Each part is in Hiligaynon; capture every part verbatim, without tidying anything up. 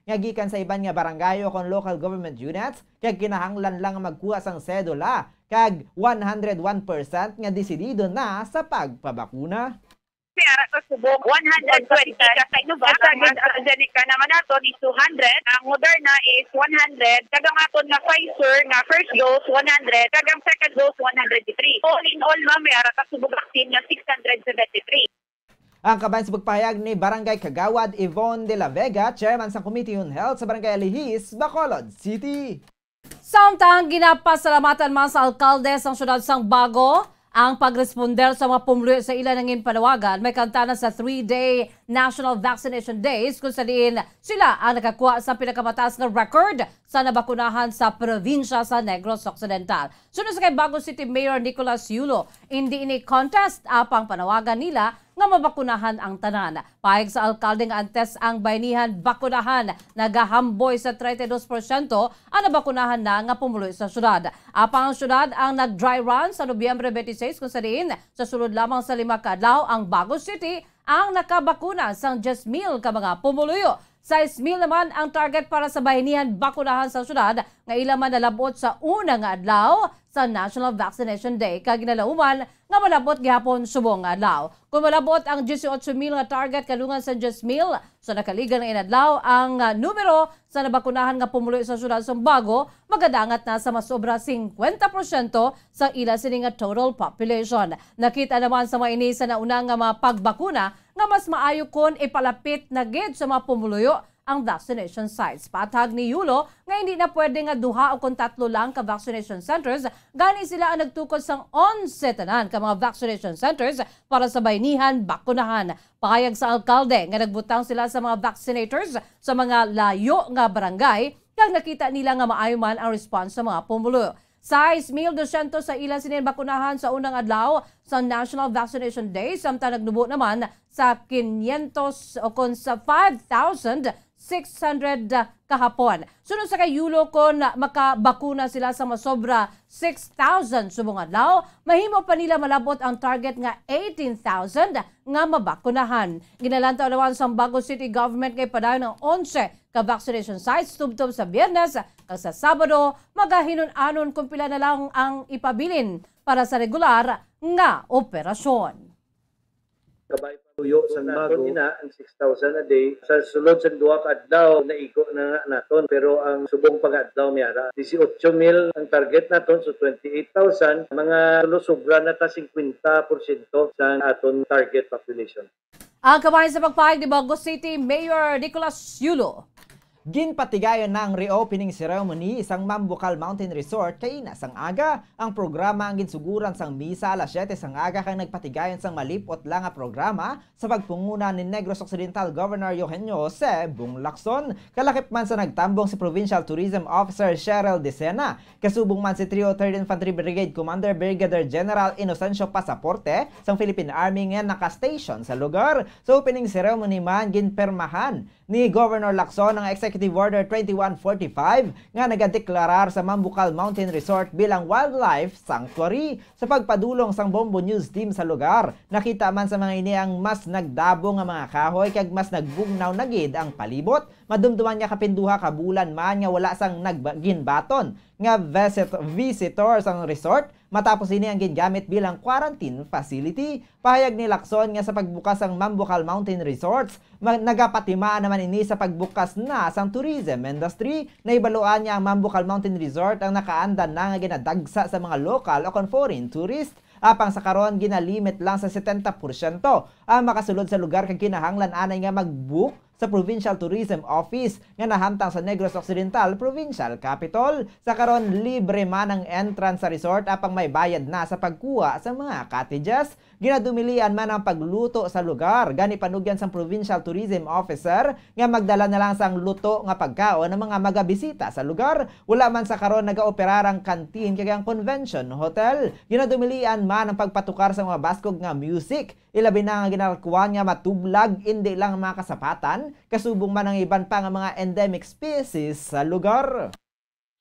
nga gikan sa iban nga barangay o kon local government units, kag kinahanglan lang nga magkuha sang sedula kag one hundred one percent nga desidido na sa pagpabakuna. May ara ka subong, one hundred twenty ka Sinovac. Ang AstraZeneca naman naton is two hundred, ang Moderna is one hundred, kag ang aton nga Pfizer nga first dose, one hundred, kag ang second dose, one hundred three. All in all, ma'am, may ara ka subong vaccine nga six hundred seventy-three. Ang kabahin sa pagpahayag ni Barangay Kagawad Yvonne de la Vega, chairman sang Committee on Health sa Barangay Alihis, Bacolod City. Samtang ginapasalamatan man sa alkalde sang siyudad sang Bago ang pagresponder sa mga pumuluyo sa ila nangin panawagan, may kaangtanan sa three-day National Vaccination Days, kung sa diin sila ang nakakuha sa pinakamataas nga record sa nabakunahan sa probinsya sa Negros Occidental. Suno sa kay Bago City Mayor Nicolas Yulo, hindi ini contest, apang panawagan nila nga mabakunahan ang tanan. Pahayag sa alkalde nga antes ang bayanihan bakunahan, nagahamboy sa treinta y dos porsyento ang nabakunahan na nga pumuluyo sa syudad. Apang ang syudad ang nag-dry run sa Nobyembre twenty-six, kung sa diin sa sulod lamang sa lima ka adlaw ang Bago City ang nakabakuna sang diyes mil ka mga pumuluyo. Sais mil naman ang target para sa bayanihan bakunahan sa syudad nga ila man nalab-ot sa una nga adlaw sa National Vaccination Day, kag ginalauman nga malab-ot gihapon subong nga adlaw. Kon malab-ot ang dieciocho mil nga target kadungan sa diyes mil, sa nakaligal nga inadlaw, ang, ah, numero sa nabakunahan nga pumuluyo sa siyudad sang Bago magadangat na sa masobra singkwenta porsyento sa ila sini nga total population. Nakita naman sa mga ini sa nauna nga mga pagbakuna nga mas maayo kon ipalapit na gid sa mga pumuluyo ang vaccination sites. Patag ni Yulo nga hindi na pwede nga duha o kon tatlo lang ka vaccination centers, gani sila ang nagtukod sang onse tanan ka mga vaccination centers para sa bayanihan bakunahan. Pahayag sa alkalde nga nagbutang sila sa mga vaccinators sa mga layo nga barangay, kag nakita nila nga maayo man ang response sa mga pumuluyo. Sais mil dosyentos sa ila sini bakunahan sa unang adlaw sa National Vaccination Day, samtang nagnubo naman sa kinyentos o kon sa five thousand six hundred kahapon. Sunod sa kay Yulo, kon makabakuna sila sa masobra six thousand subong adlaw, mahimo pa nila malab-ot ang target nga eighteen thousand nga mabakunahan. Ginalantaw naman sang Bago City Government nga ipadayon ang onse ka vaccination sites tubtob sa Biyernes, kag sa Sabado magahinun-anon kung pila na lang ang ipabilin para sa regular nga operasyon. Kabay pa tuyo sa Naton, Bago. Ina, ang six thousand a day. Sa sulod sa duha ka adlaw, naigo na nga naton. Pero ang subong pa nga adlaw, may ara, dieciocho mil ang target naton, so twenty-eight thousand. Mga tulo, sobra na ta singkwenta porsyento sa aton target population. Ang kabahin sa pagpahayag ni Bago City Mayor Nicolas Yulo. Ginpatigayon na ang reopening ceremony sang Mambucal Mountain Resort kaina sang aga. Ang programa ang ginsuguran sang misa alas siyete sang aga kag nagpatigayon sang malip-ot lang nga programa sa pagpanguna ni Negros Occidental Governor Eugenio Jose Bong Lacson. Kalakip man sa nagtambong si Provincial Tourism Officer Cheryl Decena, kasubong man si Trio Third Infantry Brigade Commander Brigadier General Inocencio Pasaporte sang Philippine Army nga naka-station sa lugar. Sa opening ceremony man, ginpermahan ni Governor Lacson ang Executive Order twenty-one forty-five nga nagadeklarar sa Mambucal Mountain Resort bilang Wildlife Sanctuary. Sa pagpadulong sang Bombo News Team sa lugar, nakita man sa mga ini ang mas nagdabo nga mga kahoy kag mas nagbugnaw na gid ang palibot. Madumduman nga kapin duha ka bulan man nga wala sang nagba-, ginbaton nga visit-, visitor sang resort, matapos ini ang gingamit bilang quarantine facility. Pahayag ni Lacson nga sa pagbukas sang Mambucal Mountain Resorts, ma-, nagapatimaan naman ini sa pagbukas na sang tourism industry. Nahibaluan nga ang Mambucal Mountain Resort ang nakaandan na nga ginadagsa sa mga lokal o kon foreign tourist. Apang sa karon, ginalimit lang sa setenta porsyento ang makasulod sa lugar, kag kinahanglan anay nga mag-book sa Provincial Tourism Office nga nahamtang sa Negros Occidental Provincial Capitol. Sa karon, libre man ang entrance sa resort, apang may bayad na sa pagkuha sa mga cottages. Ginadumilian man ang pagluto sa lugar, gani panugyan sang Provincial Tourism Officer nga magdala na lang sang luto nga pagkaon ang mga magabisita sa lugar. Wala man sa karon nagaoperar ang canteen kag ang convention hotel. Ginadumilian man ang pagpatukar sa mga baskog nga music, ilabi na nga ginalakuan nga matublag indi lang ang mga kasapatan, kasubong man ang iban pa nga mga endemic species sa lugar.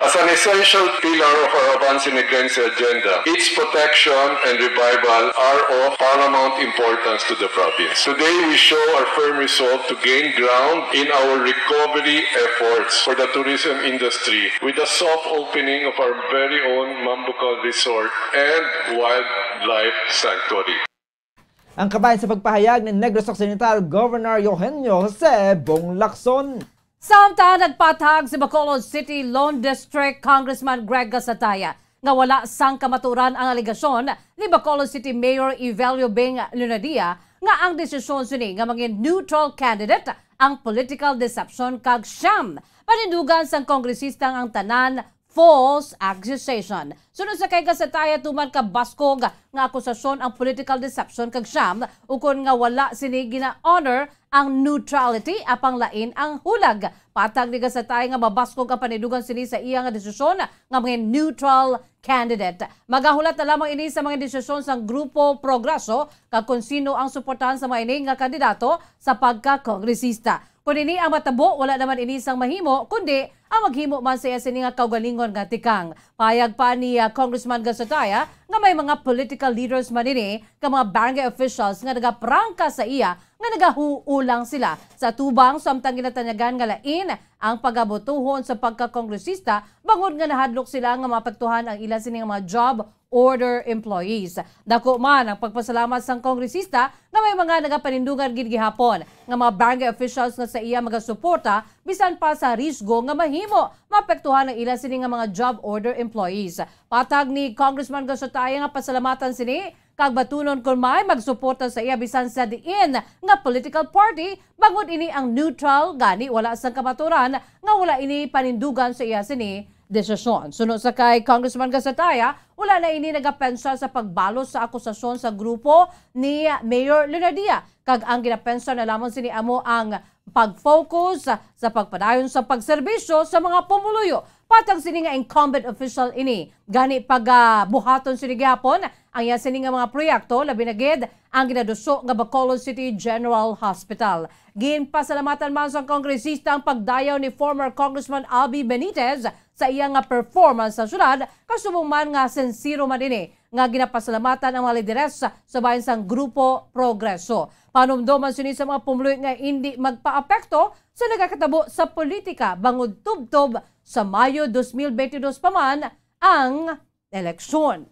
As an essential pillar of our Avance Negrense agenda, its protection and revival are of paramount importance to the province. Today, we show our firm resolve to gain ground in our recovery efforts for the tourism industry with the soft opening of our very own Mambucal Resort and Wildlife Sanctuary. Ang kabahin sa pagpahayag ni Negros Occidental Governor Eugenio Jose Bong Lacson. Samtang nagpatag si Bacolod City Lone District Congressman Greg Gasataya nga wala sang kamaturan ang alegasyon ni Bacolod City Mayor Evelio Bing Lunadia nga ang desisyon sini nga mangin neutral candidate ang political deception kag sham. Panindugan sang kongresista nga ang tanan false accusation. Suno sa kay Gasataya, tuman ka baskog nga akusasyon ang political deception kag sham, ukon nga wala sini gina-honor ang neutrality apang lain ang hulag. Patag ni Gasataya nga mabaskog ang panindugan sini sa iya nga desisyon nga mga neutral candidate. Magahulat na lamang ini sa mga desisyon sang Grupo Progreso kag kung sino ang suportahan sa mga ini nga kandidato sa pagkakongresista. Kon ini ang matabo, wala naman ini sang mahimo, kundi ang maghimo man sa iya sini nga kaugalingon nga tikang. Payag pa ni ah, Congressman Gasataya nga may mga political leaders man ini ka mga barangay officials nga nagaprangka sa iya nga nagahuulang sila sa tubang samtang ginatanyagan nga lain ang pagabutuhon sa pagkakongresista bangod nga nahadlok sila nga maapektuhan ang ila sini nga mga job order employees. Dako man ang pagpasalamat sang kongresista nga may mga nagapanindugan gid gihapon nga mga barangay officials nga sa iya magasuporta bisan pa sa risgo nga mahimo maapektuhan ang ila sini nga mga job order employees. Patag ni Congressman Gasataya nga pasalamatan sini kag batunon kon may magsuporta sa iya bisan sa diin nga political party bangod ini ang neutral gani wala sang kamaturan nga wala ini panindugan sa iya sini desisyon. Suno sa kay Congressman Gasataya, wala na ini nagapensa sa pagbalos sa akusasyon sa grupo ni Mayor Leonardia, kag ang ginapensa na lamang sini amo ang pag-focus sa pagpadayon sa pagserbisyo sa mga pumuluyo. Patag sini nga incumbent official ini, gani pagabuhaton sini gihapon ang iya sini nga mga proyekto, labi na gid ang ginaduso nga Bacolod City General Hospital. Ginpasalamatan man sang kongresista ang pagdayaw ni former Congressman Albee Benitez sa iya nga performance sa syudad, kasubong man nga sinsero man ini nga ginapasalamatan ang mga lideres sa bahin sang Grupo Progreso. Panumdom man sini sa mga pumuluyo nga indi magpaapekto sa nagakatabo sa politika bangod tubtob sa Mayo dos mil bentidus pa man ang eleksyon.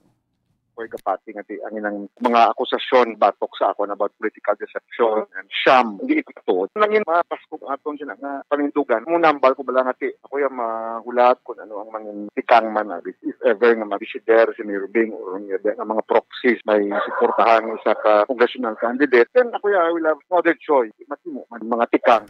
Ko'y kapati nga ti ang ilang mga akusasyon batok sa akon about political deception and sham. Hindi ito tuod. Nangin mapaskog aton sila nga panindugan. Munambal ko bala nga ti ako yung mahulat kung ano ang mangin tikang man na if ever nga mabisider si Mayor Bing or nga di nga mga proxies may suportahan ng isa ka congressional candidate, then ako yung I will have no other choice. Matimo man mga tikang.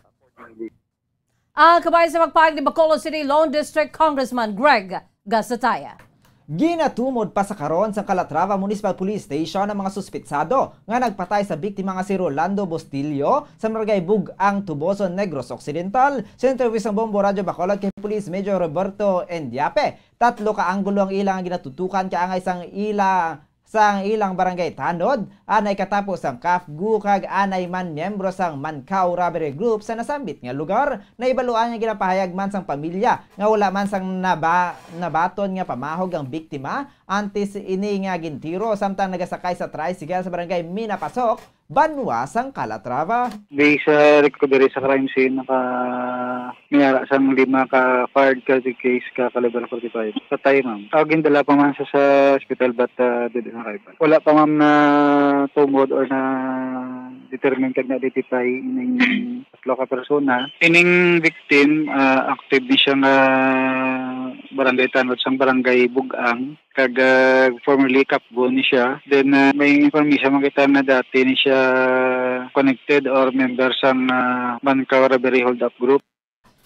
Ang kabahin sa pagpahayag ni Bacolod City Lone District Congressman Greg Gasataya. Ginatumod pa sa karon sang Calatrava Municipal Police Station ang mga suspitsado nga nagpatay sa biktima nga si Rolando Bustillo sa Barangay Bug-ang, Tuboson, Negros Occidental. Sa interview sang Bombo Radyo Bacolod kay Police Major Roberto Endiape, tatlo ka anggulo ang ila nga ginatutukan kaangay sang ila sang ilang barangay tanod, anay katapo sang CAFGU kag anay man miyembro sang Mankaw Robbery Group sa nasambit nga lugar. Nahibaluan nga ginapahayag man sang pamilya nga wala man sang naba, nabaton nga pamahog ang biktima antes ini nga gintiro samtang nagasakay sa tricycle sa barangay Minapasok, banwa sang Calatrava. Based sa recovery sa crime scene, naka may ara sang lima ka fired cartridge case ka caliber forty-five. Patay, ma'am. Ah, gindala pa man sa, sa hospital but uh, dead on arrival. Wala pa, ma'am, na tumod or na determine kag na-identify ining tatlo ka persona. Ining victim, ah, active ni siya nga barangay tanod sang barangay Bug-ang, kag ah, formerly CAFGU ni siya. Then ah, may information man kita na dati ni siya connected or member sang ah, Mankaw Robbery Hold-up Group.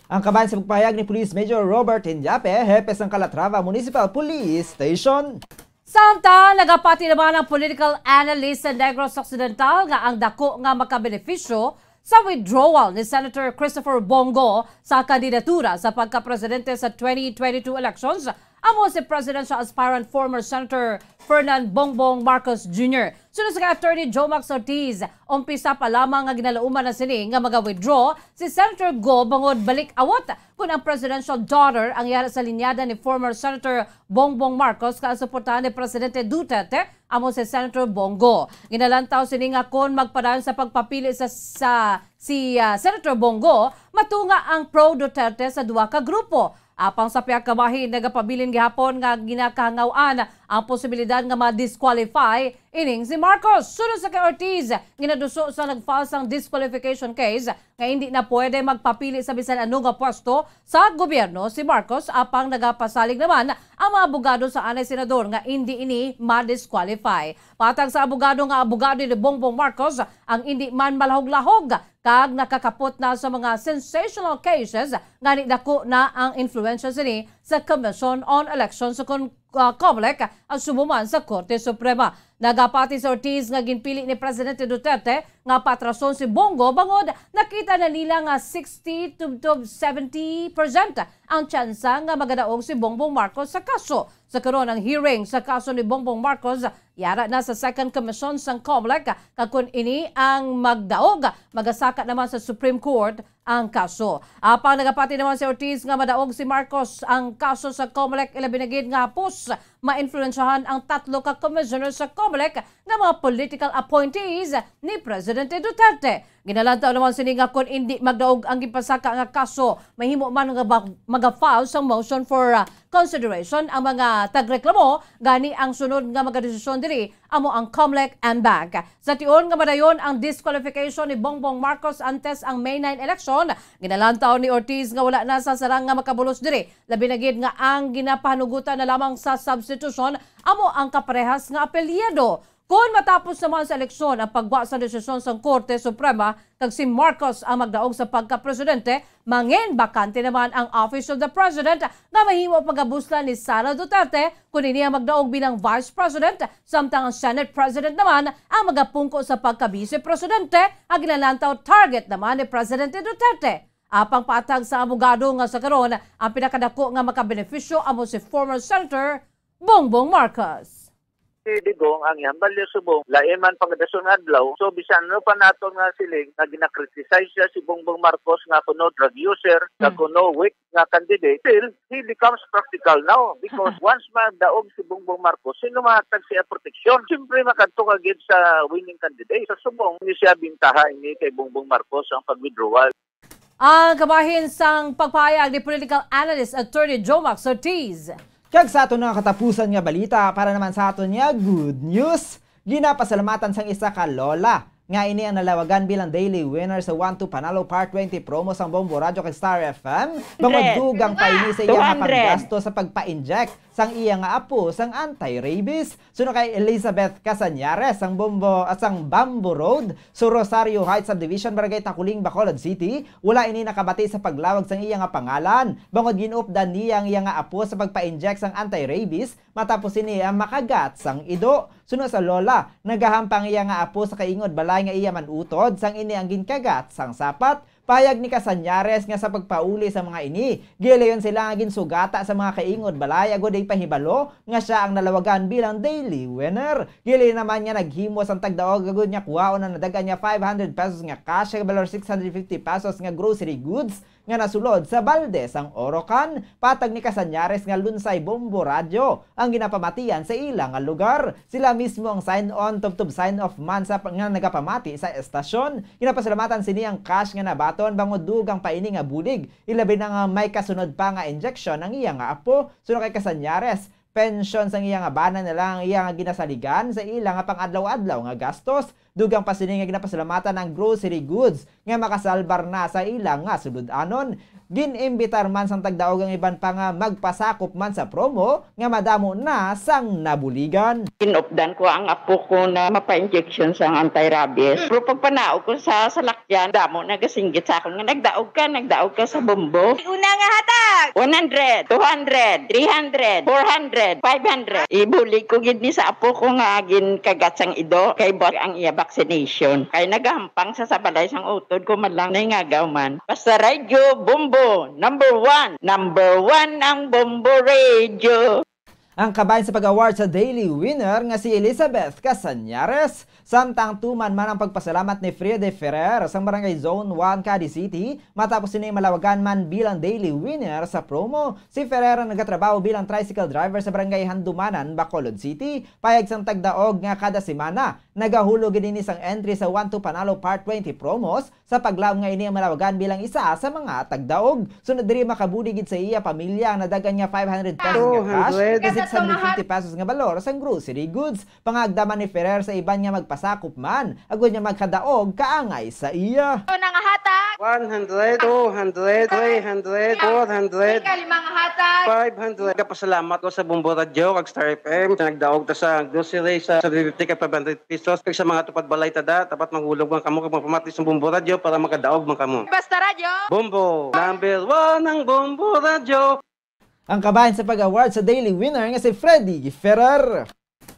Ang kabahin sa pagpahayag ni Police Major Robert Hindiape, hepe sang Calatrava Municipal Police Station. Samtang nagapati naman ang political analyst sa Negros Occidental nga ang dako nga makabenepisyo sa withdrawal ni Senator Christopher Bong Go sa kandidatura sa pagkapresidente sa twenty twenty-two elections Amo si presidential aspirant former Senator Ferdinand Bongbong Marcos Junior. Suno sa kay Attorney Jomax Ortiz, umpisa pa lamang nga ginalauman na sini nga maga-withdraw si Senator Go bangod balik-awot kon ang presidential daughter ang yara sa linyada ni former Senator Bongbong Marcos kag suportahan ni Presidente Duterte, amo si Senator Bongo. Ginalantaw sini nga kon magpadayon sa pagpapili sa, sa si, ah, Senator Bongo, matunga ang pro-Duterte sa duha ka grupo. Apang sa pihak ka bahin, nagapabilin gihapon nga ginakahangaw-an ang posibilidad nga ma-disqualify ining si Marcos. Suno sa kay Ortiz, ginaduso sa nag-file sang disqualification case nga indi na pwede magpapili sa bisan ano nga pwesto sa gobyerno si Marcos, apang nagapasalig naman ang mga abogado sa anay senador nga indi ini ma-disqualify. Patag sa abogado nga abogado ni Bongbong Marcos ang indi man malahog-lahog kag nakakapot na sa mga sensational cases, gani dako na ang influensya sini sa Commission on Elections kon, ah, COMELEC, ang subo man sa Korte Suprema. Nagapati si Ortiz nga ginpili ni Presidente Duterte nga patrason si Bongo bangod nakita na nila nga sixty to, to seventy percent ang tsansa nga magadaog si Bongbong Marcos sa kaso. Sa karon, ang hearing sa kaso ni Bongbong Marcos yara na sa Second Commission sang COMELEC, kag kon ini ang magdaog, magasaka naman sa Supreme Court ang kaso. Apang nagapati naman si Ortiz nga madaog si Marcos ang kaso sa COMELEC, ilabi na gid nga hapos mainfluensyahan ang tatlo ka commissioner sa COMELEC nga mga political appointees ni Presidente Duterte. Ginalantaw naman sini nga kon indi magdaog ang gipasaka nga kaso, mahimo man nga ba-, maga-file sang motion for, ah, consideration ang mga tagreklamo, gani ang sunod nga magadesisyon diri amo ang COMELEC en banc. Sa tion nga madayon ang disqualification ni Bongbong Marcos antes ang May nine election, ginalantaw ni Ortiz nga wala na sa sarang nga makabulos diri, labi na gid nga ang ginapahanugutan na lamang sa substitution amo ang kaparehas nga apelyido. Kon matapos naman sa eleksyon ang paggwa sa desisyon sang Korte Suprema kag si Marcos ang magdaog sa pagkapresidente, mangin bakante naman ang Office of the President nga mahimo pagabuslan ni Sara Duterte, kon ini ang magdaog bilang Vice President, samtang ang Senate President naman ang magapungko sa pagka-Vice Presidente, ang ginalantaw target naman ni Presidente Duterte. Apang patag sa abogado nga sa karon, ang pinakadako nga makabenepisyo amo si former Senator Bongbong Marcos. Si Digong, ang iyang balyo subong, lain man pagkadason nga adlaw. So, bisan ano pa naton nga siling nga gina-criticize siya si Bongbong Marcos nga kuno drug user, nga Hmm. kuno weak nga candidate, still, he becomes practical now. Because once madaog si Bongbong Marcos, sino mahatag siya proteksyon? Siyempre, makadto ka gid sa winning candidate. Sa subong, hindi siya bintaha ini kay Bongbong Marcos ang pag-withdrawal. Ang kabahin sang pagpahayag ni political analyst Attorney Jomax Ortiz. Kag sa aton nga katapusan nga balita, para naman sa aton nga good news, ginapasalamatan sang isa ka lola nga ini ang nalawagan bilang daily winner sa One to Panalo Part twenty promo sang Bombo Radyo kag Star F M. Bangod Hundred. Dugang pa ini sa iya nga Two hundred. Panggasto sa pagpa-inject sang iya nga apo sang anti-rabies. Suno kay Elizabeth Casañares, sang Bombo, ah, sang Bamboo Road, sa Rosario Heights Subdivision, Barangay Taculing, Bacolod City, wala ini nakabati sa paglawag sang iya nga pangalan. Bangod ginupdan niya ang iya nga apo sa pagpa-inject sang anti-rabies, matapos ini ang makagat sang ido. Suno sa lola, nagahampang iya nga apo sa kaingod balay nga iya man utod, sang ini ang ginkagat sang sapat. Pahayag ni Casañares nga sa pagpauli sa mga ini, gilayon sila nga ginsugata sa mga kaingod balay agod ipahibalo nga siya ang nalawagan bilang daily winner. Gilayon naman nga naghimo sang tagdaog agod nga kuhaon ang nadagan nga five hundred pesos nga cash kag balor six hundred fifty pesos nga grocery goods nga nasulod sa balde sang Orocan. Patag ni Casañares nga Lunsay Bombo Radyo ang ginapamatian sa ila nga lugar. Sila mismo ang sign-on tubtob sign-off man sa pa-, nga nagapamati sa estasyon. Ginapasalamatan sini ang cash nga nabaton bangod dugang pa ini nga bulig. Ilabi na nga may kasunod pa nga injection ang iya nga apo. Suno kay Casañares, pensyon sang iya nga bana na lang ang iya nga ginasaligan sa ila nga pang-adlaw-adlaw nga gastos. Dugang pa sini nga ginapasalamatan ang grocery goods nga makasalbar na sa ila nga sulod-anon. Gin-imbitar man sang tagdaog ang iban pa nga magpasakop man sa promo nga madamo na sang nabuligan. Inupdan ko ang apo ko na mapa-injection sang anti-rabies. Pero pagpanaog ko sa salakyan, damo nagasinggit sa akon nga nagdaog ka, nagdaog ka sa Bombo. Una nga hatag! One hundred, two hundred, three hundred, four hundred, five hundred. Ibulig ko gid ni sa apo ko nga ginkagat sang ido kay buot ang iya vaccination. Kay nagahampang sa, sa balay sang utod ko man lang naingagaw man. Basta Radyo Bombo, number one. Number one ang Bombo Radio. Ang kabahin sa pag-award sa Daily Winner nga si Elizabeth Casañares, samtang tuman man ang pagpasalamat ni Freddy Ferrer sang Barangay Zone one, Cadiz City, matapos sini malawagan man bilang Daily Winner sa promo. Si Ferrer ang nagatrabaho bilang tricycle driver sa Barangay Handumanan, Bacolod City. Payag sang tagdaog nga kada semana, nagahulog gid ini sang entry sa One to Panalo Part twenty promos, sa paglaom nga ini ang malawagan bilang isa sa mga tagdaog. Sunod diri, makabuli gid sa iya pamilya ang nadagan nga five hundred pesos nga cash, two hundred, six hundred fifty pesos nga balor sang grocery goods. Pangagda man ni Ferrer sa iban nga magpasakop man, agod nga magkadaog kaangay sa iya. Ito na nga hatag. One hundred, two hundred, three hundred, four hundred, ikalimang hatag, five hundred. Kapasalamat ko sa Bombo Radyo kag Star F M sa nagdaog ta sa grocery sa seven fifty kag five hundred pesos. Kag sa mga tupad balay tada, dapat manghulog man kamo kag magpamati sa Bombo Radyo para makadaog man kamo. Basta Radyo. Bombo. Number one ang Bombo Radyo. Ang kabahin sa pag-award sa Daily Winner nga si Freddy Ferrer.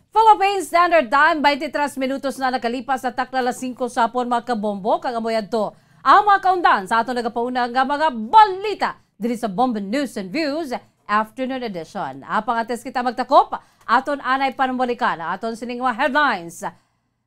Philippine Standard Time, twenty-three minutos na nakalipas sa takna alas singko sa hapon, mga kabombo, kag amo yadto ang mga kaundan sa aton nagapauna nga mga balita diri sa Bombo News and Views Afternoon Edition. Apang antes kita magtakop, aton anay panumalikan ang aton sining mga headlines.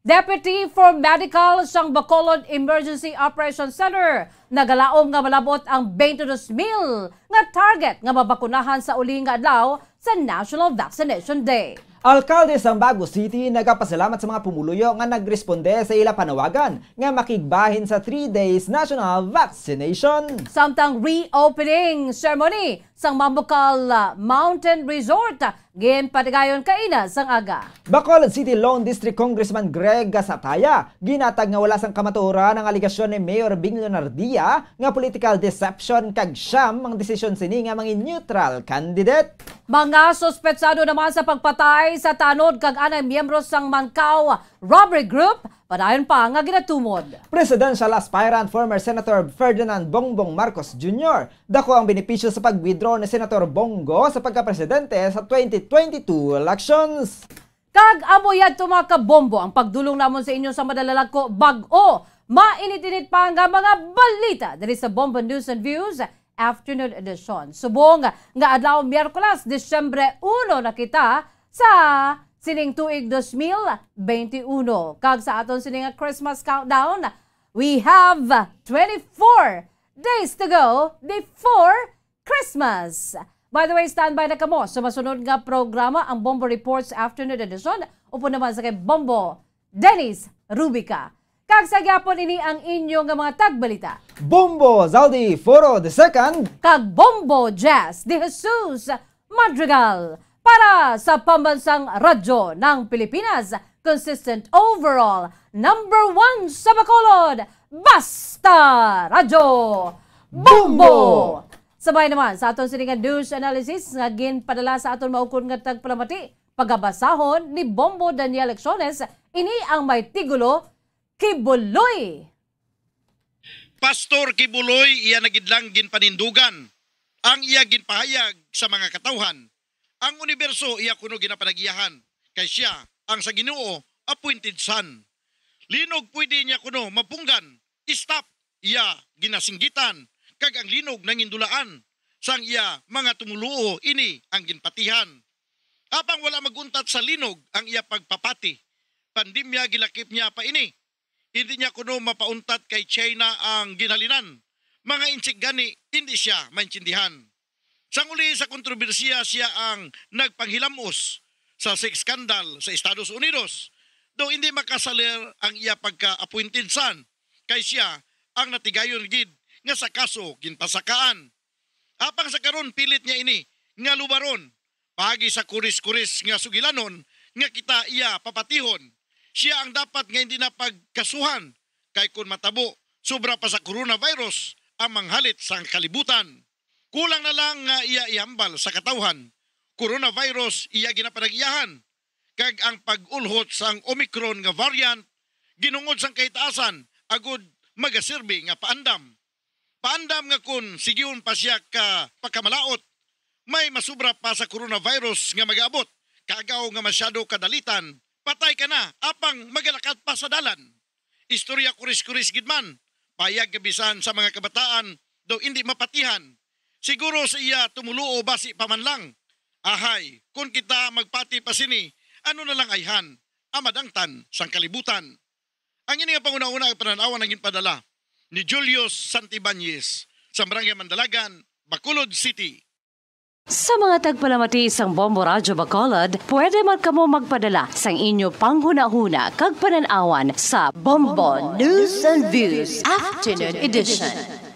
Deputy for Medical sang Bacolod Emergency Operation Center nagalaom nga malab-ot ang twenty-two mil nga target nga mabakunahan sa uli nga adlaw sa National Vaccination Day. Alkalde sang Bago City nagapasalamat sa mga pumuluyo nga nagresponde sa ila panawagan nga makigbahin sa three days national vaccination. Samtang reopening ceremony sang Mambukal, ah, Mountain Resort, ah, ginpatigayon kaina sang aga. Bacolod City Lone District Congressman Greg Gasataya ginatag nga wala sang kamatuoran ang alegasyon ni Mayor Bing Leonardia nga political deception kag siyam ang desisyon sini nga mangin neutral candidate. Mga suspetsado naman sa pagpatay sa tanod kag anay miyembro sang Mankaw robbery group padayon pa nga ginatumod. Presidential aspirant former Senator Ferdinand Bongbong Marcos Junior, dako ang benepisyo sa pag-withdraw ni Senator Bongo sa pagkapresidente sa twenty twenty-two elections. Kag amo yadto, mga kabombo, ang pagdulong namon sa inyo sa madalalagko bag-o mainit-init pa nga mga balita diri sa Bombo News and Views Afternoon Edition. Subong nga adlaw, Miyerkules, Disyembre uno na kita sa sining tuig dos mil benti uno. Kag sa aton sini nga Christmas countdown, we have twenty-four days to go before Christmas. By the way, standby na kamo sa masunod nga programa, ang Bombo Reports Afternoon Edition, upod naman sa kay Bombo Dennis Rubica. Kag sa gyapon, ini ang inyo nga mga tagbalita, Bombo Zaldi Foro the second kag Bombo Jazz de Jesus Madrigal, para sa Pambansang Radyo ng Pilipinas, consistent overall, number one sa Bacolod, Basta Radyo Bombo! Bombo! Sabay naman sa aton sini nga news analysis nga ginpadala sa aton maukon nga tagpalamati, pagabasahon ni Bombo Daniel Lecciones, ini ang may tigulo, Kibuloy. Pastor Kibuloy, iya na gid lang ginpanindugan ang iya ginpahayag sa mga katawhan. Ang uniberso iya kuno ginapanag-iyahan, kay sia ang sa Ginoo appointed son. Linog pwede niya kuno mapunggan, stop iya ginasinggitan, kag ang linog nangindulaan sang iya mga tumuluo ini ang ginpatihan. Apang wala maguntat sa linog ang iya pagpapati. Pandemya gilakip niya pa ini. Hindi niya kuno mapauntat kay China ang ginhalinan. Mga insik gani, hindi siya maintindihan. Sang uli sa kontrobersiya, siya ang nagpanghilamos sa sex scandal sa Estados Unidos. Daw hindi makasalir ang iya pagka-appointed son, kay siya ang natigayon gid nga sa kaso ginpasakaan. Apang sa karon, pilit niya ini nga lubaron. Paagi sa kuris-kuris nga sugilanon nga kita iya papatihon, siya ang dapat nga hindi na pagkasuhan, kay kun matabo, sobra pa sa coronavirus ang manghalit sa kalibutan. Kulang na lang nga iya ihambal sa katawhan, coronavirus iya ginapanag-iyahan, kag ang pag-ulhot sang Omicron nga variant ginungod sang kahitaasan agud magasirbi nga paandam. Paandam nga kon sigihon pa siya ka pagkamalaut, may masubra pa sa coronavirus nga mag-abot. Kagaw nga masyado kadalitan, patay ka na, apang magalakat pa sa dalan. Istorya kuris-kuris gid man, payag nga bisan sa mga kabataan daw indi mapatihan. Siguro sa iya tumuluo basi pa man lang. Ahay, kon kita magpati pa sini, ano na lang ayhan, ang madangtan sang kalibutan. Ang ini nga panguna-una nga panan-awan ang ginpadala ni Julius Santibanez sa Barangay Mandalagan, Bacolod City. Sa mga tagpalamati sang Bombo Radyo Bacolod, pwede man kamo magpadala sang inyo panghunahuna kag panan-awan sa Bombo News and Views Afternoon Edition.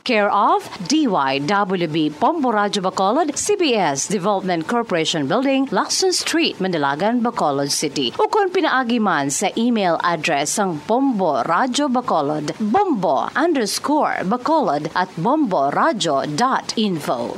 Care of D Y W B Bombo Radyo Bacolod, C B S Development Corporation Building, Lacson Street, Mandalagan, Bacolod City. Ukon pinaagi man sa email address sang Bombo Radyo Bacolod, bombo underscore bacolod at bombo radyo dot info.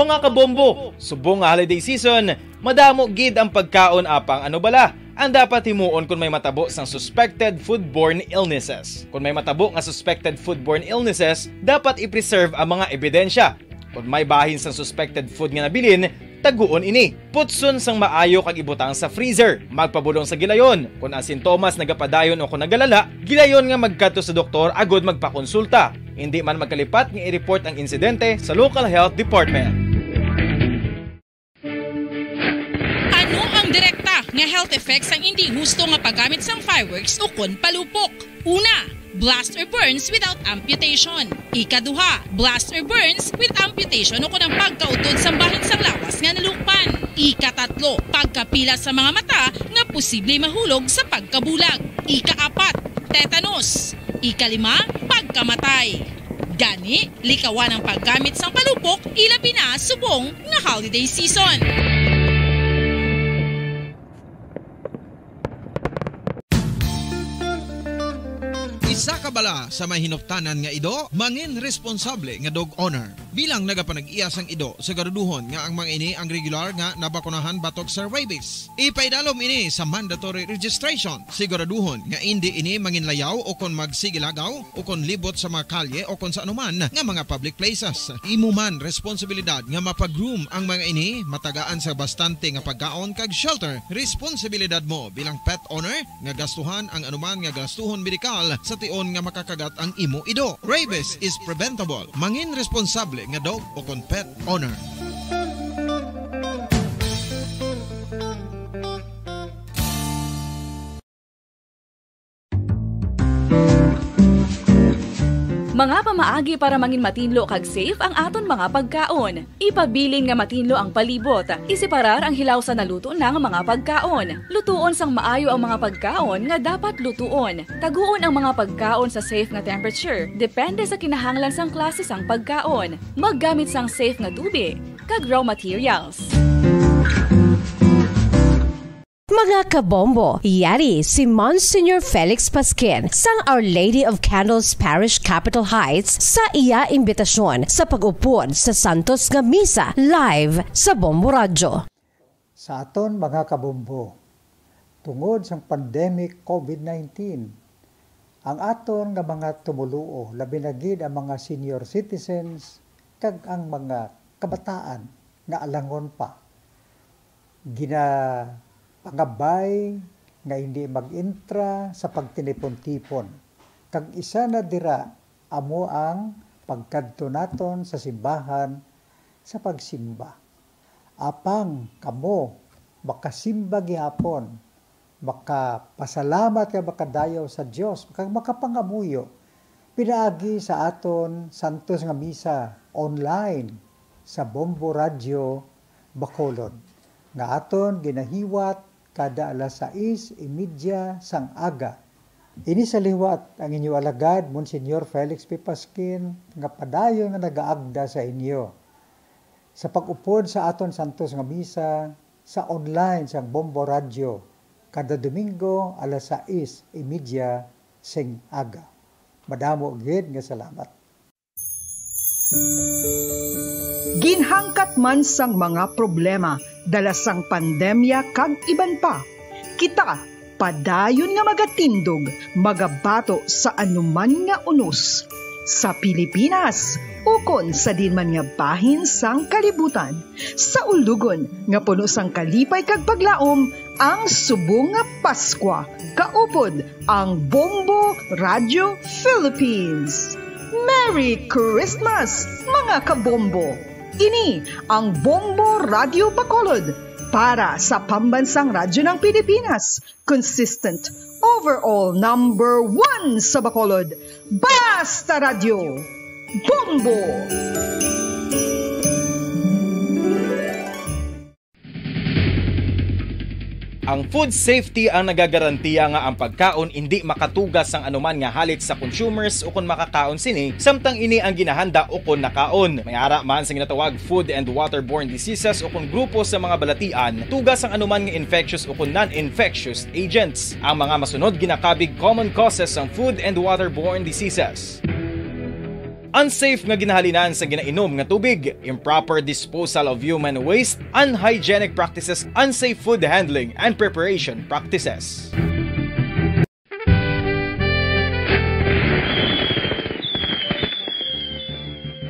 Mga kabombo, subong nga holiday season, madamo gid ang pagkaon, apang ano bala ang dapat himuon kon may matabo sang suspected foodborne illnesses? Kon may matabo nga suspected foodborne illnesses, dapat i-preserve ang mga ebidensya. Kon may bahin sang suspected food nga nabilin, taguon ini. Putson sang maayo kag ibutang sa freezer. Magpabulong sa gilayon. Kon ang sintomas nagapadayon o kon nagalala, gilayon nga magkadto sa doktor agud magpakonsulta. Indi man magkalipat nga i-report ang insidente sa local health department. Ano ang direkta nga health effects sang indi husto nga paggamit sang fireworks ukon palupok? Una, blast or burns without amputation. Ikaduha, blast or burns with amputation ukon ang pagkautod sang bahin sang lawas nga nalukpan. Ikatatlo, pagkapila sa mga mata nga posible mahulog sa pagkabulag. Ikaapat, tetanus. Ikalima, pagkamatay. Gani, likawan ang paggamit sang palupok, ilabi na subong nga holiday season. Isa ka bala sa may hinuptanan nga ido, mangin responsable nga dog owner. Bilang nagapanag-iya sang ido, siguraduhon nga ang mga ini ang regular nga nabakunahan batok sa rabies. Ipaidalom ini sa mandatory registration. Siguraduhon nga indi ini manginlayaw o kon magsigilagaw o kon libot sa mga kalye o kon sa anuman nga mga public places. Imo man responsibilidad nga mapag-groom ang mga ini, matagaan sa bastante nga pagkaon kag shelter. Responsibilidad mo bilang pet owner nga gastuhan ang anuman nga gastuhon medikal sa tion nga makakagat ang imo ido. Rabies is preventable. Mangin responsable nga dog o kon pet owner. Mga pamaagi para mangin matinlo kag safe ang aton mga pagkaon. Ipabilin nga matinlo ang palibot. Iseparar ang hilaw sa naluto na nga mga pagkaon. Lutuon sang maayo ang mga pagkaon nga dapat lutuon. Taguon ang mga pagkaon sa safe nga temperature, depende sa kinahanglan sang klase sang pagkaon. Maggamit sang safe nga tubig kag raw materials. Mga kabombo, yari si Monsignor Felix Pasquin sang Our Lady of Candles Parish, Capitol Heights, sa iya imbitasyon sa pag-upod sa santos nga misa live sa Bombo Radyo. Sa aton mga kabombo, tungod sang pandemic covid nineteen, ang aton nga mga tumoluo, labi na gid ang mga senior citizens kag ang mga kabataan nga alangon pa, ginapangabay nga indi mag-entra sa pagtinipon-tipon. Kag isa na dira amo ang pagkadto naton sa simbahan sa pagsimba. Apang kamo makasimba gihapon, makapasalamat kag makadayaw sa Dios, kag makapangamuyo pinaagi sa aton santos nga misa online sa Bombo Radyo Bacolod, nga aton ginahiwat kada alas sais y media sang aga. Ini sa liwat ang inyo alagad, Monsignor Felix P. Pasquin, nga padayon nga nagaagda sa inyo sa pag-upod sa aton santos nga misa sa online sang Bombo Radyo kada Domingo alas sais y media sing aga. Madamo gid nga salamat. Ginhangkat man sang mga problema dala sang pandemya kag iban pa, kita padayon nga magatindog, magabato sa anuman nga unos, sa Pilipinas ukon sa diin man nga bahin sang kalibutan, sa ulugon nga puno sang kalipay kag paglaom ang subong nga Paskwa, kaupod ang Bombo Radio Philippines. Merry Christmas, mga kabombo! Ini ang Bombo Radio Bacolod para sa Pambansang Radyo ng Pilipinas, consistent, overall number one sa Bacolod. Basta Radyo, Bombo! Ang food safety ang nagagarantiya nga ang pagkaon indi makatuga sang anuman nga halit sa consumers ukon makakaon sini, samtang ini ang ginahanda ukon nakaon. May ara man sa ginatawag food and waterborne diseases ukon grupo sa mga balatian, tuga sang anuman nga infectious ukon non-infectious agents. Ang mga masunod ginakabig common causes sang food and waterborne diseases. Unsafe nga ginahalinan sa ginainom nga tubig, improper disposal of human waste, unhygienic practices, unsafe food handling and preparation practices.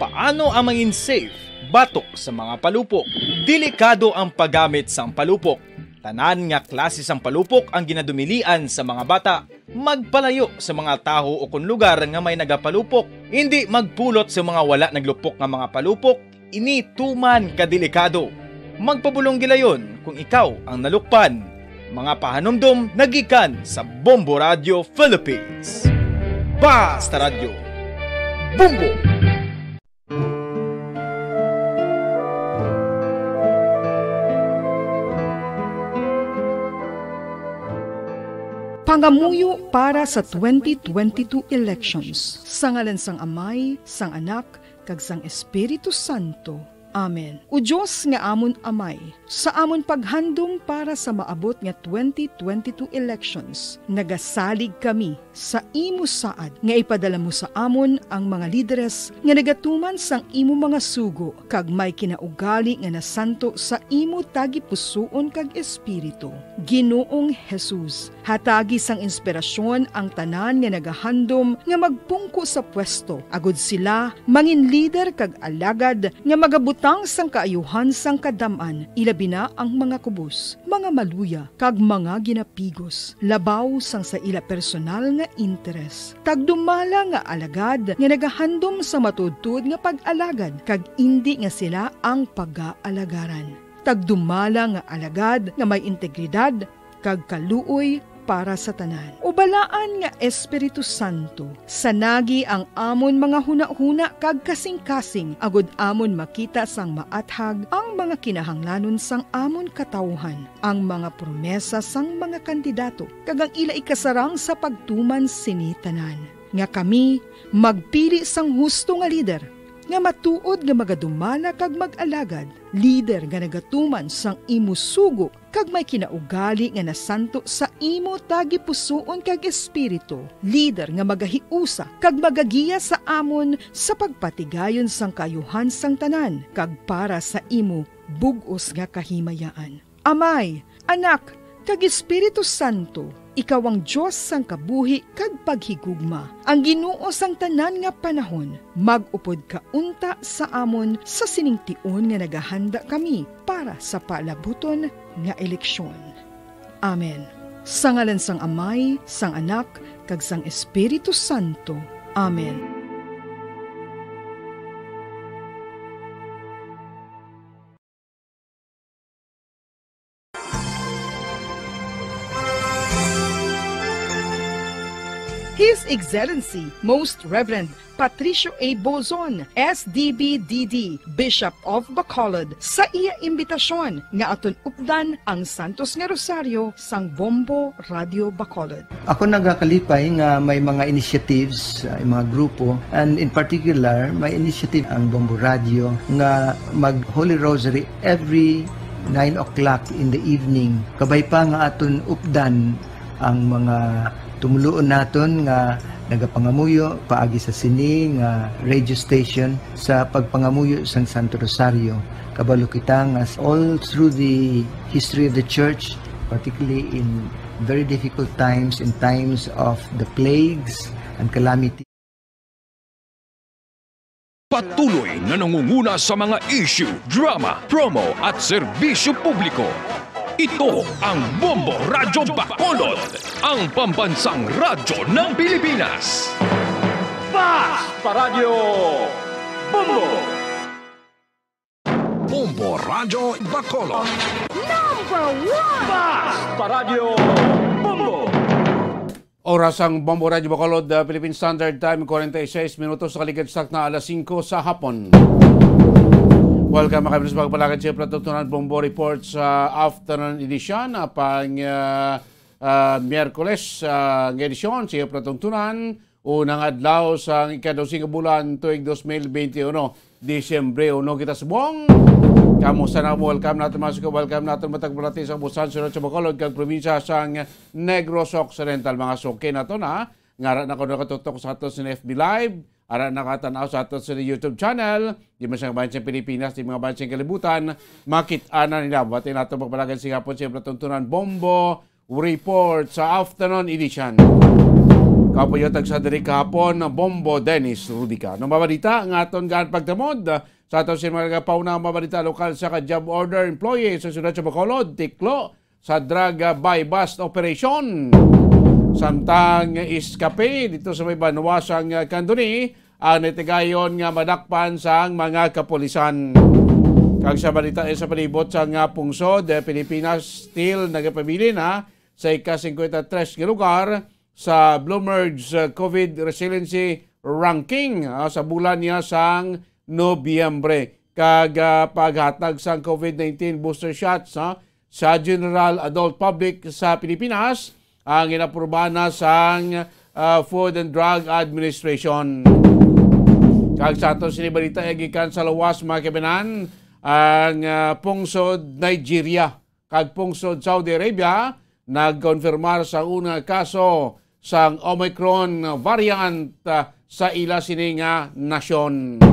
Paano ang mangin safe batok sa mga palupok? Delikado ang paggamit sang palupok. Tanan nga klase sang palupok ang ginadumilian sa mga bata. Magpalayo sa mga tawo o kon lugar nga may nagapalupok. Hindi magpulot sa mga wala naglupok nga mga palupok. Ini tuman ka delikado. Magpabulong gilayon kung ikaw ang nalukpan. Mga pahanumdom nagikan sa Bombo Radio Philippines. Basta Radyo, Bombo! Pangamuyo para sa twenty twenty-two elections. Sa ngalan sang Amay, sang Anak, kag sang Espiritu Santo. Amen. O Dios nga amon Amay, sa amon paghandom para sa maabot nga twenty twenty-two elections, nagasalig kami sa imo saad nga ipadala mo sa amon ang mga lideres nga nagatuman sang imo mga sugo kag may kinaugali nga nasanto sa imo tagipusoon kag espiritu. Ginoong Jesus, hatagi sang inspirasyon ang tanan nga nagahandom nga magpungko sa pwesto, agud sila mangin lider kag alagad nga magabutang sang kaayuhan sang kadam-an, ilabi na ang mga kubos, mga maluya, kag mga ginapigos, labaw sang sa ila personal nga interes. Tagdumala nga alagad nga nagahandom sa matuodtuod nga pag-alagad, kag indi nga sila ang pagaalagaran. Tagdumala nga alagad nga may integridad kag kaluoy para sa tanan. O Balaan nga Espiritu Santo, sanagi ang amon mga hunahuna kag kasingkasing, agud amon makita sang maathag ang mga kinahanglanon sang amon katawuhan, ang mga promesa sang mga kandidato, kag ang ila ikasarang sa pagtuman sini tanan, nga kami magpili sang husto nga lider, nga matuod nga magadumala kag mag-alagad, lider nga nagatuman sang imo sugo kag may kinaugali nga nasanto sa imo tagipusoon kag espiritu, lider nga magahiusa kag magagiya sa amon sa pagpatigayon sang kaayuhan sang tanan kag para sa imo bug-os nga kahimayaan. Amay, Anak, kag Espiritu Santo, ikaw ang Dios sang kabuhi kag paghigugma, ang Ginoo sang tanan nga panahon. Mag-upod ka unta sa amon sa sining tion nga nagahanda kami para sa paalabuton nga eleksyon. Amen. Sa ngalan sang Amay, sang Anak, kag sang Espiritu Santo. Amen. His Excellency, Most Reverend Patricio A. Bolzon, S D B D D, Bishop of Bacolod, sa iya imbitasyon nga aton updan ang Santos nga Rosaryo sang Bombo Radio Bacolod. Ako nagakalipay nga may mga initiatives, uh, mga grupo, and in particular, may initiative ang Bombo Radio nga mag Holy Rosary every nine o'clock in the evening. Kabay pa nga aton updan ang mga tumuluon naton nga nagapangamuyo paagi sa sini nga radio station sa pagpangamuyo sang Santo Rosario. Kabalo kita nga all through the history of the church, particularly in very difficult times, in times of the plagues and calamity, patuloy na nangunguna sa mga issue, drama, promo at serbisyo publiko. Ito ang Bombo Radyo Bacolod, ang pambansang radyo ng Pilipinas. Basta Radyo Bombo! Bombo Radyo Bacolod. Number one! Basta Radyo Bombo! Oras ang Bombo Radyo Bacolod, uh, Philippine Standard Time, forty-six minutos sa kaligad sa na alas singko sa hapon. Welcome, mga kaibigan, sa pagpalakad sa Pratugtunan Bombo Report sa afternoon edition, uh, pang, uh, uh, Miyerkules, uh, nga edisyon sa Pratugtunan. Unang adlaw sang ika-dose nga bulan tuig dos mil benti uno, Disyembre uno kita subong. Kamusta na? Welcome naton, mga suki. Welcome naton matag parati sa kabuusan, Surok sa Bacolod kag probinsya sang Negros Occidental. Mga suki naton, ha, ngara na ko nakatutok sa aton sa F B Live. Ara nakatanaw sa ato sa YouTube channel, di man sa bayan sa Pilipinas, di mga bayan sa kalibutan, makit-a na nila. Bati nato magpalagan sa hapon sa Platuntunan Bombo Report sa afternoon edition. Kapuyotag sa diri kahapon, Bombo Dennis Rudica. Nung mabalita nga aton gaan pagtamod, sa ato sa mga pauna nga mabalita lokal sa ka-job order employee sa siyudad sa Bacolod, tiklo sa drug, ah, buy-bust operation. Samtang iskape dito sa may banwa sang, ah, Candoni ang natigayon nga madakpan sang mga kapulisan. Kag sa balita, eh, sa palibot sang, ah, pungsod, eh, Pilipinas still nagapabilin, ha, sa ika-singkwenta tres nga lugar sa Bloomberg's, ah, COVID Resiliency Ranking, ah, sa bulan niya sang Nobyembre. Kag, ah, paghatag sang COVID nineteen booster shots, ha, sa general adult public sa Pilipinas ang inaprubahan na sang, ah, Food and Drug Administration. Kag sa aton sini balita, eh, gikan sa luwas, mga kababayan, ang, ah, pungsod Nigeria kag pungsod Saudi Arabia nagkonfirmar sa unang kaso sang Omicron variant, ah, sa ila sini nga nasyon.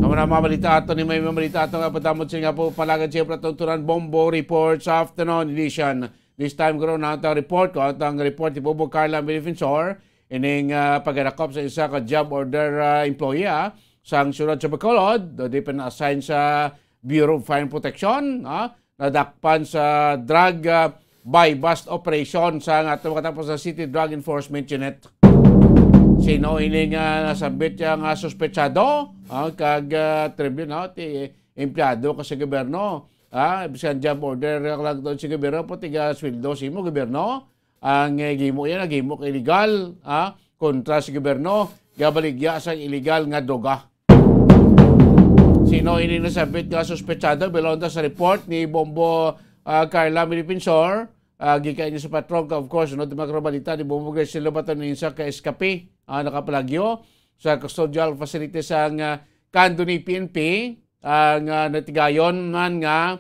Amo na mga balita ato ni, may mga balita ato nga pagtamod sa nga po palagad siya Platuntunan Bombo Report sa afternoon edition. This time, guro na ang report ko, ang report ni Bobo Carla Defensor, ining, ah, pagdakop sa isa ka job order, ah, employee, ah, sang siyudad sa Bacolod, do di pa na-assign sa Bureau of Fire Protection, ah, nadakpan sa drug, ah, buy-bust operation sa nga ito makatapos sa City Drug Enforcement Unit. Sino ini nga nasambit siya nga suspetsado? Ah, kag, ah, tribune, no? Ti empleyado ka sa gobyerno. Ah, bisan job order ka lang doon sa gobyerno, pati ga sweldo sa imo gobyerno. Ang, eh, gimo yan, gimo ka illegal, ah, kontra sa gobyerno, gabaligya sa illegal nga droga. Sino ini nasabit nga suspetsado? Belonda sa report ni Bombo, ah, Carla Milipensor, ah, gikan niya sa patrol, of course, no, di magkaroon balita ni Bombo Gracielo Bataninsa ka eskape, ah, nakapalagyo sa custodial facility sang, ah, Candoni P N P, ah, nga natigayon man nga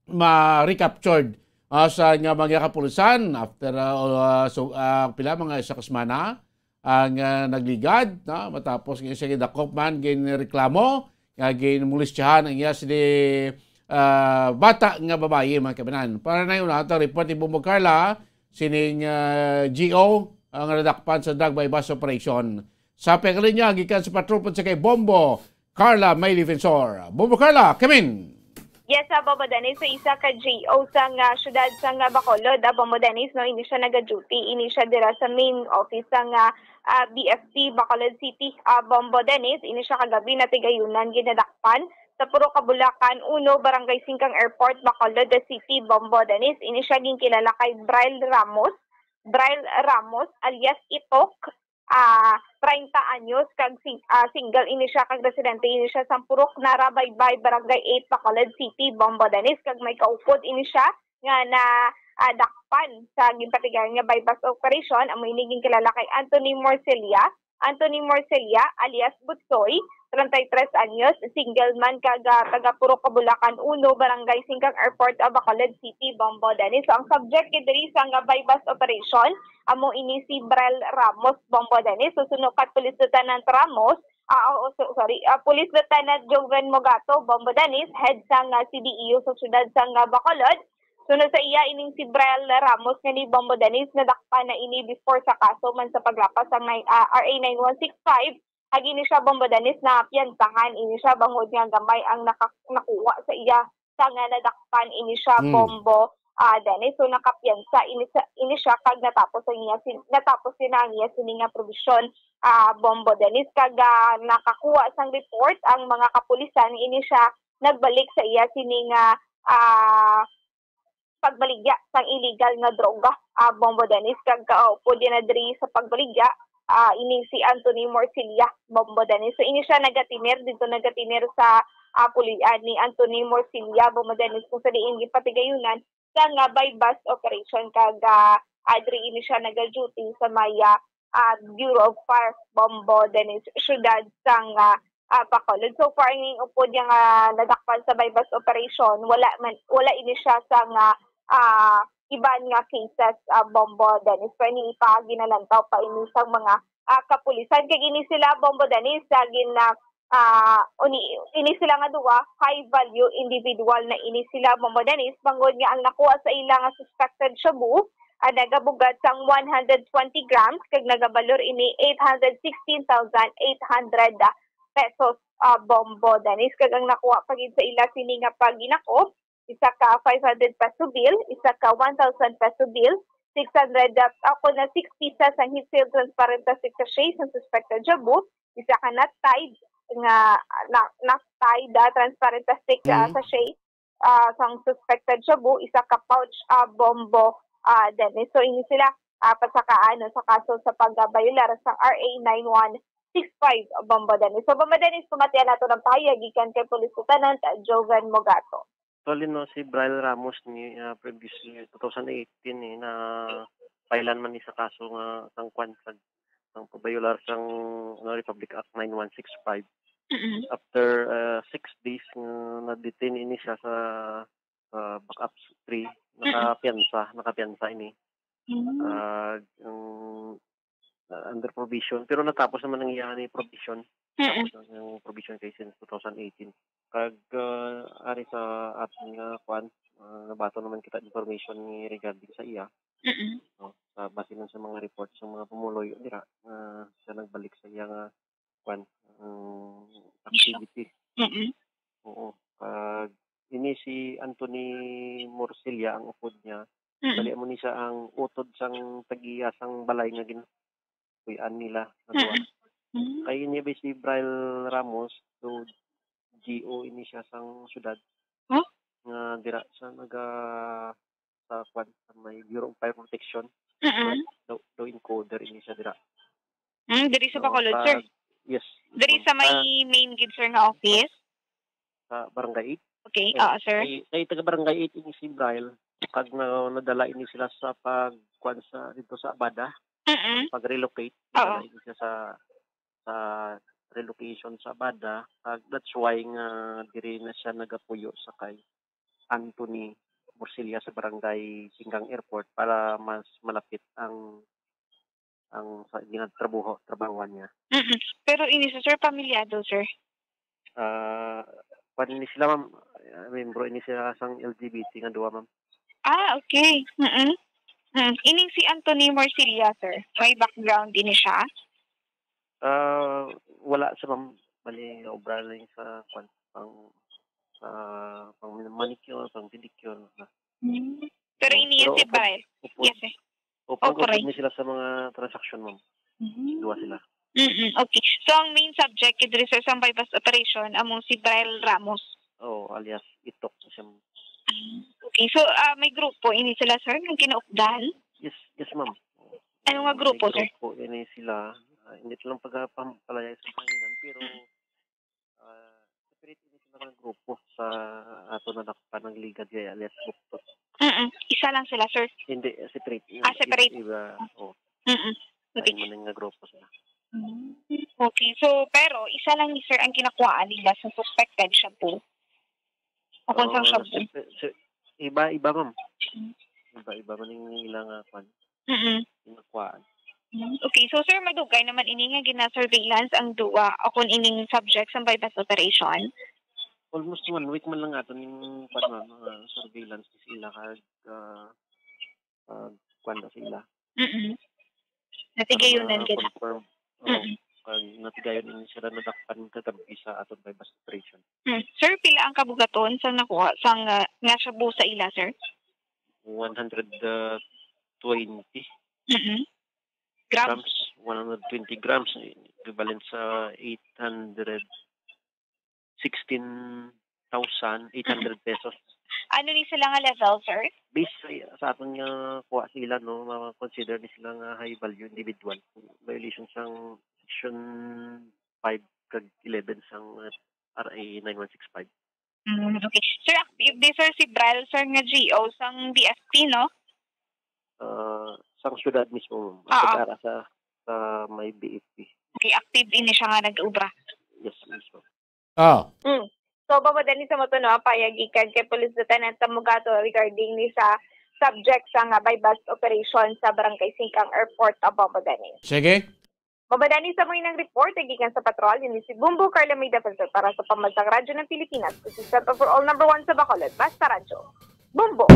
ma-recaptured, ah, sa nga mga kapulisan after, ah, ah, so, ah, pila, mga isa ka semana ang, ah, nagligad, no? Matapos nga siya gidakop man, ginreklamo nga ginmolestyahan ang iya sini, ah, bata nga babayi, mga kababayan. Para na yun, ato report ni Bombo Carla, sining, ah, G O ang nadakpan sa drug buy-bust operation. Sa pagkalinya, gikan sa patrol pod sa kay Bombo, Carla May Defensor. Bombo Carla, come in! Yes, ah, Bombo Dennis, sa isa ka G O sang, ah, siyudad sang, ah, Bacolod, ah, Bombo Dennis, no, ini siya naga-duty, ini siya dira sa main office sang, ah, ah, B F C Bacolod City, ah, Bombo Dennis, ini siya kagabi natigayunan ginadakpan sa Purok Kabulakan uno, Barangay Singkang Airport, Bacolod City, Bombo Dennis, ini siya ginkilala kay Bryle Ramos, Bryle Ramos alias Itok, ah, treinta anyos, kag sing-, ah, single ini siya, kag residente ini siya sa Purok Narabaybay, Barangay eight, Bacolod City, Bombo Dennis, kag may kaupod ini siya nga na, ah, dakpan sa ginpatigayon nga buy-bust operation. Amo ini ginkilala kay Anthony Morcilla. Anthony Morcilla alias Butsoy, treinta y tres anyos, single man, kag, ah, taga Purok Kabulakan uno, Barangay Singkang Airport, ah, Bacolod City, Bombo Dennis. So, ang subject kay diri sa nga buy-bust operation, amo ini si Bryle Ramos, Bombo Dennis. So, suno kay Police Lieutenant Ramos, ah, oh, so, sorry, ah, Police Lieutenant Joven Mogato, Bombo Dennis, head sang, ah, C D E U sa siyudad sang, ah, Bacolod. Sunod sa iya, ining si Bryle Ramos nga ni Bombo Dennis, nadakpan na ini before sa kaso man sa paglapas sang nine, ah, R A nine one six five. Ag ini siya, Bombo Dennis, napiyansahan ini siya bangod nga gamay ang naka-, nakuha sa iya, sa nga nadakpan ini siya, Hmm. Bombo, ah, Dennis. So, nakapiyansa ini sa, ini siya kag natapos ang iya sin-, natapos din ang iya sini nga probasyon, ah, Bombo Dennis. Kag, ah, nakakuha sang report ang mga kapulisan, ini siya nagbalik sa iya sini nga, ah, pagbaligya sang illegal nga droga, ah, Bombo Dennis, kag kaupod niya na diri sa pagbaligya, ah, ini si Anthony Morcilla, Bombo Dennis. So, ini siya nagatener, dito nagatener sa, ah, pulian ni Anthony Morcilla, Bombo Dennis, kung sa diin gipatigayunan sa nga buy-bust operation, kag, ah, ah, diri ini siya naga-duty sa may, ah, ah, Bureau of Fire, Bombo Dennis, siyudad sang, ah, ah, Bacolod. So far, ang upod niya nga nadakpan sa buy-bust operation, wala man, wala ini siya sa nga, ah, iban nga cases, ah, Bombo Dennis. Pero ini pa, ginalantaw pa ini sa mga, ah, kapulisan. Kag ini sila, Bombo Dennis, sa gin-, ah, ah, uni-, ini sila nga duwa, high value individual na ini sila, Bombo Dennis, bangod nga ang nakuha sa ila nga suspected shabu, ah, nagabugat sang one hundred twenty grams, kag nagabalor ini eight hundred sixteen thousand eight hundred pesos, ah, Bombo Dennis. Kag ang nakuha pa gid sa ila sini nga paghinakop, isa ka five hundred peso bill, isa ka one thousand peso bill, six hundred, ah, ako na six pieces ang heat-sealed transparent plastic sachet sa suspected shabu, isa ka knot-tied nga, na, knot-tied, ah, transparent plastic, ah, Mm. sachet, ah, sang suspected shabu, isa ka pouch, ah, Bombo, ah, Dennis. So, ini sila, ah, pasakaan sa kaso sa pagbayolar sa R A nine one six five, Bombo Dennis. So, Bombo Dennis, pamatian nato ng pahayag gikan kay Police Lieutenant Joven Mogato. Actually, no, si Brian Ramos ni, ah, previous year, two thousand eighteen, eh, na filean man ni sa kaso nga sang kwan, sang, sang pagbayolar sang, ano, Republic Act nine one six five. Mm-mm. After, ah, six days nga na-detain ini siya sa, sa Back-up three, Mm-mm. nakapiyansa, nakapiyansa ini. Mm. Ah, ang, ah, under probation, pero natapos naman ang iya ni probation. Mm-mm. Tapos ang iyang probation kay since two thousand eighteen. Kag, ah, ari sa aton nga kwan, ah, nabaton naman kita information ni regarding sa iya. Mm-mm. No, sa base lang sa mga report sa mga pumuluyo dira, ah, siya nagbalik sa iya nga kwan, ah, Mission. activity. Mm-mm. Oo. Kag ini si Anthony Morcilla ang upod niya. Mm-mm. Bali, amo ni siya ang utod sang tag-iya sang balay nga gin-, kuy-an nila nga duwa. Mm-mm. Mm. Kay ini ba si Brian Ramos, do G O ini siya sang syudad. Huh? Nga dira sa naga-, sa kwan, sa may Bureau of Fire Protection. Mm-mm. Daw, daw encoder ini siya dira. Mm, diri sa Oo, Bacolod, sir? Yes, Diri ma'am. sa may Ah, main gid, sir, nga office? Sa Barangay eight. Okay, Eh, oo, sir. Kay, kay taga Barangay eight ini si Brian, kag na, nadala ini sila sa pag, kwan sa, dito sa Abada, Mm-mm. pag-relocate, Oo. nadala ini siya sa, sa relocation sa Abada, kag that's why nga diri na siya nagapuyo sa kay Anthony Morcilla sa Barangay Singgang Airport para mas malapit ang, ang sa ginagtrabaho, trabahuan niya. Mm-mm. Pero ini sa, sir, pamilyado, sir? Ah, kwan ini sila, ma'am. Ah, membro ini sila sang L G B T nga duwa, ma'am. Ah, okay. Mm-mm. Mm. Ining si Anthony Morcilla, sir, may background ini siya? Ah, wala siya, ma'am. Bali, obra lang sa, kwan, pang, sa, pang manicure, pang pedicure, na. Hmm. Pero Oh, ini pero si open, Brian. open. Yes, sir. Open, Open. open ni sila sa mga transaction, ma'am. Hmm. Duha sila. Mm-mm. Okay. So, ang main subject, kay diri, sir, sa buy-bust operation, among si Brian Ramos. Oo, alias Itok siya, ma'am. Ah, okay. So, ah, may grupo ini sila, sir, nga ginaupdan? Yes, yes, ma'am. Ano nga May grupo, sir? grupo ini sila. Ah, hindi ko lang pagpapalayas sa pangilan, pero, ah, separate ini sila nga grupo sa ato na dakpan ng Ligad kay alias Buktot. Mm-mm. Isa lang sila, sir? Hindi, separate. Ah, Iba, separate. iba, oh. Mm-mm. Okay. Ay, maning nga grupo sila. Mm. Okay. So, pero isa lang ni sir ang ginakuhaan nila sa suspected shabu. O kung sang Oh, shabu. si-, si-, iba, iba, ma'am. Mm. Iba, iba man yung ilang, ah, kwan, Mm-mm. ginakuhaan. Mm. Okay. So, sir, madugay naman ini nga gina-surveillance ang duwa o kung ining subject sa buy-bust operation? Almost one week man lang ato ning, kwan, ma'am, ah, surveillance ni sila kag, ah, ah, kwan na sila. Mm-mm. Natigayunan Para kita. confirm. Oo. Mm-mm. Kag natigayon ini sila nadakpan kagabi sa aton buy-bust operation. Mm. Sir, pila ang kabugaton sa nakuha sang, ah, nga shabu sa ila, sir? One hundred twenty Mm-mm. Grams? grams, one hundred twenty grams, equivalent sa eight hundred sixteen thousand eight hundred pesos. Ano ni sila nga level, sir? Based sa, sa aton nga kuha sila, no, ma-consider ni sila nga high value individual. Violation sang section five kag eleven sang, uh, R A nine one six five. Mm, okay. Sir, active di, sir, si Brian, sir, nga G O sang B F P, no? Ah, sang syudad mismo, ma'am. Oo. Pag-ara sa, sa may B F P. Okay, active ini siya nga nag-obra. Yes, mismo. Ah. Mm. So, Bombo Dennis, sa mo to, no, ang pahayag gikan kay Police Lieutenant Tamugato regarding ni sa subject sa nga buy-bust operation sa Barangay Singkang Airport, ah, Bombo Dennis. Sige. Mabadani sa mo inang report gikan sa patrol, ini si Bumbo Carla May Defensor para sa Pambansang Radyo ng Pilipinas, consistent for all, number one sa Bacolod, Basta Radyo. Bumbo.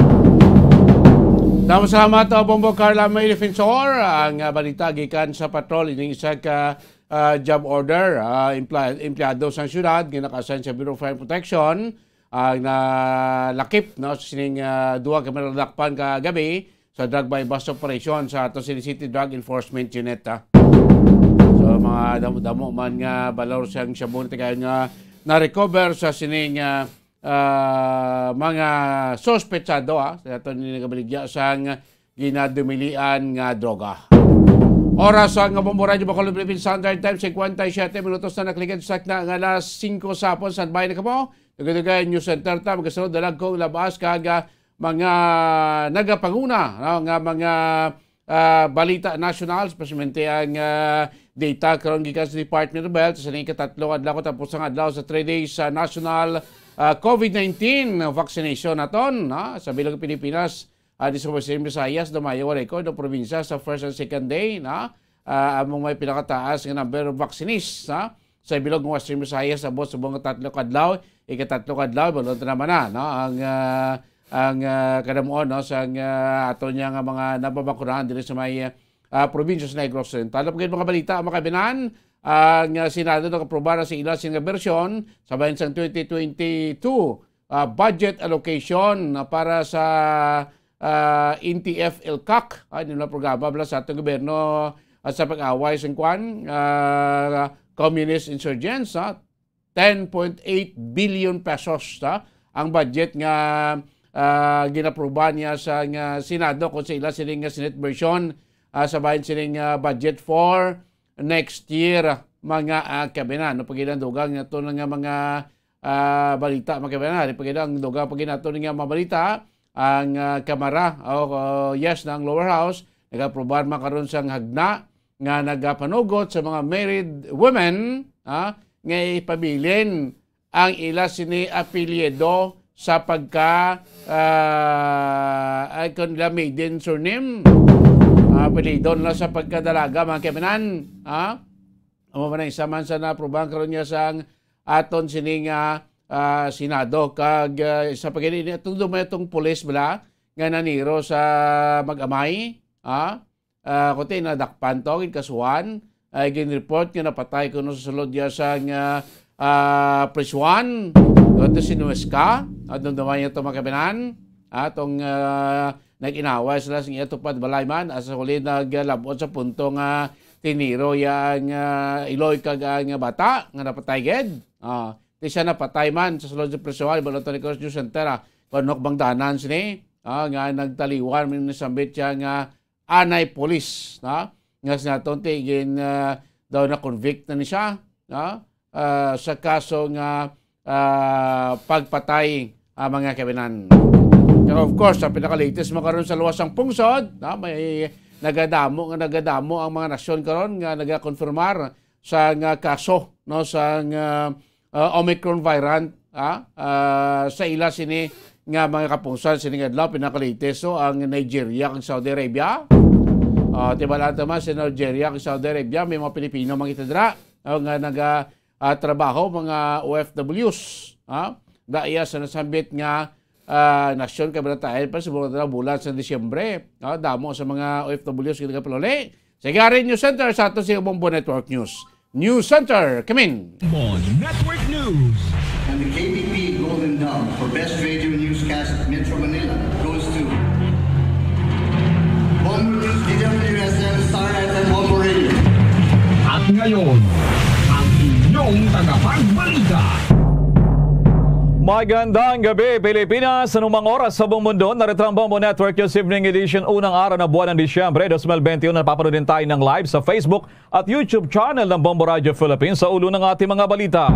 Daghang salamat, uh, Bumbo Carla May Defensor. Ang, uh, balita gikan sa patrol, ining isa ka, uh, job order, uh, empla- empleyado sa syudad nga naka-assign sa Bureau of Fire Protection, uh, nalakip, no, sa sining, uh, duha ka mga nadakpan kagabi sa drug buy-bust operation sa ato City City Drug Enforcement Unit, ah. So, mga damo-damo man nga balor sang shabu ni tigayon nga na-recover sa sining, ah, ah, mga suspetsado, ah, sa ato ni nagabaligya sang ginadumilian nga droga. Oras sa nga Bombo Radyo Bacolod Philippine Standard Time, fifty-seven minutos na nakaligid sa na nga alas singko sa hapon. Standby na kamo. Dugay-dugay News Center ta, magasunod na lang kung labas kag, ah, mga nagapanguna, no, nga mga, ah, balita national, especially ang, ah, data karon gikan sa Department of Health sa ikatatlo adlaw, tapos ang adlaw sa three days sa national, ah, COVID nineteen vaccination naton, no, sa bilog Pilipinas. Ah, di sa Western Visayas, dumayo ang record ng probinsya sa first and second day, no? Ah, among may pinakataas nga number of vaccinees, ha? Sa bilog ng Western Visayas, abot sa mga tatlo ka adlaw, ikatatlo ka adlaw, balon naman na, no? Ang, ah, ang, ah, kadamuon, no, sa, ah, ato niya nga mga nababakunahan diri sa may, ah, probinsya sa Negros Oriental. Ang mga balita, mga kabinan, ang, ah, Senado nakaproba na sa ila sing nga bersyon sa bayan sang twenty twenty-two, ah, budget allocation, ah, para sa, ah, N T F ELCAC, ah, yun ang programa bala sa atong gobyerno, ah, sa pag-away sa kwan, ah, communist insurgents, ah, ten point eight billion pesos, ah, ang budget nga, ah, ginaproba niya sa nga Senado kung sa ila sining nga Senate version, ah, sa bayan sining, ah, budget for next year, mga, ah, kabinan. No, pag ilang dugang nga ito nga mga, ah, balita, mga kabinan. Hari pag ilang dugang pag nato nga mga balita, ang, ah, Kamara, o, o, yes, na ang lower house, nagaprobar man karon sang hagna nga nagapanugot sa mga married women, ah, nga ipabilin ang ila sini apelyido sa pagka, ah, ay, kung nila maiden surname, ah, apelyido nila sa pagkadalaga, mga kabinan, ha? Amo man ang isa man sa naaprubahan karon niya sang aton sini nga, ah, Senado. Kag, ah, sa pagkini, itong dumay itong pulis bala nga naniro sa mag-amay, ha? Ah, kundi nadakpan to, ginkasuhan, ay ginreport nga napatay kuno sa sulod niya sang, ah, ah, prisuhan. Ito si Nuesca, at nung dumayo ito, mga kabinan, atong, ah, nag-inaway sila sa iya tupad balay man, asa huli naglabot sa punto nga tiniro iya ang, ah, iloy kag ang bata nga napatay gid. Ah, di siya napatay man sa sulod sa prisuhan, ibalot ni Cross News Center, ah, kung ano kabangdanan sini, ah, nga nagtaliwan, may nasambit siya nga anay pulis, na, nga sinaton ti gin, ah, daw na-convict na ni siya, na, ah, sa kaso nga, ah, pagpatay, ah, mga kabinan. Pero of course, ang pinaka-latest mo karon sa luwas sang pungsod, na, may nagadamo nga nagadamo ang mga nasyon karon nga nagakonfirmar sa nga kaso, no, sa nga, ah, Omicron variant, ah, ah, sa ila sini nga mga kapusan sini nga adlaw, pinaka-latest, so, ang Nigeria kag Saudi Arabia. Ah, tibalaan ta man, sa Nigeria kag Saudi Arabia, may mga Pilipino mga itadra, oh, nga naga, ah, trabaho, mga O F Ws, ah, daya sa nasambit nga, ah, nasyon, kabanatayan pa sa mga bulan sa Disyembre, ah, damo sa mga O F Ws nga nagapaluli. Sa Gari News Center sa ato sa Bombo Network News. News Center, come in. Bombo Network News. And the K B P Golden Dove for Best Radio Newscast Metro Manila goes to Bombo News, D W S M, Star F M, Bombo Radio. At ngayon, ang inyong tagapagbalita. Magandang gabi, Pilipinas. Anumang oras sa buong mundo, narito ang Bombo Network News Evening Edition, unang araw na buwan ng Disyembre, dos mil benti uno. Napapanood din tayo ng live sa Facebook at YouTube channel ng Bombo Radio Philippines. Sa ulo ng ating mga balita,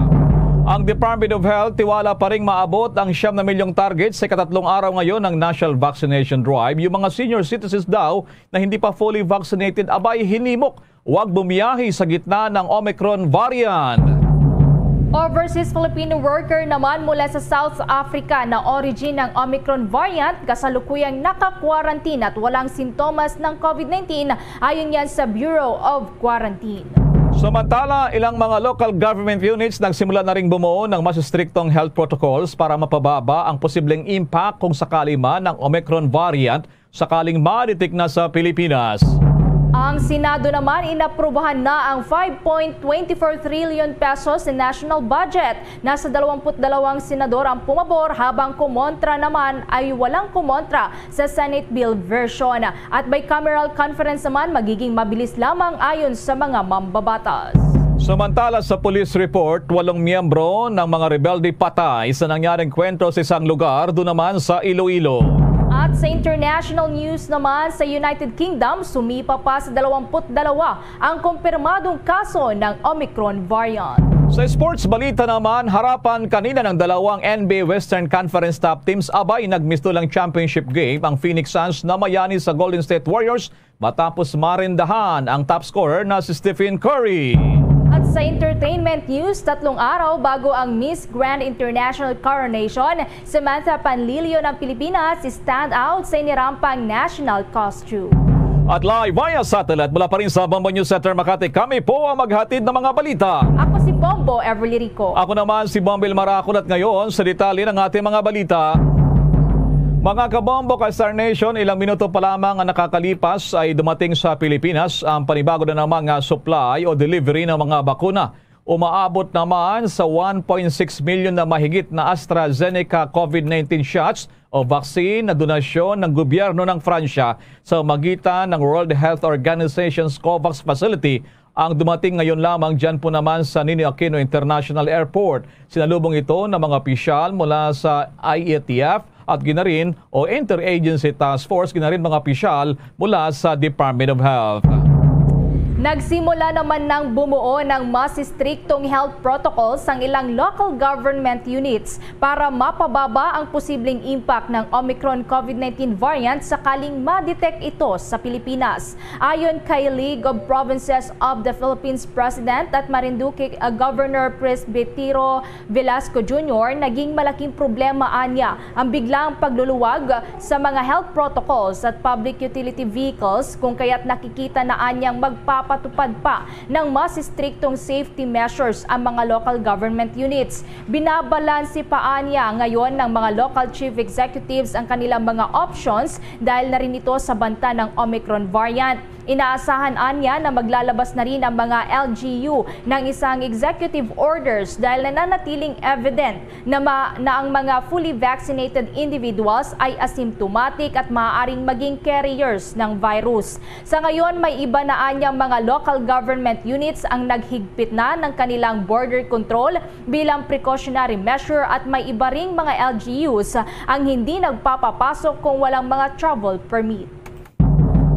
ang Department of Health tiwala pa ring maabot ang siyam na milyong target sa ikatatlong araw ngayon ng National Vaccination Drive. Yung mga senior citizens daw na hindi pa fully vaccinated, abay hinimok, huwag bumiyahe sa gitna ng Omicron variant. Overseas Filipino worker naman mula sa South Africa na origin ng Omicron variant, kasalukuyang naka-quarantine at walang sintomas ng COVID nineteen, ayon yan sa Bureau of Quarantine. Samantala, ilang mga local government units nagsimula na ring bumuo ng mas striktong health protocols para mapababa ang posibleng impact kung sakali man ang Omicron variant sakaling ma-detect na sa Pilipinas. Ang Senado naman inaprubahan na ang five point twenty four trillion pesos na national budget. Nasa dalawampu't dalawang senador ang pumabor, habang kumontra naman ay walang kumontra sa Senate bill version. At bicameral conference naman magiging mabilis lamang ayon sa mga mambabatas. Samantala, sa police report, walong miyembro ng mga rebelde patay sa nangyaring kwentro sa isang lugar doon naman sa Iloilo. At sa international news naman, sa United Kingdom, sumipa pa sa dalawampu't dalawa ang kumpirmadong kaso ng Omicron variant. Sa sports balita naman, harapan kanina ng dalawang N B A Western Conference top teams, abay, nagmistulang championship game ang Phoenix Suns na mayani sa Golden State Warriors matapos marendahan ang top scorer na si Stephen Curry. At sa entertainment news, tatlong araw bago ang Miss Grand International Coronation, Samantha Panlilio ng Pilipinas, stand out sa inirampang national costume. At live via satellite mula pa rin sa Bombo News Center Makati, kami po ang maghatid ng mga balita. Ako si Bombo Everly Rico. Ako naman si Bombil Marakol at ngayon sa detalye ng ating mga balita. Mga kabombo ka Star Nation, ilang minuto pa lamang ang nakakalipas ay dumating sa Pilipinas ang panibago na naman nga supply o delivery ng mga bakuna. Umaabot naman sa one point six million na mahigit na AstraZeneca COVID nineteen shots o vaccine na donasyon ng gobyerno ng Fransya sa magitan ng World Health Organization's COVAX facility ang dumating ngayon lamang dyan po naman sa Ninoy Aquino International Airport. Sinalubong ito ng mga opisyal mula sa I A T F at ginarin o Interagency Task Force, ginarin mga opisyal mula sa Department of Health. Nagsimula naman ng bumuo ng mas striktong health protocols ang ilang local government units para mapababa ang posibleng impact ng Omicron COVID nineteen variant sakaling ma-detect ito sa Pilipinas. Ayon kay League of Provinces of the Philippines President at Marinduque, uh, Governor Presbytero Velasco Junior, naging malaking problema anya ang biglang pagluluwag sa mga health protocols at public utility vehicles, kung kaya't nakikita na anyang magpapatupad pa ng mas striktong safety measures ang mga local government units. Binabalanse pa anya ngayon ng mga local chief executives ang kanilang mga options dahil na rin ito sa banta ng Omicron variant. Inaasahan anya na maglalabas na rin ang mga L G U ng isang executive orders dahil nananatiling evident na, ma- na ang mga fully vaccinated individuals ay asymptomatic at maaaring maging carriers ng virus. Sa ngayon, may iba na anyang mga local government units ang naghigpit na ng kanilang border control bilang precautionary measure at may iba ring mga L G Us ang hindi nagpapapasok kung walang mga travel permit.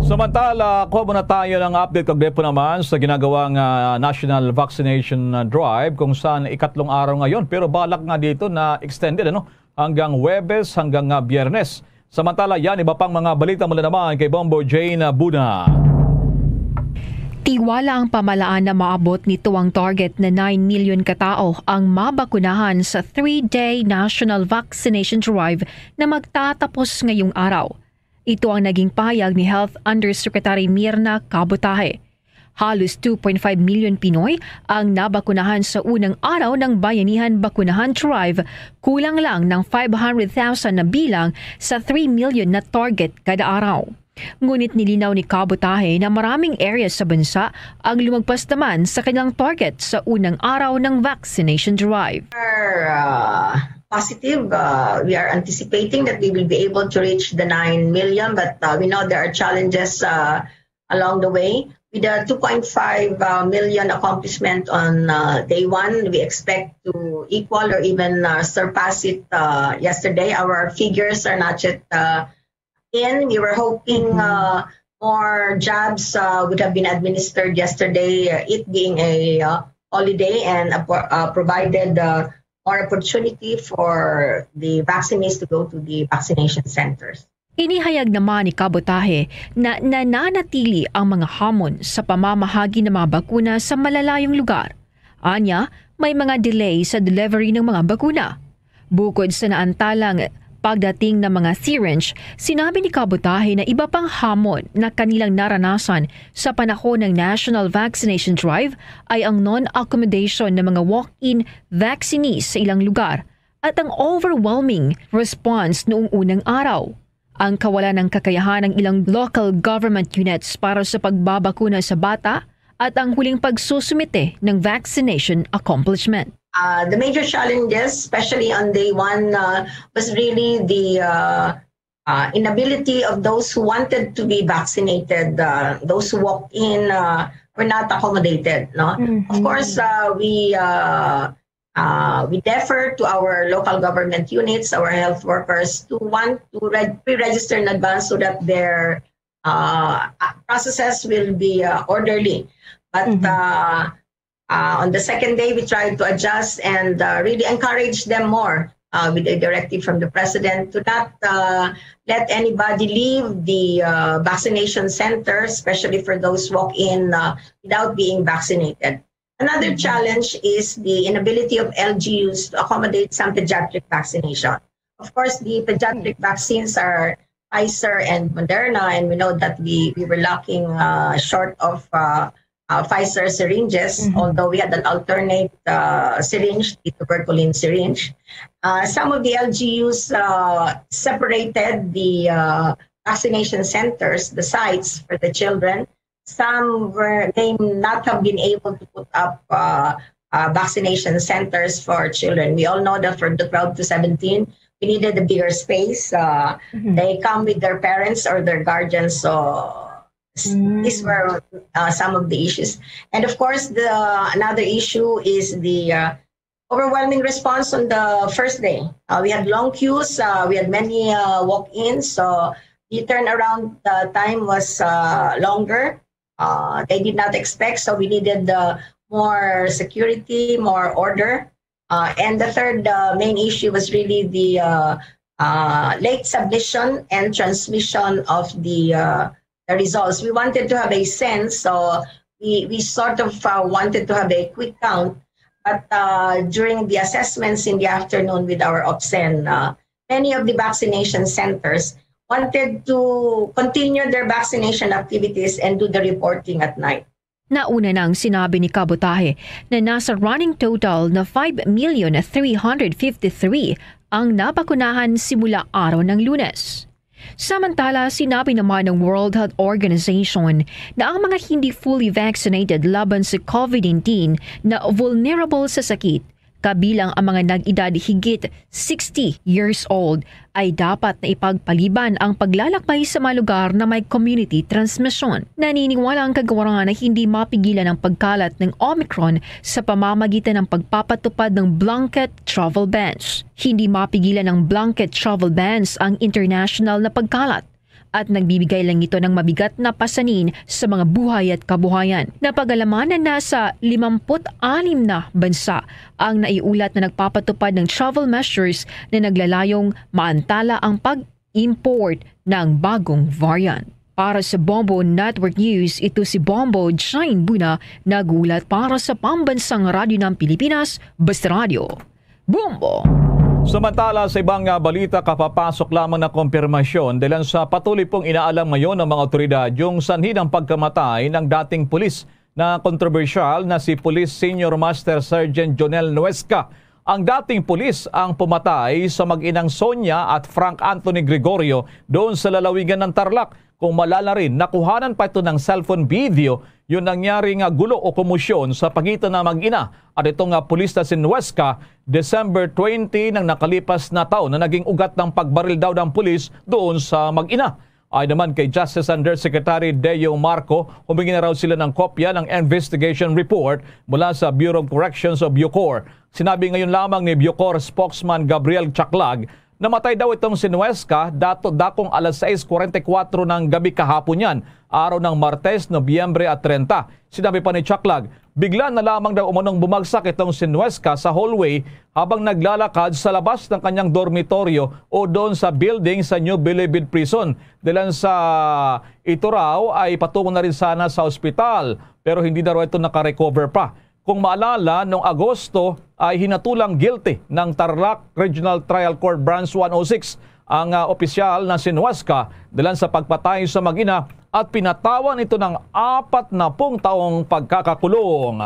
Samantala, kuha muna tayo ng update kaugnay po naman sa ginagawang ah, National Vaccination ah, Drive, kung saan ikatlong araw ngayon. Pero balak nga dito na extended, ano, hanggang Huwebes, hanggang ah, Biyernes. Samantala, yan, iba pang mga balita mula naman kay Bombo Jane Buna. Tiwala ang pamalaan na maabot nito ang target na nine million ka tawo ang mabakunahan sa three-day national vaccination drive na magtatapos ngayong araw. Ito ang naging pahayag ni Health Undersecretary Mirna Kabutahe. Halos two point five million Pinoy ang nabakunahan sa unang araw ng Bayanihan Bakunahan Drive, kulang lang ng five hundred thousand na bilang sa three million na target kada araw. Ngunit nilinaw ni Kabutahe na maraming areas sa bansa ang lumagpas naman sa kanilang target sa unang araw ng vaccination drive. Are uh, positive. Uh, we are anticipating that we will be able to reach the nine million, but uh, we know there are challenges uh, along the way. With the two point five uh, million accomplishment on uh, day one, we expect to equal or even uh, surpass it uh, yesterday. Our figures are not yet uh, in. We were hoping uh, more jobs uh, would have been administered yesterday, uh, it being a uh, holiday, and uh, uh, provided uh, more opportunity for the vaccinees to go to the vaccination centers. Inihayag naman ni Kabotahe na nananatili ang mga hamon sa pamamahagi ng mga bakuna sa malalayong lugar. Anya, may mga delay sa delivery ng mga bakuna. Bukod sa naantalang Pagdating na mga syringe, sinabi ni Kabutahe na iba pang hamon na kanilang naranasan sa panahon ng National Vaccination Drive ay ang non-accommodation ng mga walk-in vaccinees sa ilang lugar at ang overwhelming response noong unang araw. Ang kawalan ng kakayahan ng ilang local government units para sa pagbabakuna sa bata at ang huling pagsusumite ng vaccination accomplishment. Uh, the major challenges, especially on day one, uh, was really the uh, uh, inability of those who wanted to be vaccinated, uh, those who walked in, uh, were not accommodated. No, of course, uh, we uh, uh, we defer to our local government units, our health workers, to want to reg- pre-register in advance so that their uh, processes will be uh, orderly. But uh, uh, on the second day, we tried to adjust and uh, really encourage them more uh, with a directive from the president to not uh, let anybody leave the uh, vaccination center, especially for those walk in uh, without being vaccinated. Another challenge is the inability of L G Us to accommodate some pediatric vaccination. Of course, the pediatric vaccines are Pfizer and Moderna, and we know that we, we were lacking uh, short of uh, uh, Pfizer syringes, although we had an alternate uh, syringe, the tuberculin syringe. Uh, some of the L G Us uh, separated the uh, vaccination centers, the sites for the children. Some were may not have been able to put up uh, uh, vaccination centers for children. We all know that for the twelve to seventeen, we needed a bigger space. Uh, They come with their parents or their guardians, so s- these were uh, some of the issues. And of course, the another issue is the uh, overwhelming response on the first day. Uh, we had long queues. Uh, we had many uh, walk-ins. So the turnaround uh, time was uh, longer. Uh, they did not expect, so we needed uh, more security, more order. Uh, and the third uh, main issue was really the uh, uh, late submission and transmission of the uh, the results. We wanted to have a sense, so we, we sort of uh, wanted to have a quick count. But uh, during the assessments in the afternoon with our OPSEN, uh, many of the vaccination centers wanted to continue their vaccination activities and do the reporting at night. Nauna nang sinabi ni Kabutahe na nasa running total na five million three hundred fifty-three ang nabakunahan simula araw ng Lunes. Samantala, sinabi naman ng World Health Organization na ang mga hindi fully vaccinated laban sa COVID nineteen na vulnerable sa sakit, kabilang ang mga nag-edad higit sixty years old, ay dapat na ipagpaliban ang paglalakbay sa mga lugar na may community transmission. Naniniwala ang kagawaran na hindi mapigilan ang pagkalat ng Omicron sa pamamagitan ng pagpapatupad ng blanket travel bans. Hindi mapigilan ng blanket travel bans ang international na pagkalat at nagbibigay lang ito ng mabigat na pasanin sa mga buhay at kabuhayan. Napag-alaman na nasa limampu't anim na bansa ang naiulat na nagpapatupad ng travel measures na naglalayong maantala ang pag-import ng bagong variant. Para sa Bombo Network News, ito si Bombo Jane Buna, nag-uulat para sa Pambansang Radyo ng Pilipinas, Basta Radyo. Bombo! Samantala, sa ibang, ah, balita, kapapasok lamang na kumpirmasyon dahil sa patuloy pong inaalam ngayon ng mga otoridad yung sanhi ng pagkamatay ng dating pulis na kontrobersyal na si Police Senior Master Sergeant Jonel Nuesca. Ang dating pulis ang pumatay sa mag-inang Sonia at Frank Anthony Gregorio doon sa lalawigan ng Tarlac. Kung maalala rin, nakuhanan pa ito ng cellphone video yung nangyari nga gulo o komosyon sa pagitan ng mag-ina at ito nga pulis na si Nuesca, December twenty ng nakalipas na taon na naging ugat ng pagbaril daw ng pulis doon sa mag-ina. Ay naman kay Justice Undersecretary Deo Marco, humingi na raw sila ng kopya ng investigation report mula sa Bureau of Corrections o BUCOR. Sinabi ngayon lamang ni BUCOR spokesman Gabriel Chaclag, namatay daw itong si Nuesca dato dakong alas sais kuwarenta y kuwatro ng gabi kahapon yan, araw ng Martes, Nobyembre at trenta. Sinabi pa ni Chaclag, bigla na lamang daw umanong bumagsak itong si Nuesca sa hallway habang naglalakad sa labas ng kanyang dormitoryo o doon sa building sa New Bilibid Prison. Dahilan sa ito raw ay patungo na rin sana sa ospital, pero hindi na raw ito nakarecover pa. Kung maalala, noong Agosto ay hinatulang guilty ng Tarlac Regional Trial Court Branch one oh six ang, ah, opisyal na si Nuesca dalan sa pagpatay sa mag-ina at pinatawan ito ng apat na pung taong pagkakakulong.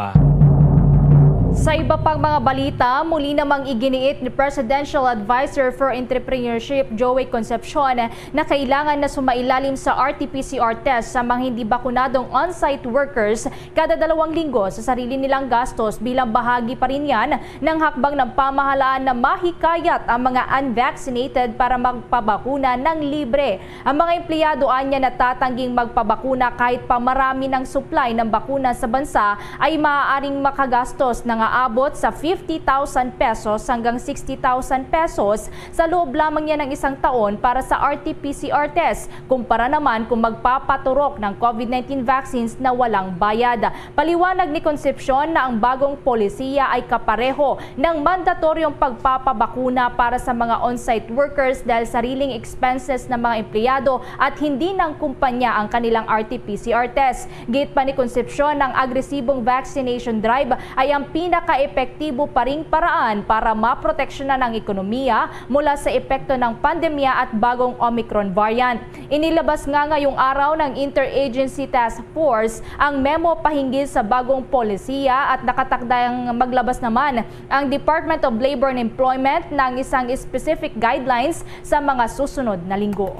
Sa iba pang mga balita, muli namang iginiit ni Presidential Advisor for Entrepreneurship Joey Concepcion na kailangan na sumailalim sa R T P C R test sa mga hindi bakunadong on-site workers kada dalawang linggo sa sarili nilang gastos, bilang bahagi pa rin yan ng hakbang ng pamahalaan na mahikayat ang mga unvaccinated para magpabakuna ng libre. Ang mga empleyado anya natatangging magpabakuna kahit pa marami ng supply ng bakuna sa bansa ay maaaring makagastos na nga abot sa fifty thousand pesos hanggang sixty thousand pesos sa loob lamang niya ng isang taon para sa R T P C R test, kumpara naman kung magpapaturok ng COVID nineteen vaccines na walang bayad. Paliwanag ni Concepcion na ang bagong polisiya ay kapareho ng mandatoryong pagpapabakuna para sa mga on-site workers dahil sariling expenses ng mga empleyado at hindi ng kumpanya ang kanilang R T P C R test. Giit pa ni Concepcion, ang agresibong vaccination drive ay ang pinakaepektibo pa ring paraan para maproteksyonan ang ekonomiya mula sa epekto ng pandemya at bagong Omicron variant. Inilabas nga ngayong araw ng Interagency Task Force ang memo pahinggil sa bagong polisiya at nakatakdang maglabas naman ang Department of Labor and Employment ng isang specific guidelines sa mga susunod na linggo.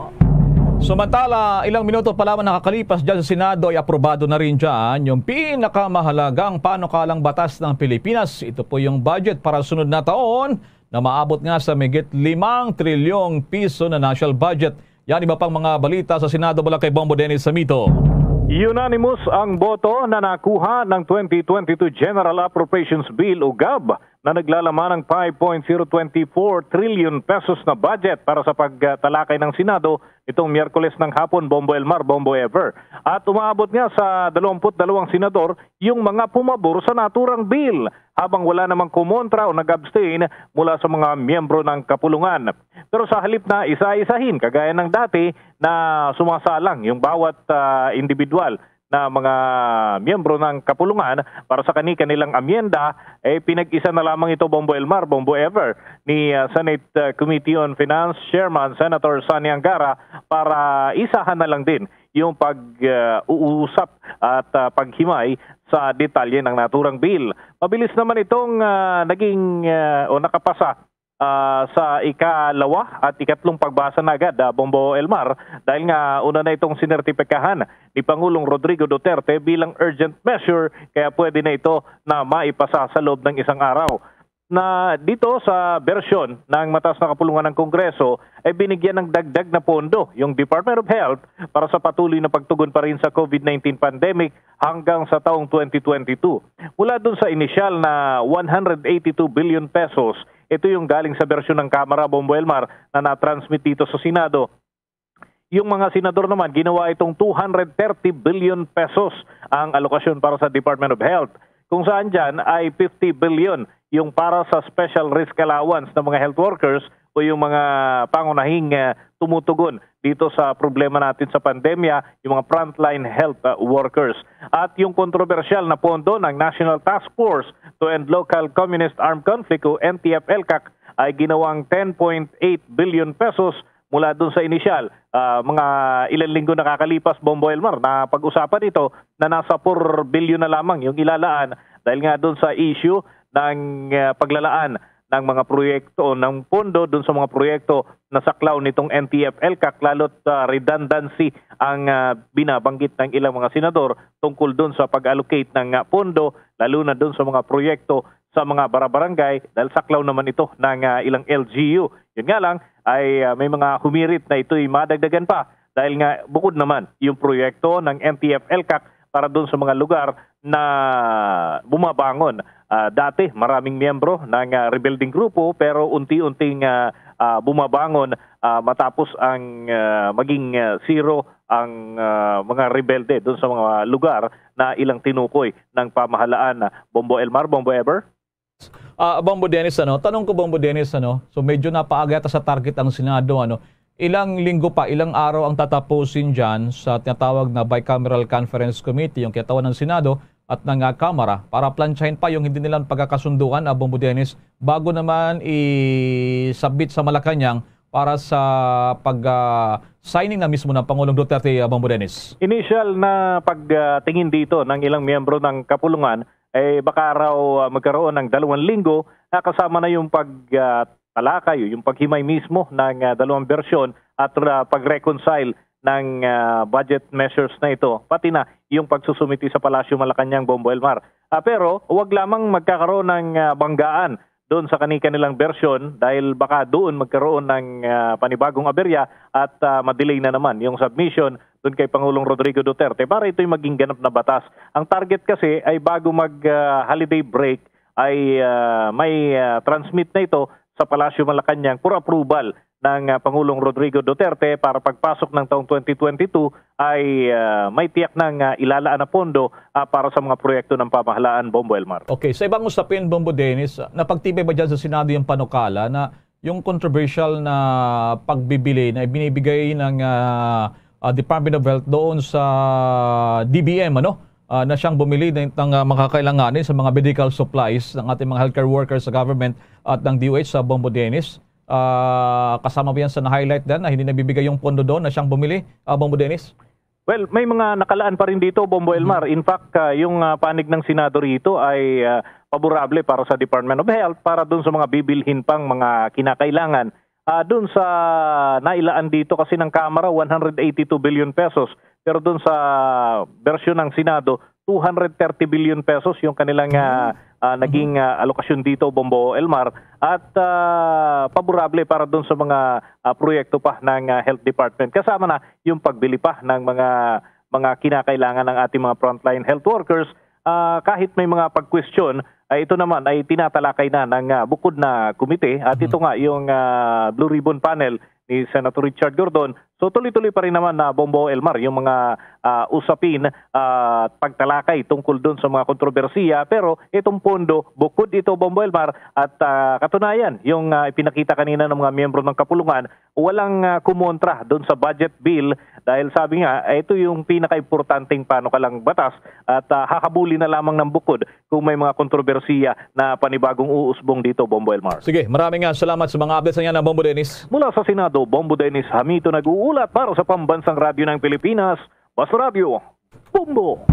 Samantala, ilang minuto pa lamang nakakalipas dyan sa Senado ay aprobado na rin dyan yung pinakamahalagang panukalang batas ng Pilipinas. Ito po yung budget para sunod na taon na maabot nga sa migit limang trilyong piso na national budget. Yan, iba pang mga balita sa Senado mula kay Bombo Dennis Samito. Unanimous ang boto na nakuha ng twenty twenty-two General Appropriations Bill o gab na naglalaman ng five point zero twenty-four trillion pesos na budget para sa pagtalakay ng Senado nitong Miyerkules ng hapon, Bombo Elmar, Bombo Ever. At umaabot nga sa dalawampu't dalawang senador yung mga pumabor sa naturang bill, habang wala namang kumontra o nag-abstain mula sa mga miyembro ng kapulungan. Pero sa halip na isa-isahin, kagaya ng dati, na sumasalang yung bawat, ah, individual na mga miyembro ng kapulungan para sa kani-kanilang amyenda, eh, pinag-isa na lamang ito, Bombo Elmar, Bombo Ever, ni, ah, Senate, ah, Committee on Finance Chairman Senator Sonny Angara para isahan na lang din yung pag, ah, uusap at, ah, paghimay sa detalye ng naturang bill. Mabilis naman itong, ah, naging, ah, o nakapasa, ah, sa ikalawa at ikatlong pagbasa na agad, ah, Bombo Elmar, dahil nga una na itong sinertipikahan ni Pangulong Rodrigo Duterte bilang urgent measure, kaya pwede na ito na maipasa sa loob ng isang araw. Na dito sa bersyon ng mataas na kapulungan ng Kongreso, ay binigyan ng dagdag na pondo yung Department of Health para sa patuloy na pagtugon pa rin sa COVID nineteen pandemic hanggang sa taong twenty twenty-two. Mula dun sa inisyal na one hundred eighty-two billion pesos, ito yung galing sa bersyon ng Kamara, Bombo Elmar, na na-transmit dito sa Senado. Yung mga senador naman, ginawa itong two hundred thirty billion pesos ang alokasyon para sa Department of Health, kung saan dyan ay fifty billion yung para sa special risk allowance ng mga health workers o yung mga pangunahing, eh, tumutugon dito sa problema natin sa pandemya, yung mga frontline health, uh, workers. At yung kontrobersyal na pondo ng National Task Force to End Local Communist Armed Conflict o N T F L CAC ay ginawang ten point eight billion pesos mula dun sa inisyal. Ah, mga ilang linggo nakakalipas, Bombo Elmar, na pag-usapan ito na nasa four billion na lamang yung ilalaan dahil nga dun sa issue ng, ah, paglalaan ng mga proyekto, ng pondo dun sa mga proyekto na saklaw nitong N T F L CAC, lalo't, ah, redundancy ang, ah, binabanggit ng ilang mga senador tungkol dun sa pag-allocate ng, ah, pondo, lalo na dun sa mga proyekto sa mga barabarangay, dahil saklaw naman ito ng, ah, ilang L G U. Yun nga lang, ay, ah, may mga humirit na ito'y madagdagan pa dahil nga bukod naman yung proyekto ng N T F L CAC para dun sa mga lugar na bumabangon. Ah, dati, maraming miyembro ng, ah, rebelde grupo, pero unti-unting, ah, ah, bumabangon, ah, matapos ang, ah, maging, ah, zero ang, ah, mga rebelde dun sa mga lugar na ilang tinukoy ng pamahalaan. Bombo Elmar, Bombo Ever? Ah, Bombo Dennis, ano? Tanong ko, Bombo Dennis, ano? So, medyo napaaga yata sa target ang Senado, ano? Ilang linggo pa, ilang araw ang tatapusin dyan sa tinatawag na bicameral conference committee, yung kinatawan ng Senado at ng, ah, Kamara, para plantsahin pa yung hindi nilang pagkakasunduan, ah, Bombo Dennis, bago naman i-submit sa Malacañang para sa pag, ah, signing na mismo ng Pangulong Duterte, ah, Bombo Dennis? Initial na pagtingin dito ng ilang miyembro ng kapulungan, eh, baka raw, ah, magkaroon ng dalawang linggo na kasama na yung pag, ah, talakay o yung paghimay mismo ng, ah, dalawang bersyon at, ah, pag-reconcile ng, ah, budget measures na ito, pati na yung pagsusumiti sa Palasyo Malacañang, Bombo Elmar. Ah, pero wag lamang magkakaroon ng, ah, banggaan doon sa kani-kanilang bersyon dahil baka doon magkaroon ng, ah, panibagong aberya at, ah, ma-delay na naman yung submission doon kay Pangulong Rodrigo Duterte para ito'y maging ganap na batas. Ang target kasi ay bago mag, ah, holiday break ay, ah, may, ah, transmit na ito sa Palasyo Malacañang for approval ng, ah, Pangulong Rodrigo Duterte para pagpasok ng taong twenty twenty-two ay, ah, may tiyak nang, ah, ilalaan na pondo, ah, para sa mga proyekto ng pamahalaan, Bombo Elmar. Okay, sa ibang usapin, Bombo Dennis, ah, napagtibay ba dyan sa Senado yung panukala na yung controversial na pagbibili na ibinibigay ng, ah, ah, Department of Health doon sa D B M, ano? Ah, na siyang bumili ng, ng, ah, makakailanganin sa mga medical supplies ng ating mga healthcare workers sa government at ng D O H sa, Bombo Dennis. Ah, kasama ba yan sa na-highlight din na hindi nabibigay yung pondo doon na siyang bumili, ah, Bombo Dennis? Well, may mga nakalaan pa rin dito, Bombo Elmar. In fact, ah, yung, ah, panig ng Senado rito ay, ah, paborable para sa Department of Health para dun sa mga bibilhin pang mga kinakailangan. Ah, dun sa nailaan dito kasi ng Kamara, one hundred eighty-two billion pesos. Pero dun sa bersyon ng Senado, two hundred thirty billion pesos yung kanilang, ah, ah, naging, ah, alokasyon dito, Bombo Elmar. At, ah, paborable para dun sa mga, ah, proyekto pa ng, ah, Health Department. Kasama na yung pagbili pa ng mga, mga kinakailangan ng ating mga frontline health workers. Ah, kahit may mga pagkwestiyon, ay ito naman ay tinatalakay na ng, ah, bukod na komite. At ito nga yung, ah, Blue Ribbon Panel ni Senator Richard Gordon. So tuloy-tuloy pa rin naman na, Bombo Elmar, yung mga, ah, usapin, ah, pagtalakay tungkol doon sa mga kontrobersiya. Pero itong pondo, bukod ito, Bombo Elmar, at, ah, katunayan, yung, ah, ipinakita kanina ng mga miyembro ng kapulungan, walang, ah, kumontra doon sa budget bill dahil sabi nga, eh, ito yung pinakaimportanteng panukalang batas at, ah, hahabulin na lamang ng bukod kung may mga kontrobersiya na panibagong uusbong dito, Bombo Elmar. Sige, maraming, ah, salamat sa mga updates na yan, ah, Bombo Dennis. Mula sa Senado, Bombo Dennis Hamito nag-uulat para sa Pambansang Radyo ng Pilipinas, Basta Radyo, Bombo.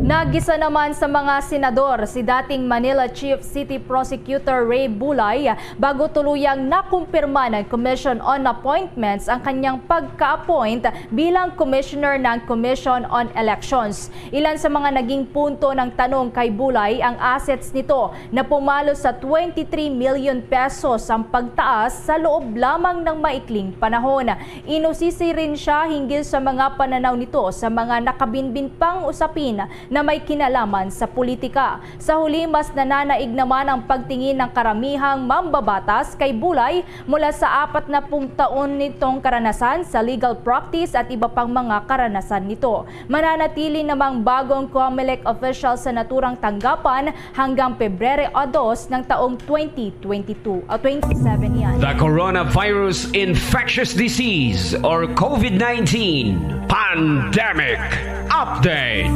Nagisa naman sa mga senador si dating Manila Chief City Prosecutor Ray Bulay bago tuluyang nakumpirma ng Commission on Appointments ang kanyang pagka-appoint bilang commissioner ng Commission on Elections. Ilan sa mga naging punto ng tanong kay Bulay ang assets nito na pumalo sa twenty-three million pesos ang pagtaas sa loob lamang ng maikling panahon. Inusisi rin siya hinggil sa mga pananaw nito sa mga nakabinbin pang usapin na may kinalaman sa politika. Sa huli, mas nananaig naman ang pagtingin ng karamihang mambabatas kay Bulay mula sa apat na pung taon nitong karanasan sa legal practice at iba pang mga karanasan nito. Mananatili namang bagong Comelec official sa naturang tanggapan hanggang Pebrero dos ng taong twenty twenty-two, o twenty-seven yan. The coronavirus infectious disease or COVID nineteen pandemic update.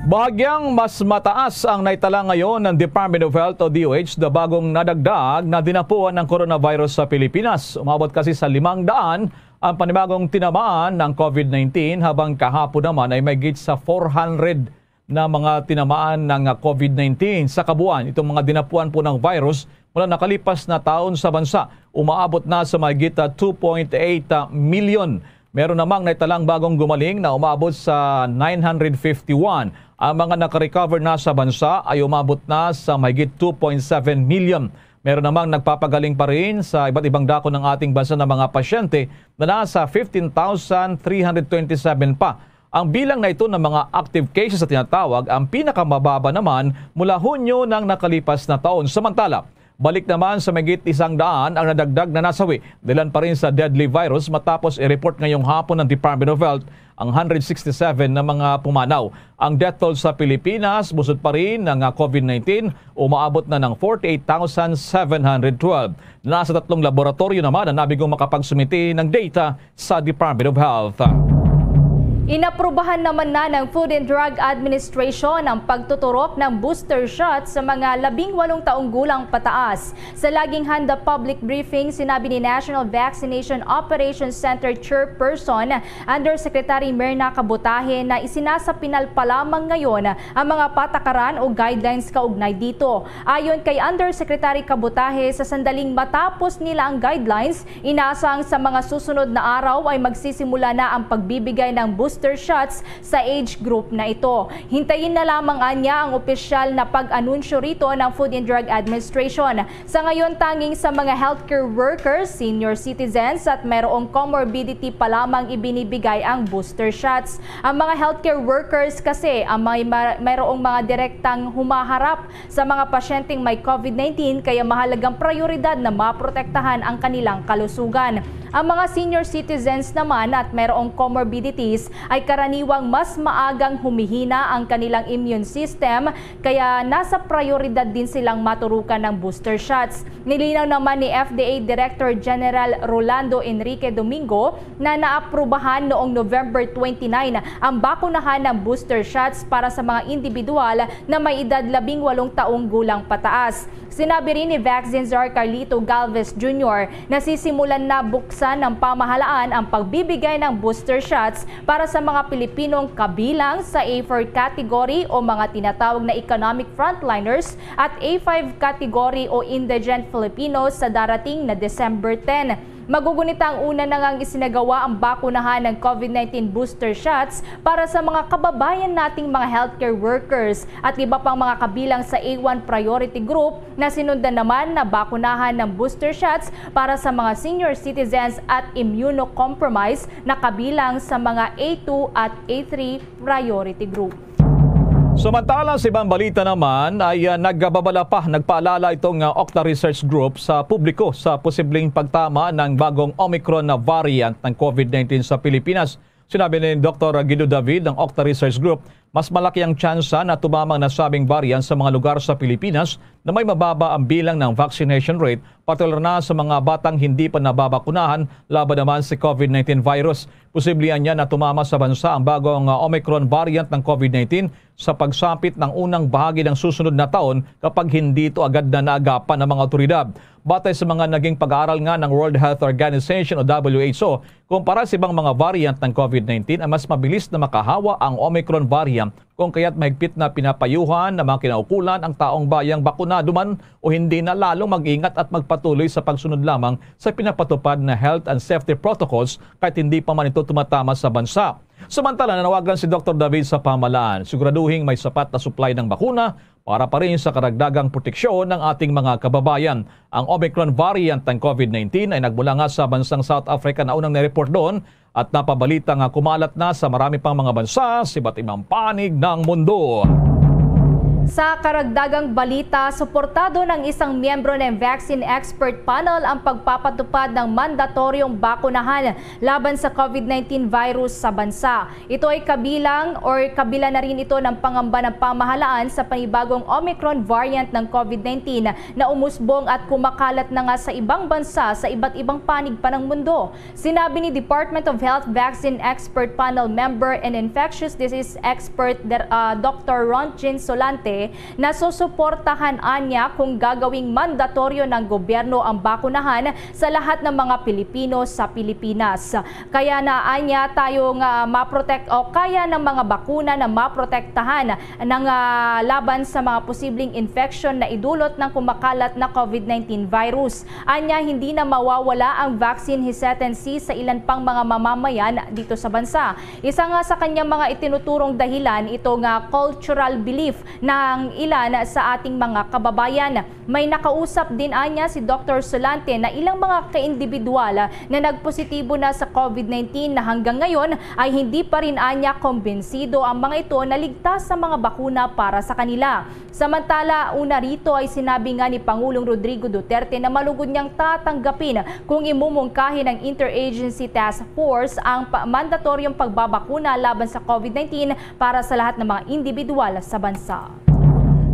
Bahagyang mas mataas ang naitala ngayon ng Department of Health o D O H na bagong nadagdag na dinapuan ng coronavirus sa Pilipinas. Umabot kasi sa limang daan ang panibagong tinamaan ng COVID nineteen, habang kahapon naman ay mahigit sa four hundred na mga tinamaan ng, ah, COVID nineteen sa kabuuan. Itong mga dinapuan po ng virus mula nakalipas na taon sa bansa, umaabot na sa mahigit, ah, two point eight million. Meron namang naitalang bagong gumaling na umaabot sa nine hundred fifty-one. Ang mga nakarecover na sa bansa ay umabot na sa mahigit two point seven million. Meron namang nagpapagaling pa rin sa iba't ibang dako ng ating bansa ng mga pasyente na nasa fifteen thousand three hundred twenty-seven pa. Ang bilang na ito ng mga active cases sa tinatawag ang pinakamababa naman mula Hunyo ng nakalipas na taon. Samantala, balik naman sa mahigit isang daan ang nadagdag na nasawi. Dahilan pa rin sa deadly virus matapos i-report ngayong hapon ng Department of Health ang hundred sixty-seven na mga pumanaw. Ang death toll sa Pilipinas, busod pa rin ng, ah, COVID nineteen, umaabot na ng forty-eight thousand seven hundred twelve. Nasa tatlong laboratorio naman ang nabigong makapagsumiti ng data sa Department of Health. Inaprubahan naman na ng Food and Drug Administration ang pagtuturok ng booster shot sa mga labing walong taong gulang pataas. Sa laging handa public briefing, sinabi ni National Vaccination Operations Center Chairperson Undersecretary Myrna Kabutahe na isinasapinal pa lamang ngayon ang mga patakaran o guidelines kaugnay dito. Ayon kay Undersecretary Kabutahe, sa sandaling matapos nila ang guidelines, inaasang sa mga susunod na araw ay magsisimula na ang pagbibigay ng booster shots sa age group na ito. Hintayin na lamang anya ang opisyal na pag-anunsyo rito ng Food and Drug Administration. Sa ngayon, tanging sa mga healthcare workers, senior citizens at mayroong comorbidity pa lamang ibinibigay ang booster shots. Ang mga healthcare workers kasi ang may ma- mayroong mga direktang humaharap sa mga pasyenteng may COVID nineteen, kaya mahalagang prioridad na maprotektahan ang kanilang kalusugan. Ang mga senior citizens naman at mayroong comorbidities ay karaniwang mas maagang humihina ang kanilang immune system, kaya nasa prioridad din silang maturukan ng booster shots. Nilinaw naman ni F D A Director General Rolando Enrique Domingo na naaprubahan noong November twenty-nine ang bakunahan ng booster shots para sa mga individual na may edad labing walong taong gulang pataas. Sinabi rin ni Vaccine Czar Carlito Galvez Junior na sisimulan na buksan ng pamahalaan ang pagbibigay ng booster shots para sa mga Pilipinong kabilang sa A four category o mga tinatawag na economic frontliners at A five category o indigent Filipinos sa darating na December ten. Magugunita ang una na ngang isinagawa ang bakunahan ng COVID nineteen booster shots para sa mga kababayan nating mga healthcare workers at iba pang mga kabilang sa A one priority group na sinundan naman na bakunahan ng booster shots para sa mga senior citizens at immunocompromised na kabilang sa mga A two at A three priority group. Samantala, sa ibang balita naman ay ah, nagbabala pa, nagpaalala itong ah, Okta Research Group sa publiko sa posibleng pagtama ng bagong Omicron na variant ng COVID nineteen sa Pilipinas. Sinabi ni Doktor Guido David ng Okta Research Group, mas malaki ang tsansa na tumama ang nasabing variant sa mga lugar sa Pilipinas na may mababa ang bilang ng vaccination rate, pati na sa mga batang hindi pa nababakunahan laban naman sa COVID nineteen virus. Posible anya na tumama sa bansa ang bagong ah, Omicron variant ng COVID nineteen sa pagsapit ng unang bahagi ng susunod na taon kapag hindi ito agad na naagapan ng mga awtoridad. Batay sa mga naging pag-aaral nga ng World Health Organization o W H O, kumpara sa ibang mga variant ng COVID nineteen, ay mas mabilis na makahawa ang Omicron variant, kung kaya't mahigpit na pinapayuhan ng mga kinaukulan ang taong bayang bakunado man o hindi na lalong mag-ingat at magpatuloy sa pagsunod lamang sa pinapatupad na health and safety protocols kahit hindi pa man ito tumatama sa bansa. Samantala, nanawagan si Doktor David sa pamahalaan, siguraduhing may sapat na supply ng bakuna para pa rin sa karagdagang proteksyon ng ating mga kababayan. Ang Omicron variant ng COVID nineteen ay nagmula nga sa bansang South Africa na unang nireport doon at napabalita nga kumalat na sa marami pang mga bansa sa iba't ibang panig ng mundo. Sa karagdagang balita, suportado ng isang miyembro ng Vaccine Expert Panel ang pagpapatupad ng mandatoryong bakunahan laban sa COVID nineteen virus sa bansa. Ito ay kabilang or kabila na rin ito ng pangamba ng pamahalaan sa panibagong Omicron variant ng COVID nineteen na umusbong at kumakalat na nga sa ibang bansa sa iba't ibang panig pa ng mundo. Sinabi ni Department of Health Vaccine Expert Panel Member and Infectious Disease Expert Der- ah, Doktor Ronchin Solante na susuportahan anya kung gagawing mandatoryo ng gobyerno ang bakunahan sa lahat ng mga Pilipino sa Pilipinas. Kaya na anya tayo nga maprotect o kaya ng mga bakuna na maprotektahan ng ah, laban sa mga posibleng infection na idulot ng kumakalat na COVID nineteen virus. Anya, hindi na mawawala ang vaccine hesitancy sa ilan pang mga mamamayan dito sa bansa. Isa nga sa kanyang mga itinuturong dahilan ito nga cultural belief ng ilan sa ating mga kababayan. May nakausap din anya si Doktor Solante na ilang mga kaindibidwal na nagpositibo na sa COVID nineteen na hanggang ngayon ay hindi pa rin anya kumbinsido ang mga ito na ligtas sa mga bakuna para sa kanila. Samantala, una rito ay sinabi nga ni Pangulong Rodrigo Duterte na malugod niyang tatanggapin kung imumungkahi ng Interagency Task Force ang pa- mandatoryong pagbabakuna laban sa COVID nineteen para sa lahat ng mga individual sa bansa.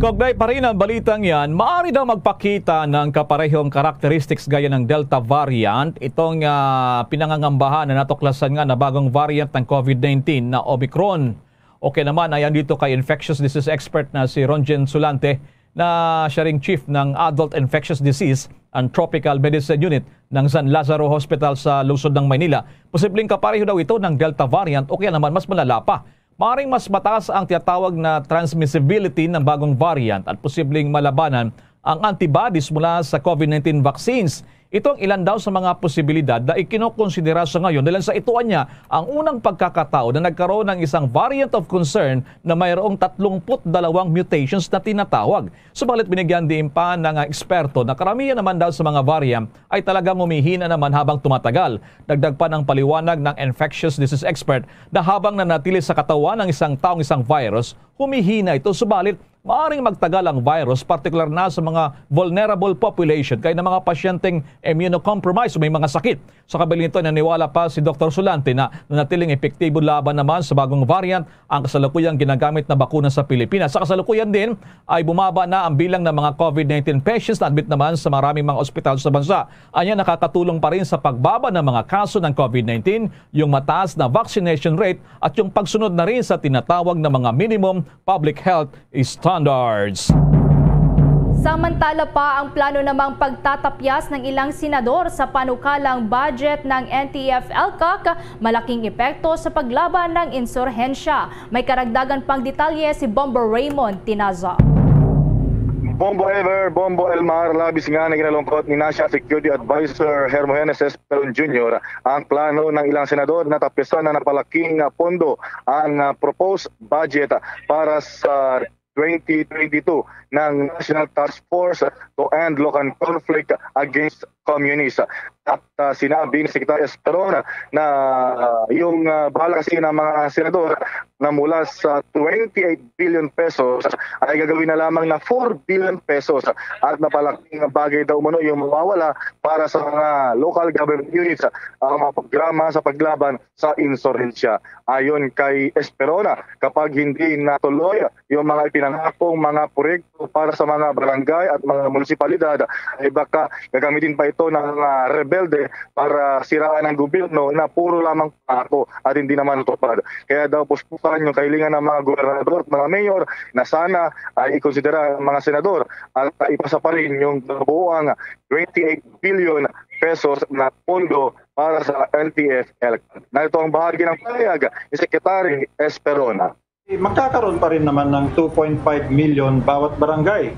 Kaugnay pa rin ang balitang yan, maaari daw magpakita ng kaparehong characteristics gaya ng Delta variant itong, ah, pinangangambahan na natuklasan nga na bagong variant ng COVID nineteen na Omicron. Okay naman, ayon dito kay infectious disease expert na si Ronjen Sulante, na siya ring chief ng Adult Infectious Disease and Tropical Medicine Unit ng San Lazaro Hospital sa lungsod ng Maynila. Posibleng kapareho daw ito ng Delta variant o kaya naman mas malala pa. Maring mas mataas ang tinatawag na transmissibility ng bagong variant at posibleng malabanan ang antibodies mula sa COVID nineteen vaccines. Ito ang ilan daw sa mga posibilidad na ikinokonsidera sa ngayon dahil sa ito anya ang unang pagkakataon na nagkaroon ng isang variant of concern na mayroong tatlumpu't dalawang mutations na tinatawag. Subalit binigyan diin pa ng eksperto na karamihan naman daw sa mga variant ay talagang humihina naman habang tumatagal. Dagdag pa ng paliwanag ng infectious disease expert na habang nanatili sa katawan ng isang taong isang virus, humihina ito. Subalit, maaring magtagal ang virus, partikular na sa mga vulnerable population, kaya ng mga pasyenteng immunocompromised o may mga sakit. Sa kabila nito, naniwala pa si Doktor Sulante na nanatiling epektibo laban naman sa bagong variant ang kasalukuyang ginagamit na bakuna sa Pilipinas. Sa kasalukuyan din ay bumaba na ang bilang ng mga COVID nineteen patients na admit naman sa maraming mga ospital sa bansa. Anya, nakakatulong pa rin sa pagbaba ng mga kaso ng COVID nineteen yung mataas na vaccination rate at yung pagsunod na rin sa tinatawag na mga minimum public health standards. Samantala pa ang plano namang pagtatapyas ng ilang senador sa panukalang budget ng N T F-ELCAC, malaking epekto sa paglaban ng insurhensya. May karagdagan pang detalye si Bombo Raymond Tinaza. Bombo Ever, Bombo Elmar, labis nga na ginalungkot ni National Security Advisor Hermogenes Esperon Junior ang plano ng ilang senador na tapisan na napalaking pondo ang, ah, proposed budget para sa twenty twenty-two ng National Task Force to End Local Conflict Against Communists. At, ah, sinabi ni Secretary Esperon na, ah, yung, ah, balak kasi ng mga senador na mula sa twenty-eight billion pesos ay gagawin na lamang na four billion pesos at napalaking bagay daw umano yung mawawala para sa mga local government units, ang mga programa sa paglaban sa insurhensya. Ayon kay Esperon, kapag hindi natuloy yung mga ipinangakong mga proyekto para sa mga barangay at mga munisipalidad, ay baka gagamitin pa ito ng mga rebelde para siraan ang gobyerno na puro lamang pangako at hindi naman natupad. Kaya daw puspusan yung kahilingan ng mga gobernador at mga mayor na sana ay ikonsidera ang mga senador at ipasa pa rin yung kabuuang twenty-eight billion pesos na pondo para sa N T F-ELCAC. Narito ang bahagi ng pahayag ni Secretary Esperon. Magkakaroon pa rin naman ng two point five million bawat barangay.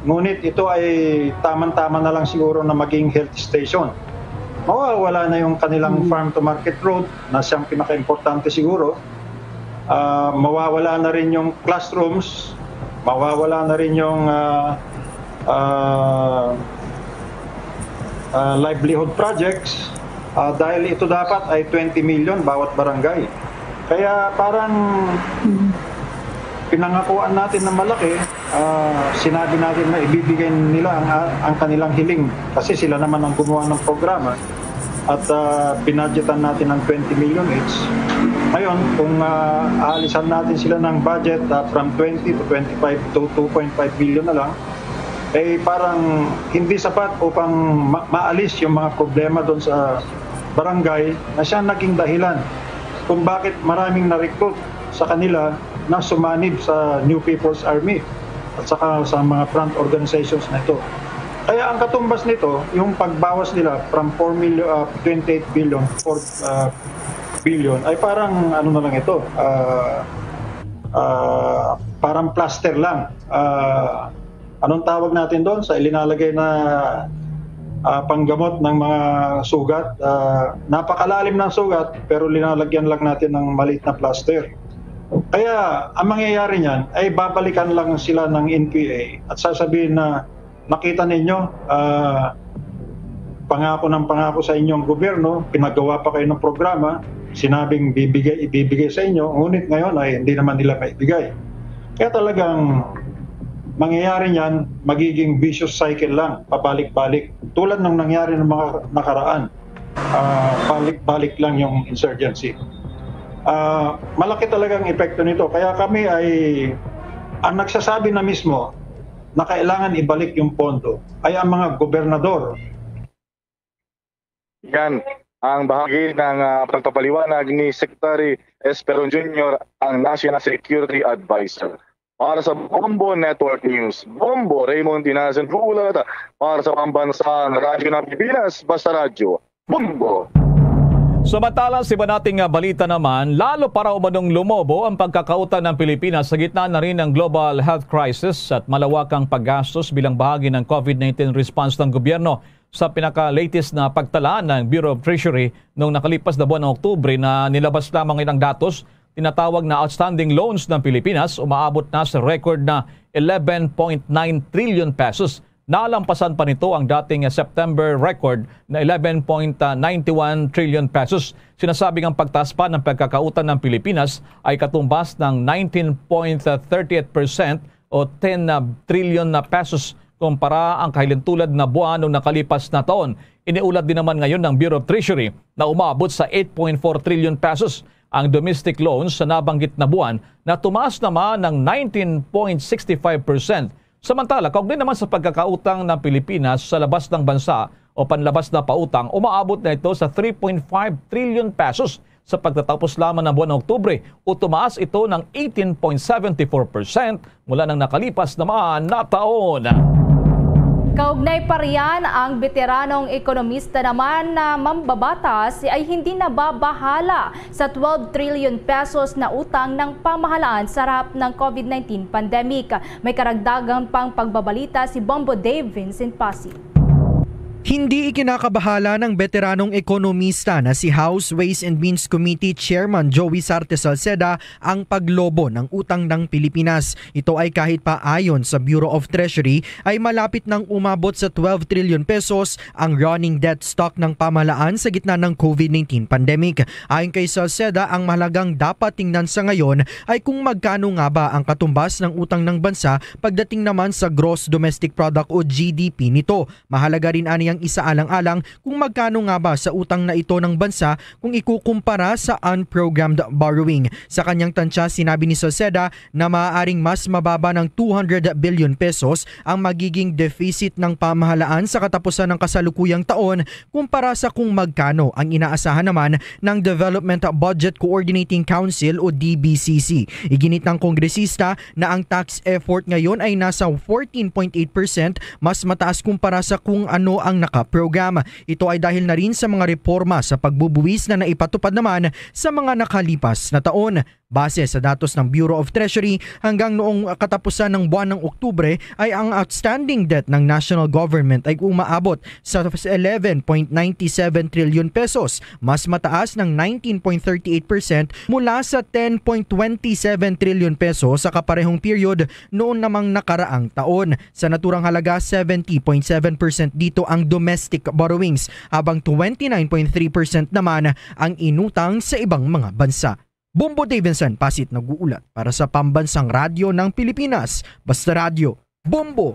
Ngunit ito ay tamang-tama na lang siguro na maging health station. Mawawala na yung kanilang farm to market road na siyang pinakaimportante siguro. Ah, mawawala na rin yung classrooms, mawawala na rin yung, ah, ah, ah, livelihood projects, ah, dahil ito dapat ay twenty million bawat barangay. Kaya parang pinangakuan natin ng malaki, ah, sinabi natin na ibibigay nila ang, ang kanilang hiling kasi sila naman ang gumawa ng programa at, ah, binadgetan natin ng twenty million each. Ngayon, kung, ah, aalisan natin sila ng budget, ah, from twenty to twenty-five to two point five million na lang, eh, parang hindi sapat upang ma- maalis yung mga problema doon sa barangay na siya naging dahilan kung bakit maraming na-recruit sa kanila na sumanib sa New People's Army at saka sa mga front organizations na ito. Kaya ang katumbas nito, yung pagbawas nila from four million, ah, twenty-eight billion, four, ah, billion, ay parang ano na lang ito, ah, ah, parang plaster lang. Ah, anong tawag natin doon sa ilinalagay na, ah, panggamot ng mga sugat? Ah, napakalalim ng sugat, pero linalagyan lang natin ng maliit na plaster. Kaya ang mangyayari niyan ay babalikan lang sila ng N P A at sasabihin na, "Nakita ninyo, ah, pangako ng pangako sa inyong gobyerno, pinagawa pa kayo ng programa, sinabing bibigay, ibibigay sa inyo, ngunit ngayon ay hindi naman nila maibigay." Kaya talagang mangyayari niyan, magiging vicious cycle lang, pabalik-balik. Tulad ng nangyari ng mga nakaraan, ah, balik-balik lang yung insurgency. Ah, malaki talagang epekto nito. Kaya kami ay Ang nagsasabi na mismo na kailangan ibalik yung pondo ay ang mga gobernador. Yan ang bahagi ng ah, pagpapaliwanag ni Secretary Esperon Junior, ang National Security Advisor. Para sa Bombo Network News, Bombo Raymond Inazen Hulat para sa Pambansang Radyo ng Pilipinas, Basta Radyo, Bombo. Samantala, sa iba nating ah, balita naman, lalo pa raw umanong lumobo ang pagkakautang ng Pilipinas sa gitna na rin ng global health crisis at malawakang paggastos bilang bahagi ng COVID nineteen response ng gobyerno. Sa pinaka-latest na pagtala ng Bureau of Treasury noong nakalipas na buwan ng Oktubre na nilabas lamang ang datos, tinatawag na outstanding loans ng Pilipinas umaabot na sa record na eleven point nine trillion pesos. Nalampasan pa nito ang dating September record na eleven point nine one trillion pesos. Sinasabing ang pagtaas pa ng pagkakautang ng Pilipinas ay katumbas ng nineteen point thirty eight percent o ten na trilyon na pesos kumpara ang kahalintulad na buwan noong nakalipas na taon. Iniulat din naman ngayon ng Bureau of Treasury na umabot sa eight point four trillion pesos ang domestic loans sa nabanggit na buwan na tumaas naman ng nineteen point six five percent. Samantala, kaugnay naman sa pagkakautang ng Pilipinas sa labas ng bansa o panlabas na pautang, umaabot na ito sa three point five trillion pesos sa pagtatapos lamang ng buwan ng Oktubre o tumaas ito ng eighteen point seventy four percent mula ng nakalipas naman na taon. Kaugnay pa riyan, ang beteranong ekonomista naman na mambabatas ay hindi nababahala sa twelve trillion pesos na utang ng pamahalaan sa harap ng COVID nineteen pandemic. May karagdagan pang pagbabalita si Bombo Dave Vincent Pasi. Hindi ikinakabahala ng beteranong ekonomista na si House Ways and Means Committee Chairman Joey Sarte Salceda ang paglobo ng utang ng Pilipinas. Ito ay kahit pa ayon sa Bureau of Treasury ay malapit nang umabot sa twelve trillion pesos ang running debt stock ng pamahalaan sa gitna ng COVID nineteen pandemic. Ayon kay Salceda, ang mahalagang dapat tingnan sa ngayon ay kung magkano nga ba ang katumbas ng utang ng bansa pagdating naman sa gross domestic product o G D P nito. Mahalaga rin aniyang isaalang-alang kung magkano nga ba sa utang na ito ng bansa kung ikukumpara sa unprogrammed borrowing. Sa kanyang tansya, sinabi ni Salceda na maaaring mas mababa ng two hundred billion pesos ang magiging deficit ng pamahalaan sa katapusan ng kasalukuyang taon kumpara sa kung magkano ang inaasahan naman ng Development Budget Coordinating Council o D B C C. Iginit ng kongresista na ang tax effort ngayon ay nasa fourteen point eight percent, mas mataas kumpara sa kung ano ang nakaprogram. Ito ay dahil na rin sa mga reporma sa pagbubuwis na naipatupad naman sa mga nakalipas na taon. Base sa datos ng Bureau of Treasury, hanggang noong katapusan ng buwan ng Oktubre ay ang outstanding debt ng national government ay umaabot sa eleven point nine seven trillion pesos, mas mataas ng nineteen point thirty eight percent mula sa ten point twenty seven trillion pesos sa kaparehong period noon namang nakaraang taon. Sa naturang halaga, seventy point seven percent dito ang domestic borrowings, habang twenty nine point three percent naman ang inutang sa ibang mga bansa. Bombo Davidson Pasit nag-uulat para sa Pambansang Radyo ng Pilipinas, Basta Radyo, Bombo.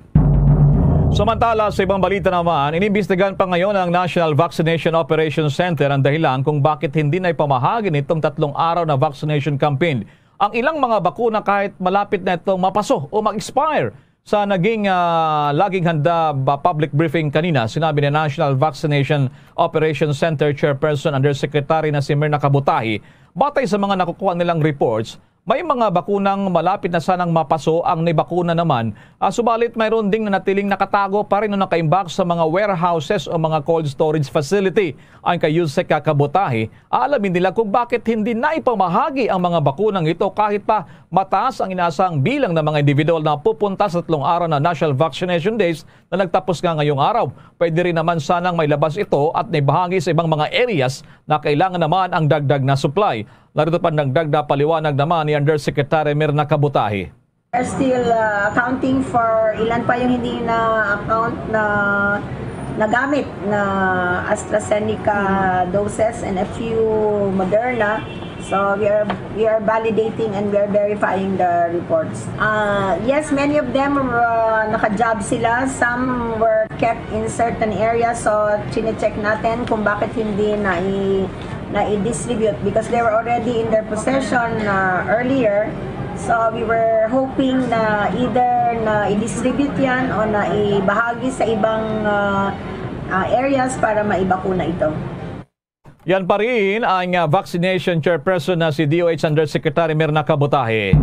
Samantala, sa ibang balita naman, inimbestigahan pa ngayon ng National Vaccination Operations Center ang dahilan kung bakit hindi na ipamahagi nitong tatlong araw na vaccination campaign ang ilang mga bakuna kahit malapit na itong mapaso o mag-expire. Sa naging ah, laging handa ba public briefing kanina, sinabi ni National Vaccination Operations Center Chairperson Undersecretary na si Mirna Kabutahi, batay sa mga nakukuha nilang reports, may mga bakunang malapit na sanang mapaso ang nibakuna naman, ah, subalit mayroon ding nanatiling nakatago pa rin o nakaimbak sa mga warehouses o mga cold storage facility. Ang kay Yusek Kabutahi, aalamin nila kung bakit hindi na ipamahagi ang mga bakunang ito kahit pa mataas ang inaasahang bilang ng mga individual na pupunta sa tatlong araw na National Vaccination Days na nagtapos nga ngayong araw. Pwede rin naman sanang mailabas ito at naibahagi sa ibang mga areas na kailangan naman ang dagdag na supply. Narito pa ang dagdag na paliwanag naman ni Undersecretary Mirna Kabutahi. We're still uh, accounting for ilan pa yung hindi na account na nagamit na AstraZeneca doses and a few Moderna. So we are we are validating and we are verifying the reports. Uh, yes, many of them were uh, naka-job sila. Some were kept in certain areas. So chine-check natin kung bakit hindi na i na i-distribute because they were already in their possession uh, earlier. So we were hoping na either na i-distribute yan o na ibahagi sa ibang ah, ah, areas para maibakuna ito. Yan pa rin ang ah, vaccination chairperson na si D O H Undersecretary Mirna Kabutahe.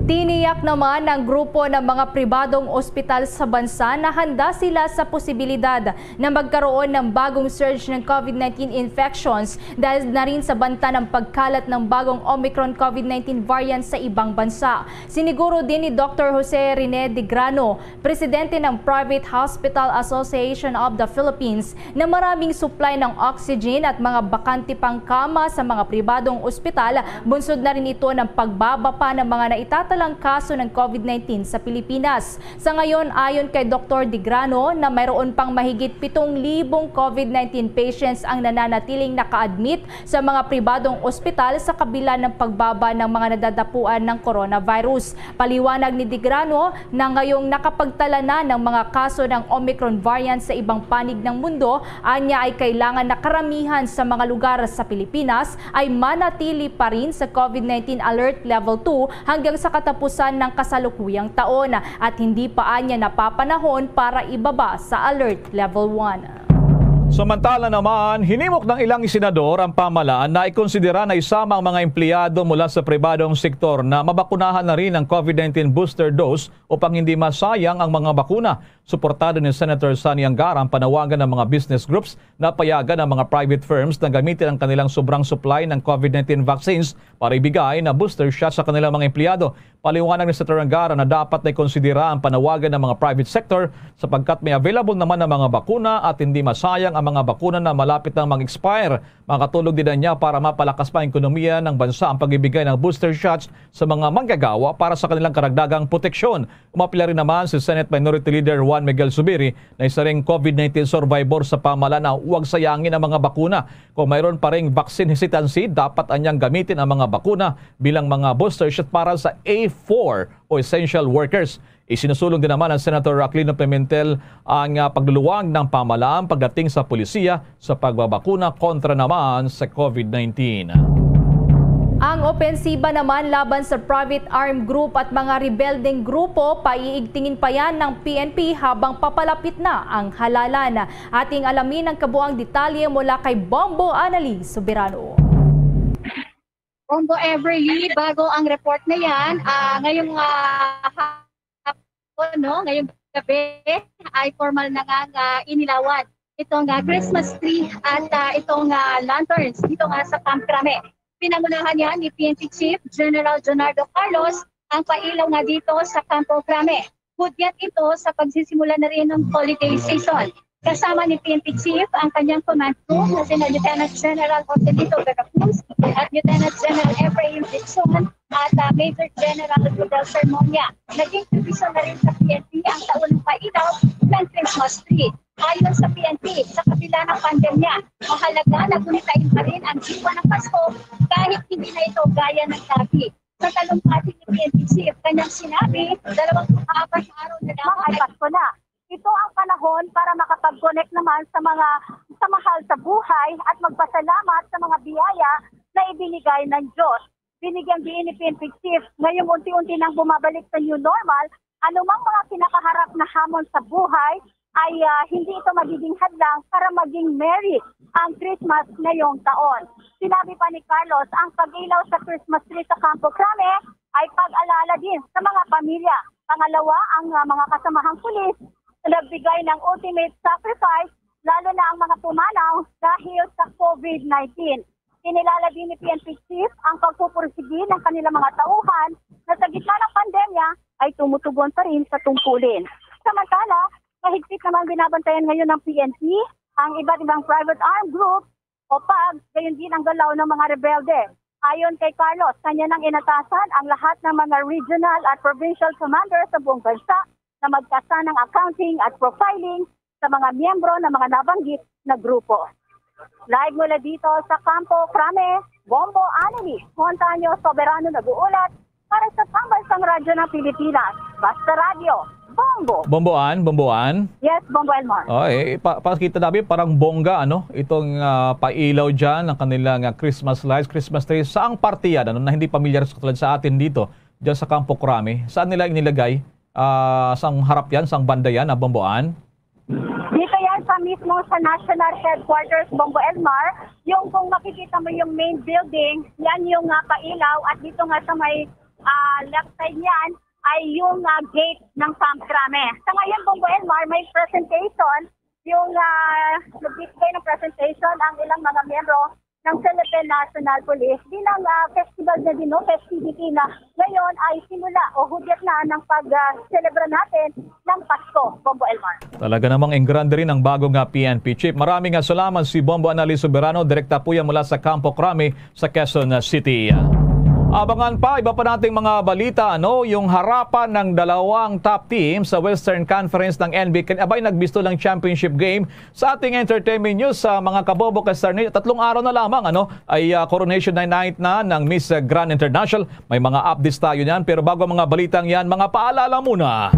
Tiniyak naman ng grupo ng mga pribadong ospital sa bansa na handa sila sa posibilidad na magkaroon ng bagong surge ng COVID nineteen infections dahil na rin sa banta ng pagkalat ng bagong Omicron COVID nineteen variant sa ibang bansa. Siniguro din ni Doctor Jose Rene Degrano, presidente ng Private Hospital Association of the Philippines, na maraming supply ng oxygen at mga bakante pang kama sa mga pribadong ospital, bunsod na rin ito ng pagbaba pa ng mga naitatalang kaso ng COVID nineteen sa Pilipinas. Sa ngayon, ayon kay Doktor Degrano na mayroon pang mahigit pitong libong COVID nineteen patients ang nananatiling naka-admit sa mga pribadong ospital sa kabila ng pagbaba ng mga nadadapuan ng coronavirus. Paliwanag ni Degrano na ngayong nakapagtala na ng mga kaso ng Omicron variant sa ibang panig ng mundo, anya ay kailangan na karamihan sa mga lugar sa Pilipinas ay manatili pa rin sa COVID nineteen Alert Level two hanggang sa katapusan ng kasalukuyang taon at hindi pa anya napapanahon para ibaba sa Alert Level one. Samantala naman, hinimok ng ilang senador ang pamahalaan na ikonsidera na isama ang mga empleyado mula sa pribadong sektor na mabakunahan na rin ang COVID nineteen booster dose upang hindi masayang ang mga bakuna. Suportado ni Senator Sonny Angara ang panawagan ng mga business groups na payagan ang mga private firms na gamitin ang kanilang sobrang supply ng COVID nineteen vaccines para ibigay na booster shot sa kanilang mga empleyado. Paliwanag ni Senator Angara na dapat na ikonsidera ang panawagan ng mga private sector sapagkat may available naman ang mga bakuna at hindi masayang ang mga bakuna na malapit nang mag-expire. Makatulong din niya para mapalakas pa ang ekonomiya ng bansa ang pagbibigay ng booster shots sa mga manggagawa para sa kanilang karagdagang proteksyon. Umapila rin naman si Senate Minority Leader Juan Miguel Zubiri na isa ring COVID nineteen survivor sa pamahalaan na huwag sayangin ang mga bakuna. Kung mayroon pa ring vaccine hesitancy, dapat anyang gamitin ang mga bakuna bilang mga booster shot para sa A four o essential workers. Isinusulong din naman ng Senator Aquilino Pimentel ang ah, pagluluwag ng pamahalaan pagdating sa polisiya sa pagbabakuna kontra naman sa COVID nineteen. Ang opensiba naman laban sa private armed group at mga rebeldeng grupo, paiigtingin pa yan ng P N P habang papalapit na ang halalan. Ating alamin ang kabuang detalye mula kay Bombo Anali Soberano. Bombo Everly, bago ang report na yan, ah, ngayong ah, hapon, no, ngayong gabi ay formal na nga nga inilawan itong ah, Christmas tree at ah, itong ah, lanterns dito nga sa Camp Crame. Pinangunahan yan ni P N P Chief General Jonardo Carlos ang pailaw nga dito sa Campo Crame. Hudyat ito sa pagsisimula na rin ng holiday season. Kasama ni P N P Chief ang kanyang command crew na sina Lieutenant General Joselito Veracruz at Lieutenant General Efraim Dizon at ah, Major General Fidel Sermonia. Naging tradisyon na rin sa P N P ang taunang pailaw ng Christmas tree. Ayon sa P N P, sa kabila ng pandemya, mahalaga na gunitain pa rin ang diwa ng Pasko kahit hindi na ito gaya ng dati. Sa talumpati ni P N P Chief, kanyang sinabi, dalawang apat na araw na lamang ay Pasko na. Ito ang panahon para makapag-connect naman sa mga sa mahal sa buhay at magpasalamat sa mga biyaya na ibinigay ng Diyos. Binigyan din ni P N P Chief, ngayong unti-unti nang bumabalik sa new normal, anumang mga kinakaharap na hamon sa buhay ay ah, hindi ito magiging hadlang para maging merry ang Christmas ngayong taon. Sinabi pa ni Carlos, ang pag-ilaw sa Christmas tree sa Campo Crame ay pag-alala din sa mga pamilya. Pangalawa, ang ah, mga kasamahang pulis na nagbigay ng ultimate sacrifice, lalo na ang mga pumanaw dahil sa COVID nineteen. Kinilala din ni P N P Chief ang pagpupursigi ng kanilang mga tauhan na sa gitna ng pandemya ay tumutugon pa rin sa tungkulin. Samantala, mahigpit namang binabantayan ngayon ng P N P ang iba't ibang private armed group o pag gayon din ang galaw ng mga rebelde. Ayon kay Carlos, kanya nang inatasan ang lahat ng mga regional at provincial commander sa buong bansa na magkasa ng accounting at profiling sa mga miyembro ng mga nabanggit na grupo. Live mula dito sa Campo Crame, Bombo Anali, Montaño Soberano nag-uulat para sa Pambansang Radyo ng Pilipinas, Basta Radyo, Bombo. Bomboan, Bomboan. Yes, Bombo Elmar. Oh, eh, pa pakita namin parang bongga ano, itong uh, pailaw diyan ng kanilang uh, Christmas lights, Christmas tree. Saang parte yan ano, na hindi pamilyar sa katulad sa atin dito? dyan sa Campo Crame? Saan nila inilagay? Ah, sang harap yan, sang banda yan, na Bomboan? Dito yan sa mismo sa National Headquarters, Bombo Elmar. Yung kung makikita mo yung main building, yan yung ah, pailaw. At dito nga sa may ah, left side niyan ay yung ah, gate ng Camp Crame. Sa ngayon, Bombo Elmar, may presentation. Yung ah, nagbibigay ng presentation ang ilang mga miyembro ng Philippine National Police bilang ah, festival na din, no? Festivity na ngayon ay simula o hudyat na ng pag-celebra natin ng Pasko, Bombo Elmar. Talaga namang engrande rin ang bago nga P N P chief. Maraming nga salamat si Bombo Annalise Soberano, direkta po yan mula sa Campo Crame sa Quezon City. Abangan pa, iba pa nating mga balita, ano, yung harapan ng dalawang top team sa Western Conference ng N B A. Abay, nagbisto lang championship game sa ating entertainment news sa mga kabombo kay Star News. Tatlong araw na lamang, ano, ay ah, coronation night na ng Miss Grand International. May mga updates tayo niyan, pero bago ang mga balitang yan, mga paalala muna.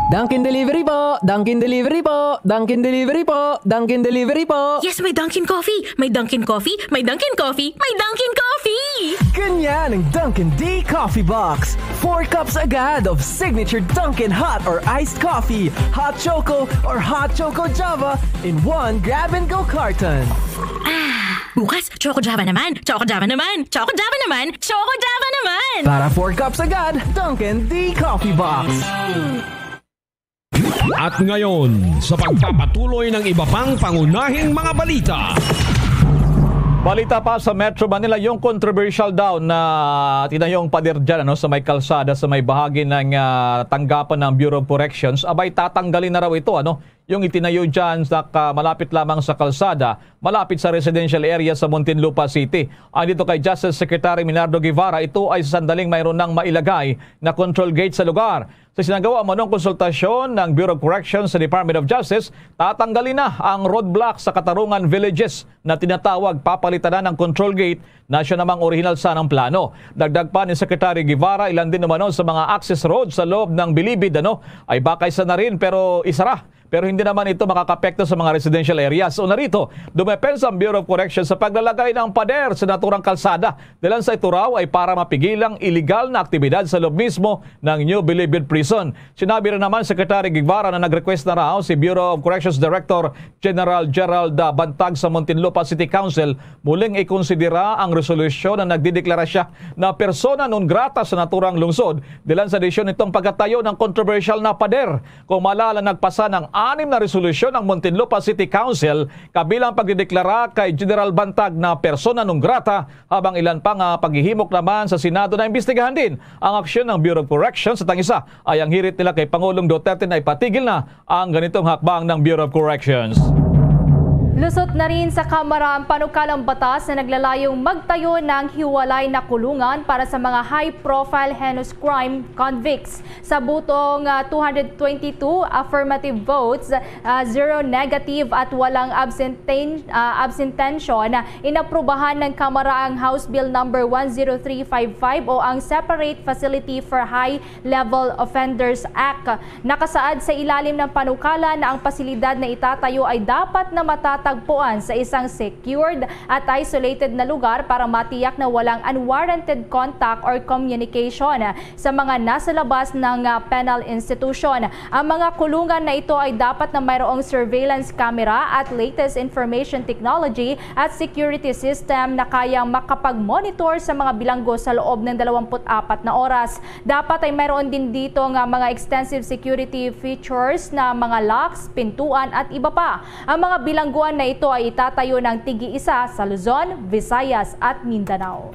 Dunkin Delivery po! Dunkin Delivery po! Dunkin Delivery po! Dunkin Delivery po! Yes, may Dunkin Coffee! May Dunkin Coffee! May Dunkin Coffee! May Dunkin Coffee! Ganyan ang Dunkin D Coffee Box. Four cups agad of signature Dunkin hot or iced coffee, hot choco or hot choco Java in one grab-and-go carton. Ah, bukas, Choco Java naman! Choco Java naman! Choco Java naman! Choco Java naman! Para four cups agad, Dunkin D Coffee Box. At ngayon, sa pagpapatuloy ng iba pang pangunahing mga balita. Balita pa sa Metro Manila, yung controversial daw na tinayong pader dyan, ano, sa may kalsada, sa may bahagi ng ah, tanggapan ng Bureau of Corrections, abay tatanggalin na raw ito, ano, yung itinayo dyan sa ka- malapit lamang sa kalsada, malapit sa residential area sa Muntinlupa City. Ayon dito kay Justice Secretary Minardo Guevara, ito ay sa sandaling mayroon nang mailagay na control gate sa lugar. Sa sinagawa man ang konsultasyon ng Bureau of Corrections sa Department of Justice, tatanggalin na ang roadblock sa Katarungan Villages na tinatawag papalitan na ng control gate na siya namang orihinal sanang plano. Dagdag pa ni Secretary Guevara, ilan din umano sa mga access road sa loob ng Bilibid, ano, ay bakay sa na rin, pero isara. Pero hindi naman ito makakapekto sa mga residential areas. Una rito, dumepensa ang Bureau of Corrections sa paglalagay ng pader sa naturang kalsada. Dahilan sa ito raw ay para mapigilang iligal na aktibidad sa loob mismo ng New Bilibid Prison. Sinabi rin naman Secretary Guevara na nag-request na raw si Bureau of Corrections Director General Gerald ah, Bantag sa Muntinlupa City Council muling ikonsidera ang resolusyon na nagdideklara siya na persona non grata sa naturang lungsod dahilan sa desisyon nitong pagkatayo ng kontrobersyal na pader. Kung maalala, nagpasa ng anim na resolusyon ang Muntinlupa City Council kabilang pagdideklara kay General Bantag na persona non grata, habang ilan pa nga paghihimok naman sa Senado na imbestigahan din ang aksyon ng Bureau of Corrections at ang isa ay ang hirit nila kay Pangulong Duterte na ipatigil na ang ganitong hakbang ng Bureau of Corrections. Lusot na rin sa Kamara ang panukalang batas na naglalayong magtayo ng hiwalay na kulungan para sa mga high-profile heinous crime convicts. Sa butong ah, two hundred twenty-two affirmative votes, ah, zero negative at walang abstain-, ah, abstention, inaprubahan ng Kamara ang House Bill Number one zero three five five o ang Separate Facility for High Level Offenders Act. Nakasaad sa ilalim ng panukala na ang pasilidad na itatayo ay dapat na matatagpuan sa isang secured at isolated na lugar para matiyak na walang unwarranted contact or communication sa mga nasa labas ng ah, penal institution. Ang mga kulungan na ito ay dapat na mayroong surveillance camera at latest information technology at security system na kayang makapag-monitor sa mga bilanggo sa loob ng dalawampu't apat na oras. Dapat ay mayroon din dito nga mga extensive security features na mga locks, pintuan at iba pa. Ang mga bilangguan na ito ay itatayo ng tigi-isa sa Luzon, Visayas at Mindanao.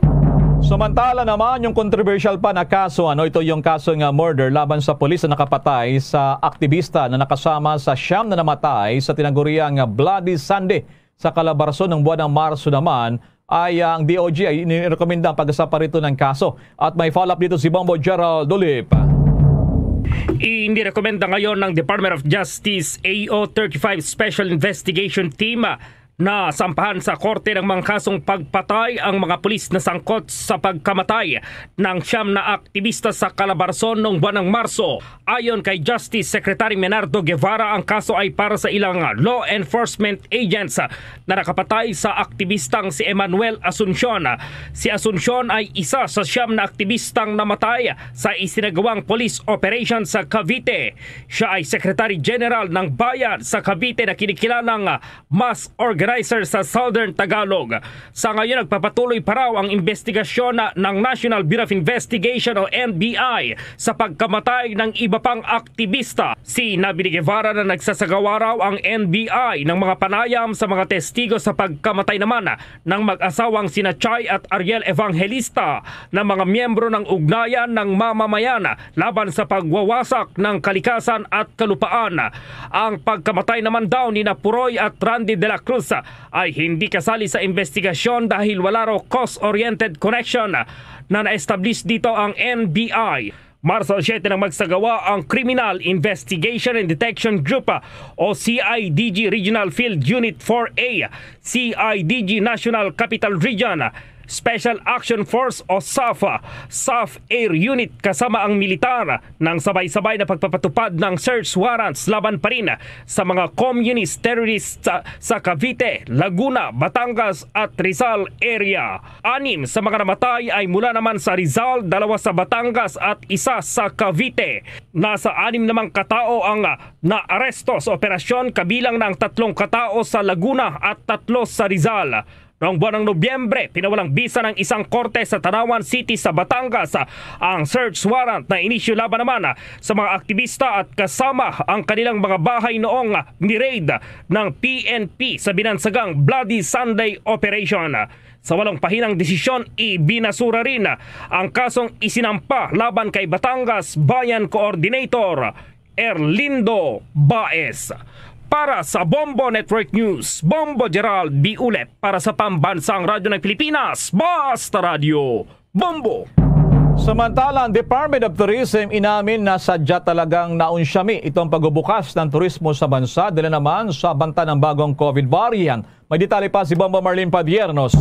Samantala naman, yung controversial pa na kaso, ano, ito yung kaso nga murder laban sa pulis na nakapatay sa aktibista na nakasama sa siyam na namatay sa tinaguriang Bloody Sunday sa Calabarzon ng buwan ng Marso naman, ay ang D O J ay inirekomenda ang pag-asapa rito ng kaso. At may follow-up dito si Bombo Gerald Dolip. Inirekomenda ngayon ng Department of Justice A O thirty-five Special Investigation Team Nasampahan sa korte ng mga kasong pagpatay ang mga pulis na sangkot sa pagkamatay ng siyam na aktibista sa Calabarzon noong buwan ng Marso. Ayon kay Justice Secretary Menardo Guevara, ang kaso ay para sa ilang law enforcement agents na nakapatay sa aktibistang si Emmanuel Asuncion. Si Asuncion ay isa sa siyam na aktibistang namatay sa isinagawang police operation sa Cavite. Siya ay Secretary General ng Bayan sa Cavite na kinikilalang mass organizer sa Southern Tagalog. Sa ngayon, nagpapatuloy pa raw ang investigasyon na, ng National Bureau of Investigation o N B I sa pagkamatay ng iba pang aktibista. Sinabi ni Guevara na nagsasagawa raw ang N B I ng mga panayam sa mga testigo sa pagkamatay naman ng mag-asawang sina Chai at Ariel Evangelista na mga miyembro ng Ugnayan ng Mamamayan laban sa pagwawasak ng kalikasan at kalupaan. Ang pagkamatay naman daw ni Napuroy at Randy de la Cruz ay hindi kasali sa investigasyon dahil wala raw cause-oriented connection na na-establish dito ang N B I. Marso siyete nang magsagawa ang Criminal Investigation and Detection Group o C I D G Regional Field Unit four A, C I D G National Capital Region, Special Action Force o SAF, SAF Air Unit kasama ang militar nang sabay-sabay na pagpapatupad ng search warrants laban pa rin sa mga communist terrorists sa, sa Cavite, Laguna, Batangas at Rizal area. Anim sa mga namatay ay mula naman sa Rizal, dalawa sa Batangas at isa sa Cavite. Nasa anim namang katao ang naaresto sa operasyon, kabilang na ang tatlong katao sa Laguna at tatlo sa Rizal. Noong buwan ng Nobyembre, pinawalang bisa ng isang korte sa Tanauan City sa Batangas ang search warrant na inisyu laban naman sa mga aktibista at kasama ang kanilang mga bahay noong ni-raid ng P N P sa binansagang Bloody Sunday Operation. Sa walong pahinang desisyon, ibinasura rin ang kasong isinampa laban kay Batangas Bayan Coordinator Erlindo Baez. Para sa Bombo Network News, Bombo Gerald Biulep para sa Pambansang Radyo ng Pilipinas, Basta Radyo, Bombo! Samantala, ang Department of Tourism inamin na sadya talagang naunsyami itong pagbubukas ng turismo sa bansa dala naman sa banta ng bagong COVID variant. May detalye pa si Bombo Marlene Padiernos.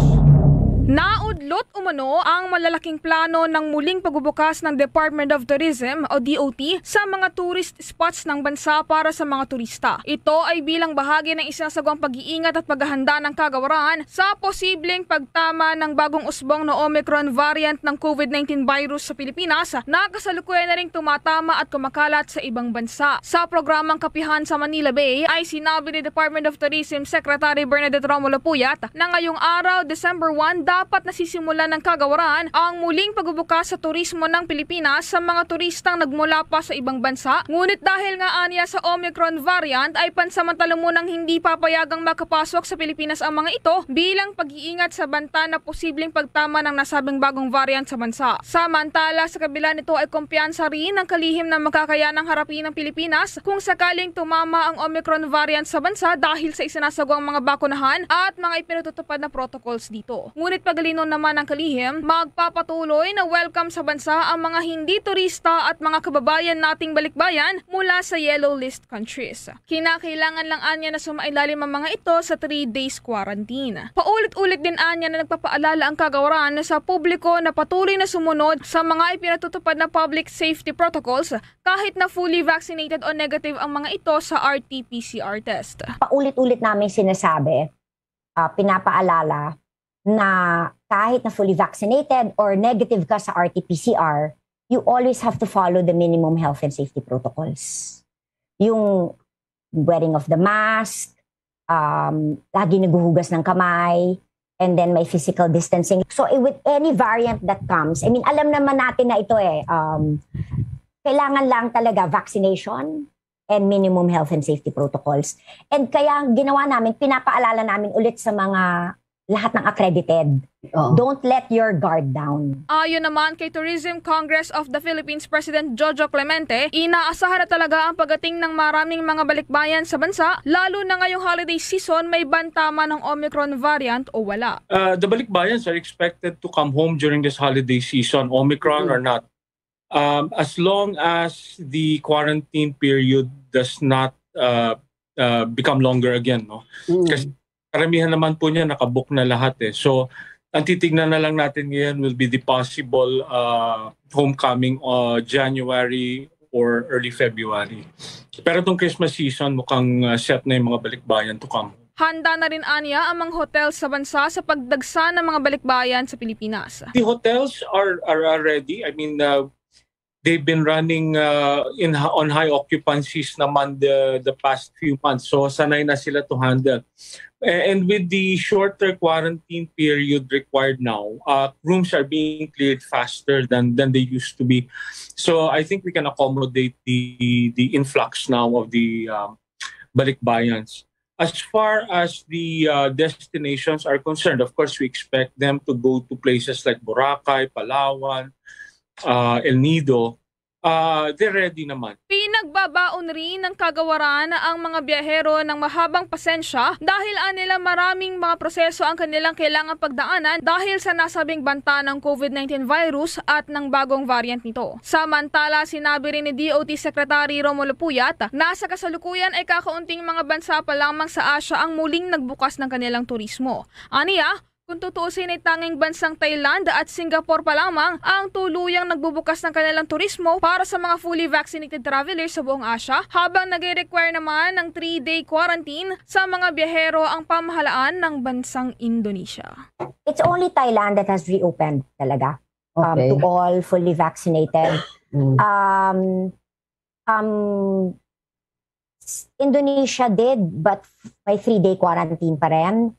Naudlot umano ang malalaking plano ng muling pagbubukas ng Department of Tourism o D O T sa mga tourist spots ng bansa para sa mga turista. Ito ay bilang bahagi ng isinasagawang pag-iingat at paghahanda ng kagawaran sa posibleng pagtama ng bagong usbong na Omicron variant ng COVID nineteen virus sa Pilipinas na kasalukuyan na ring tumatama at kumakalat sa ibang bansa. Sa programang Kapihan sa Manila Bay ay sinabi ni Department of Tourism Secretary Bernadette Romulo Puyat na ngayong araw, December one, dapat nasisimulan ng kagawaran ang muling pagbubukas sa turismo ng Pilipinas sa mga turistang nagmula pa sa ibang bansa. Ngunit dahil nga anya sa Omicron variant ay pansamantala munang hindi papayagang makapasok sa Pilipinas ang mga ito bilang pag-iingat sa banta na posibleng pagtama ng nasabing bagong variant sa bansa. Samantala, sa kabila nito ay kumpiyansa rin ang kalihim na makakayanang harapin ng Pilipinas kung sakaling tumama ang Omicron variant sa bansa dahil sa isinasagwang mga bakunahan at mga ipinatutupad na protocols dito. Ngunit pagalinon naman ng kalihim, magpapatuloy na welcome sa bansa ang mga hindi turista at mga kababayan nating balikbayan mula sa yellow list countries. Kinakailangan lang anya na sumailalim ang mga ito sa three days quarantine. Paulit-ulit din anya na nagpapaalala ang kagawaran sa publiko na patuloy na sumunod sa mga ipinatutupad na public safety protocols kahit na fully vaccinated o negative ang mga ito sa R T P C R test. Paulit-ulit naming sinasabi, ah, pinapaalala na kahit na fully vaccinated or negative ka sa R T P C R, you always have to follow the minimum health and safety protocols. Yung wearing of the mask, um, lagi naghuhugas ng kamay, and then may physical distancing. So, eh, with any variant that comes, I mean, alam naman natin na ito eh, um, kailangan lang talaga vaccination and minimum health and safety protocols. And kaya ang ginawa namin, pinapaalala namin ulit sa mga lahat ng accredited. Oo. Don't let your guard down. Ayon naman kay Tourism Congress of the Philippines President Jojo Clemente, inaasahan na talaga ang pagdating ng maraming mga balikbayan sa bansa, lalo na ngayong holiday season, may banta man ang Omicron variant o wala. Uh, the balikbayans are expected to come home during this holiday season, Omicron Mm. or not. Um, as long as the quarantine period does not, uh, uh, become longer again, no? Mm. Kasi karamihan naman po niya nakabook na lahat eh. So, ang titignan na lang natin ngayon will be the possible uh, homecoming uh, January or early February. Pero itong Christmas season, mukhang uh, set na yung mga balikbayan to come. Handa na rin anya ang mga hotel sa bansa sa pagdagsa ng mga balikbayan sa Pilipinas. The hotels are are, are ready. I mean, uh, they've been running uh, in on high occupancies naman the the past few months. So sanay na sila to handle. And with the shorter quarantine period required now, uh, rooms are being cleared faster than than they used to be. So I think we can accommodate the the influx now of the um, balikbayans. As far as the uh, destinations are concerned, of course, we expect them to go to places like Boracay, Palawan, uh, El Nido. Uh, they're ready naman. Pinagbabaon rin ng kagawaran ang mga biyahero ng mahabang pasensya dahil anila maraming mga proseso ang kanilang kailangan pagdaanan dahil sa nasabing banta ng COVID nineteen virus at ng bagong variant nito. Samantala, sinabi rin ni D O T Secretary Romulo Puyat na sa kasalukuyan ay kakaunting mga bansa pa lamang sa Asia ang muling nagbukas ng kanilang turismo. Aniya, kung tutuusin ay tanging bansang Thailand at Singapore pa lamang ang tuluyang nagbubukas ng kanilang turismo para sa mga fully vaccinated travelers sa buong Asia, habang nagre-require naman ng three-day quarantine sa mga biyahero ang pamahalaan ng bansang Indonesia. It's only Thailand that has reopened talaga um, Okay. to all fully vaccinated. Mm. Um, um, s- Indonesia did, but f- may three-day quarantine pa rin.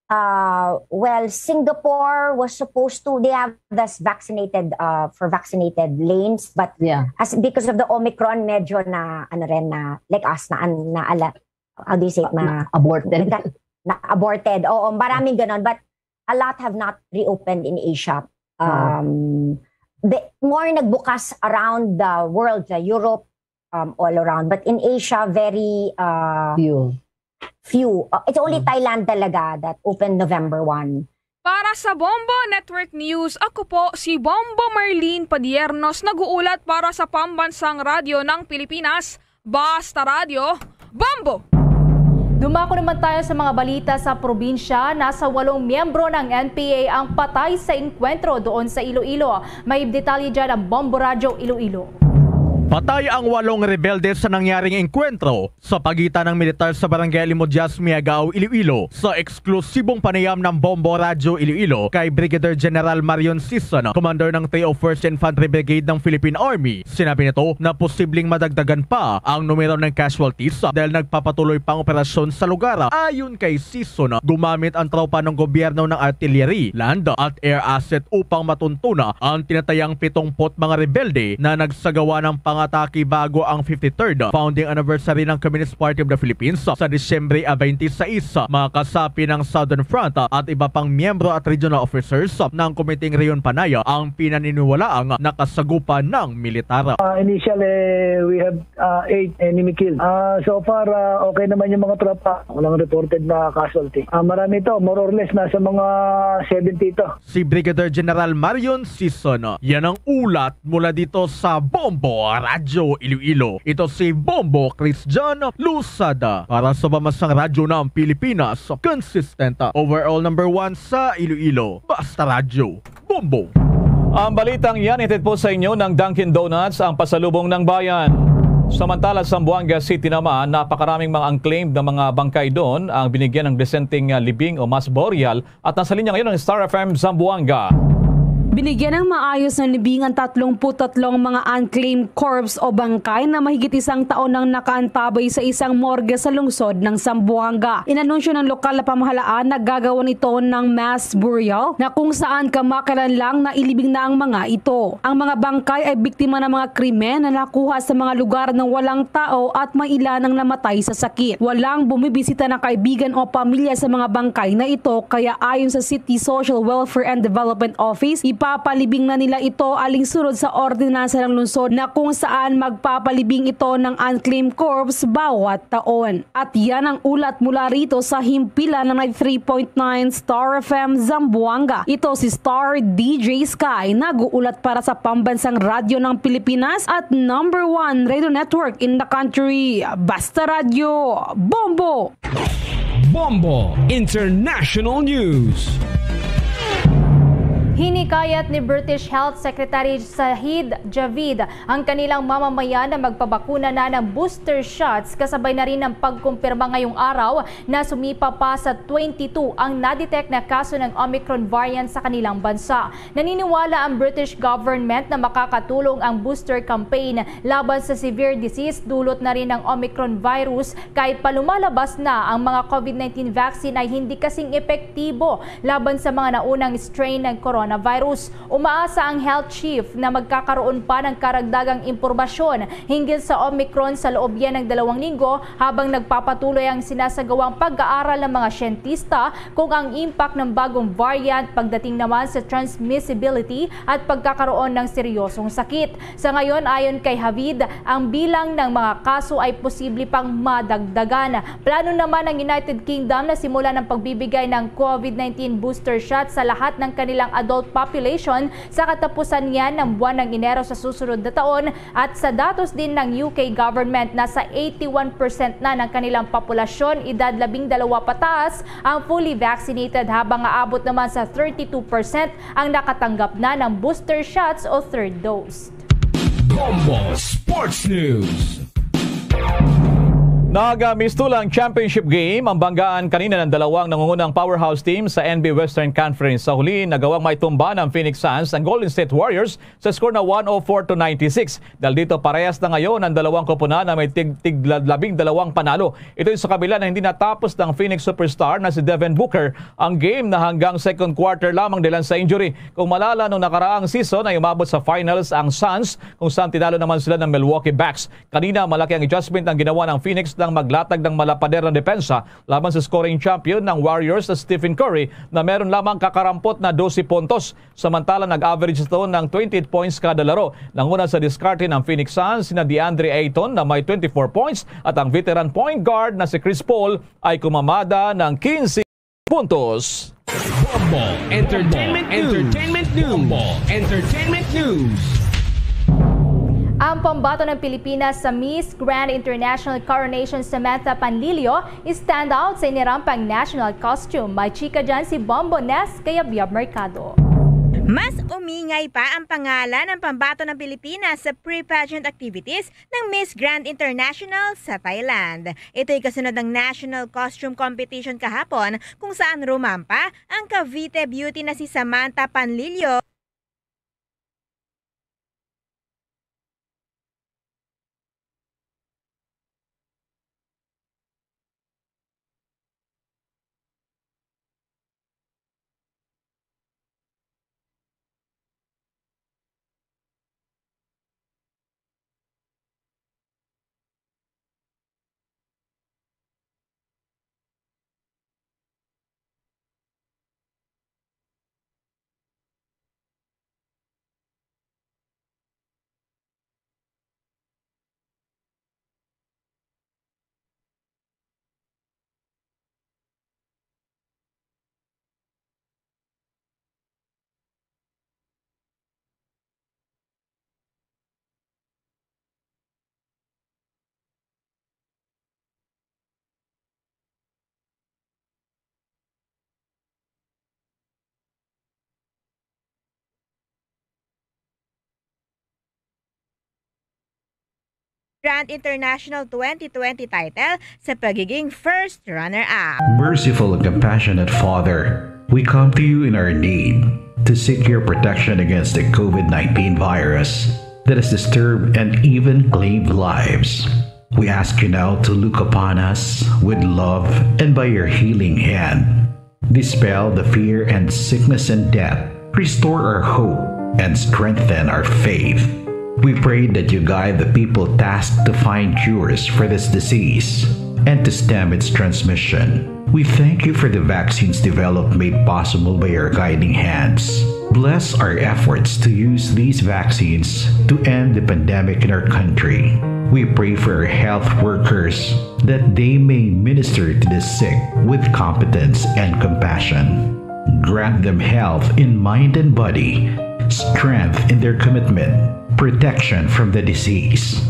Uh, well, Singapore was supposed to, they have this vaccinated, uh, for vaccinated lanes, but Yeah. as because of the Omicron, medyo na, ano rin, na, like us, na, na, ala, how do you say it, na, Aborted. na aborted. Oo, maraming ganon, but a lot have not reopened in Asia. Um, the, more nagbukas around the world, sa Europe, um, all around. But in Asia, very uh, Few. few. Uh, it's only Thailand talaga that opened November one. Para sa Bombo Network News, ako po si Bombo Marlene Padiernos, nag-uulat para sa Pambansang Radyo ng Pilipinas, Basta Radyo, Bombo! Dumako naman tayo sa mga balita sa probinsya. Nasa walong miyembro ng N P A ang patay sa engkwentro doon sa Iloilo. May detalye dyan ang Bombo Radyo Iloilo. Patay ang walong rebelde sa nangyaring engkwentro sa pagitan ng militar sa Barangay Alimodias, Miagao, Iloilo, sa eksklusibong panayam ng Bombo Radyo Iloilo kay Brigadier General Marion Sison, commander ng three oh first Infantry Brigade ng Philippine Army. Sinabi nito na posibleng madagdagan pa ang numero ng casualties dahil nagpapatuloy pa ang operasyon sa lugar. Ayon kay Sison, gumamit ang tropa ng gobyerno ng artillery, land at air asset upang matuntuna ang tinatayang pitong put mga rebelde na nagsagawa ng pangatake bago ang fifty-third founding anniversary ng Communist Party of the Philippines sa Disyembre twenty-six. Mga kasapi ng Southern Front at iba pang miyembro at regional officers ng Komiteng Reyon Panaya ang pinaniniwalaang nakasagupan ng militar. Uh, initially, we have uh, eight enemy killed. Uh, so far, uh, okay naman yung mga tropa. Walang reported na casualty. Uh, marami ito, more or less, nasa mga seventy ito. Si Brigadier General Marion Sison. Yan ang ulat mula dito sa Bombo Radyo Iloilo. Ito si Bombo Christian Lusada para sa Pambansang Radyo ng Pilipinas. Consistent, overall number one sa Iloilo. Basta Radyo, Bombo! Ang balitang yan ihatid po sa inyo ng Dunkin Donuts, ang pasalubong ng bayan. Samantala, sa Zamboanga City naman, napakaraming mga unclaimed na mga bangkay doon ang binigyan ng desenteng, ah, libing o mass burial. At nasa linya ngayon ang Star F M Zamboanga. Binigyan ng maayos na libing ang tatlong putatlong mga unclaimed corpse o bangkay na mahigit isang taon nang nakaantabay sa isang morgue sa lungsod ng Zamboanga. Inanunsyo ng lokal na pamahalaan na gagawan ito ng mass burial, na kung saan kamakailan lang nailibing na ang mga ito. Ang mga bangkay ay biktima ng mga krimen na nakuha sa mga lugar ng walang tao at may ilan ang namatay sa sakit. Walang bumibisita na kaibigan o pamilya sa mga bangkay na ito, kaya ayon sa City Social Welfare and Development Office, ipapalibing na nila ito alinsunod sa ordinansa ng lungsod, na kung saan magpapalibing ito ng unclaimed corpse bawat taon. At yan ang ulat mula rito sa himpilan ng ninety-three point nine Star F M Zamboanga. Ito si Star D J Sky, nag-uulat para sa Pambansang Radyo ng Pilipinas at number one radio network in the country, Basta Radyo, Bombo! Bombo International News. Hinikayat ni British Health Secretary Sajid Javid ang kanilang mamamayan na magpabakuna na ng booster shots, kasabay na rin ng pagkumpirma ngayong araw na sumipa pa sa twenty-two ang nadetect na kaso ng Omicron variant sa kanilang bansa. Naniniwala ang British government na makakatulong ang booster campaign laban sa severe disease dulot na rin ng Omicron virus, kahit pa lumalabas na ang mga COVID nineteen vaccine ay hindi kasing epektibo laban sa mga naunang strain ng coronavirus. Umaasa ang health chief na magkakaroon pa ng karagdagang impormasyon hinggil sa Omicron sa loob yan ng dalawang linggo, habang nagpapatuloy ang sinasagawang pag-aaral ng mga siyentista kung ang impact ng bagong variant pagdating naman sa transmissibility at pagkakaroon ng seryosong sakit. Sa ngayon, ayon kay Javid, ang bilang ng mga kaso ay posible pang madagdagan. Plano naman ng United Kingdom na simulan ang pagbibigay ng COVID nineteen booster shot sa lahat ng kanilang adult population sa katapusan niyan ng buwan ng Enero sa susunod na taon, at sa datos din ng U K government, nasa eighty-one percent na ng kanilang populasyon edad labing dalawa pataas ang fully vaccinated, habang aabot naman sa thirty-two percent ang nakatanggap na ng booster shots o third dose. Bombo Sports News. Nagamistulang championship game ang banggaan kanina ng dalawang nangungunang powerhouse team sa N B A Western Conference. Sa huli, nagawang maitumba ng Phoenix Suns ang Golden State Warriors sa score na one oh four to ninety-six. Dahil dito, parehas na ngayon ang dalawang koponan na may tig-, tig-, labing dalawang panalo. Ito ay sa kabila na hindi natapos ng Phoenix superstar na si Devin Booker ang game na hanggang second quarter lamang dahil sa injury. Kung malala, nung nakaraang season ay umabot sa finals ang Suns, kung saan tinalo naman sila ng Milwaukee Bucks. Kanina, malaki ang adjustment ang ginawa ng Phoenix nang maglatag ng malapader na depensa laban sa scoring champion ng Warriors na Stephen Curry, na meron lamang kakarampot na dose puntos. Samantala, nag-average ito ng twenty-eight points kada laro. Nanguna sa diskarte ng Phoenix Suns sina DeAndre Ayton na may twenty-four points at ang veteran point guard na si Chris Paul ay kumamada ng quince puntos. Bombo Entertainment News. Entertainment News. Bombo Entertainment News. Ang pambato ng Pilipinas sa Miss Grand International Coronation, Samantha Panlilio, stand out sa inirampang national costume. May chika dyan si Bombo Nes Cayabyab Mercado. Mas umingay pa ang pangalan ng pambato ng Pilipinas sa pre-pageant activities ng Miss Grand International sa Thailand. Ito'y kasunod ng National Costume Competition kahapon, kung saan rumampa ang Cavite beauty na si Samantha Panlilio. Grand International twenty twenty title sa pagiging first runner-up. Merciful and compassionate Father, we come to you in our need to seek your protection against the COVID nineteen virus that has disturbed and even claimed lives. We ask you now to look upon us with love and by your healing hand, dispel the fear and sickness and death. Restore our hope and strengthen our faith. We pray that you guide the people tasked to find cures for this disease and to stem its transmission. We thank you for the vaccines developed made possible by your guiding hands. Bless our efforts to use these vaccines to end the pandemic in our country. We pray for our health workers that they may minister to the sick with competence and compassion. Grant them health in mind and body, strength in their commitment, protection from the disease.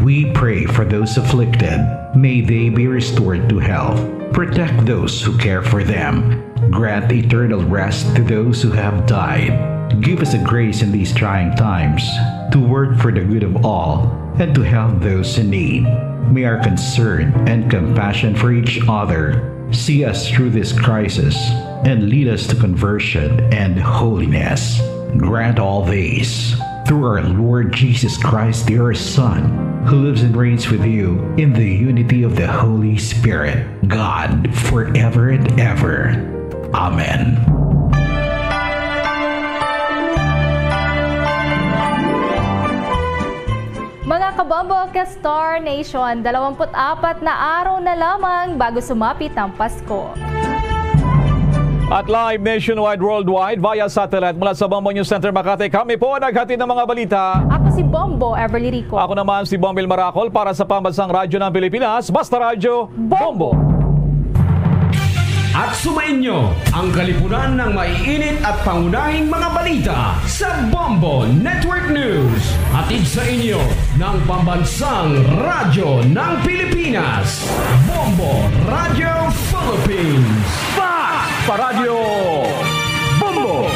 We pray for those afflicted. May they be restored to health. Protect those who care for them. Grant eternal rest to those who have died. Give us the grace in these trying times to work for the good of all and to help those in need. May our concern and compassion for each other see us through this crisis and lead us to conversion and holiness. Grant all these through our Lord Jesus Christ, your Son, who lives and reigns with you in the unity of the Holy Spirit, God, forever and ever. Amen. Mga kabombo ka Star Nation, dalawampu't apat na araw na lamang bago sumapit ang Pasko. At live nationwide, worldwide, via satellite mula sa Bombo News Center Makati, kami po naghatid ng mga balita. Ako si Bombo Everly Rico. Ako naman si Bombil Maracol para sa Pambansang Radyo ng Pilipinas, Basta Radyo, Bombo. At sumainyo ang kalipunan ng maiinit at pangunahing mga balita sa Bombo Network News. Hatid sa inyo ng Pambansang Radyo ng Pilipinas, Bombo Radio Philippines. Fast Paradyo Bombo!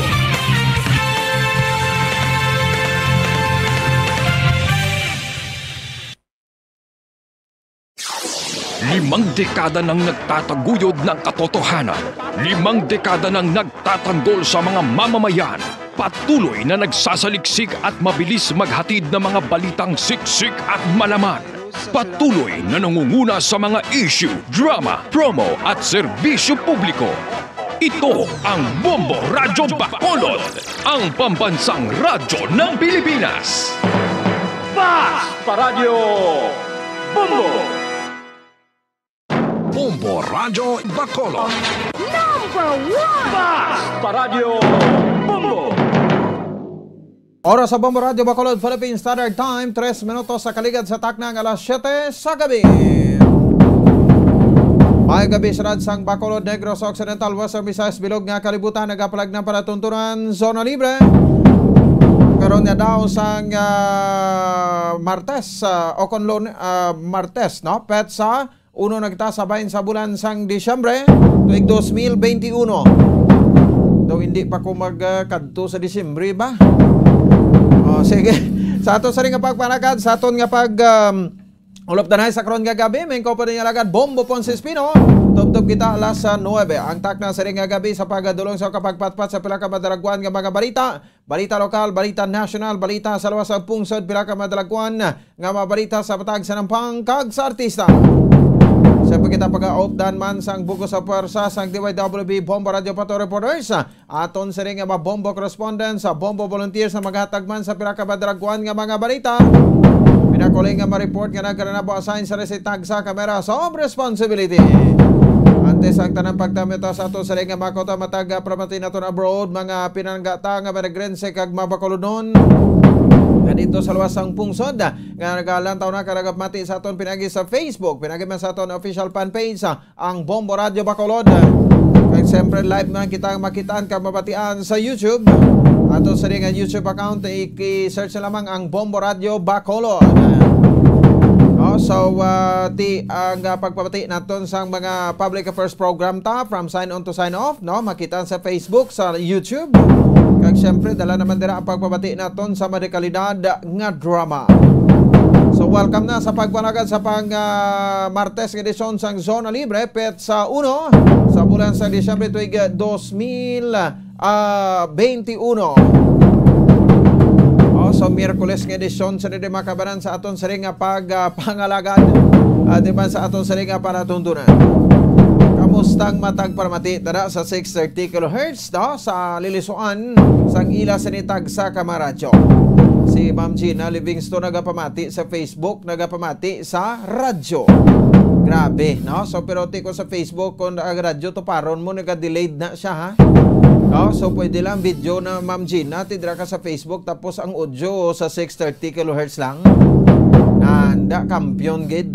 Limang dekada nang nagtataguyod ng katotohanan. Limang dekada nang nagtatanggol sa mga mamamayan. Patuloy na nagsasaliksik at mabilis maghatid ng mga balitang siksik at malaman. Patuloy na nangunguna sa mga issue, drama, promo at serbisyo publiko. Ito ang Bombo Radyo Bacolod, ang pambansang radyo ng Pilipinas. Fast Paradyo Bombo! Bombo Radyo Bacolod. Number one! Fast Paradyo Bombo! Oras sa Bombo Radyo Bacolod, Philippine Standard Time, tres minutos sa kaligad sa takna nga alas siyete sa gabi. Maayong gabi, syudad sang Bacolod, Negros Occidental, Western Visayas, bilog nga kalibutan, nagapalag ng palatuntunan, zona libre. Karon nga daw sang ah, Martes, ah, o kon Lun-, ah, Martes, no? Petsa uno na kita sa bahin sa bulan sang Disyembre, tuig dos mil benti uno. Daw hindi pa ko magkadto sa Disyembre ba? Oh, sige. Sa ato sa ring nga pagpanagad, sa aton nga pag um, ulop danay sa karon nga gabi, may ko pa rin alagad Bombo Ponce Espino. Tubtob kita alas sa nuebe. Ang takna sa ring nga gabi sa pagadulong sa kapagpatpat sa pila ka madalagwan nga mga balita. Balita lokal, balita nasyonal, balita sa luwas sa pungsod, pila ka madalagwan nga mga balita sa patag sa nampang kag sa artista. Sa pagkita pag-aupdan man sang bugos sa pwersa sang D Y W B Bombo Radio Pato Reporters, aton siring nga mga Bombo correspondents, sa Bombo volunteers na maghatag man sa pila ka madalagwan nga mga balita. Pinakuling nga ma-report nga nagkaranabo assign sa resitag sa kamera sa responsibility. Antes ang tanang pagtamita sa ato sa nga mga kota matag pramati naton abroad, mga pinanggata nga managrense kag mabakuludnon nga dito sa luwas sang pungsod nga nagalantaw na kag nagapamati sa aton pinagi sa Facebook, pinagi man sa aton official fan page, ang Bombo Radio Bacolod. Kag siyempre live man kita makitaan kag mabatian sa YouTube. Ato sa nga YouTube account, i-search na lamang ang Bombo Radio Bacolod. Oh, so, ah, ti ang ah, pagpamati naton sang mga public affairs program ta, from sign on to sign off, no? Makita sa Facebook, sa YouTube. Kag siyempre, dala naman dira ang pagpamati naton sa mga dekalidad nga drama. So, welcome na sa pagpanagad sa pang ah, Martes nga edisyon sang Zona Libre, petsa uno sa bulan sa Disyembre tuig ah, dos mil ah, benti uno. Oh, so Miyerkules nga edisyon sa nidi makabanan sa aton siring nga pag ah, pangalagad, ah, di ba, sa aton siring nga panatuntunan. Kamustang matag paramati dara sa six thirty kilohertz, no? Sa lilisuan sang ila sinitag sa kamaradyo. Si Ma'am Gina Livingston nagapamati sa Facebook, nagapamati sa radyo. Grabe, no? So, pero ti ko sa Facebook, kung ang radyo to paron mo, nag-delayed na siya, ha? No? So, pwede lang video na Ma'am Gina, tidra ka sa Facebook, tapos ang audio sa six thirty kilohertz lang. Nanda, kampiyon gid.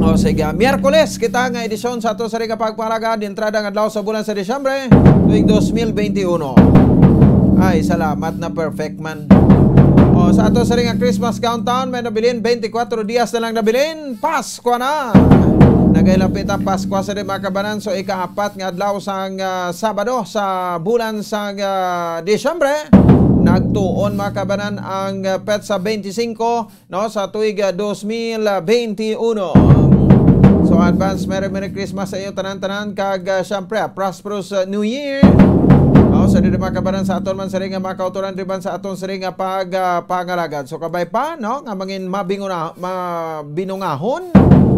O sige, Miyerkules kita nga edisyon sa ato sa ring pagpalagad, entrada nga adlaw sa bulan sa Disyembre, tuig dos mil benti uno. Ay, salamat na perfect man. O, O, sa ato sa ring nga Christmas countdown, may nabilin, twenty-four dias na lang nabilin, Paskwa na. Nagahilapit ang Paskwa sa di, mga kabanan. So, ikaapat nga adlaw sang, ah, Sabado sa bulan sang, ah, Disyembre. Nagtuon, mga kabanan, ang, ah, petsa twenty-five, no, sa tuig, ah, twenty twenty-one. So, advance Merry, Merry Christmas sa inyo tanan-tanan, kag, ah, syempre, ah, prosperous, ah, New Year. No, sa di, mga kabanan, sa aton man sa ring nga mga kautoran, di man sa aton sa ring nga pag, ah, pangalagad. So, kabay pa, no, nga mangin mabinguna-, mabinungahon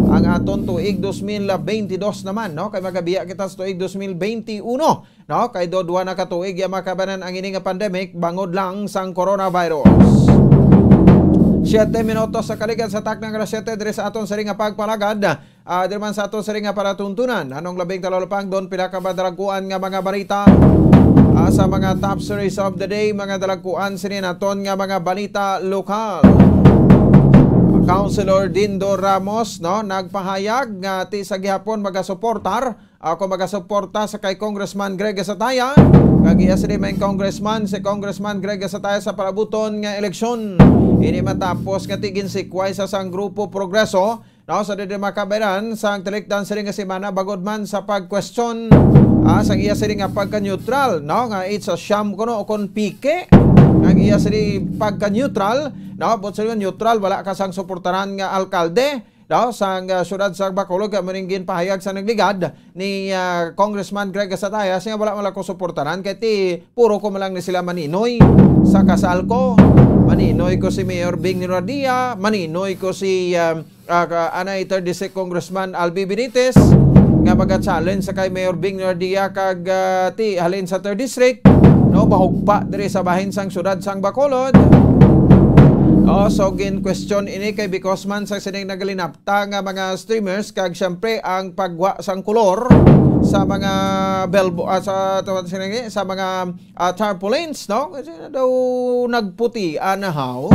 ang aton tuig twenty twenty-two naman, no? Kay magabiya kita sa tuig twenty twenty-one, no? Kay do duha na ka tuig ya, mga kabanan, ang ini nga pandemic bangod lang sang coronavirus. Siyete minutos sa kaligad sa takna nga alas siyete diri sa aton sa ring nga pagpalagad. Ah, diri man sa aton sa ring nga palatuntunan, anong labing talupangdon, pila ka madalagkuan nga mga balita, ah, sa mga top series of the day, mga dalagkuan sini naton nga mga balita lokal. Councilor Dindo Ramos, no, nagpahayag nga ti sa gihapon magasuportar, ah, kung magasuporta sa kay Congressman Greg Gasataya, kag iya sini may congressman, si Congressman Greg Gasataya, sa palabuton nga eleksyon. Ini matapos nga ti ginsikway sa sang Grupo Progreso, no, sa diri, mga kabanan, sang talikdan sini nga semana, bangod man sa pagkwestiyon, ah, sang iya sini nga pagka-neutral, no, nga it's a sham kuno o kon peke ang iya sini pagka-neutral, no, but sa neutral, wala ka sang suportaran nga alkalde, no, sang, ah, siyudad sa Bacolod, kay amo ning ginpahayag sa nagligad ni, ah, Congressman Greg Gasataya, siya, wala man lang ko suportaran kay ti puro ko man lang ni sila maninoy sa kasal ko. Maninoy ko si Mayor Bing Noradia, maninoy ko si, ah, ah, ka-, anay third District Congressman Albi Benitez, nga maga-challenge sa kay Mayor Bing Noradia kag, ah, ti halin sa third District, no, mahugpa diri sa bahin sang siyudad sang Bacolod. Oh, so gin-question ini kay because man sa sining nagalinap ta nga mga streamers, kag siyempre ang pagwa sang kolor sa mga billbo-, ah, sa, tawag sila ni, sa mga, ah, tarpaulins, no? Kasi na daw nagputi, anahaw.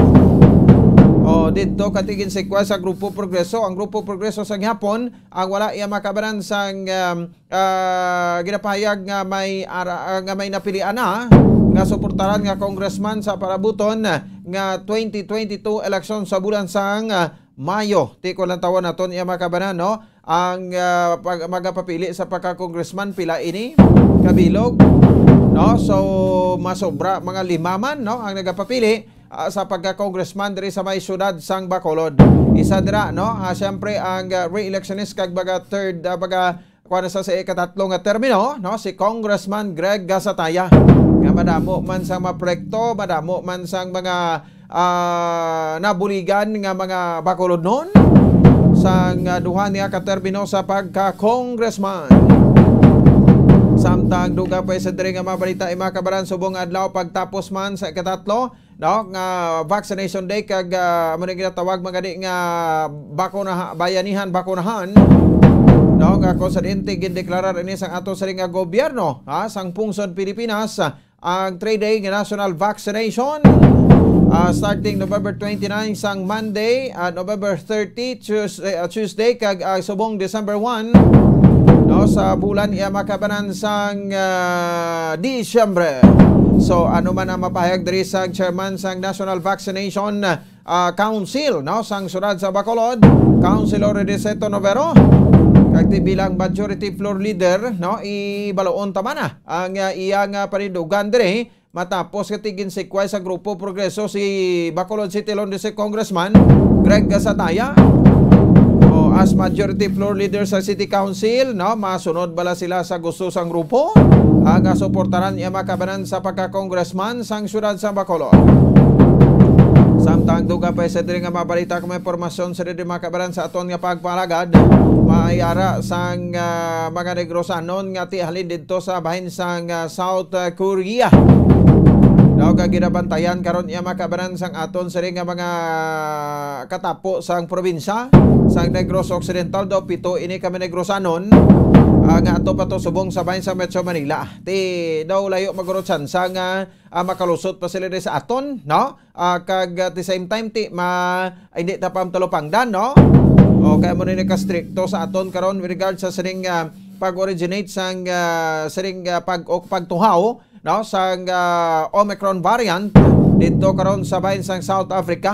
Oh, dito katigin sikwa sa Grupo Progreso. Ang Grupo Progreso sa gihapon, ang wala iya makabanan sang, um, ah, ginapahayag nga may ara-, ah, nga may napilian na nga suportaran nga congressman sa parabuton nga twenty twenty-two election sa bulan sang, ah, Mayo. Ti ko lang tawon naton iya makabanan, no? Ang, ah, pag-, magapapili sa pagka-congressman, pila ini kabilog, no? So, masobra mga lima man, no, ang nagapapili, ah, sa pagka-congressman diri sa may siyudad sang Bacolod. Isa dira, no? Ah, siyempre, ang, ah, re-electionist kag baga third, ah, baga, kuwan sa, sa ikatatlo nga termino, no? Si Congressman Greg Gasataya. Nga madamo man sang mga proyekto, madamo man sang mga, ah, nabuligan nga mga Bacolodnon sang, ah, duha niya ka termino sa pagka-congressman. Samtang dugang pa sa diri nga mga balita, ay mga kabaran, subong adlaw pagtapos man sa ikatatlo, no, nga vaccination day kag, ah, amo na ginatawag mga di nga bakuna-, bayanihan, bakunahan, no, nga kung sa diin ti gindeklarar ini sang ato siring nga gobyerno, ha, sang pungsod Pilipinas, ah, ang three-day nga national vaccination, ah, starting November twenty-nine sang Monday, ah, November thirty, Tuesday, ah, Tuesday, kag, ah, subong December one, no, sa bulan iya makabanan sang, ah, Disyembre. So, ano man ang mapahayag diri sang chairman sang National Vaccination, ah, Council, no, sang siyudad sa Bacolod, Councilor Rediceto Novero, kag ti bilang majority floor leader, no, ibaloon ta man na ang, ah, iya nga panindugan diri, matapos nga ti ginsikway sa Grupo Progreso si Bacolod City Lone District Congressman Greg Gasataya. O, as majority floor leader sa City Council, no, masunod bala sila sa gusto sang grupo, ah, nga suportaran iya makabanan sa pagka-congressman sang siyudad sa Bacolod? Samtang dugang pa sa diri nga mga balita kag mga impormasyon sa diri, mga kabanan, sa aton nga pagpalagad, maayara sang, ah, mga Negrosanon nga ti halin didto sa bahin sang, ah, South, ah, Korea. Daw ka ginabantayan karon iya, mga kabanan, sang aton sini nga mga katapo sang probinsya sang Negros Occidental. Daw pito ini ka mga Negrosanon, ah, nga ato pa to subong sa bahin sa Metro Manila. Ti daw layo maguro tsansa nga, ah, makalusot pa sila diri sa aton, no? Ah, kag at the same time, ti ma-, hindi ta pa talupangdan, no? O, kaya mo na nakastrikto sa aton karon with regard sa sining, ah, pag-originate sang, ah, sining, ah, pag-, o pagtuhaw, no, sang, ah, Omicron variant. didto karon sa bahin sang South Africa.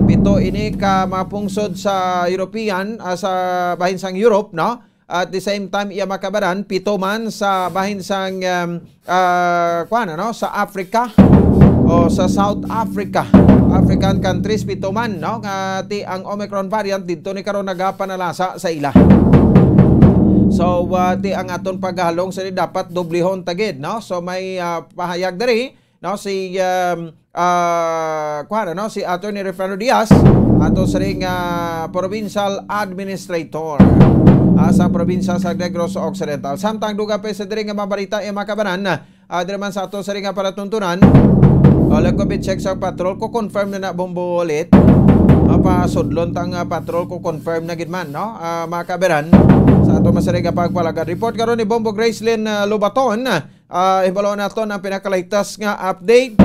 Pito ini ka mga pungsod sa European, ah, sa bahin sang Europe, no? At the same time, iya makabaran, pito man sa bahin sang, um, ah, kuwan, ano, sa Africa o sa South Africa. African countries, pito man, no? Nga ti ang Omicron variant didto ni karon nagapanalasa sa ila. So, ah, ti ang aton paghalong sa dapat doblehon ta gid, no? So, may, ah, pahayag diri, no, si, um, ah, kuwan, ano, si Attorney Refrano Diaz, ato siring nga provincial administrator, ah, sa probinsya sa Negros Occidental. Samtang dugang pa sa diri nga mga balita, eh, makabanan, ah, diri man sa ato siring nga palatuntunan, o, let ko check sa patrol ko, confirm na na, Bombo, ulit. Mapasudlon ta nga patrol ko, confirm na gid man, no? Ah, mga kaberan, sa ato man siring nga pagpalagad. Report karon ni Bombo Gracelyn, ah, Lobaton. Ah, hibalo naton ang pinaka-latest nga update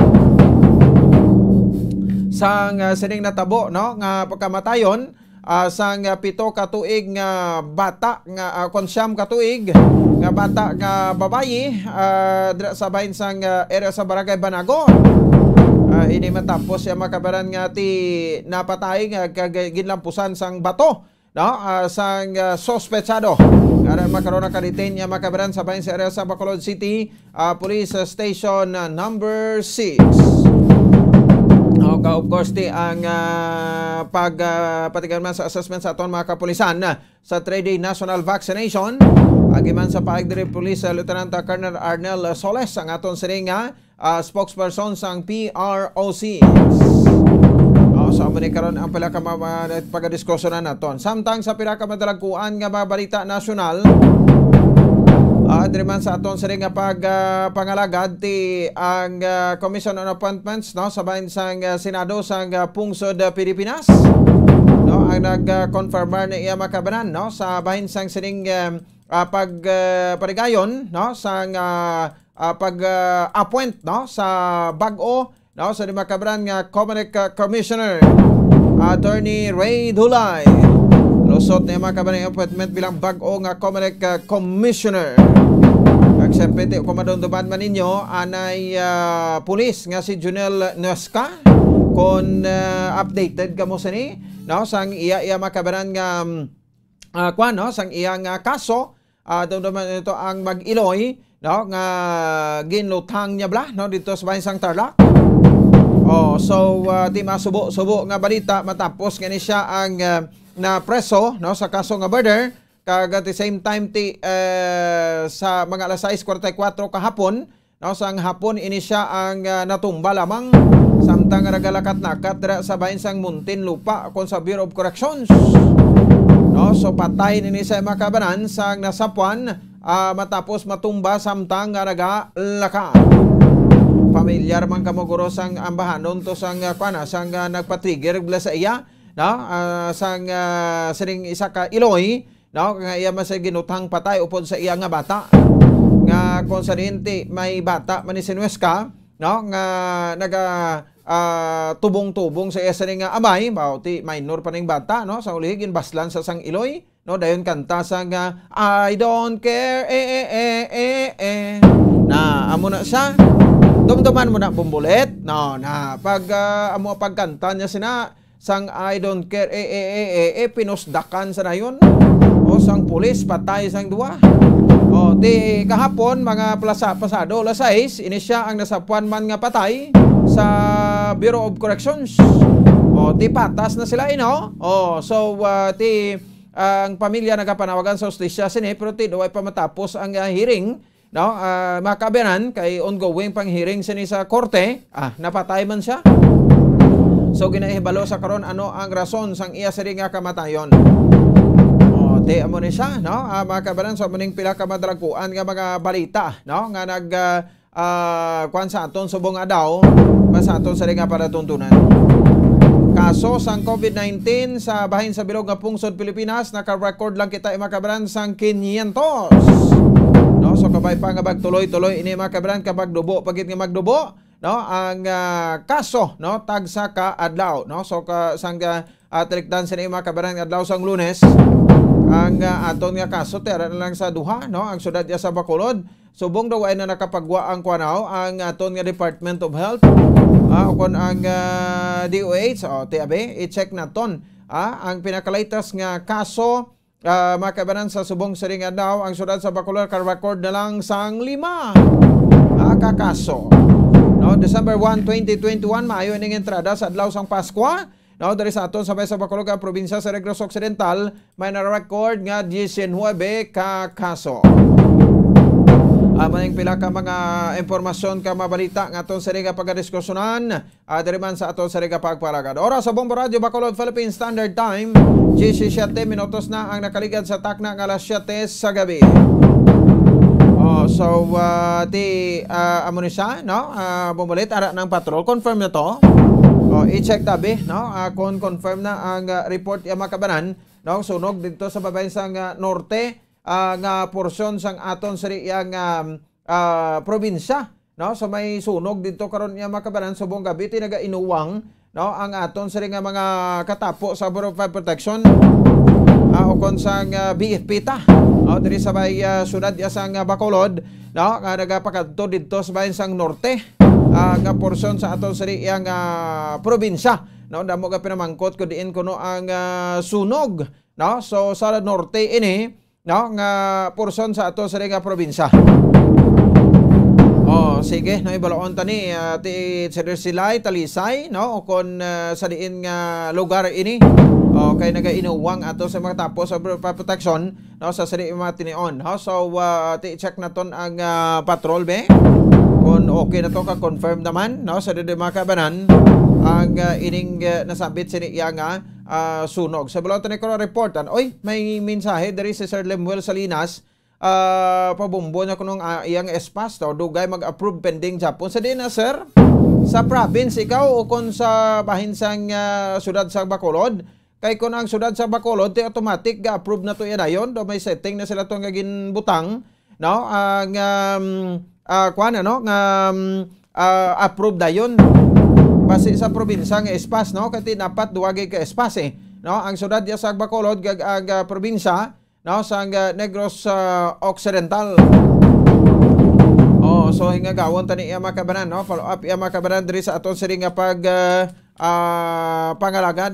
sang, ah, sining natabo, no, nga pagkamatayon, ah, sang, ah, pito ka tuig nga bata nga, ah, kon siyam ka tuig nga bata nga babayi, ah, dira sa bahin sang, ah, area sa Barangay Banago. Ah, ini matapos siya makabaran nga ti napatay nga kag ginlampusan sang bato, no, ah, sang, ah, suspetsado. Karon makaron naka-detain niya makabaran sa bahin sa area sa Bacolod City, ah, Police, ah, Station, ah, number six. Okay, of course, ti ang, ah, pag, ah, patigan man sa assessment sa aton mga kapulisan, ah, sa three-day national vaccination. Agi man sa paag diri, Police, ah, Lieutenant, ah, Colonel Arnel, ah, Soles, ang aton siring nga ah, spokesperson sang P R O C. Oh, so, amo ni karon ang pila ka ma-, ma-, pagadiskosyonan naton. Samtang sa pila ka madalagkuan nga mga balita nasyonal, ah, diri man sa aton siring nga pag, ah, pangalagad ti ang, ah, Commission on Appointments, no, sa bahin sang, ah, Senado sang, ah, Pungsod, ah, Pilipinas, no, ang nag, ah, confirmar na iya makabanan, no, sa bahin sang sining, ah, ah, pag, ah, parigayon, no, sang, ah, ah, pag, ah, appoint, no, sa bag-o, no, sa di makabaran nga Comelec, ah, Commissioner, Attorney Ray Dulay. Lusot na yung mga kabaran appointment bilang bag-o nga Comelec, ah, Commissioner. Kag siyempre, ti, kung madumduman man ninyo, anay, ah, pulis nga si Junel Nuesca, kung, ah, updated kamo sini, no, sang iya, iya makabaran nga, mm, ah, kwan, no, sang iyang, ah, kaso, ah, dumduman ito ang mag-iloy, no, nga ginlutang niya bala, no, dito sa bahin sang Tarlac. Oh, so, ah, di masubo-subo nga balita matapos nga ni siya ang, ah, napreso, no, sa kaso nga murder. Kag at the same time, ti, eh, sa mga alas sais kwarenta y kuwatro kahapon, no, sang hapon ini siya ang, ah, natumba lamang samtang nagalakat-lakat dira sa bahin sang Muntinlupa kon sa Bureau of Corrections. No, so patay nini sa makabanan sang nasapuan, ah, matapos matumba samtang nga nagalakat. Pamilyar man kamo guro sang ambahanon to sang, ah, kuan, ah, sang, ah, nagpa-trigger bala sa iya, no? Ah, sang, ah, sining isa ka iloy, no, nga iya man sa ginutang patay upod sa iya nga bata. Nga kung sa diin ti may bata man ni si Nuesca, no, nga naga, ah, tubong-tubong sa iya sini nga amay, mao ti minor pa ning bata, no, sa ulihi ginbaslan sa sang iloy, no, dayon kanta sa nga, "I don't care, eh, eh, eh, eh, eh." Na, amo na siya. Dumduman mo na, Bumbulit. No, na, pag, ah, amo ang pagkanta niya sina, sang "I don't care, eh, eh, eh, eh, eh," pinusdakan sa dayon. O, sang pulis, patay sang duwa. O, ti kahapon, mga plasa, pasado, alas sais, ini siya ang nasapuan man nga patay sa Bureau of Corrections. O, ti patas na sila, ino? O, so, ah, ti, ang pamilya nagapanawagan sa hustisya sini, pero ti, way pa matapos ang, ah, hearing. No, ah, mga kaabyanan, kay ongoing pang hearing sini sa korte, ah, napatay man siya. So, ginahibalo sa karon ano ang rason sang iya sini nga kamatayon. O, ti amo ni siya, no? Ah, mga kaabyanan, so, amo ning pila ka madalaguan nga mga balita, no? Nga nag, ah, ah, kuwan sa aton subong adlaw, mas sa aton sini nga palatuntunan. Kaso sang COVID nineteen sa bahin sa bilog nga pungsod Pilipinas, naka-record lang kita, mga kaabyanan, sang quinientos. No, so kabay pa nga magtuloy-tuloy ini, mga kaabyanan, kag magdubo pa gid nga magdubo, no, ang, ah, kaso, no, tagsa ka adlaw, no. So ka, sang, ah, ah, talikdan sini, mga kaabyanan, adlaw sang Lunes, ang, ah, aton nga kaso ti ara na lang sa duha, no, ang syudad iya sa Bacolod, Subong daw ay na nakapagwa ang kuwanaw, ang aton nga Department of Health, ah, o kon ang, ah, D O H, o, ti abi, i-check naton, ah, ang pinakalatest nga kaso, ah, mga kaibanan, sa subong sining adlaw, ang siyudad sa Bacolod ka-record na lang sang lima, ah, ka kaso. No, December one, twenty twenty-one, maayo ining entrada sa adlaw sang Paskwa. No, diri sa aton sa may sa Bacolod, probinsya sa Negros Occidental, may na-record nga diecinuebe ka kaso. Amo ning pila ka mga impormasyon ka mabalita nga aton sini nga pagadiskusyonan, ah, diri man sa aton sini nga pagpalagad. Oras sa Bombo Radio Bacolod Philippine Standard Time, diyesisiyete minutos na ang nakaligad sa takna nga alas siyete sa gabi. Oh, so, ah, ti, ah, amo ni siya, no? Ah, bumulit, ara ng patrol. Confirm na to. Oh, i-check tabi, no? Ah, kung confirm na ang, ah, report, ya, mga kabanan, no? Sunog dito sa babayan sang, ah, norte, ah, nga porsyon sang aton siri yang, ah, ah, probinsya, no? So may sunog dito karon, ya, mga kabanan, subong gabi, ti nagainuwang, no, ang aton siri nga mga katapo sa Bureau of Fire Protection, ah, ukon sang, ah, B F P ta, no, diri sa may, ah, syudad ya sang, ah, Bacolod, no, nga nagapakadto dito sa bayan sang norte, ah, nga porsyon sa aton siri yang, ah, probinsya, no, damo nga pinamangkot kung diin kuno ang, ah, sunog, no? So sa norte ini, no, nga porsyon sa ato sini nga probinsya. Oh, sige, no, ibaloon ta ni, ah, ti Sir Silay, Talisay, no, o kon, ah, sa diin nga lugar ini. Oh, kay nagainuwang ato sa mga tapo sa pro-, pa-, protection, no, sa sini mga tinion, no? So, ah, ti check naton ang, ah, patrol, be. Kung okay na to, ka-confirm naman, no, sa dili mga kabanan, ang, ah, ining, ah, nasambit sini iya nga, ah, sunog. Sa Bulawayo Tani Kuro reportan, oy, may mensahe diri si Sir Lemuel Salinas, ah, pabombo na kunong, ah, iyang espas, to, dugay mag-approve pending Japon. Sa diin na, sir? Sa province ikaw o kon sa bahin sang, ah, syudad sa Bacolod? Kay kon ang syudad sa Bacolod, ti automatic ga-approve na to iya dayon, do may setting na sila to nga ginbutang, no? Ang, um, ah, kuwan, ano, nga, um, ah, approve dayon. Basi sa probinsya nga espas, no? Kay ti dapat duwa gid ka espas, eh, no? Ang syudad ya sa Bacolod, kag ang, ah, probinsya, no, sang, ah, Negros, ah, Occidental. Oh, so hingagawon tani iya mga kabanan, no? Follow up iya mga kabanan diri sa aton sini nga pag, ah, ah, pangalagad,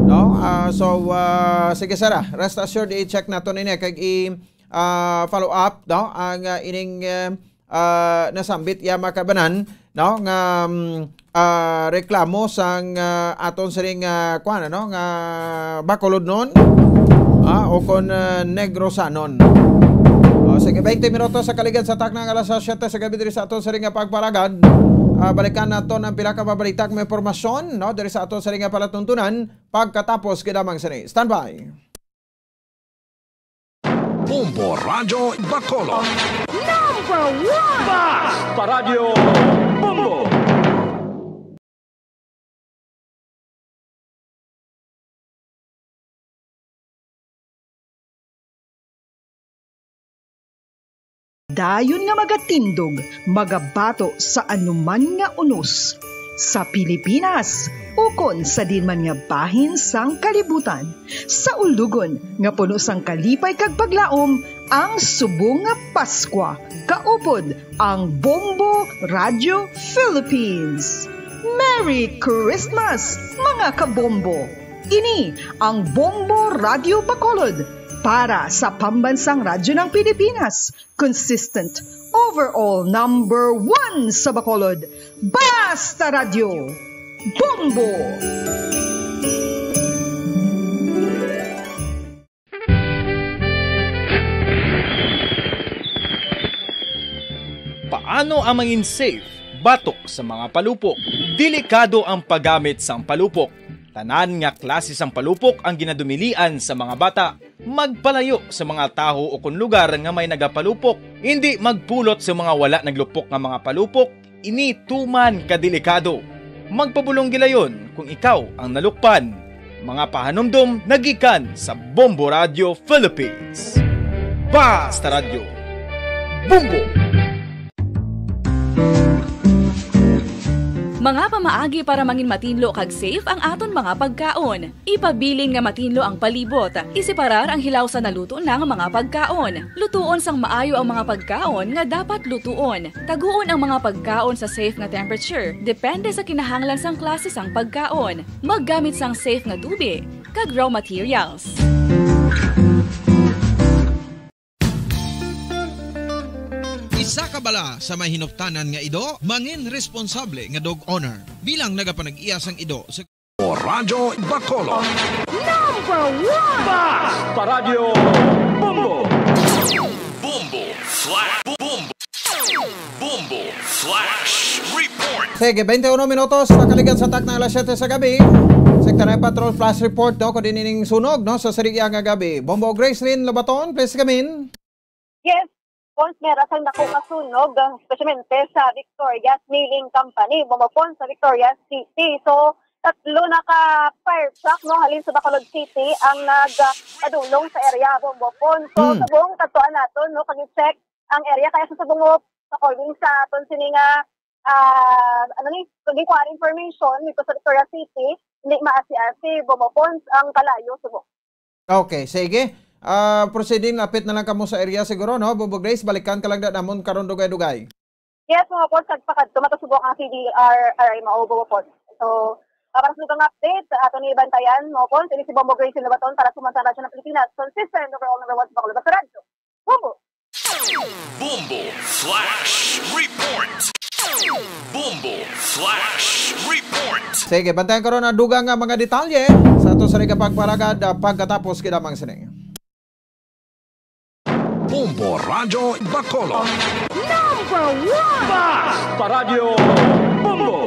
no? Ah, so, ah, sige, sir, ah. Rest assured, i-check nato nini kag i, ah, follow up, no? Ang, ah, ining, ah, ah, nasambit ya mga kabanan, no, nga, mm, ah, reklamo sang, ah, aton sining, ah, kuwan, ano, nga Bacolodnon, ah, o kon, ah, Negrosanon. O, sige, twenty minutos sa kaligad sa takna nga alas siyete sa gabi diri sa aton sining nga pagpalagad. Ah, balikan naton ang pila ka mabalita nga impormasyon, no, diri sa aton sining nga palatuntunan pagkatapos gid lamang sini. Standby. Bombo Radyo Bacolod. Number one! Basta Radyo Bombo! Dayon nga magatindog, magabato sa anuman nga unos, sa Pilipinas, ukon sa diin man nga bahin sang kalibutan, sa ulugon nga puno sang kalipay kag paglaom ang subong nga Paskwa, kaupod ang Bombo Radio Philippines. Merry Christmas, mga kabombo! Ini ang Bombo Radio Bacolod para sa Pambansang Radyo ng Pilipinas, consistent, overall number one sa Bacolod. Basta Radyo, Bombo! Paano ang mangin safe batok sa mga palupok? Delikado ang paggamit sang palupok. Tanan nga klase sang palupok ang ginadumilian sa mga bata. Magpalayo sa mga tawo o kon lugar nga may nagapalupok. Indi magpulot sa mga wala naglupok nga mga palupok. Ini tuman ka delikado. Magpabulong gilayon kung ikaw ang nalukpan. Mga pahanumdom nagikan sa Bombo Radio Philippines. Basta Radyo, Bombo! Mga pamaagi para mangin matinlo kag safe ang aton mga pagkaon. Ipabilin nga matinlo ang palibot. Iseparar ang hilaw sa naluto na nga mga pagkaon. Lutuon sang maayo ang mga pagkaon nga dapat lutuon. Taguon ang mga pagkaon sa safe nga temperature, depende sa kinahanglan sang klase sang pagkaon. Maggamit sang safe nga tubi kag raw materials. Isa ka bala sa may hinuptanan nga ido, mangin responsable nga dog owner. Bilang nagapanag-iya sang ido sa O Radyo Bacolod. Number one! Bas! Paradyo Bombo! Bombo Flash Bombo Bombo Flash Report. Sige, twenty-one minutos, nakaligan sa takna alas siyete sa gabi. Sector Patrol Flash Report, no? Kung din ining sunog, no? Sa sirigya nga gabi. Bombo Gracelyn Lobaton, please come in. Yes, Pons, meron sang dako nga sunog, ah, especialmente sa Victoria's Milling Company, Bombo Pons, sa Victoria's City. So, tatlo na ka fire truck, no, halin sa Bacolod City ang nag, ah, padulong sa area, Bombo Pons. So, Hmm. subong, kadtuan naton, no, kag i-check ang area. Kaya sa subong mo, according sa aton sini nga, ah, ano ni, kung di ko ang information dito sa Victoria's City, hindi maasi-asi, Bombo Pons ang kalayo, subong. Okay, sige. Ah, proceeding, lapit na lang kamo sa area siguro, no? Bombo Grace, balikan ka lang na namon karon dugay-dugay. Yes, mga Pons, nagpakadto, matusubok ang C D R R I Mao, Bombo Pons. So, ah, para sa dugang update, ato ni bantayan, mga Pons, ini si Bombo Grace Lobaton para sa Radyo ng Pilipinas, consistent, overall number one sa Bacolod, sa Radyo. Bombo! Bombo Flash Report! Bombo Flash Report! Sige, bantayan karon ang dugang nga mga detalye sa ato sa pagpalagad, ah, pagkatapos kinamang sining. Bombo Radyo Bacolod. Number one! Bas! Paradyo Bombo!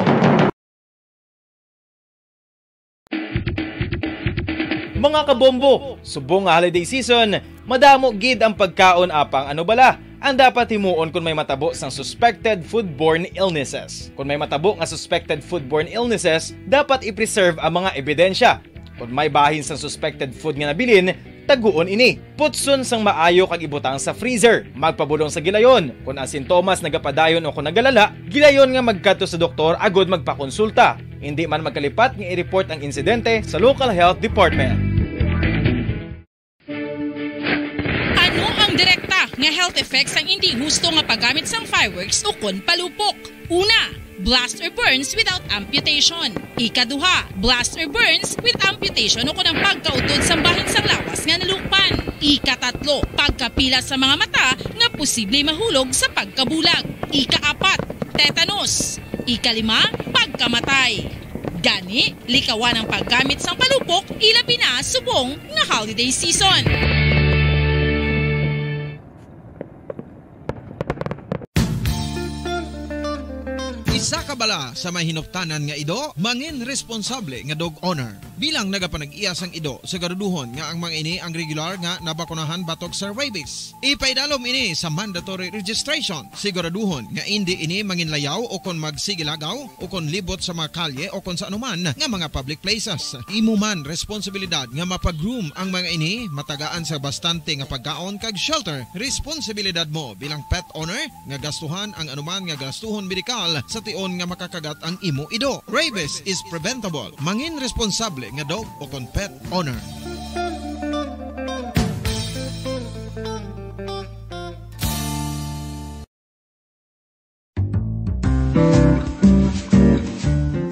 Mga kabombo, subong nga holiday season, madamo gid ang pagkaon apang ano bala ang dapat himuon kon may matabo sang suspected foodborne illnesses. Kon may matabo nga suspected foodborne illnesses, dapat i-preserve ang mga ebidensya. Kon may bahin sang suspected food nga nabilin, taguon ini. Putson sang maayo kag ibutang sa freezer. Magpabulong sa gilayon. Kon ang sintomas nagapadayon o kon nagalala, gilayon nga magkadto sa doktor agud magpakonsulta. Indi man magkalipat nga i-report ang insidente sa local health department. Ano ang direkta nga health effects sang indi husto nga paggamit sang fireworks ukon palupok? Una, blast or burns without amputation. Ikaduha, blast or burns with amputation ukon ang pagkautod sang bahin sang lawas nga nalukpan. Ikatatlo, pagkapila sa mga mata nga posible mahulog sa pagkabulag. Ikaapat, tetanus. Ikalima, pagkamatay. Gani, likawan ang paggamit sang palupok, ilabi na subong nga holiday season. Isa ka bala sa may hinuptanan nga ido, mangin responsable nga dog owner. Bilang nagapanag-iya sang ido, siguraduhon nga ang mga ini ang regular nga nabakunahan batok sa rabies. Ipaidalom ini sa mandatory registration. Siguraduhon nga indi ini manginlayaw o kon magsigilagaw o kon libot sa mga kalye o kon sa anuman nga mga public places. Imo man responsibilidad nga mapa-groom ang mga ini, matagaan sa bastante nga pagkaon kag shelter. Responsibilidad mo bilang pet owner nga gastuhan ang anuman nga gastuhon medikal sa tion nga makakagat ang imo ido. Rabies is preventable. Mangin responsable nga dog o kon pet owner.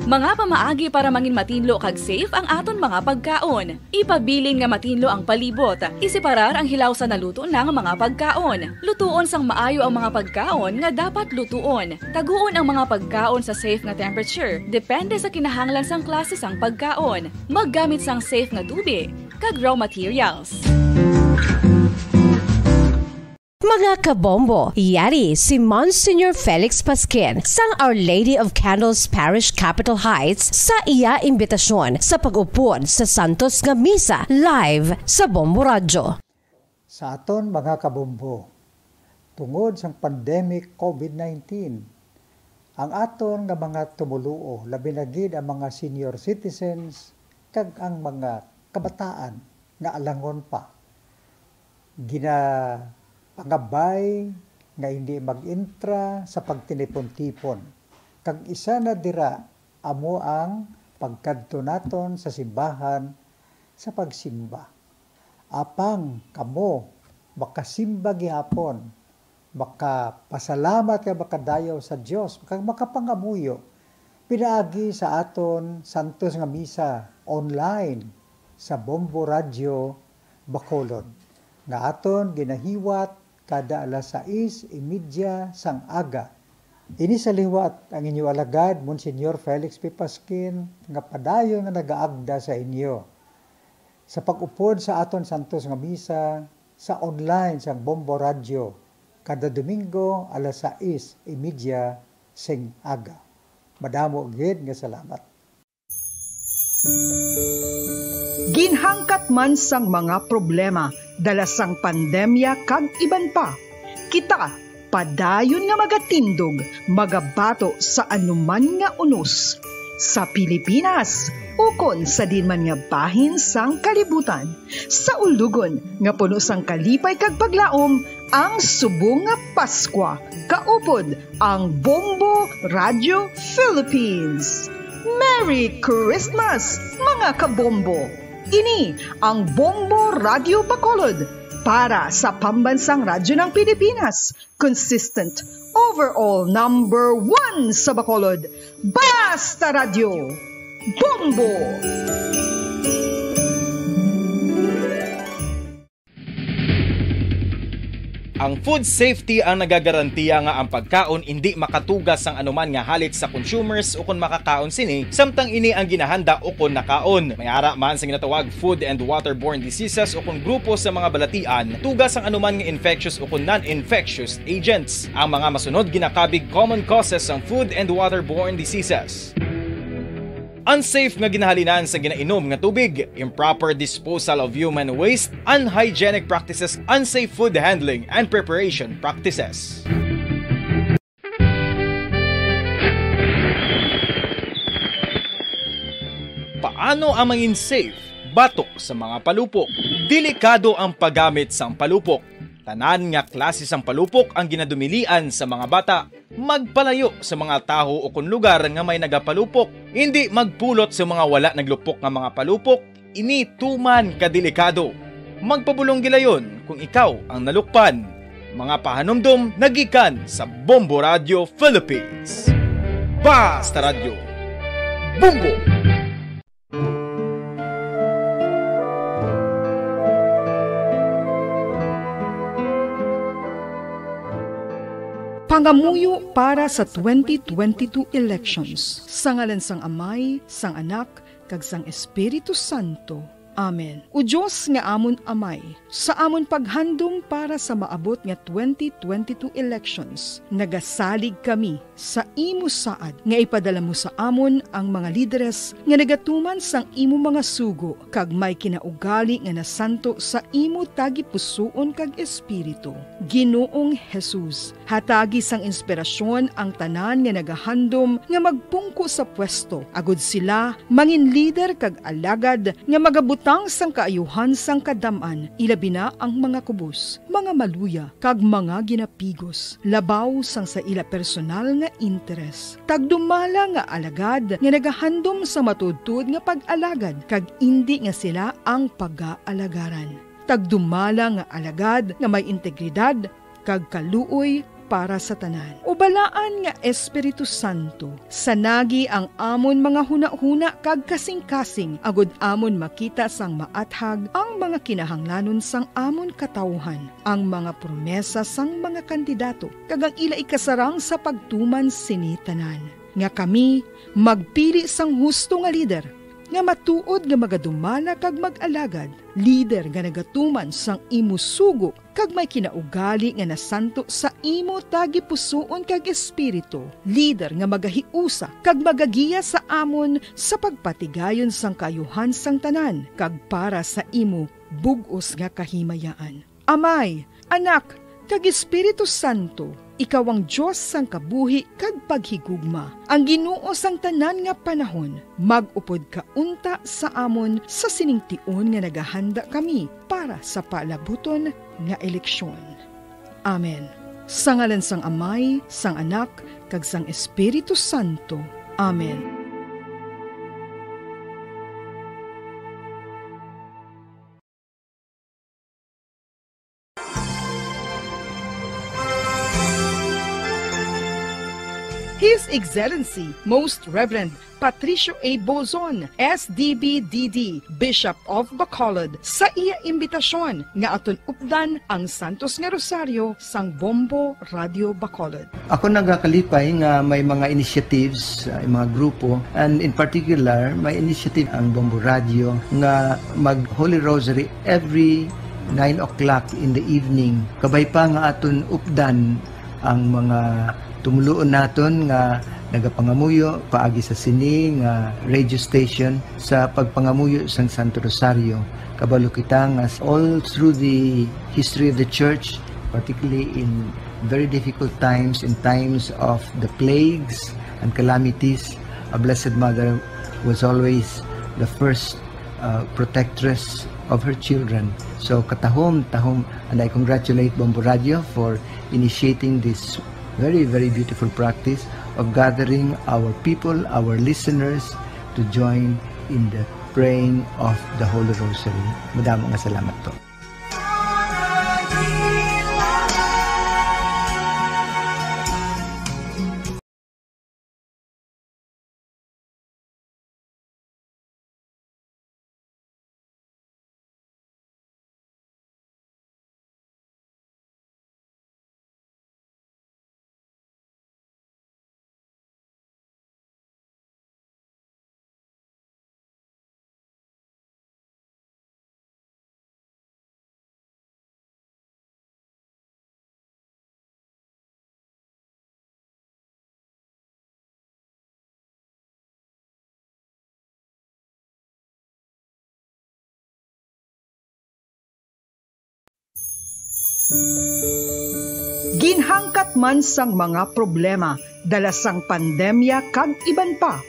Mga pamaagi para mangin matinlo kag safe ang aton mga pagkaon. Ipabilin nga matinlo ang palibot. Iseparar ang hilaw sa naluto na nga mga pagkaon. Lutuon sang maayo ang mga pagkaon nga dapat lutuon. Taguon ang mga pagkaon sa safe nga temperature, depende sa kinahanglan sang klase sang pagkaon. Maggamit sang safe nga tubi kag raw materials. Mga kabombo, yari si Monsignor Felix Pasquin sang Our Lady of Candles Parish, Capitol Heights, sa iya imbitasyon sa pag-upod sa santos nga misa live sa Bombo Radyo. Sa aton mga kabombo, tungod sang pandemic COVID nineteen, ang aton nga mga tumoluo, labi na gid ang mga senior citizens kag ang mga kabataan nga alangon pa, ginapangabay nga hindi mag-intra sa pagtinipon-tipon, kag isa na dira amo ang pagkadto naton sa simbahan sa pagsimba. Apang kamo makasimba gihapon, makapasalamat kag makadayaw sa Dios, kag makapangamuyo pinaagi sa aton santos nga misa online sa Bombo Radio Bacolod, nga aton ginahiwat kada alas sais y media sang aga. Ini sa liwat ang inyo alagad, Monsignor Felix P. Pasquin, nga padayon nga nagaagda sa inyo sa pag-upod sa aton santos nga misa sa online sang Bombo Radio kada Domingo alas sais y media sing aga. Madamo gid nga salamat. Ginhangkat man sang mga problema dala sang pandemya kag iban pa, kita padayon nga magatindog, magabato sa anuman nga unos, sa Pilipinas ukon sa diin man nga bahin sang kalibutan, sa ulugon nga puno sang kalipay kag paglaom, ang subong nga Paskwa. Kaupod ang Bombo Radio Philippines. Merry Christmas, mga kabombo! Ini ang Bombo Radio Bacolod para sa Pambansang Radyo ng Pilipinas, consistent, overall number one sa Bacolod. Basta Radyo, Bombo! Ang food safety ang nagagarantiya nga ang pagkaon indi makatuga sang anuman nga halit sa consumers ukon makakaon sini, samtang ini ang ginahanda ukon nakaon. May ara man sa ginatawag food and waterborne diseases ukon grupo sa mga balatian tuga sang anuman nga infectious ukon non-infectious agents. Ang mga masunod ginakabig common causes sang food and waterborne diseases. Unsafe nga ginahalinan sa ginainom nga tubig, improper disposal of human waste, unhygienic practices, unsafe food handling and preparation practices. Paano ang mangin safe batok sa mga palupok? Delikado ang paggamit sang palupok. Tanan nga klase sang palupok ang ginadumilian sa mga bata. Magpalayo sa mga tawo ukon lugar nga may nagapalupok. Indi magpulot sa mga wala naglupok nga mga palupok, ini tuman ka delikado. Magpabulong gilayon kung ikaw ang nalukpan. Mga pahanumdom nagikan sa Bombo Radio Philippines. Basta Radyo, Bombo! Pangamuyo para sa twenty twenty-two elections. Sa ngalan sang Amay, sang Anak, kag sang Espiritu Santo. Amen. O Dios nga amon Amay, sa amon paghandom para sa maabot nga twenty twenty-two elections, nagasalig kami sa imo saad nga ipadala mo sa amon ang mga lideres nga nagatuman sang imo mga sugo kag may kinaugali nga nasanto sa imo tagipusoon kag espiritu. Ginoong Jesus, hatagi sang inspirasyon ang tanan nga nagahandom nga magpungko sa pwesto, agod sila mangin lider kag alagad nga magabutang sang kaayuhan sang kadam-an, ilabi na ang mga kubos, mga maluya, kag mga ginapigos, labaw sang sa ila personal nga interes. Tagdumala nga alagad nga nagahandom sa matuodtuod nga pag-alagad, kag indi nga sila ang pagaalagaran. Tagdumala nga alagad nga may integridad kag kaluoy para sa tanan. O Balaan nga Espiritu Santo, sanagi ang amon mga hunahuna kag kasingkasing, agod amon makita sang maathag ang mga kinahanglanon sang amon katawuhan, ang mga promesa sang mga kandidato, kag ang ila ikasarang sa pagtuman sini tanan. Nga kami magpili sang husto nga lider, nga matuod nga magadumala kag mag-alagad, lider nga nagatuman sang imo sugo kag may kinaugali nga nasanto sa imo tagipusoon kag espiritu, lider nga magahiusa kag magagiya sa amon sa pagpatigayon sang kaayuhan sang tanan kag para sa imo bug-os nga kahimayaan. Amay, Anak, kag Espiritu Santo, ikaw ang Dios sang kabuhi kag paghigugma, ang Ginoo sang tanan nga panahon. Mag-upod ka unta sa amon sa sining tion nga nagahanda kami para sa paalabuton nga eleksyon. Amen. Sa ngalan sang Amay, sang Anak, kag sang Espiritu Santo. Amen. Excellency Most Reverend Patricio A. Bozon, S D B D D, Bishop of Bacolod, sa iya imbitasyon nga aton updan ang Santos nga Rosaryo sang Bombo Radio Bacolod. Ako nagakalipay nga may mga initiatives, uh, mga grupo, and in particular, may initiative ang Bombo Radio nga mag Holy Rosary every nine o'clock in the evening. Kabay pa nga aton updan ang mga tumuluon naton nga nagapangamuyo paagi sa sini nga radio station sa pagpangamuyo sang Santo Rosario. Kabalo kita nga all through the history of the church, particularly in very difficult times, in times of the plagues and calamities, a Blessed Mother was always the first uh, protectress of her children. So katahom, tahom, and I congratulate Bombo Radio for initiating this very, very beautiful practice of gathering our people, our listeners, to join in the praying of the Holy Rosary. Madamo nga salamat po. Ginhangkat man sang mga problema dala sang pandemya kag iban pa,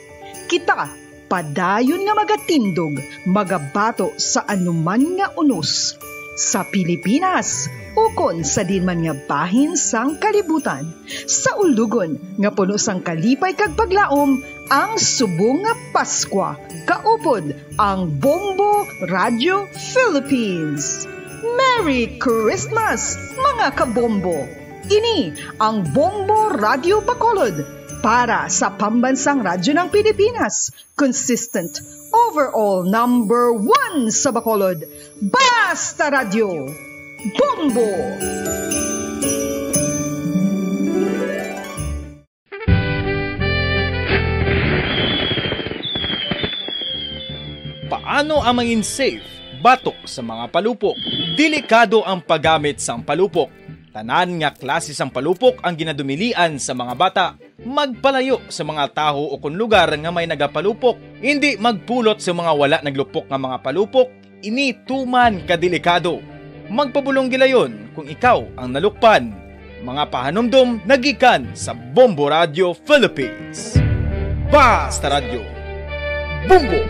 kita padayon nga magatindog, magabato sa anuman nga unos sa Pilipinas ukon sa diin man nga bahin sang kalibutan. Sa ulugon nga puno sang kalipay kag paglaom ang subong nga Paskwa, kaupod ang Bombo Radio Philippines. Merry Christmas, mga kabombo! Ini ang Bombo Radio Bacolod para sa Pambansang Radyo ng Pilipinas, consistent, overall number one sa Bacolod. Basta Radyo, Bombo! Paano ang mangin safe batok sa mga palupok? Delikado ang paggamit sang palupok. Tanan nga klase sang palupok ang ginadumilian sa mga bata. Magpalayo sa mga tawo ukon lugar nga may nagapalupok. Indi magpulot sa mga wala naglupok nga mga palupok. Ini tuman ka delikado. Magpabulong gilayon kung ikaw ang nalukpan. Mga pahanumdom nagikan sa Bombo Radio Philippines. Basta Radyo, Bombo!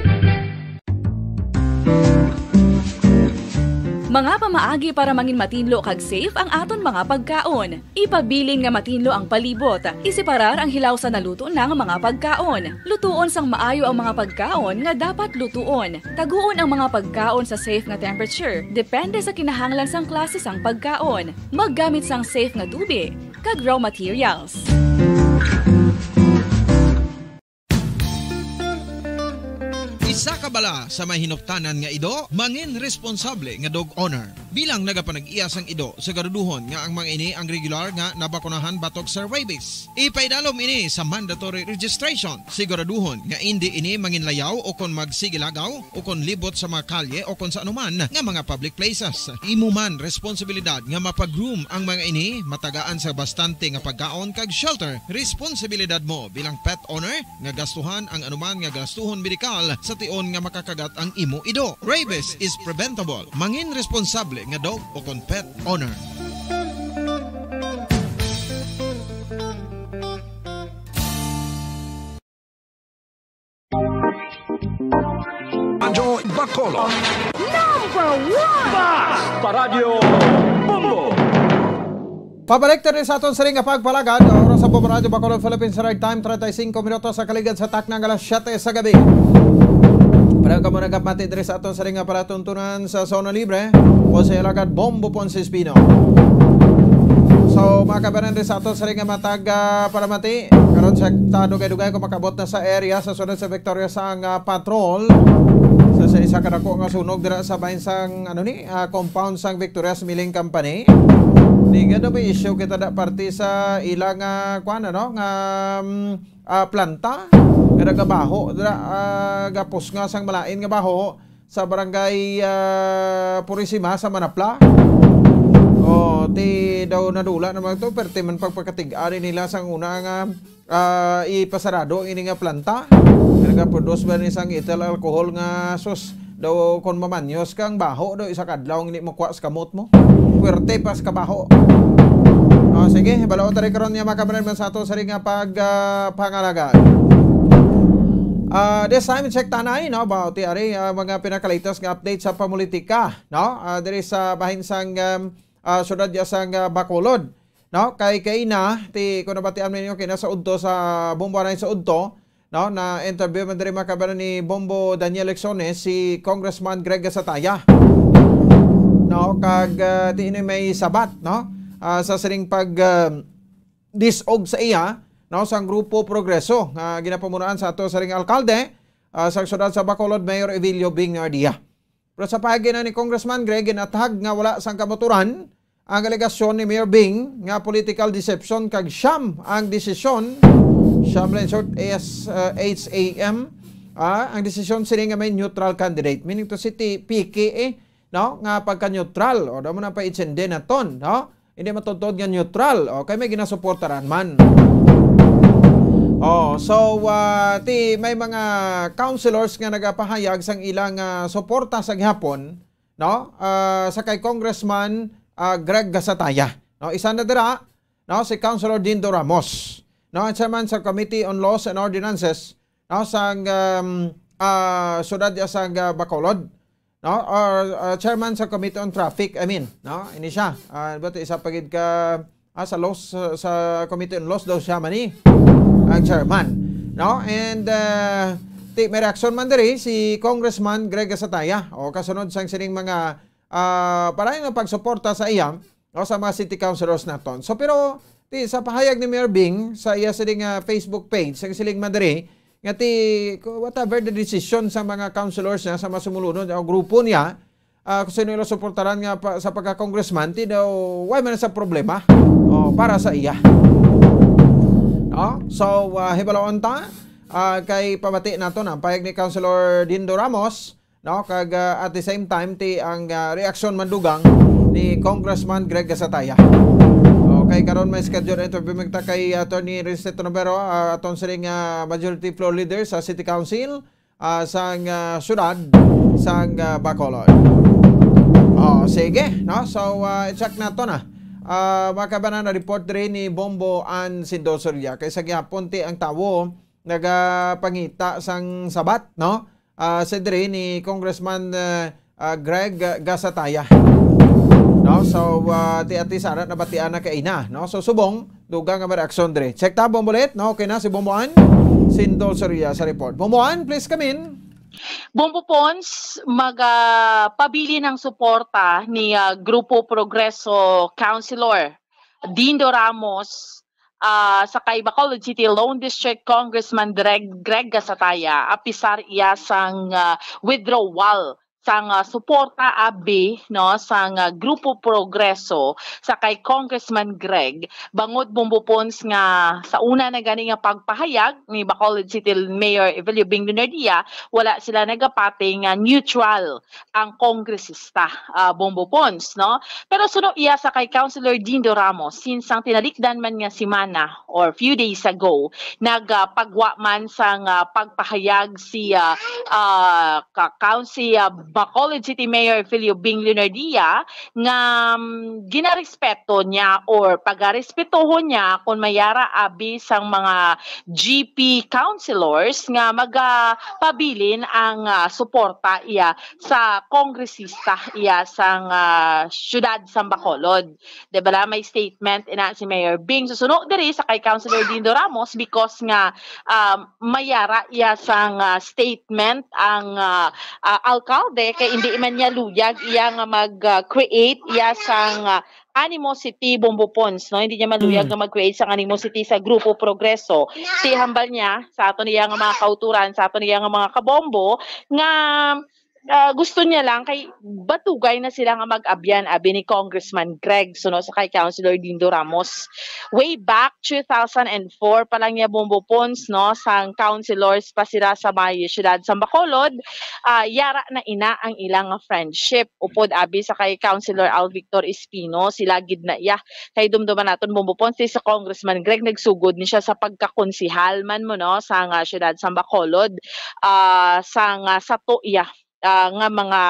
Mga pamaagi para mangin matinlo kag safe ang aton mga pagkaon. Ipabilin nga matinlo ang palibot. Iseparar ang hilaw sa naluto na nga mga pagkaon. Lutuon sang maayo ang mga pagkaon nga dapat lutuon. Taguon ang mga pagkaon sa safe nga temperature, depende sa kinahanglan sang klase sang pagkaon. Maggamit sang safe nga tubig kag raw materials. Isa ka bala sa may hinuktanan nga ido, mangin responsable nga dog owner. Bilang nagapanag-iya sang ido, siguraduhon nga ang mga ini ang regular nga nabakunahan batok sa rabies. Ipaidalom ini sa mandatory registration. Siguraduhon nga indi ini manginlayaw o kon magsigilagaw o kon libot sa mga kalye o kon sa anuman nga mga public places. Imo man responsibilidad nga mapag-groom ang mga ini, matagaan sa bastante nga pagkaon kag shelter. Responsibilidad mo bilang pet owner nga gastuhan ang anuman nga gastuhon medikal sa tion nga makakagat ang imo ido. Rabies is preventable. Mangin responsable nga dog o kon pet owner. Radyo Bacolod. Number one! Basta Radyo Bombo! Pabalik ta diri sa aton siring nga pagpalagad. Oras sa Bombo Radyo Bacolod, Philippines Reg Time, treinta y cinco minutos sa kaligad sa takna nga alas siyete sa gabi. Pareho kamo nagapati diri sa aton siring nga palatuntunan sa Zona Libre. Ako si Alagad Bombo Ponce Espino. So, mga kabanan, diri sa aton siring nga matag, ah, palamati, karon Check ta dugay-dugay kung makabot na sa area sa sunod sa Victorious ang, ah, patrol. Sa, sa isa ka dako nga sunog dira sa bahin sang, ano ni, ah, compound sang Victorious Milling Company. Di gado may issue kita da parte sa ilang, ah, kwan, ano, nga, mm, ah, planta. Nga nagabaho dira, ah, gapusnga sang malain nga baho sa barangay, ah, Purisima sa Manapla. Oh, ti daw nadula naman to, perti man pagpakatig-ari nila sang una nga, ah, ipasarado ini nga planta. Nagaproduce ba ni sang ethyl alcohol nga sus daw kon mamanyos kang baho daw isa kadlaw hindi makuha sa kamot mo. Puwerte pa sa kabaho. Oh, sige, balaod tayo karon niya mga kabanan man sa ato sa ring nga pag, ah, pangalaga. Ah, this time, check tanay, no, about the ari, ah, mga pinakalitas nga update sa pamulitika, no? Ah, diri sa bahin sang, um, ah, syudad ya sang, ah, Bacolod, no? Kay kaina, ti, kung nabatian mo ninyo, kaina sa udto, sa Bombo Anay sa udto, no? Na interview man diri mga kabanan ni Bombo Daniel Lexones, si Congressman Greg Gasataya. No, kag, ah, ti ini may sabat, no? Ah, sa sining pag, ah, disog sa iya, no, sang Grupo Progreso nga ginapamunuan sa ato sa ring alkalde, ah, sa siyudad sa Bacolod, Mayor Evilio Bing Nardia. Pero sa pahagi na ni Congressman Greg, ginatag nga wala sang kamotoran ang alegasyon ni Mayor Bing nga political deception kag siyam ang desisyon, siyam lang short, S, ah, H A M, ah, ang desisyon sini nga may neutral candidate. Meaning to say, ti-, piki, eh, no, nga pagka-neutral. O, daw mo na pa itsende naton, no? Hindi matuntod nga neutral. O, kay may ginasuportaran man. Oh, so, ah, ti, may mga councilors nga nagapahayag sang ilang, ah, suporta sa gihapon, no? Ah, sa kay Congressman, ah, Greg Gasataya. No, isa na dira, no, si Councilor Dindo Ramos, no, ang chairman sa Committee on Laws and Ordinances, no, sang, um, ah, siyudad ya sang, ah, Bacolod, no, or, ah, chairman sa Committee on Traffic, I mean, no, ini siya. Ah, but isa pa gid ka, ah, sa laws, sa, sa Committee on Laws daw siya man ni ang chairman, no? And, ah, ti, may reaksyon man diri si Congressman Greg Gasataya, o kasunod sang sining mga, ah, para nga pagsuporta sa iya, o sa mga city councilors naton. So, pero ti, sa pahayag ni Mayor Bing sa iya sini nga Facebook page, ang siling man diri nga ti, ku-, whatever the decision sa mga councilors niya, sa mga sumulunod o grupo niya, ah, kung sino ila suportaran nga pa, sa pagka-congressman, ti daw, why man sa problema? O, para sa iya. No? So, ah, hibalaon ta, ah, kay pamati nato na ang pahayag ni Councilor Dindo Ramos, no? Kag, ah, at the same time, ti ang, ah, reaksyon mandugang ni Congressman Greg Gasataya. Okay, karon may schedule interview magta kay Attorney Rincito Nobero, ah, aton sining, ah, majority floor leader sa City Council, ah, sang, ah, syudad sang, ah, Bacolod. Oh, sige, no? So, ah, i-check nato na. Ah, mga kabanan, na report diri ni Bombo Ann Sindosoria. Kay sa gihapon, ti ang tawo nagapangita sang sabat, no? Ah, sa diri ni Congressman, ah, ah, Greg, ah, Gasataya. No? So, ah, ti ati Sara nabatian na kaina, no? So, subong, dugang nga may reaksyon diri. Check ta, Bombo ulit, no? Okay na si Bombo Ann Sindosoria sa report. Bombo Ann, please come in. Bombo Pons, magapabilin ang suporta ni, ah, Grupo Progreso Councilor Dindo Ramos, ah, sa kay Bacolod City Lone District Congressman Greg, Greg Gasataya, apisar iya sang, ah, withdrawal sang, ah, suporta abi, no, sang, ah, Grupo Progreso sa kay Congressman Greg, bangod, Bombo Pons, nga sa una na gani nga pagpahayag ni Bacolod City Mayor Evelio Bing Lunardia, wala sila nagapati nga neutral ang kongresista, ah, Bombo Pons, no? Pero suno iya sa kay Councilor Dindo Ramos, since ang tinalikdan man nga semana or few days ago, nagapagwa man sang, ah, pagpahayag si, ah, ah, ka-, Coun-, si, ah, Bacolod City Mayor Filio Bing Leonardia nga, mm, ginarespeto niya or pagarespetuhon niya kung may ara abi sang mga G P councilors nga magapabilin ang, ah, suporta iya sa kongresista iya sang, ah, siyudad sang Bacolod. Di ba la, may statement ina si Mayor Bing. Susuno diri sa kay Councilor Dindo Ramos because nga, um, may ara iya sang, ah, statement ang, ah, ah, alkalde parte kay hindi man niya luyag iya nga mag-create iya sang ah, animosity, Bombo Pons, no? Hindi niya maluyag nga mag-create sang animosity sa Grupo Progreso. Ti hambal niya sa aton iya nga mga kauturan, sa aton iya nga mga kabombo, nga ah, gusto niya lang kay batugay na sila nga mag-abyan abi ni Congressman Greg suno sa kay Councilor Dindo Ramos. Way back two thousand and four pa lang niya, Bombo Pons, no, sang councilors pa sila sa may siyudad sa Bacolod, ah, yara na ina ang ilang friendship. Upod abi sa kay Councilor Al Victor Espino, sila gid na iya. Kay dumduman naton, Bombo Pons, si sa Congressman Greg nagsugod ni siya sa pagkakonsihal man mo, no, sa nga siyudad sa Bacolod, ah, sa nga sato iya ah, nga mga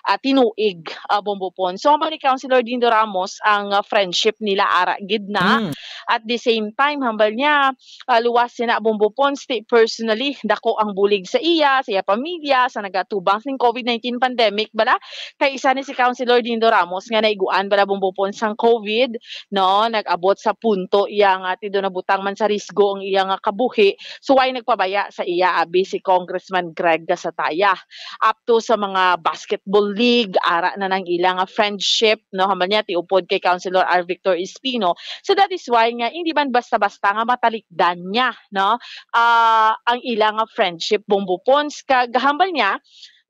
ah, tinuig, ah, Bombo Pons. So, hambal ni Councilor Dindo Ramos ang ah, friendship nila ara gid na. Mm. At the same time, hambal niya, ah, luwas sina Bombo Pons, ti personally, dako ang bulig sa iya, sa iya pamilya, sa nagatubang sing covid nineteen pandemic bala. Kay isa ni si Councilor Dindo Ramos nga naiguan bala, Bombo Pons, sang covid, no, nag-abot sa punto iya nga ti do nabutang man sa risgo ang iya nga kabuhi. So, why nagpabaya sa iya abi si Congressman Greg Gasataya? Up to sa mga basketball league, ara na nang ila nga friendship, no? Hambal niya, ti upod kay Councilor R Victor Espino. So, that is why nga hindi man basta-basta nga matalikdan niya, no? Ah, ang ila nga friendship, Bombo Pons. Kag hambal niya,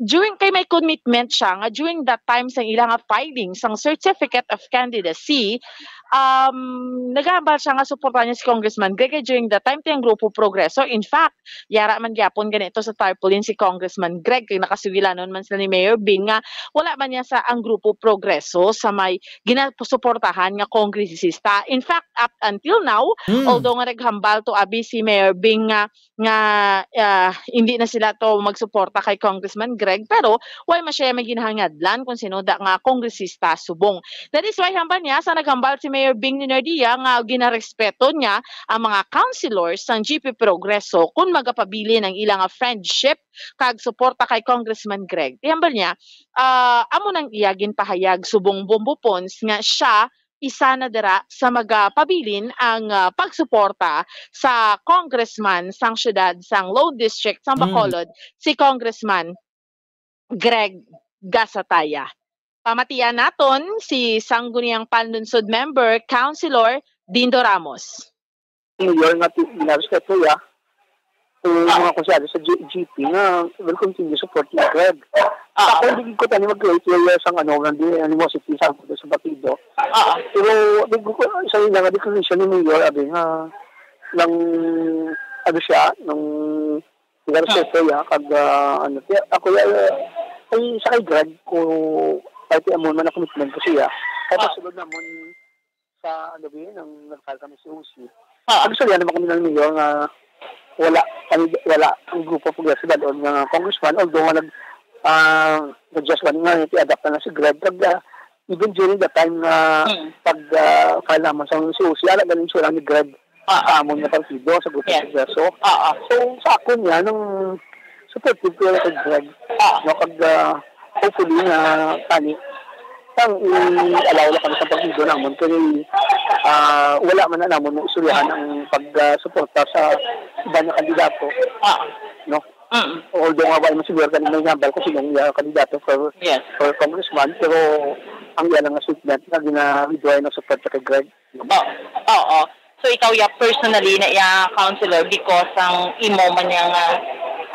during kay may commitment siya nga during that time sa ila nga filing sang certificate of candidacy, um, nagahambal siya nga suportahan niya si Congressman Greg kay during that time ti ang Grupo Progreso. In fact, yara man gyapon ganito sa tarpaulin si Congressman Greg kay nakasugilanon man sila ni Mayor Bing nga wala man niya sa ang Grupo Progreso sa may ginasuportahan nga kongresista. In fact, up until now, Mm. although nga naghambal to abi si Mayor Bing nga nga ah, hindi na sila to magsuporta kay Congressman Greg, pero why man siya may ginahangadlan kung sino da nga kongresista subong. That is why hambal niya sa naghambal si Mayor Bing Lunardia nga ginarespeto niya ang mga councilors sang G P Progreso kung magapabilin ang ila nga friendship kag suporta kay Congressman Greg. Ti hambal niya, ah, amo nang iya ginpahayag subong Bombo Pons nga siya isa na dira sa magapabilin ang ah, pagsuporta sa congressman sang siyudad sang Lone District sang Mm. Bacolod, si Congressman Greg Gasataya. Pamatian naton si Sangguniang Panlunsod member, Councilor Dindo Ramos. Mayor nga ti-, ginarespeto ya. Kung Ah. mga konsyado sa G-, G P nga will continue supporting Greg. Ah. Ako, hindi ko tani mag-create area sang ano, nga di animosity sa, sa partido. Ah. Pero, di ko, sa ila nga declaration ni Mayor, abi nga, nang, ano siya, nang ginarespeto ya, kag, ah, ano, kaya ako ya, ay, sa kay Greg, ko, kahit amo man ang commitment ko siya. Kahit Ah. ang sulod namon, sa, ano ba yun, nang nag-file kami sa O C. Ah. Ang istorya naman kami ng mayor nga wala kami, wala ang grupo progressive doon nga congressman, although nga nag, ah, nag-just one nga, ti-adapt na lang si Greg. Pag, ah, even during the time nga Mm. pag, ah, file naman sa O C, ala galing siya lang ni Greg Ah. sa amon nga partido, sa grupo Yes. progreso. Ah, ah. So, sa akon niya, nung supportive ko kay Greg. Ah. No, kag, ah, hopefully nga kani, sang i-allow lang kami sa partido namon kay, ah, wala man na namon maistoryahan ang pag, ah, suporta sa iba nga kandidato. Ah. No? Mm. Although nga wala man siguro kami may hambal kung sinong iya kandidato for, Yes. for congressman, pero ang iya lang nga statement nga gina-withdraw ang support sa kay Greg. Oo. Oo. So, ikaw, ya, personally na iya counselor because ang imo man yang, ah,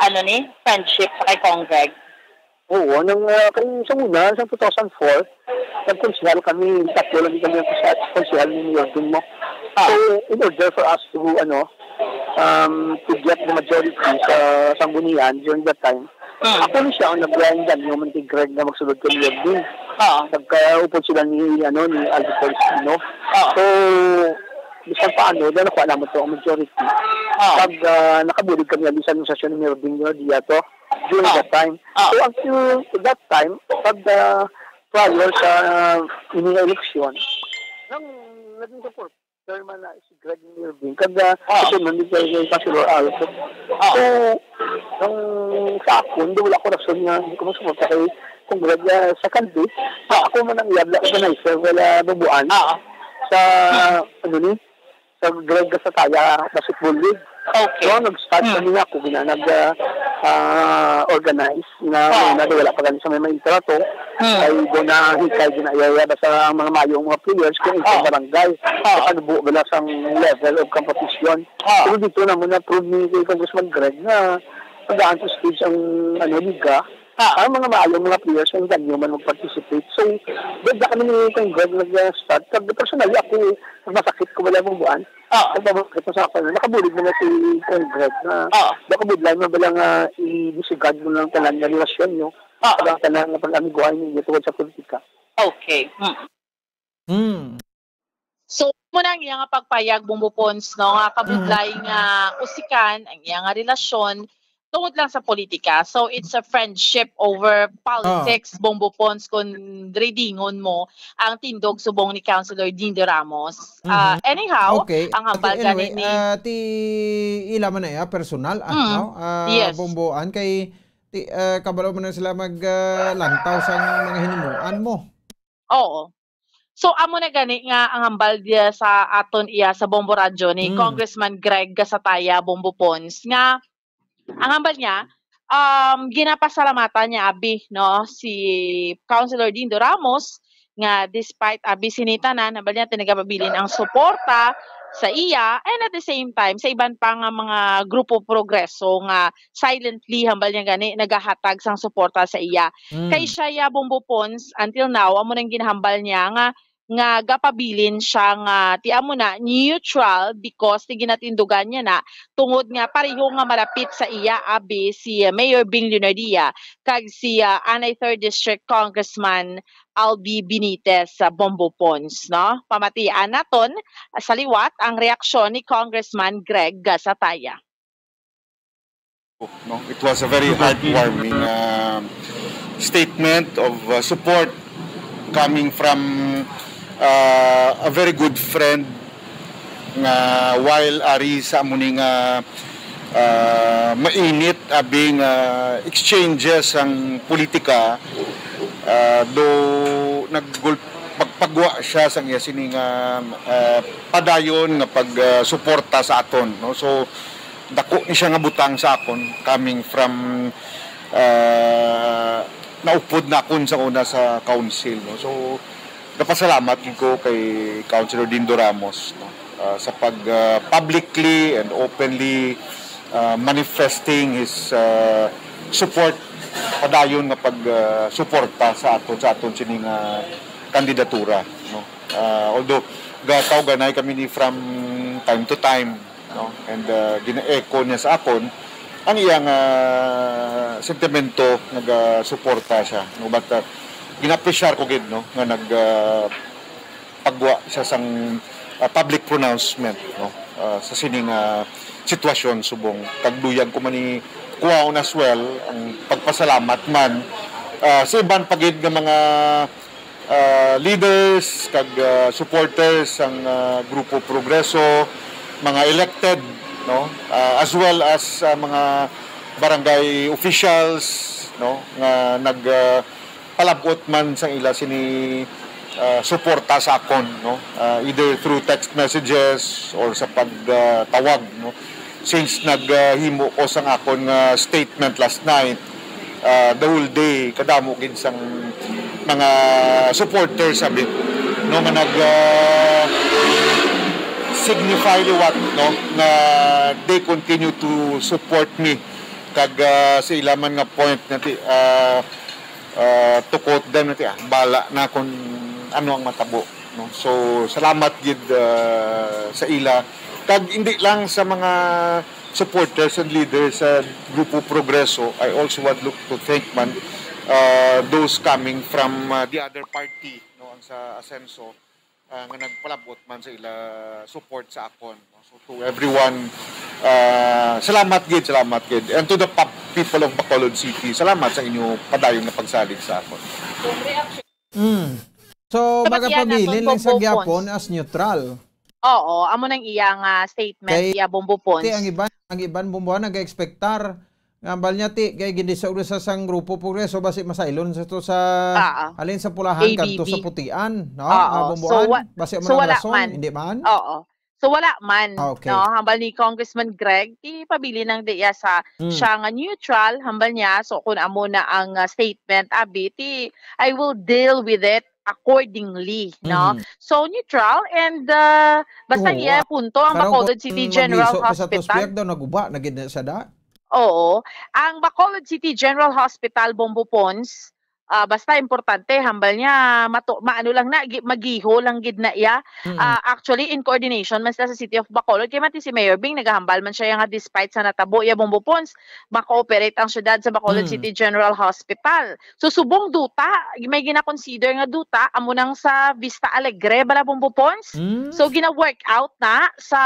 ano ni, friendship sa kay Cong Greg? Oo, nang, ah, kay sa una, sa two thousand four, nagkonsehal kami, tatlo lang kami ang konse-, konsehal ni Mayor Ding mo. Ah. So, in order for us to, ano, um, to get the majority sa Sanggunian during that time, Mm. ako ni siya ang nag-grind man kay Greg nga magsulod kay Mayor Ding. Ah. Nagkaupod sila ni, ano, ni Alvin Feliciano. Ah. So, bisan paano, dahil nakuha naman to ang majority. Ah. Pag, ah, nakabulig kami, bisan sa session ni Mayor Ding, yun, di ato, during Ah. that time. Ah. So, until that time, pag, ah, prior sa ining eleksyon, nang naging support, chairman na si Greg Irving, kag, ah, Ah. ito man din kay, kay Councilor Alfred. Ah. So, ang sa akon, di wala ko rason nga hindi ko magsuporta kay Cong Greg, ah, secondly, Ah. ako man ang iyab organizer, wala bubuan Ah. sa, Hmm. ano ni, sa Greg Gasataya Basketball League. Okay. So, nag-start Hmm. kami nga ako, gina-, nag, ah, ah, organized nga Oo. Una, wala pa gani sa may mga interato, Mm. Ay doon na hikay ginayaya basta ang mga mayong mga players kung Oo. Sa barangay, Oo. Sa pagbuo bala sang level of competition. Oo. Pero dito naman na-prove ni kay Congressman Greg na magaan sa stage ang, ano, liga. Oo. Ang mga maayong mga players ang ganyo man mag-participate. So, doon na kami ni Kong Greg nag-start. Kag personally, ako, masakit ko wala mong buwan. Oo. Ang pamangkit sa akin, nakabulig na si Congress na Oo. Nakabudlay na bala nga i-disregard mo lang tanan nga relasyon nyo. Oo. Ang tanan nga pag-amiguhan ninyo tungod sa politika. Okay. Mm. Mm. So, mo na ang iya nga pagpayag, Bombo Pons, no, nga kabudlay Mm. nga usikan ang iya nga relasyon tungod lang sa politika. So, it's a friendship over politics, Ah. Bombo Pons, kung readingon mo ang tindog subong ni Councilor Dindo Ramos. Ah, Mhm. Anyhow, Okay. ang hambal Okay, gani anyway, ni ah, ti ila man na iya, personal, ah, Mm. no? Ah, Yes. Bomboan, kay ti, ah, kabalo man na sila mag, ah, lantaw sang mga hinimuan mo. Oo. So, amo na gani nga ang hambal diya sa aton iya sa Bombo Radyo ni Mm. Congressman Greg Gasataya, Bombo Pons, nga ang hambal niya, um, ginapasalamatan niya abi, no, si Councilor Dindo Ramos nga despite abi sini tanan, hambal niya, tinagapabilin ang suporta sa iya, and at the same time, sa iban pa nga mga grupo progreso nga silently, hambal niya gani, nagahatag sang suporta sa iya. Mm. Kay siya, ya, Bombo Pons, until now, amo nang ginahambal niya nga, nga gapabilin siya nga, ti amo na, neutral because ti ginatindugan niya na tungod nga pareho nga malapit sa iya abi si, uh, Mayor Bing Leonardia kag si, uh, Anay Third District Congressman Albi Benitez sa Bombo Pons, no? Pamatian naton sa liwat ang reaksyon ni Congressman Greg Gasataya. No? It was a very heartwarming, uh, statement of, uh, support coming from, uh, a very good friend nga while ari sa amo ni nga, uh, mainit abi nga exchanges ang politika, uh, do nagul-, magpagwa siya sang iya sini nga, uh, padayon nga pag, uh, suporta sa aton, no? So, dako ni siya nga butang sa akon, coming from, ah, naupod na akon sa una sa council, no? So, napasalamat gid ko kay Councilor Dindo Ramos, no? Ah, sa pag, ah, publicly and openly, ah, manifesting his, ah, support, padayon nga pag, ah, suporta sa aton, sa aton sining, ah, kandidatura, no? Ah, although, gataw ganay kami ni from time to time, no? And, uh, gina-echo niya sa akon ang iyang, uh, sentimento, nagasuporta siya, no? But, uh, gina-appreciate ko gid, no, nga nag, uh, pagwa siya sang, uh, public pronouncement, no, uh, sa sining, uh, sitwasyon subong kag luyag ko man ni kuhaon as well ang pagpasalamat man, uh, sa iban pa gid nga mga ah, leaders kag, ah, supporters sang, ah, Grupo Progreso, mga elected, no? Ah, as well as, ah, mga barangay officials, no, nga nag, ah, palab-ot man sang ila sini, ah, suporta sa akon, no? Ah, either through text messages or sa pag, ah, tawag, no? Since naghimo ko sang akon nga statement last night, ah, the whole day, kadamo gid sang mga supporters, sabi, no, nga nag, ah, signify liwat, no, nga they continue to support me. Kag, ah, sa ila man nga point nga ti, ah, ah, to quote them na ti, "Ah, bala na kung ano ang matabo," no? So, salamat gid, ah, sa ila. Kag hindi lang sa mga supporters and leaders sa Grupo Progreso, I also want look to thank man, ah, those coming from, ah, the other party, no, ang sa Asenso, ah, nga nagpalabot man sa ila support sa akon, no? So, to everyone, ah, salamat gid, salamat gid. And to the pop-, people of Bacolod City, salamat sa inyo padayon nga pagsalig sa akon. Mm. So, Sa baga Batiana, pabilin Kong lang sa Bobos. Gyapon as neutral. Oo, amo nang iya nga statement, Kay, iya, Bombo Pons. Ti ang iban, ang iban, Bombo, nag-expectar nga bal niya, ti, kay gindi sa ulo sa sang Grupo Progreso, basi masailon sa to sa, Ah, ah. Alin sa Pulahan, A B B. Kadto sa Putian, no? Ah, Ah, oo. Bomboan, So, wa-, basi so, man ang wala rason, man. Hindi man? Oo. So, wala man, Ah, okay. no? Hambal ni Congressman Greg, ti pabilin lang diya sa Mm. siya nga neutral, hambal niya. So, kung amo na ang, ah, statement, abi, ti, "I will deal with it accordingly," no? Mhm. So, neutral and, ah, basta Oo, iya ah. punto ang Karon Bacolod kung City General maglisod pa sa Hospital. Tuspiak daw, naguba na gid na siya da. Oo. Ang Bacolod City General Hospital, Bombo Pons, ah, basta importante, hambal niya, mato-, maano lang na, gi-, magiho lang gid na iya. Mm. Ah, actually, in coordination man sila sa City of Bacolod, kay mati si Mayor Bing, nagahambal man siya nga despite sa natabo iya, Bombo Pons, maka-operate ang syudad sa Bacolod Mm. City General Hospital. So, subong duta, may gina-consider nga duta, amo nang sa Vista Alegre, bala, Bombo Pons. Mm. So, gina-work out na sa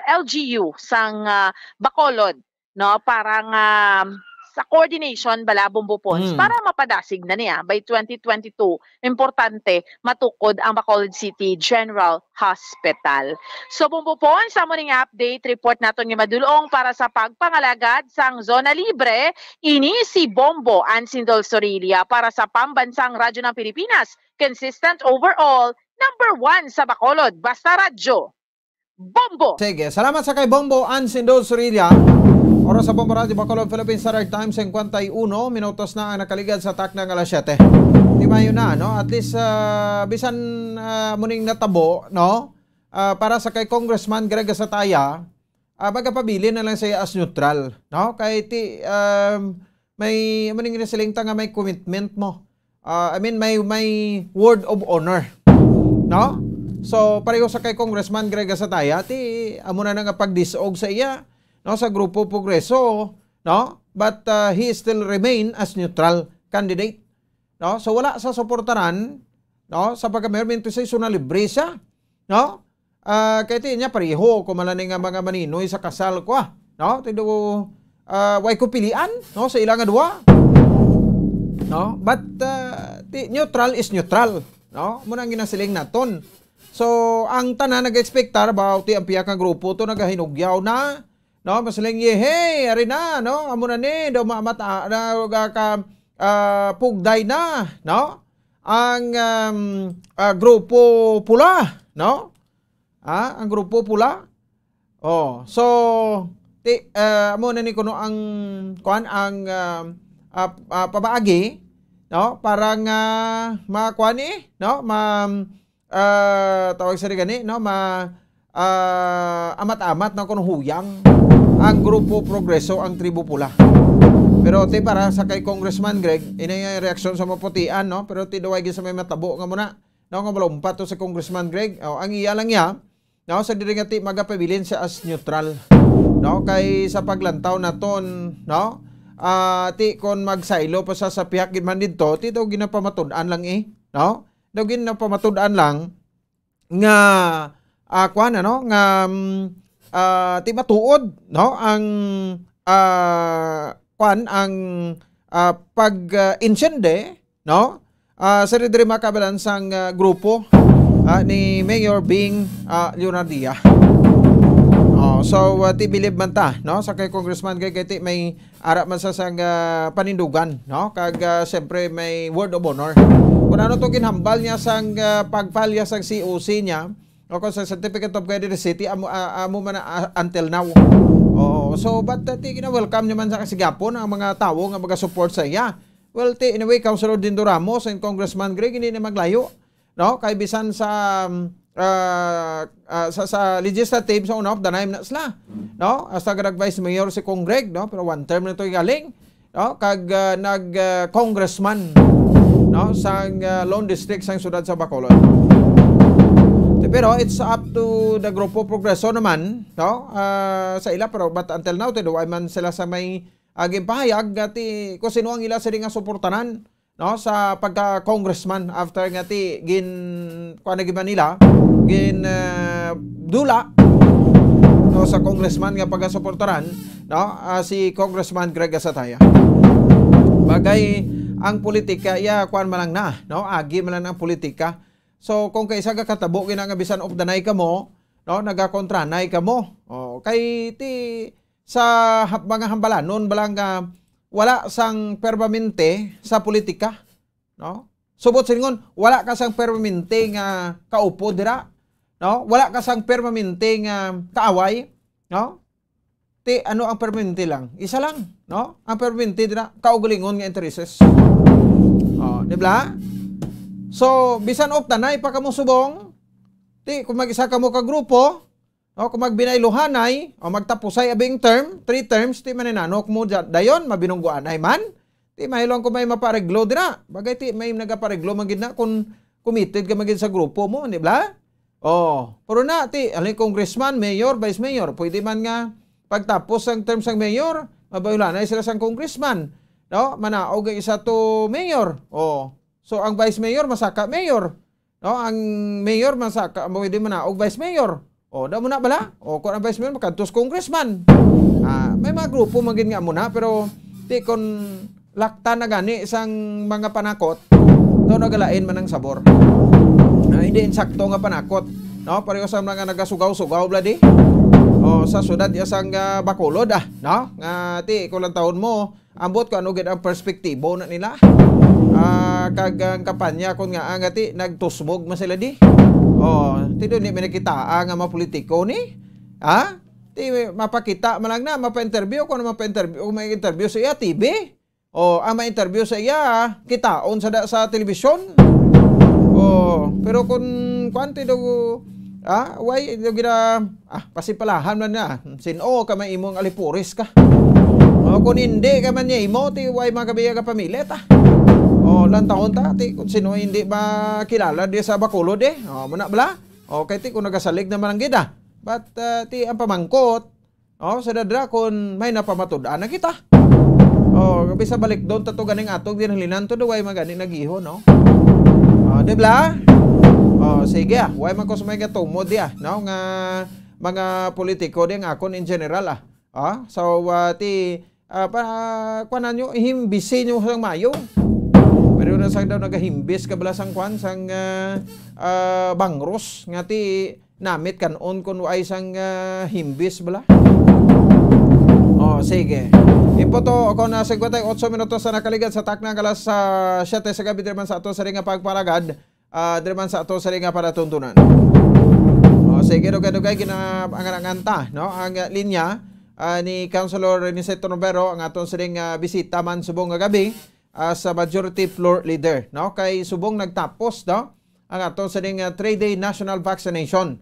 L G U sang, ah, Bacolod, no? Para nga sa coordination, bala, Bombo Pons, Mm. para mapadasig na niya by twenty twenty-two. Importante, matukod ang Bacolod City General Hospital. So, Bombo Pons, amo ning update report naton nga madulong para sa pagpangalagad sang Zona Libre. Ini si Bombo Ansindol Sorilla para sa Pambansang Radyo ng Pilipinas, consistent overall, number one sa Bacolod. Basta Radyo, Bombo! Sige, salamat sa kay Bombo Ansindol Sorilla. Oras sa Bombo Radyo Bacolod, Philippine Standard Time, singkwenta y uno minutos na ang nakaligad sa takna nga alas siyete. Di ba yun na, no? At least, ah, bisan, ah, muning natabo, no? Ah, para sa kay Congressman Greg Gasataya, ah, magapabilin na lang siya as neutral, no? Kay ti, um, may, amo ning siling ta nga may commitment mo. Ah, I mean, may, may word of honor, no? So, pareho sa kay Congressman Greg Gasataya, ti, amo na na nga pagdisog sa iya, no, sa Grupo Progreso, no? But, ah, he still remain as neutral candidate, no? So, wala sa suportaran, no, sa pagka-mayor, minto sa Zona Libre siya, no? Ah, kay ti niya pareho ko man lang nga mga maninoy sa kasal ko, ah, no? Ti do, ah, way ko pilian, no, sa ila nga duha. No? But, ah, ti, neutral is neutral, no? Amo na ang ginasiling naton. So, ang tanan nag-expectar about ti ang pihak nga grupo to nagahinugyaw na, no? Masiling, "Yehey, ari na," no? "Amo na ni, daw ma-, mata-, na, ga-, ka, ah, pugday na," no? Ang, um, ah, grupo pula, no? Ah, ang grupo pula. Oh, so, ti, ah, amo na ni kuno ang, kuan, ang, ah, ah, ah, pabaagi, no? Para nga makuan ni, no? Ma-, ah, tawag sa gani, no? Ma-, ah, amat-amat na kuno huyang ang Grupo Progreso, ang Tribo Pula. Pero ti para sa kay Congressman Greg, ini ang reaksyon sa maputian, no? Pero ti duway gid sa may matabo nga muna, no? Nga malumpat to sa Congressman Greg. Oh, ang iya lang niya, no? Sa diri nga ti magapabilin siya as neutral, no? Kay sa paglantaw naton, no? Ah, ti kon magsaylo pa sa, sa pihak gid man didto, ti daw ginapamatud-an lang eh, no? Daw ginapamatud-an lang nga, ah, kuwan, ano, nga, mm, ah, ti matuod, no? Ang, ah, kuwan, ang, ah, pag, ah, insyende, no? Ah, sa diri mga kabalan sang, ah, grupo, ah, ni Mayor Bing, ah, Leonardia. Oh, so, ah, ti bilib man ta, no? Sa kay Congressman kay, kay ti may ara man sa sang, ah, panindugan, no? Kag, ah, siyempre may word of honor. Kung ano to ginhambal niya sang, ah, pagpalya sang C O C niya, o kung sa Certificate of Candidacy, ti amo, ah, amo man na, ah, until now. Oo. So, but, ah, ti gina-welcome niya man sa kasigapon ang mga tawo nga maga-support sa iya. Well, ti, anyway, Councilor Dindo Ramos and Congressman Greg, hindi na maglayo, no? Kay bisan sa, um, ah, ah, sa, sa legislative, sa una of the nine na sila, no? Hasta ka nag-vice mayor si Cong Greg, no? Pero one term na to galing, no? Kag, ah, nag, ah, congressman, no? Sang, ah, Lone District, sang siyudad sa Bacolod. Pero it's up to the Grupo Progreso naman, no? Ah, sa ila, pero but until now, tinuway man sila sa may ah, ginpahayag nga ti kung sino ang ila sini nga suportanan, no, sa pagka-congressman after nga ti gin-, kuwan na gid man nila, gin, ah, dula, no, sa congressman nga pagasuportaran, no, ah, si Congressman Greg Gasataya. Bagay, ang politika, iya, kuwan man lang na, no, agi man lang ang politika. So, kung kaisa ka katabo, gina nga bisan of the night ka mo, no, nagakontranay ka mo. Oh, kay ti, sa ha-, mga hambalanon, bala nga wala sang permanente sa politika, no? Subot silingon, wala ka sang permanente nga kaupo dira. no? Wala ka sang permanente nga kaaway, no? Ti, ano ang permanente lang? Isa lang, no? Ang permanente dira, kaugalingon nga intereses. Oh, di ba? So, bisan og tanay pa kamo subong, ti, kung mag-isa kamo ka grupo, no, kung magbinayluhanay, o magtapusay abing term, three terms, ti maninanok mo da-, dayon, mabinungguanay man. Ti, mahilong ko may mapareglo dira. Bagay, ti, may nagapareglo man gid na kung committed ka man gid sa grupo mo, di ba? Oh, pero na, ti, alin, congressman, mayor, vice mayor, pwede man nga pagtapos ang term sang mayor, mabayulanay sila sang congressman. No? Manaog ang isa to mayor. Oh. So, ang vice mayor, masaka mayor. No? Ang mayor, masaka, pwede manaog vice mayor. Oh, da mo na bala? Oh, kung ang vice mayor, makadtos congressman. Ah, may mga grupo man gid nga amo na, pero ti kon laktan na gani sang mga panakot, to nagalain man ang sabor. Ah, hindi insakto nga panakot, no? Pareho sa mga nagasugaw-sugaw bla di. Oh, sa syudad ya sang, ah, Bacolod, ah, no? Nga ti ko lang taon mo, ambot ko ano gid ang perspektibo na nila. Ah, kag ang kampanya kon nga ang ati nagtusmog man sila di. Oh, ti do ni may nakita nga mga politiko ni. Ha? Ti mapakita man lang na, mapa-interview ko na mapa-interview, kung may interview sa iya, T V. O, ang ma-interview sa iya, kitaon sa da-, sa telebisyon. O, pero kung kuwan ti daw, ah, why daw gina-, ah, pasipalahan man na. Sin-o ka man imong alipuris ka. O, kung hindi ka man niya imo, ti why man ka biya ka pamilit, ah. O, lantawon ta, ti kung sino hindi makilala di sa Bacolod, eh. O, muna bala? O, kay ti kung nagasalig naman ang gida. But, ah, ti ang pamangkot, o, sa dadra kung may napamatud-an na kita. O, bisa balik doon ta to ganing atong ginhalinan to, do way magani nagiho, no? O, di bala? O, sige, ah. Way man ko sa may gatumod, di, ah, no? Nga mga politiko di ang akon in general, ah. Ah, so, ah, ti, ah, pa, kuanan nyo, himbisi nyo sang mayo. Pero na sang daw nagahimbis ka bala sang kuan, sang, ah, ah, bangros, nga ti namit kan-on kun waay sang, ah, himbis bala. Oh, sige. Impo to, ako na cincuenta y ocho minutos sa nakaligad sa takna nga alas, ah, siyete sa gabi, diri man sa ato sa ring nga pagpalagad, ah, diri man sa ato sa ring nga palatuntunan. Oh, sige, dugay-dugay gina-, ang, ang anta, no? Ang, ah, linya, ah, ni Councilor Aniceto Romero, ang aton sa ring, ah, bisita man subong nga gabi, ah, sa Majority Floor Leader, no? Kay subong nagtapos, no? Ang aton sa ring, ah, three-day national vaccination.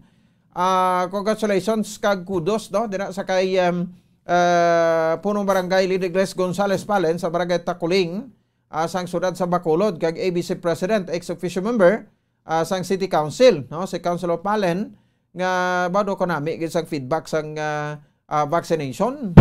Ah, congratulations kag kudos, no? Dira sa kay, um, ah, Punong Barangay Lidigles Gonzales Palen sa Barangay Taculing, ah, sang siyudad sa Bacolod, kag A B C President, ex officio member, ah, sang City Council, no? Si Councilor Palen, nga bado ko nami gid sang feedback sang, ah, ah, vaccination.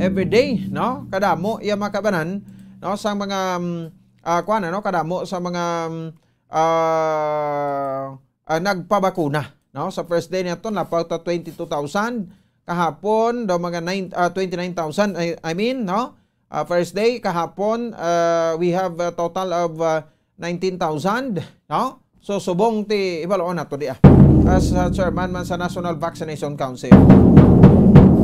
Every day, no? Kadamo iya makabanan, no? Sang mga, mm, ah, kuwan, ano? Kadamo sa mga, mm, ah, ah, nagpabakuna, no? Sa first day niya to, napaw ta twenty-two thousand. Kahapon, daw mga nine, ah, twenty-nine thousand, I, I mean, no? Ah, first day, kahapon, ah, we have a total of, ah, nineteen thousand, no? So, subong ti, ibaloon nato di, ah. As, ah, chairman man sa National Vaccination Council.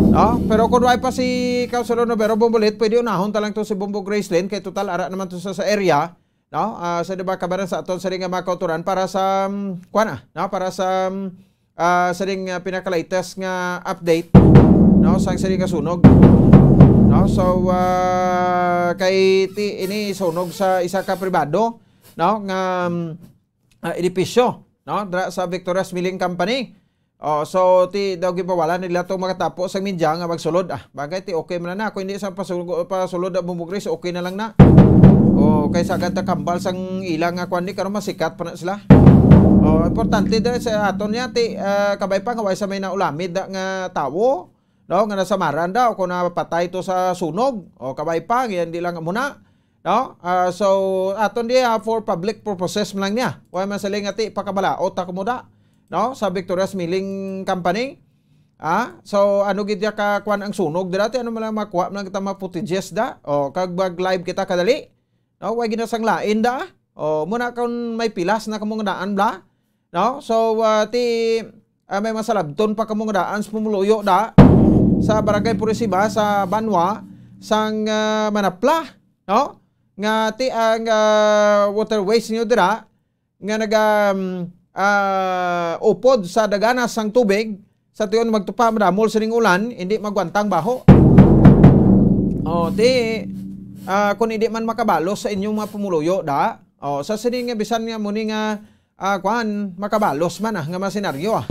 No? Pero kung wala pa si Councilor Novero Bombolit, pwede unahon ta lang to si Bombo Gracelyn, kay total ara naman to sa, sa area, no? Ah, sa, di ba, kabaran sa aton sa ring nga mga kauturan para sa, um, kuwan, ah, no? Para sa, um, ah, sa ring, ah, pinaka-latest nga update, no? Sang sa ring nga sunog, no? So, ah, kay ti-, ini sunog sa isa ka pribado, no? Nga, um, ah, edipisyo, no? Dra sa Victoria's Milling Company. Oh, so, ti, daw ginpawalan nila tong makatapo sa media nga magsulod. Ah, bagay, ti, okay man na. Kung hindi sa pasulgo-, pasulod ang bumugris, okay na lang na. Oh, kaysa agad ta kambal sang ilang nga kwan di, karon masikat pa na sila. Oh, importante dahil sa aton niya, ti, ah, kabay pa nga way sa may naulamid da nga tawo, no, nga nasamaran daw kung napatay to sa sunog. Oh, kabay pa, yan di lang muna. No? Ah, so, aton di, ah, for public purposes man lang niya. Wa man sila nga ti pakabalaot ta kumuda, no? Sa Victoria's Milling Company. Ah, so, ano gid ya ka kwan ang sunog dira, ti ano man lang makuha man lang kita mga footages da? O, kag mag-live kita kadali. No? Wa ginasanglain da. O, muna kung may pilas na kamong daan bla. No? So, ah, ti, ah, may masalabton pa kamong daan sa pumuluyo da sa Barangay Purisiba sa Banwa sang, ah, Manapla, no? Nga ti ang, ah, waterways niyo dira nga naga, um, ah, upod sa daganas sang tubig, sa tion magtupa madamol sining ulan, hindi magwantang baho. Oh, ti, ah, kung hindi man makabalos sa inyong mga pumuluyo, da. Oh, sa sini nga bisan nga muni nga, ah, kwan, makabalos man, ah, nga mga senaryo, ah.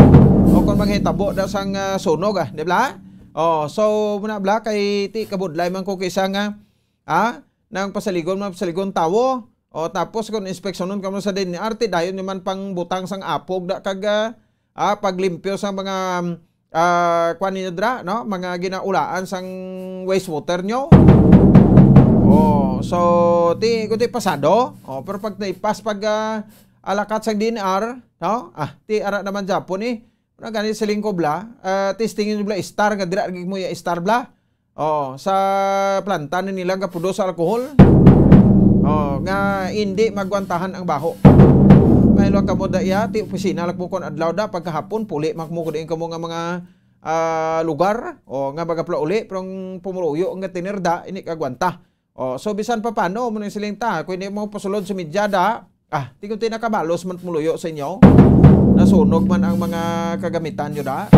O kung maghitabo da sang, ah, sunog, ah, di ba? Oh, so, muna bla, kay ti kabudlay man ko kisa nga, ah, nang pasaligon, mga pasaligon tawo. O, tapos kung inspeksyonon kamo sa D N R, ti dayon naman pang butang sang apog da kag, ah, ah, paglimpyo sa mga, ah, kuan ninyo dira, no? Mga ginaulaan sang wastewater nyo. Oh, so, ti, kung ti pasado, oh, pero pag naipas pag, ah, alakat sang D N R, no? Ah, ti ara naman Japon eh. Wala gani siling ko bla, ah, testingin bla star nga dira lagi mo ya star bla. Oh, sa planta ni nila nga pudo sa alcohol. Oh, nga hindi magwantahan ang baho. May lo kamo da iya, ti opisina lang mo kon adlaw da, pagkahapon, puli man mo kung diin kamo nga mga, ah, lugar. Oh, nga magapla uli, pero ang pumuluyo nga tinirda, ini kagwanta. Oh, so bisan pa paano mo nang siling ta, kung hindi mo pasulod sa media da, ah, ti kunti nakabalos man pumuluyo sa inyo. Nasunog man ang mga kagamitan nyo da.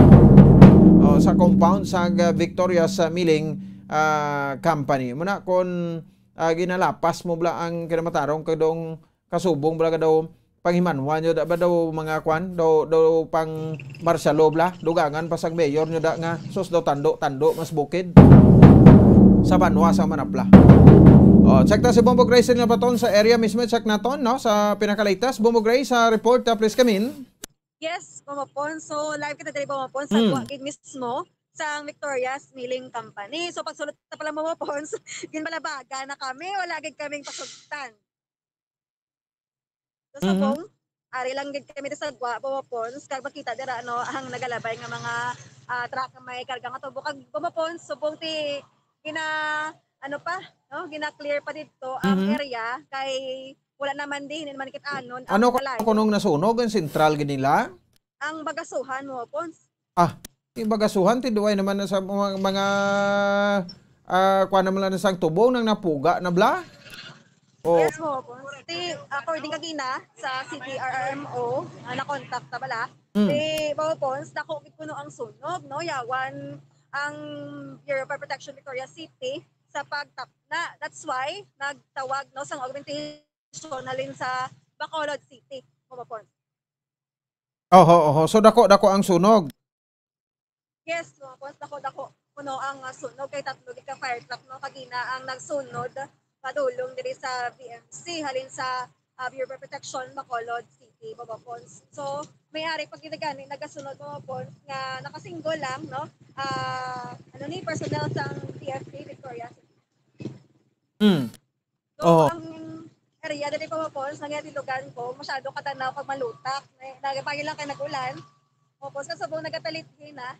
Oh, sa compound sa Victoria's, ah, Milling, ah, Company. Muna kung, ah, ginalapas mo bla ang kinamatarong kadong kasubong bala ka daw panghimanwa nyo da ba daw mga kwan, daw, daw pang martial law bla, dugangan pa sang mayor nyo da nga sus daw tando-tando mas bukid sa banwa sa Manapla. Oh, check ta si Bombo Grace na baton sa area mismo, check naton, no, sa pinakalitas. Bombo Grace, sa report, ah, please come in. Yes, Bombo Pons. So, live kita diri, Bombo Pons, sa Mm. Guwagig mismo, sa Victoria's Milling Company. So, pagsulod ta pala, Bombo Pons, ginbalabaga na kami, wala gid kaming pasugtan. So, Mhm. subong, ari lang gid kami sa gwa, Bombo Pons, kag makita dira, no, ang nagalabay nga mga, ah, truck nga may karga nga tubo. Kag Bombo Pons, subong ti gina-, ano pa, no, gina-clear pa didto ang Mhm. area kay wala naman di, hindi naman kit-anon ang Ano ka kalayo. Kunong nasunog ang sentral gid nila? Ang bagasuhan, Bombo Pons. Ah, yung bagasuhan, ti duway naman na sa mga, mga, ah, kuha naman lang sa tubo nang napuga na bla? Oh. Yes, Bombo Pons. Ti, according kagina sa C D R R M O, ah, na-contact ta bala. Mm. Ti, Bombo Pons, dako gid kuno ang sunog, no? Yawan ang Bureau of Fire Protection Victoria City sa pagtapna. That's why nagtawag, no, sang augmentation halin sa Bacolod City, Bombo Pons. Oho, oho. So, dako-dako ang sunog. Yes, Bombo Pons, dako-dako kuno ang, ah, sunog kay tatlo gid ka fire truck, no, kagina ang nagsunod padulong diri sa B M C halin sa, ah, Bureau of Protection, Bacolod City, Bombo Pons. So, may ari pa gid gani nagasunod, Bombo Pons, nga nakasinggol lang, no? Ah, ano ni, personnel sang B F P Victoria City. Mm. So, Oo. ang area diri, Bombo Pons, nga ginatilugan ko, masyado katanaw kag malutak. Nag-, nagapangil lang kay nag-ulan. Tapos, kasubong nagatalit na.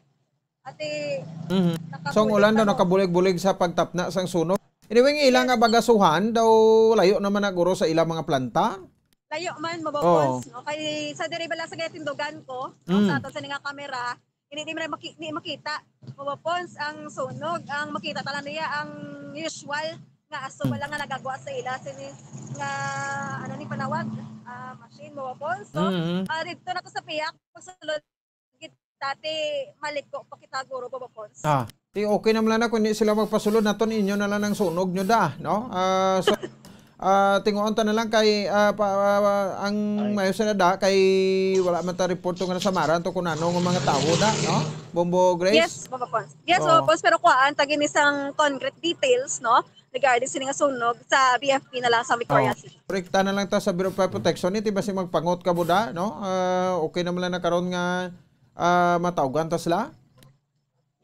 Ati, Mhm. So, ang nakakulit ulan daw na, no? Nakabulig-bulig sa pagtapna sang sunog. Anyway, ang ila Yes. nga bagasuhan daw layo naman na guro sa ilang mga planta. Layo man, Bombo Oo. Pons, no? Kay sa diri bala sa ginatilugan ko, no, Mm. sa aton sa nga kamera, hindi, di man maki-, di makita. Bombo Pons, ang sunog, ang makita talang niya, ang usual nga aso Mm. wala nga nagagwa sa ila, sini nga, ano ni panawag, ah, machine, Bombo Pons. So, Mm-hmm. ah, dito na ko sa piyak, pagsulod gid dati, maliko pa kita, guro, Bombo Pons. Ah, di okay naman lang na kung hindi sila magpasulod naton, inyo na lang ang sunog nyo da, no? Ah, so, ah, tinguon ta na lang kay, ah, pa, ah, ang Ay. Mayo sila da, kay wala man ta report to nga nasamaran to kung ano nga mga tawo da, no? Bombo Grace? Yes, Bombo Pons. Yes, Oo. Bombo Pons, pero kuhaan, tagin isang concrete details, no? Regarding sini nga sunog sa B F P na lang sa Victoria Oh, City. Rekta na lang ta sa Bureau of Fire Protection. Iti basi magpangot ka buda, no? Ah, okay naman lang na karon nga, ah, matawgan ta sila?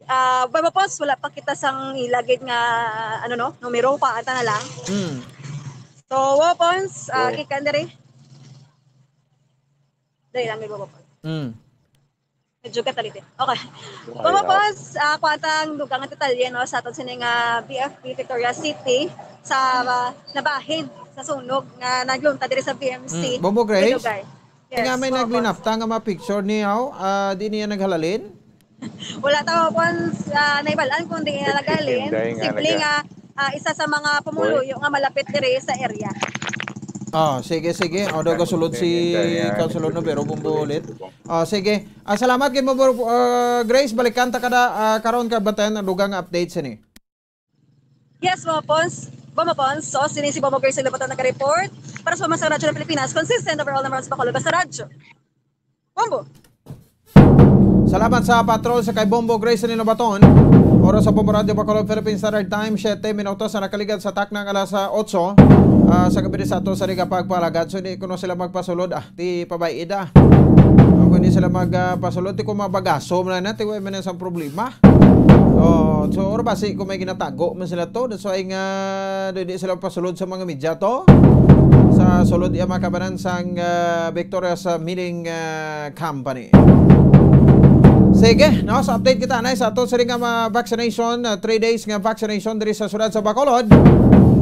Ah, Bombo Pons, wala pa kita sang ilagid nga, ano, no, numero, paanta na lang. Hmm. So, Bombo Pons, ah, Oo. Gikan diri. Dali lang, Bombo Pons. Hmm. Medyo kataliti. Okay. Bombo Pons, ah, kuwanta ang dugang nga detalye, no, sa aton sini nga B F P Victoria City sa, ah, nabahin sa sunog nga naglunta diri sa B M C. Mm. Bombo Grace? Yes, nga may Bombo Pons. Naglinapta nga mga picture niya, oh, ah, di niya naghalalin? Wala ta, Bombo Pons, ah, naibalaan kung di niya naghalin. Simple nga, ah, isa sa mga pumuluyo nga malapit diri sa area. Ah, sige, sige. O, daw gasulod si Councilor Nobero, bumbo ulit. Ah, sige. Ah, salamat kay mo, ah, Grace. Balikan ta kada, ah, karon ka batayan ang dugang update sini. Yes, mga Pons. Bombo Pons. So, sini si Bombo Grace Lebaton nag-report para sa Pamahalaan sa Radyo ng Pilipinas, consistent over all number one sa Bacolod. Basta Radyo. Bombo. Salamat sa patrol sa kay Bombo Grace ni Lobaton. Oras sa Bombo Radyo Bacolod, Philippine Standard Time, siyete minutos na nakaligad sa taknang alas, ah, otso, ah, sa gabi sa ato sa Liga Pagpalagad. So, di ko na sila magpasulod. Ah, ti pabay-i da. Kung hindi sila mag, ah, pasulod, ti ko mabagaso man na, ti way man sang problema. Oh, so, or basi kung may ginatago man sila to, that's why nga di, di sila pasulod sa mga media to. Sa sulod iya makabanan sang, ah, Victorious, ah, Milling, ah, Company. Sige, no, sa update kita na sa ato sa nga mga vaccination, ah, three days nga vaccination diri sa siyudad sa Bacolod.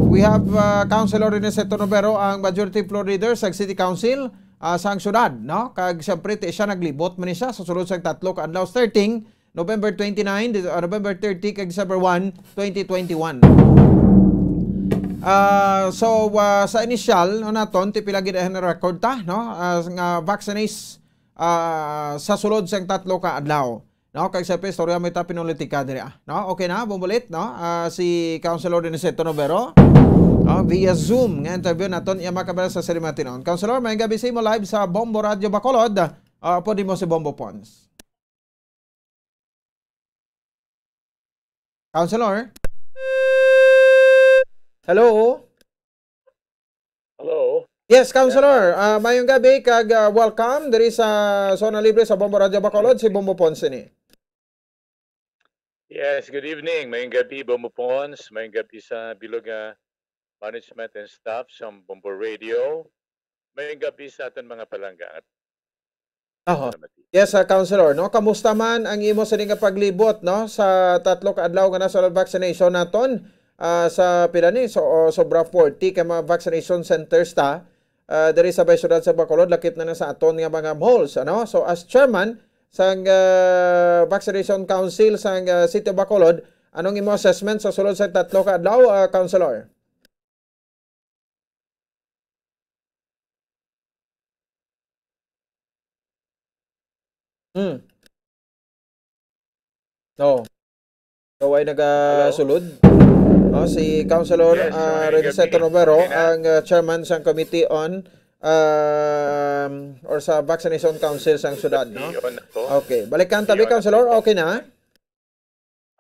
We have, ah, Councilor Aniceto Nobero, ang majority floor leader sa City Council, ah, sang siyudad, no? Kag siyempre, ti siya naglibot man ni siya sa sulod sang tatlo ka adlaw, starting November twenty-nine, Dec-, ah, November thirty, kag December one, twenty twenty-one. Ah, so, ah, sa initial, no, naton, ti pila gid ang record ta, no? Ah, nga vaccinates, ah, sa sulod sang tatlo ka adlaw. No, kag sa istorya may ta pinulitika diri, ah. No, okay na, bumulit, no? Ah, si Councilor Aniceto Nobero, no, via Zoom nga interview naton iya makabala sa Sirimatin On. Councilor, may gabi sa imo live sa Bombo Radio Bacolod. Ah, pwede mo si Bombo Pons. Councilor? Hello? Hello? Yes, Councilor. Ah, mayong gabi kag, ah, welcome diri sa Zona Libre sa Bombo Radio Bacolod, si Bombo Pons ini. Yes, good evening. Mayong gabi, Bombo Pons. Mayong gabi sa bilog nga management and staff sa Bombo Radio. Mayong gabi sa aton mga palangga. Oho. Yes, ah, Councilor, no? Kamusta man ang imo sini nga paglibot, no, sa tatlo ka adlaw nga national vaccination naton, ah, sa pila ni? So, oh, sobra forty ka mga vaccination centers ta, ah, diri sa may siyudad sa Bacolod, lakip na na sa aton nga mga malls, ano? So, as chairman sang, ah, Vaccination Council sang, ah, City of Bacolod, anong imo assessment sa sulod sa tatlo ka adlaw, ah, Councilor? Hmm. Oh. So, ay nagasulod. Oh, si Councilor, Yes, ah, ay Reniceto gabi. Romero, Okay na. ang, ah, chairman sang Committee on, um, or sa Vaccination Council sang syudad, no? Committee on ako. Okay. Balikan tabi, Committee on Councilor. ako. Okay na?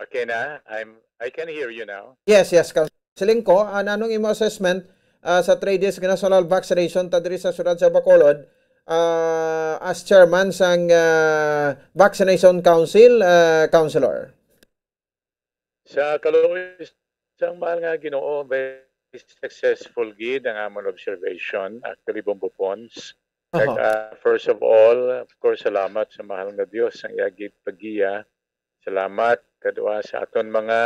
Okay na? I'm, I can hear you now. Yes, yes, Councilor. Siling ko, ah, anong imo assessment, ah, sa three days nga national vaccination ta diri sa syudad sa Bacolod, ah, as chairman sang, ah, Vaccination Council, ah, Councilor? Sa kaluoy sang mahal nga Ginoo, very successful gid ang amon observation, actually, Bombo Pons. Kag, Aha. ah, first of all, of course, salamat sa mahal nga Dios ang iya gid paggiya. Salamat kadua sa aton mga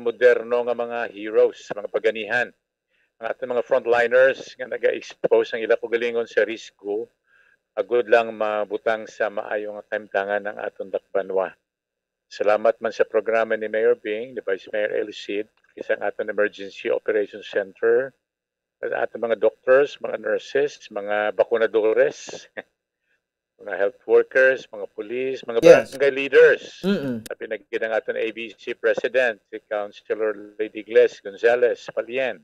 moderno nga mga heroes, mga paganihan, ang aton mga frontliners nga naga-expose ang ila kaugalingon sa risgo, agud lang mabutang sa maayo nga kahimtangan ang aton dakbanwa. Salamat man sa programa ni Mayor Bing, ni Vice Mayor Elucid, kag sa aton Emergency Operations Center, sa aton mga doctors, mga nurses, mga bakunadores, mga health workers, mga police, mga Yes. barangay leaders. Mm-mm. Labi na gid ang aton A B C President, si Councilor Lady Gles Gonzales Palien.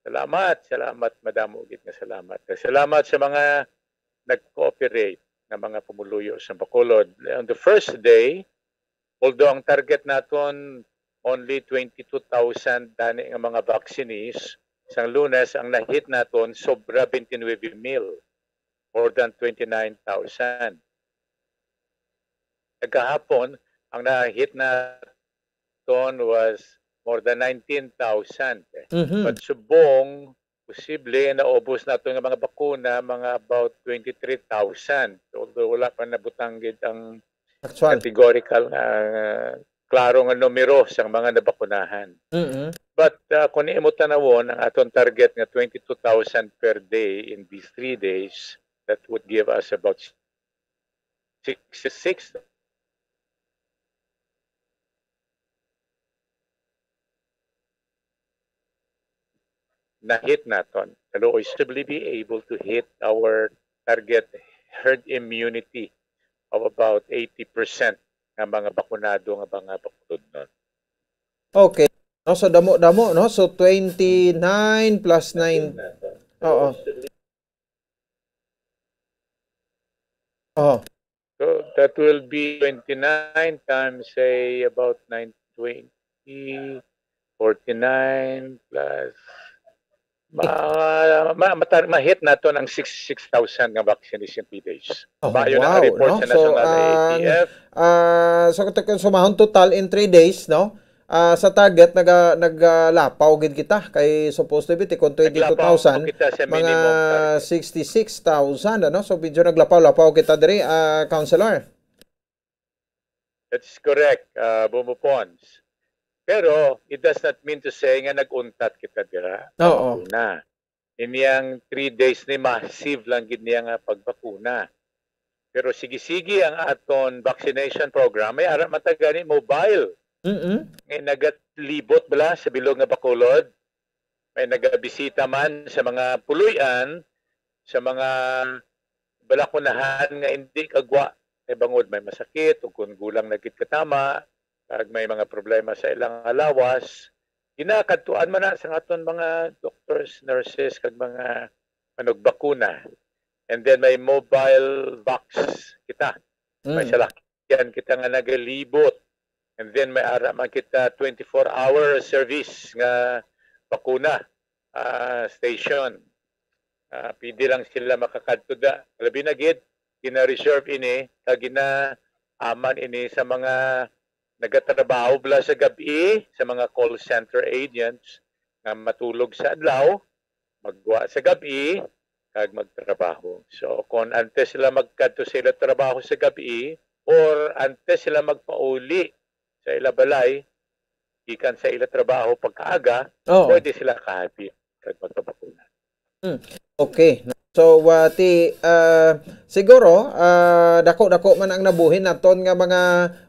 Salamat, salamat, madamo gid nga salamat. Salamat sa mga nag-cooperate nga mga pumuluyo sa Bacolod. On the first day, although ang target naton only twenty-two thousand dani nga mga vaccinees, sang Lunes ang na-hit naton sobra twenty-nine mil, more than twenty-nine thousand. Kagahapon, ang na-hit naton was more than nineteen thousand. Mhm. But subong, posible naubos naton nga mga bakuna, mga about twenty-three thousand. Although wala pa nabutang gid ang Actual. categorical nga, ah, klaro nga numero sang mga nabakunahan. Mm-mm. But, ah, kung imo tanawon ang aton target nga twenty-two thousand per day in these three days, that would give us about sixty-six na-hit naton. Kaluoy, possibly be able to hit our target herd immunity of about eighty percent nga mga bakunado nga mga bakulodnon. Okay. No, so damo-damo, no? So twenty-nine plus nine. Oo. Oh. So that will be twenty-nine times, say, about nine twenty, forty-nine plus ma, ma, mata- ma-hit naton ang sixty-six thousand nga vaccine in three days. Oh, Maayo na wow, report no? sa So, National ang, A T F. ah, so kung sumahon total in three days, no? Ah, sa target naga nagalapaw gid kita kay supposed to be tikon Naglapaw twenty-two thousand, kita sa mga minimum target. sixty-six thousand, ano? So medyo naglapaw-lapaw kita diri, ah, Councilor. That's correct, uh, Bumbo Pons. Pero it does not mean to say nga nag-untat kita dira. Oo. Una, ining three days ni massive lang gid niya nga pagbakuna. Pero sige-sige ang aton vaccination program. May ara man ta gani mobile Mm. nga nagalibot bala sa bilog nga Bacolod. May nagabisita man sa mga puloy-an, sa mga balakunahan nga hindi kagwa kay bangod may masakit o kung gulang na gid katama kag may mga problema sa ilang lawas, ginakadtuan man na sa aton mga doctors, nurses kag mga manugbakuna. And then may mobile vax kita. May Mm. salakyan kita nga nagalibot. And then may ara man kita twenty-four hour service nga bakuna, ah, station. Ah, pwede lang sila makakadto da. Labi na gid, gina-reserve ini kag ginaaman ini sa mga nagatrabaho bala sa gab-i, sa mga call center agents nga matulog sa adlaw, magwa sa gab-i, kag magtrabaho. So kung antes sila magkadto sa ila trabaho sa gab-i or antes sila magpauli sa ila balay gikan sa ila trabaho pagkaaga, Oo. Pwede sila kahapit kag magpabakuna. Okay. So, ah, ti, ah, siguro, ah, dako-dako man ang nabuhin naton nga mga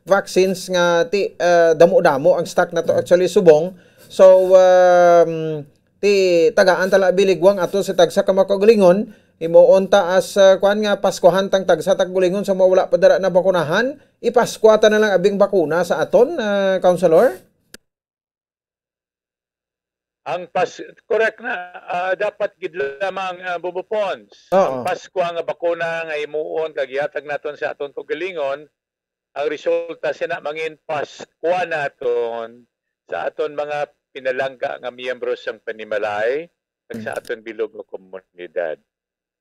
vaccines nga ti, ah, damo-damo ang stock nato actually subong. So, um, ti tagaan ta lang biligwang ato sa tagsa ka mga kaugalingon, himuon ta as, ah, kuan nga paskuhan tang tagsa ta kaugalingon sa mga wala pa dira nabakunahan, ipaskwa ta na lang abing bakuna sa aton, ah, Councilor? Ang pas correct na, ah, dapat gid lamang, ah, Bumbo Pons. Oo. Ang Paskwa nga bakuna nga himuon kag ihatag naton sa aton kaugalingon, ang resulta sina mangin Paskwa naton sa aton mga pinalangga nga miyembro sang panimalay kag sa aton bilog nga komunidad.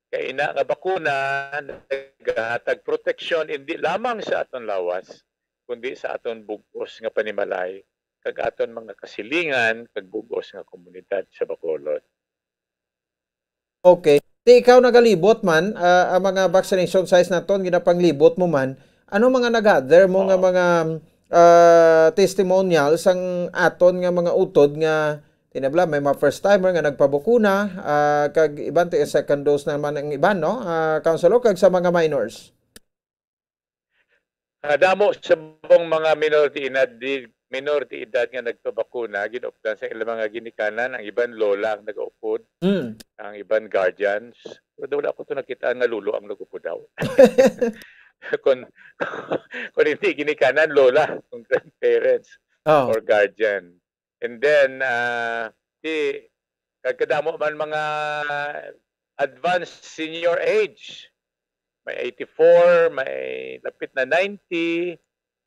Kay ina nga bakuna nagahatag proteksyon indi lamang sa aton lawas, kundi sa aton bug-os nga panimalay kag aton mga kasilingan kag bug-os nga komunidad sa Bacolod. Okay. Ti ikaw nagalibot man, ah, ang mga vaccination sites naton, ginapanglibot mo man, ano mga nagather mo nga Oo. mga, ah, testimonials ang aton nga mga utod nga tinabla, may mga first timer nga nagpabakuna, ah, kag iban ti second dose naman ang iban, no? Ah, Councilor, kag sa mga minors. Kadamo sa bang mga minor de edad, di, minor de edad nga nagpabakuna, ginupdan sa ilang mga ginikanan, ang iban lola ang nagaupod, Mm. ang iban guardians. Pero wala ko to nakita nga lolo ang nagupod daw. kung, kung hindi ginikanan, lola, kung grandparents Oh. or guardian. And then, ah, di, kagkadamo man mga advanced senior age. May eighty-four, may lapit na ninety,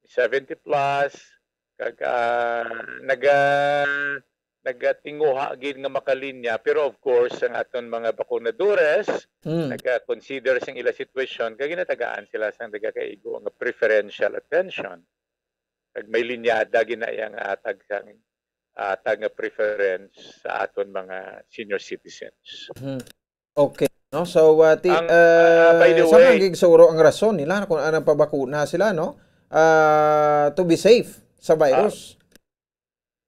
seventy plus, kag, ah, naga-, nagatinguha gid nga makalinya. Pero of course, ang aton mga bakunadores, Mm. naga-consider sing ila sitwasyon, kag ginatagaan sila sang nagakaigo nga preferential attention. Kag may linyada gid na iya nga atag sang, atag nga preference sa aton mga senior citizens. Mhm. Okay, no? So, ah, ti, Ang, ah, ah, by the sa way, mga siguro ang rason nila kung anong pabakuna sila, no? Ah, to be safe sa virus.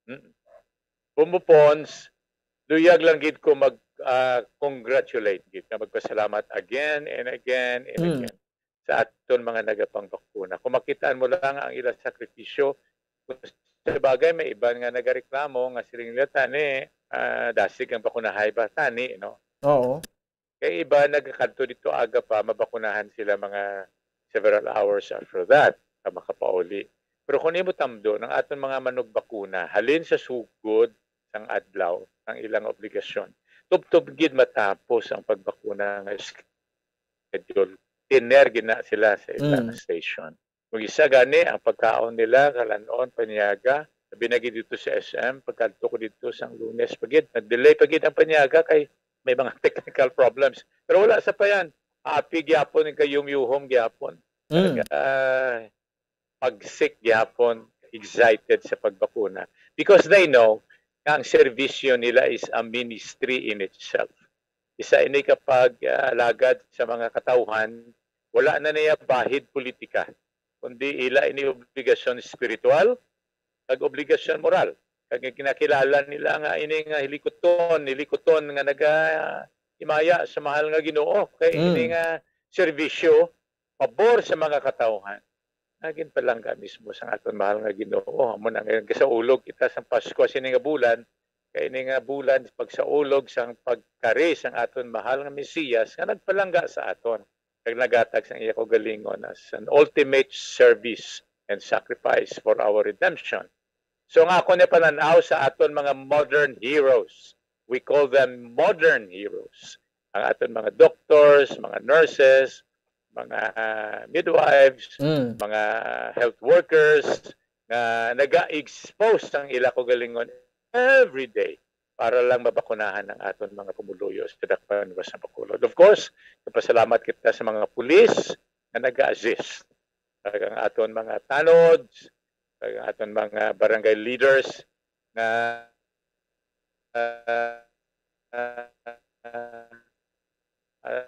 Mm. Bumbo Pons, luyag lang gid ko mag, ah, congratulate gid, nga magpasalamat again and again and Mm. again sa aton mga nagapangbakuna. Kung makitaan mo lang ang ila sakripisyo, kung Sa bagay, may iban nga nagareklamo nga siling nila, "Tani, ah, dasig ang bakunahay ba, tani, no?" Oo. Kay iba nagakadto dito aga pa, mabakunahan sila mga several hours after that, ka makapauli. Pero kung imo tamdo, ang aton mga manugbakuna, halin sa sugod sang adlaw, ang ilang obligasyon. Tubtob gid matapos ang pagbakuna nga schedule. Tener gid na sila sa ilang Mm. station. Kung isa gani ang pagkaon nila, kalan-on, paniaga, sabi na gid dito sa S M, pagkadto ko dito sang Lunes pa gid, nag-delay pa gid ang paniaga kay may mga technical problems. Pero wala sa pa yan. Happy gyapon, kayumyuhom gyapon. Mm. Ah, pagsik gyapon, excited sa pagbakuna. Because they know nga ang serbisyo nila is a ministry in itself. Isa ini ka pag, ah, alagad sa mga katawhan, wala na niya bahid politika, kundi ila ini obligasyon espiritual kag obligasyon moral. Kag ginakilala nila nga ini nga hilikuton, hilikuton nga naga-, himaya sa mahal nga Ginoo, kay Mm. ini nga serbisyo pabor sa mga katawhan. Nagin palangga mismo sang aton mahal nga Ginoo. Amo na ngayon, gasaulog kita sang Pasko sini nga bulan, kay ini nga bulan pagsaulog sang pagkari sang aton mahal nga Mesiyas nga nagpalangga sa aton, kag nagatag sang iya kaugalingon as an ultimate service and sacrifice for our redemption. So, nga ako ni panan-aw sa aton mga modern heroes. We call them modern heroes. Ang aton mga doctors, mga nurses, mga, ah, midwives, Mm. mga health workers nga naga-expose ang ila kaugalingon every day para lang mabakunahan ang aton mga pumuluyo sa Dakbanuas nga Bacolod. Of course, nagpasalamat kita sa mga pulis nga naga-assist. Kag ang aton mga tanods, kag ang aton mga barangay leaders nga, ah, ah, ah,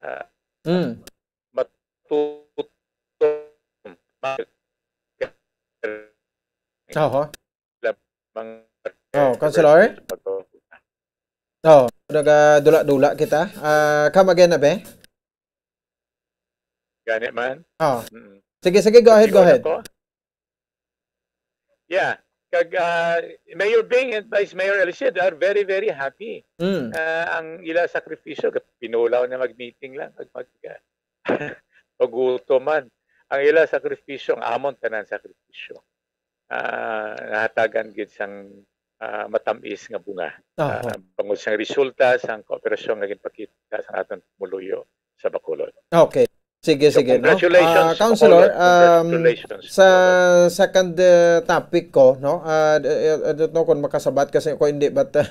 ah, Mm. matuto, ma-, Oho. mga Oh, Councilor? Oh, nagadula-dula kita. Ah, come again na, be? Gani man. Oh. Mm. Sige, sige, go ahead, go Ikaw na ahead. po? Yeah. Kag, ah, Mayor Bing and Vice Mayor Elicid are very, very happy. Mm. Ah, ang ila sakripisyo, pinulaw na mag-meeting lang, mag, mag, ah, pagutom man. Ang ila sakripisyo, ang amon tanan sakripisyo, ah, nahatagan gid sang, ah, matamis nga bunga. Oho. Ah, bangod sang resulta sang kooperasyon nga ginpakita sang aton pumuluyo sa Bacolod. Okay. Sige, So, sige, no? congratulations Ah, sa Councilor, Bacolod. um, Congratulations sa sa Bacolod. second, uh, topic ko, no? Ah, d-, uh, I don't know kung makasabat kasi ko hindi, but, uh,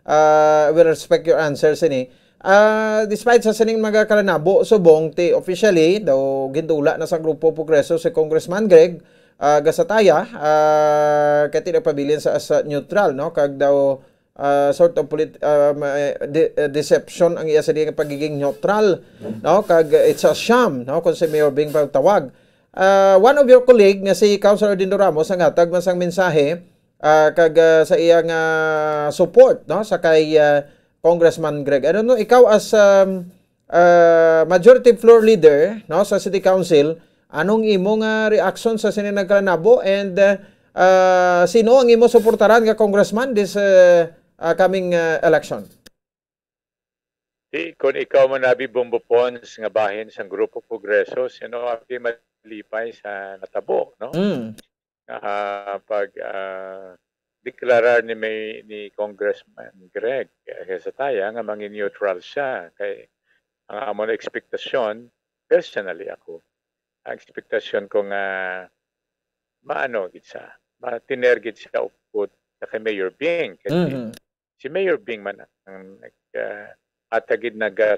uh, I will respect your answer sini. Ah, despite sa sining mga kalanabo subong ti officially daw gindula na sa Grupo Progreso si Congressman Greg, ah, Gasataya, ah, kay ti nagpabilin sa, sa neutral, no? Kag daw, ah, sort of polit-, ah, ma-, de-, ah, deception ang iya sa diyang pagiging neutral, no? Kag, ah, it's a sham, no? Kung si Mayor Bing pagtawag. Ah, one of your colleague nga si Councilor Dindo Ramos nanghatag man sang mensahe, ah, kag, ah, sa iya nga support, no, sa kay, ah, Congressman Greg. Ano, no, ikaw as, um, ah, majority floor leader, no, sa City Council, anong imo nga reaction sa sini nagkalanabo, and, ah, ah, sino ang imo suportaran nga congressman this, ah, ah, coming, ah, election? Di, kung ikaw man, Abi Bombo Pons, nga bahin sang Grupo Progreso, sino ang di malipay sa natabo, no? Mm. Ah, pag, ah, deklarar ni may, ni Congressman Greg Gasataya nga mangi-neutral siya, kay ang amon ekspektasyon, personally ako, ang ekspektasyon ko nga maano gid siya, matiner gid siya upod sa kay Mayor Bing, kay Mhm. si Mayor Bing man ang nag, ah, atagid naga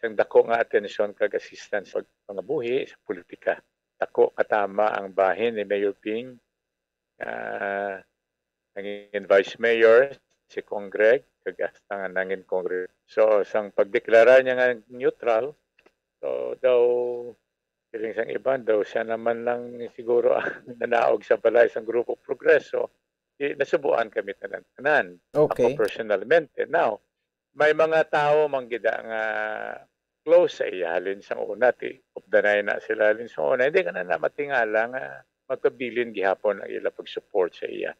sang dako nga atensyon kag assistance sa pangabuhi sa politika. Dako katama ang bahin ni Mayor Bing, ah, nangin vice mayor, si Cong Greg, kag hasta nga nangin Congress. So, sang pagdeklara niya nga neutral, so, daw, siling sang iban, daw siya naman lang siguro ang nanaog sa balay sang Grupo Progreso. Di, nasubuan kami tanan-tanan. Okay. Ako personalmente. Now, may mga tao man gid nga close sa iya halin sang una, ti updanay na sila halin sa una. Hindi ka na, na matingala nga magpabilin gihapon ang ila pag-support sa iya.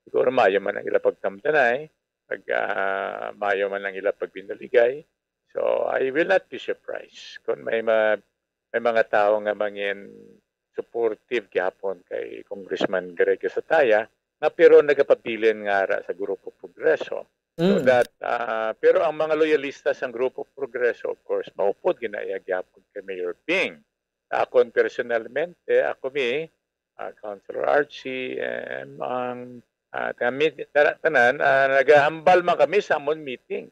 Siguro maayo man ang ila pagtamdanay, pag, ah, maayo man ang ila pagbinuligay. So, I will not be surprised kung may ma-, may mga tawo nga mangin supportive gihapon kay Congressman Greg Sataya, nga pero nagapabilin nga ara sa Grupo Progreso. So Mm. that, ah, pero ang mga loyalista sang Grupo Progreso, of course, maupod ginaya gihapon kay Mayor Ping. Akon personalmente, ako mi, ah, Councilor Archie, em, ang, ah, kami, tara-, tanan, ah, nagahambal man kami sa amon meeting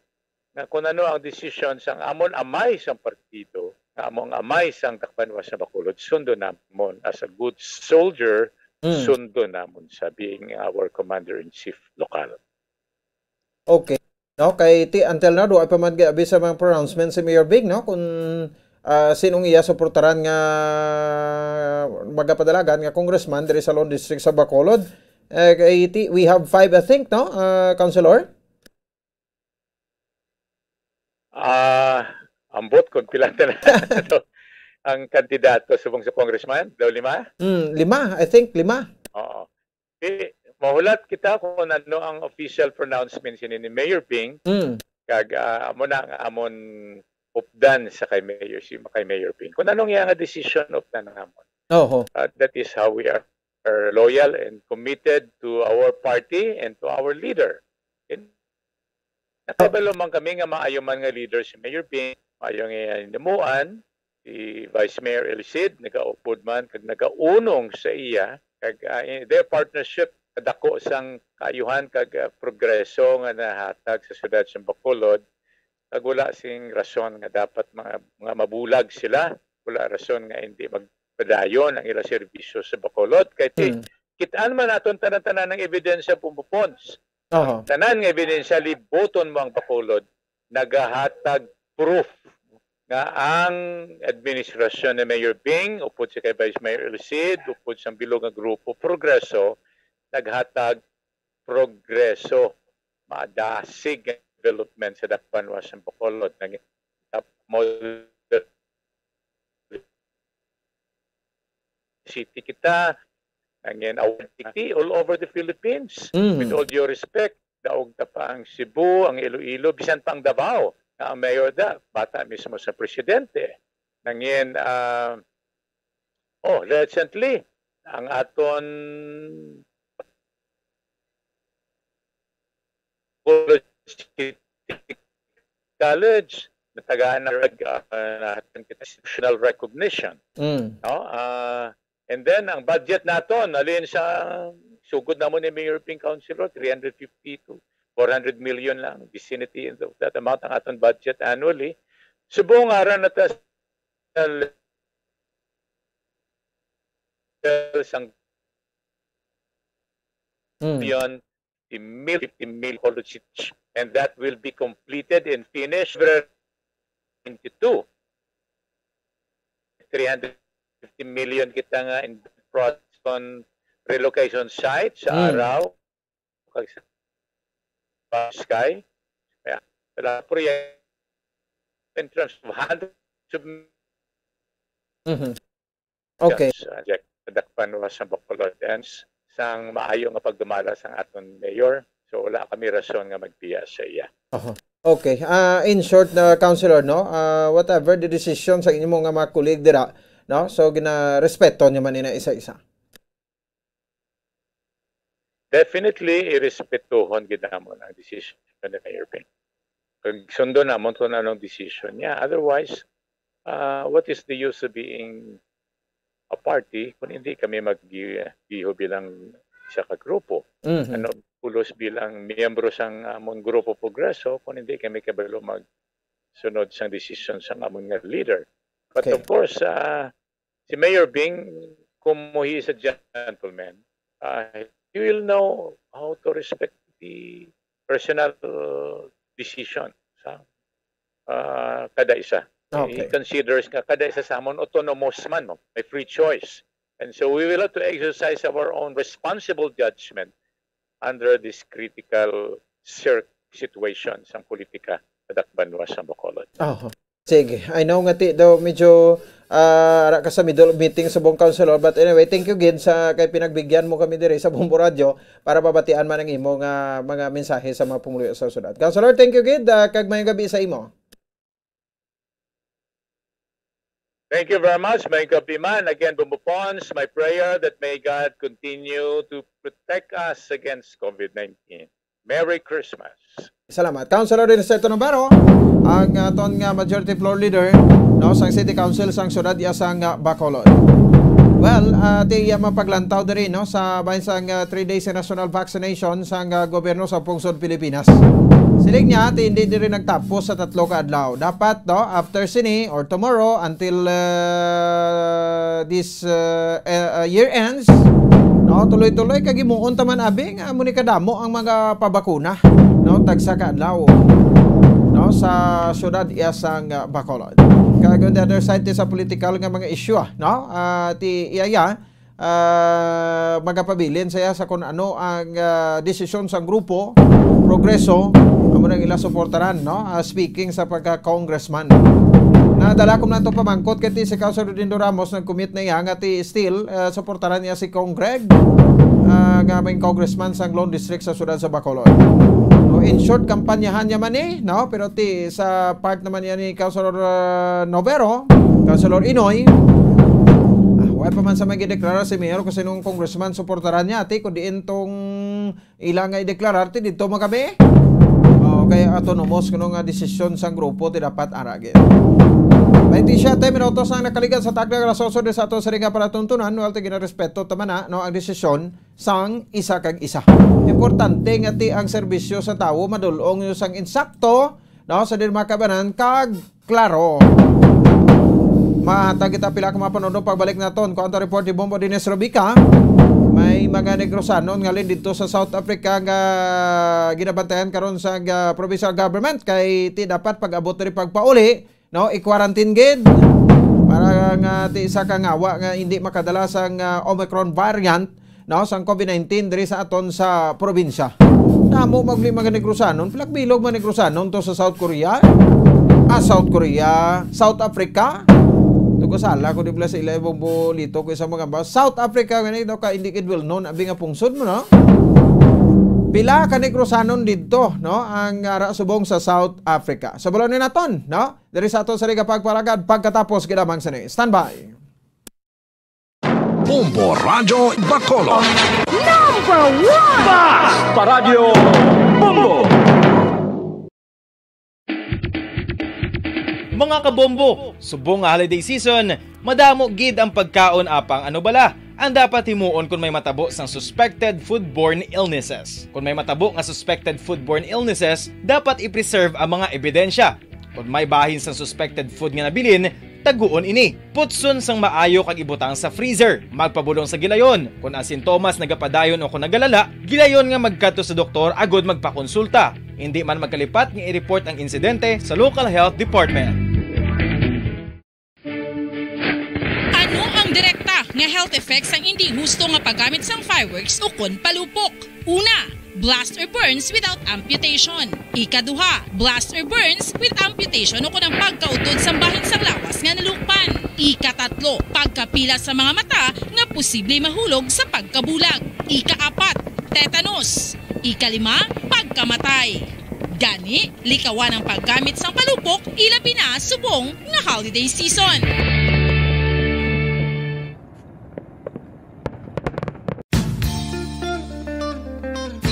nga kung ano ang desisyon sang amon amay sang partido, nga among amay sang Dakbanuas sa Bacolod, sundo namon as a good soldier, Mm. sundo namon sa being our commander-in-chief lokal. Okay. No, kay ti, until now, wa pa man gi-abi sa mga pronouncement si Mayor Bing, no? Kung, ah, sinong iya suportaran nga magapadalagan nga congressman diri sa Lone District sa Bacolod. Eh, kay ti, we have five, I think, no, ah, Councilor? Ah, ambot kung pila na ang kandidato subong sa congressman. Daw lima? Mm, lima. I think lima. Oo. Di, mahulat kita kung ano ang official pronouncement sini ni Mayor Bing, Mm. kag, ah, amo na ang amon updan sa kay Mayor, si, kay Mayor Bing. Kung anong iya nga decision, updan namon. Oho. Uh, that is how we are, are loyal and committed to our party and to our leader. And nakabalo man kami nga maayo man nga leader si Mayor Bing, maayo nga hinimuan, si Vice Mayor Elicid, nagaupod man kag nagaunong sa iya, kag, ah, in their partnership, kadako sang kaayuhan kag, ah, progreso nga nahatag sa siyudad sa Bacolod, kag wala sing rason nga dapat mga, mga mabulag sila, wala rason nga hindi magpadayon ang ila serbisyo sa Bacolod. Kay ti-, Mm. kit-an man naton tanan-tanan ang ebidensya, Pumbo Pons. Aha. Tanan nga ebidensya, libuton mo ang Bacolod, nagahatag proof nga ang administrasyon ni Mayor Bing, upod si kay Vice Mayor Elicid, upod sa bilog nga grupo, Progreso, naghatag progreso, madasig nga development sa Dakbanuas sang Bacolod. Nang-, model city kita, nangin award city all over the Philippines. Mm. With all due respect, daog ta pa ang Cebu, ang Iloilo, bisan pa ang Davao, nga ang mayor da, bata mismo sa presidente. Nangin, ah, oh, recently, ang aton College, City College, natagaan na, uh, nahatag kita institutional recognition. Mm. No? Ah, and then, ang budget naton, alin sa sugod namon ni Mayor Ping, Councilor, three hundred fifty to four hundred million lang, vicinity of that amount ang aton budget annually. Subong ara na ta sa level sang Mm. million, fifty mil, fifty mil college each. And that will be completed and finished February twenty-two. Three hundred fifty million kita nga in project on relocation site sa Mm. Araw, kag sa Pascay. Kaya, wala proyekto in terms of hundreds of Mhm. Okay. Yes, uh, Jack, kadakpan wa sa Bacolodans sang maayo nga pagdumala sang aton mayor. So, wala kami rason nga magbiya sa iya. Aha. Okay. Ah, in short, na Councilor, no? Ah, whatever the decision sa inyo nga mga colleague dira, no? So, ginarespeto niyo man ina isa-isa. Definitely, irespetuhon gid namon ang decision ni Mayor Ping. Kag sundon namon kung anong decision niya. Otherwise, ah, what is the use of being a party kung hindi kami maggiho bilang isa ka grupo? Mhm. Ano, pulos bilang miyembro sang amon Grupo Progreso kung hindi kami kabalo magsunod sang desisyon sang amon nga leader? But Okay. of course, ah, si Mayor Bing, kung mo he is a gentleman, ah, he will know how to respect the personal decision sa, ah, kada isa. He Okay. considers nga kada isa sa amon autonomous man, no? May free choice. And so we will have to exercise our own responsible judgment under this critical cir-, situation sa politika sa Dakbanuas sa Bacolod. Aha. Sige, I know nga ti daw medyo, ah, ara ka sa middle of meeting subong, Councilor, but anyway, thank you gid sa kay pinagbigyan mo kami diri sa Bombo Radyo para mabatian man ang imo nga mga mensahe sa mga pumuluyo sa syudad. Councilor, thank you gid, ah, kag mayong gabi sa imo. Thank you very much. Mayong gabi man. Again, Bombo Pons, my prayer that may God continue to protect us against COVID nineteen. Merry Christmas. Salamat. Councilor Aniceto Nobero, ang aton nga majority floor leader, no, sang City Council sang siyudad iya sang, ah, Bacolod. Well, ah, ti iya mapaglantaw diri, no, sa bahin sang, ah, three days nga national vaccination sang, ah, gobyerno sa pungsod Pilipinas. Siling niya, ti hindi diri nagtapos sa tatlo ka adlaw. Dapat, no, after sini or tomorrow until, ah, this, ah, eh, ah, year ends, no, tuloy-tuloy kag himuon ta man abi nga amo ni kadamo ang mga pabakuna, no, tagsa ka adlaw, no, sa siyudad iya sang, ah, Bacolod. Kag on the other side, ti sa political nga mga issue, ah, no, ah, ti iya, iya, ah, magapabilin siya sa kung ano ang, ah, desisyon sang grupo Progreso, amo nang ila suportaran, no? Ah, speaking sa pagka-congressman. Nadala ko lang itong pamangkot kay ti si Councilor Rodindo Ramos nag-commit na iya nga ti still, ah, suportaran niya si Cong Greg, ah, nga may congressman sang Lone District sa siyudad sa Bacolod. No, in short, kampanyahan niya man eh, no? Pero ti sa part naman niya ni Councilor, ah, Nobero, Councilor Inoy, ah, wala pa man sa may gideklara si Mayor kung sinong congressman suportaran niya, ti, kundi intong ila nga ideklarar ti didto man kami. Oh, kay autonomous kuno nga desisyon sang grupo ti dapat ara gid. Twenty-seven minutos ang nakaligan sa takna nga alas ocho sa ato sa ringa palatuntunan, well, ti ginarespeto ta man na, no, ang desisyon sang isa kag isa. Importante nga ti ang serbisyo sa tawo madul-ong nyo sang insakto, no, sa di makabanan kag klaro. Mahatag kita pila ka mga panudlo pagbalik naton. Kuan ta report ni Bombo Dines Robica. May mga Negrosanon nga lin dito sa South Africa nga ginabantayan karon sa, ah, provincial government kay ti dapat pag-abot diri pagpauli, no, i-quarantine gid para nga ti isa ka ngawa nga hindi makadala sang, ah, Omicron variant, no, sang COVID nineteen diri sa aton sa probinsya. Damo magli mga Negrosanon, pilak bilog mga Negrosanon to sa South Korea. Ah, South Korea, South Africa. Tugo sala ko di bala sa ila ibang bolito ko isang mga ba. South Africa nga ni, no, ka hindi gid well known abi nga pungsod mo, no? Pila ka Negrosanon didto, no, ang ara subong sa South Africa. Sa balon ni naton, no? Diri sa aton sa Liga Pagparagad pagkatapos gid lamang sini. Standby. Bombo Radyo Bacolod. Number one! Basta Radyo Bombo! Mga kabombo, subong nga holiday season, madamo gid ang pagkaon apang ano bala ang dapat himuon kung may matabo sang suspected foodborne illnesses. Kung may matabo nga suspected foodborne illnesses, dapat i-preserve ang mga ebidensya. Kung may bahin sang suspected food nga nabilin, taguon ini. Putson sang maayo kag ibutang sa freezer. Magpabulong sa gilayon. Kon ang sintomas nagapadayon o kon nagalala, gilayon nga magkadto sa doktor agud magpakonsulta. Hindi man magkalipat nga i-report ang insidente sa local health department. Ano ang direkta nga health effects sang hindi husto nga paggamit sang fireworks ukon palupok? Una, blast or burns without amputation. Ikaduha, blast or burns with amputation ukon ang pagkautod sang bahin sang lawas nga nalukpan. Ikatatlo, pagkapila sa mga mata nga posible mahulog sa pagkabulag. Ikaapat, tetanus. Ikalima, pagkamatay. Gani, likawan ang paggamit sang palupok, ilabi na subong nga holiday season.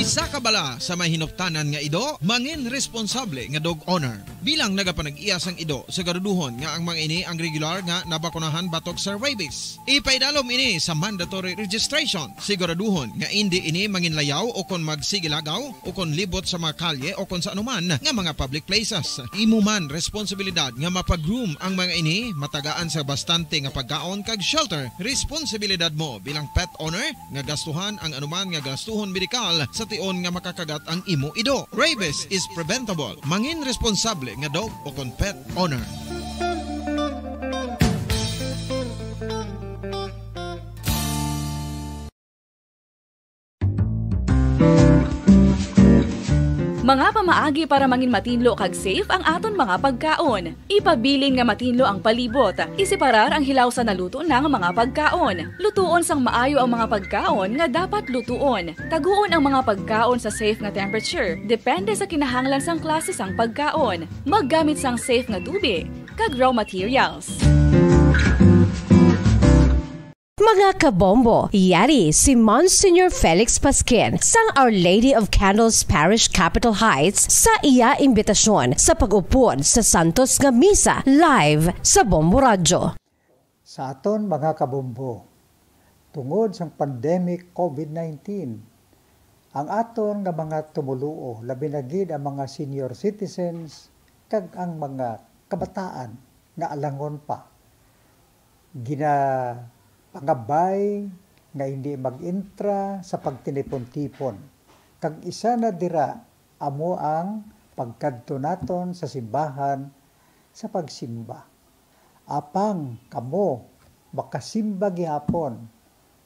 Isa ka bala sa may hinuptanan nga ido, mangin responsable nga dog owner. Bilang nagapanag-iya sang ido, siguraduhon nga ang mga ini ang regular nga nabakunahan batok sa rabies. Ipaidalom ini sa mandatory registration. Siguraduhon nga indi ini manginlayaw o kon magsigilagaw o kon libot sa mga kalye o kon sa anuman nga mga public places. Imo man responsibilidad nga mapa-groom ang mga ini, matagaan sa bastante nga pagkaon kag shelter. Responsibilidad mo bilang pet owner nga gastuhan ang anuman nga gastuhon medikal sa tion nga makakagat ang imo ido. Rabies is preventable. Mangin responsable nga dog o kon pet owner. Mga pamaagi para mangin matinlo kag safe ang aton mga pagkaon. Ipabilin nga matinlo ang palibot. Iseparar ang hilaw sa naluto na nga mga pagkaon. Lutuon sang maayo ang mga pagkaon nga dapat lutuon. Taguon ang mga pagkaon sa safe nga temperature, depende sa kinahanglan sang klase sang pagkaon. Maggamit sang safe nga tubig kag raw materials. Mga kabombo, yari si Monsignor Felix Pasquin sang Our Lady of Candles Parish Capitol Heights sa iya imbitasyon sa pag-upod sa Santos nga Misa live sa Bombo Radyo. Sa aton mga kabombo, tungod sang pandemic COVID nineteen, ang aton nga mga tumoluo, labi na gid ang mga senior citizens kag ang mga kabataan nga alangon pa, ginapangabay nga hindi mag-intra sa pagtinipon-tipon, kag isa na dira amo ang pagkadto naton sa simbahan sa pagsimba. Apang kamo makasimba gihapon,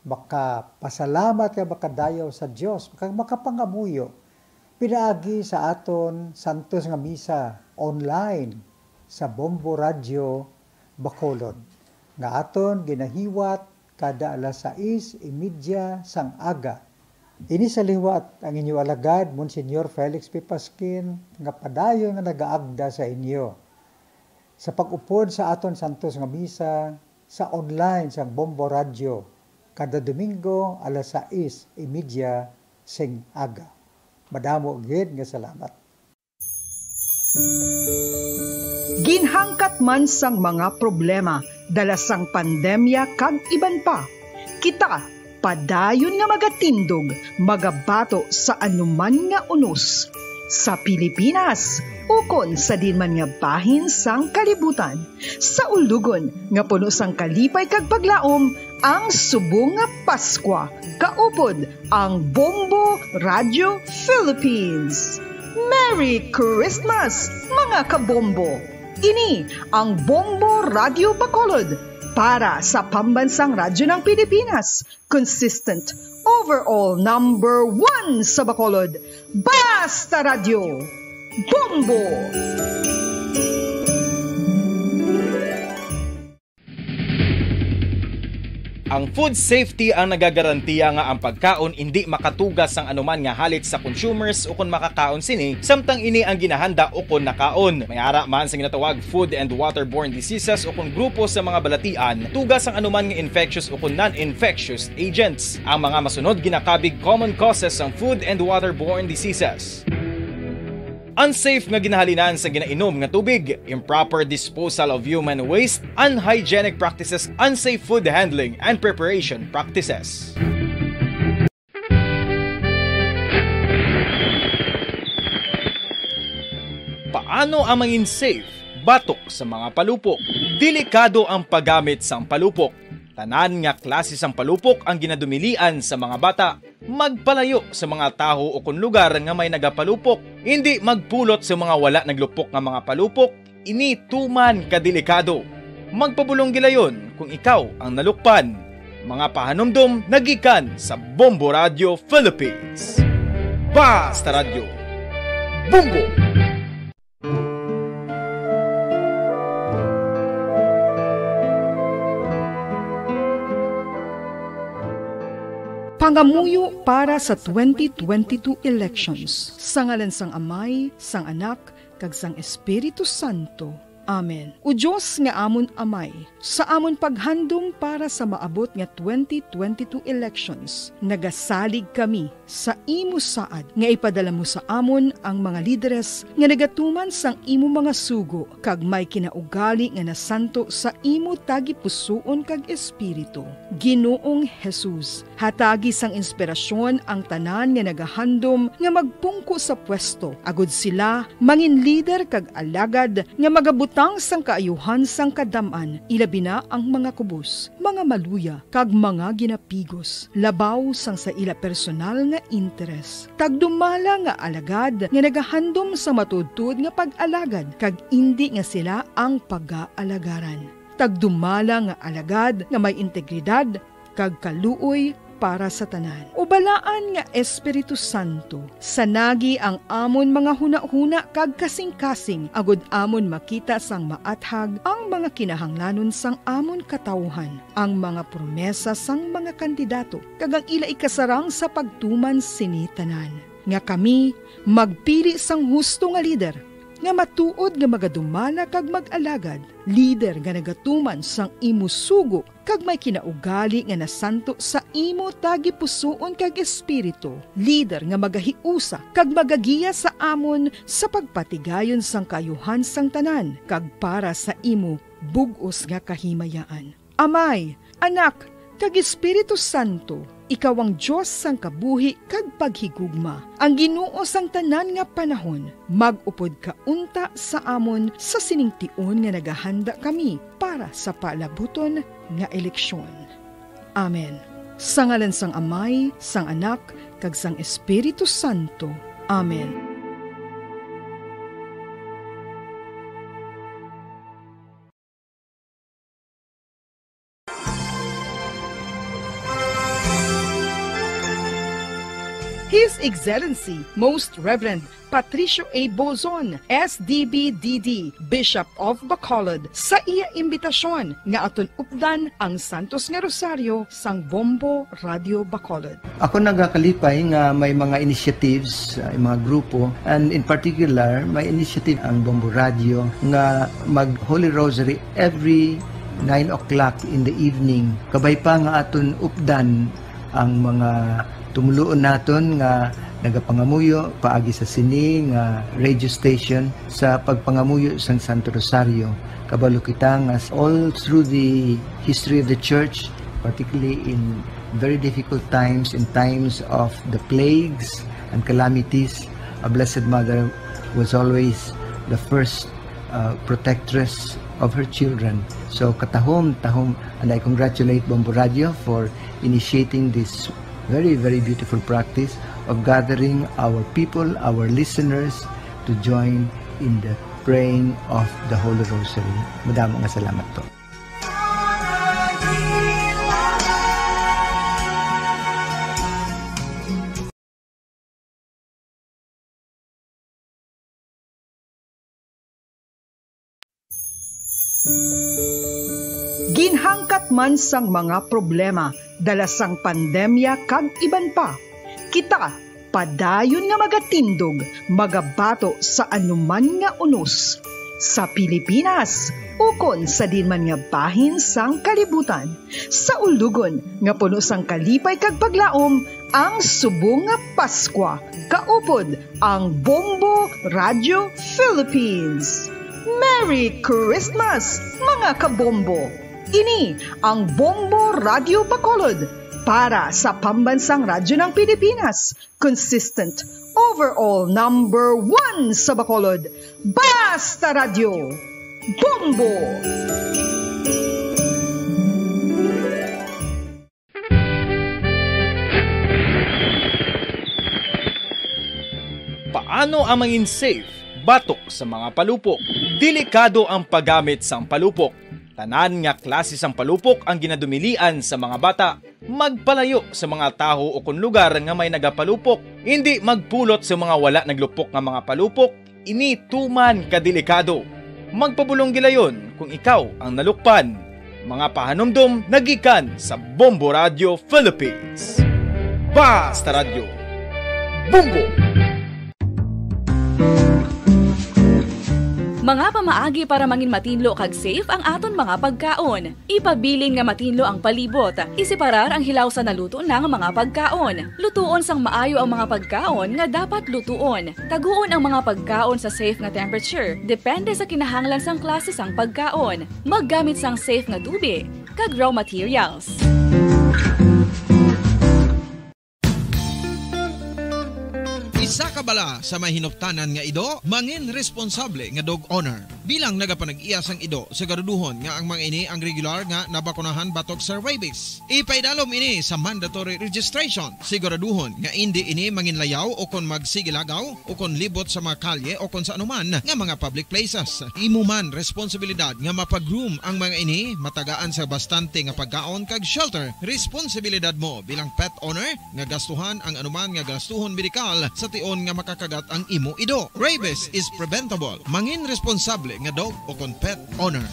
makapasalamat kag makadayaw sa Dios, kag makapangamuyo pinaagi sa aton santos nga misa online sa Bombo Radyo Bacolod, nga aton ginahiwat kada alas sais y media sang aga. Ini sa liwat ang inyo alagad, Monsignor Felix P. Pasquin, nga padayon nga nagaagda sa inyo sa pag-upod sa aton santos nga misa sa online sang Bombo Radyo kada Domingo alas sais y media sing aga. Madamo gid nga salamat. Ginhangkat man sang mga problema dala sang pandemya kag iban pa, kita padayon nga magatindog, magabato sa anuman nga unos, sa Pilipinas ukon sa diin man nga bahin sang kalibutan, sa ulugon nga puno sang kalipay kag paglaom ang subong nga Paskwa. Kaupod ang Bombo Radio Philippines. Merry Christmas, mga kabombo! Ini ang Bombo Radio Bacolod para sa Pambansang Radyo ng Pilipinas, consistent, overall number one sa Bacolod. Basta Radyo, Bombo! Ang food safety ang nagagarantiya nga ang pagkaon indi makatuga sang anuman nga halit sa consumers ukon makakaon sini, samtang ini ang ginahanda ukon nakaon. May ara man sa ginatawag food and waterborne diseases ukon grupo sa mga balatian tuga sang anuman nga infectious ukon non-infectious agents. Ang mga masunod ginakabig common causes sang food and waterborne diseases. Unsafe nga ginahalinan sa ginainom nga tubig, improper disposal of human waste, unhygienic practices, unsafe food handling and preparation practices. Paano ang mangin safe batok sa mga palupok? Delikado ang paggamit sang palupok. Tanan nga klase sang palupok ang ginadumilian sa mga bata. Magpalayo sa mga tawo ukon lugar nga may nagapalupok. Indi magpulot sa mga wala naglupok nga mga palupok. Ini tuman ka delikado. Magpabulong gilayon kung ikaw ang nalukpan. Mga pahanumdom nagikan sa Bombo Radio Philippines. Basta Radyo, Bombo! Pangamuyo para sa twenty twenty-two elections. Sa ngalan sang Amay, sang Anak, kag sang Espiritu Santo. Amen. O Dios nga amon Amay, sa amon paghandom para sa maabot nga twenty twenty-two elections, nagasalig kami sa imo saad nga ipadala mo sa amon ang mga lideres nga nagatuman sang imo mga sugo kag may kinaugali nga nasanto sa imo tagipusoon kag espiritu. Ginoong Jesus, hatagi sang inspirasyon ang tanan nga nagahandom nga magpungko sa pwesto, agud sila mangin lider kag alagad nga magabutang sang kaayuhan sang kadam-an, ilabi na ang mga kubos, mga maluya, kag mga ginapigos, labaw sang sa ila personal nga interes. Tagdumala nga alagad nga nagahandom sa matuodtuod nga pag-alagad, kag indi nga sila ang pagaalagaran. Tagdumala nga alagad nga may integridad kag kaluoy para sa tanan. O Balaan nga Espiritu Santo, sanagi ang amon mga hunahuna kag kasingkasing, agod amon makita sang maathag ang mga kinahanglanon sang amon katawuhan, ang mga promesa sang mga kandidato, kag ang ila ikasarang sa pagtuman sini tanan, nga kami magpili sang husto nga lider, nga matuod nga magadumala kag mag-alagad, lider nga nagatuman sang imo sugo kag may kinaugali nga nasanto sa imo tagipusoon kag espiritu, lider nga magahiusa kag magagiya sa amon sa pagpatigayon sang kaayuhan sang tanan kag para sa imo bug-os nga kahimayaan. Amay, Anak, kag Espiritu Santo, ikaw ang Dios sang kabuhi kag paghigugma, ang Ginoo sang tanan nga panahon. Mag-upod ka unta sa amon sa sining tion nga nagahanda kami para sa palabuton nga eleksyon. Amen. Sa ngalan sang Amay, sang Anak, kag sang Espiritu Santo. Amen. His Excellency Most Reverend Patricio A. Bozon, S D B D D, Bishop of Bacolod, sa iya imbitasyon nga aton updan ang Santos nga Rosario sang Bombo Radio Bacolod. Ako nagakalipay nga may mga initiatives, uh, mga grupo, and in particular, may initiative ang Bombo Radio nga mag Holy Rosary every nine o'clock in the evening. Kabay pa nga aton updan ang mga tumuluon naton nga nagapangamuyo paagi sa sini nga radio station sa pagpangamuyo sang Santo Rosario. Kabalo kita nga all through the history of the church, particularly in very difficult times, in times of the plagues and calamities, a Blessed Mother was always the first, uh, protectress of her children. So, katahom, tahom, and I congratulate Bombo Radio for initiating this very, very beautiful practice of gathering our people, our listeners, to join in the praying of the Holy Rosary. Madamo nga salamat po. Ginhangkat man sang mga problema dala sang pandemya kag iban pa, kita padayon nga magatindog, magabato sa anuman nga unos, sa Pilipinas ukon sa diin man nga bahin sang kalibutan, sa ulogon nga puno sang kalipay kag paglaom, ang subong nga Paskwa, kaupod ang Bombo Radio Philippines. Merry Christmas, mga kabombo! Ini ang Bombo Radio Bacolod para sa Pambansang Radyo ng Pilipinas, consistent, overall number one sa Bacolod. Basta Radyo, Bombo! Paano ang mangin safe batok sa mga palupok? Delikado ang paggamit sang palupok. Tanan nga klase sang palupok ang ginadumilian sa mga bata. Magpalayo sa mga tawo ukon lugar nga may nagapalupok. Indi magpulot sa mga wala naglupok nga mga palupok. Ini tuman ka delikado. Magpabulong gilayon kung ikaw ang nalukpan. Mga pahanumdom nagikan sa Bombo Radio Philippines. Basta Radyo, Bombo! Mga pamaagi para mangin matinlo kag safe ang aton mga pagkaon. Ipabilin nga matinlo ang palibot. Iseparar ang hilaw sa naluto na nga mga pagkaon. Lutuon sang maayo ang mga pagkaon nga dapat lutuon. Taguon ang mga pagkaon sa safe nga temperature, depende sa kinahanglan sang klase sang pagkaon. Maggamit sang safe nga tubi kag raw materials. Sa kabala sa may hinuptanan nga ido, mangin responsable nga dog owner. Bilang nagapanag-iya sang ido, siguraduhon nga ang mga ini ang regular nga nabakunahan batok sa rabies. Ipaidalom ini sa mandatory registration. Siguraduhon nga indi ini manginlayaw o kon magsigilagaw o kon libot sa mga kalye o kon sa anuman nga mga public places. Imo man responsibilidad nga mapag-groom ang mga ini, matagaan sa bastante nga pagkaon kag shelter. Responsibilidad mo bilang pet owner nga gastuhan ang anuman nga gastuhon medikal sa tion nga makakagat ang imo ido. Rabies is preventable. Mangin responsable nga dog o kon pet owner.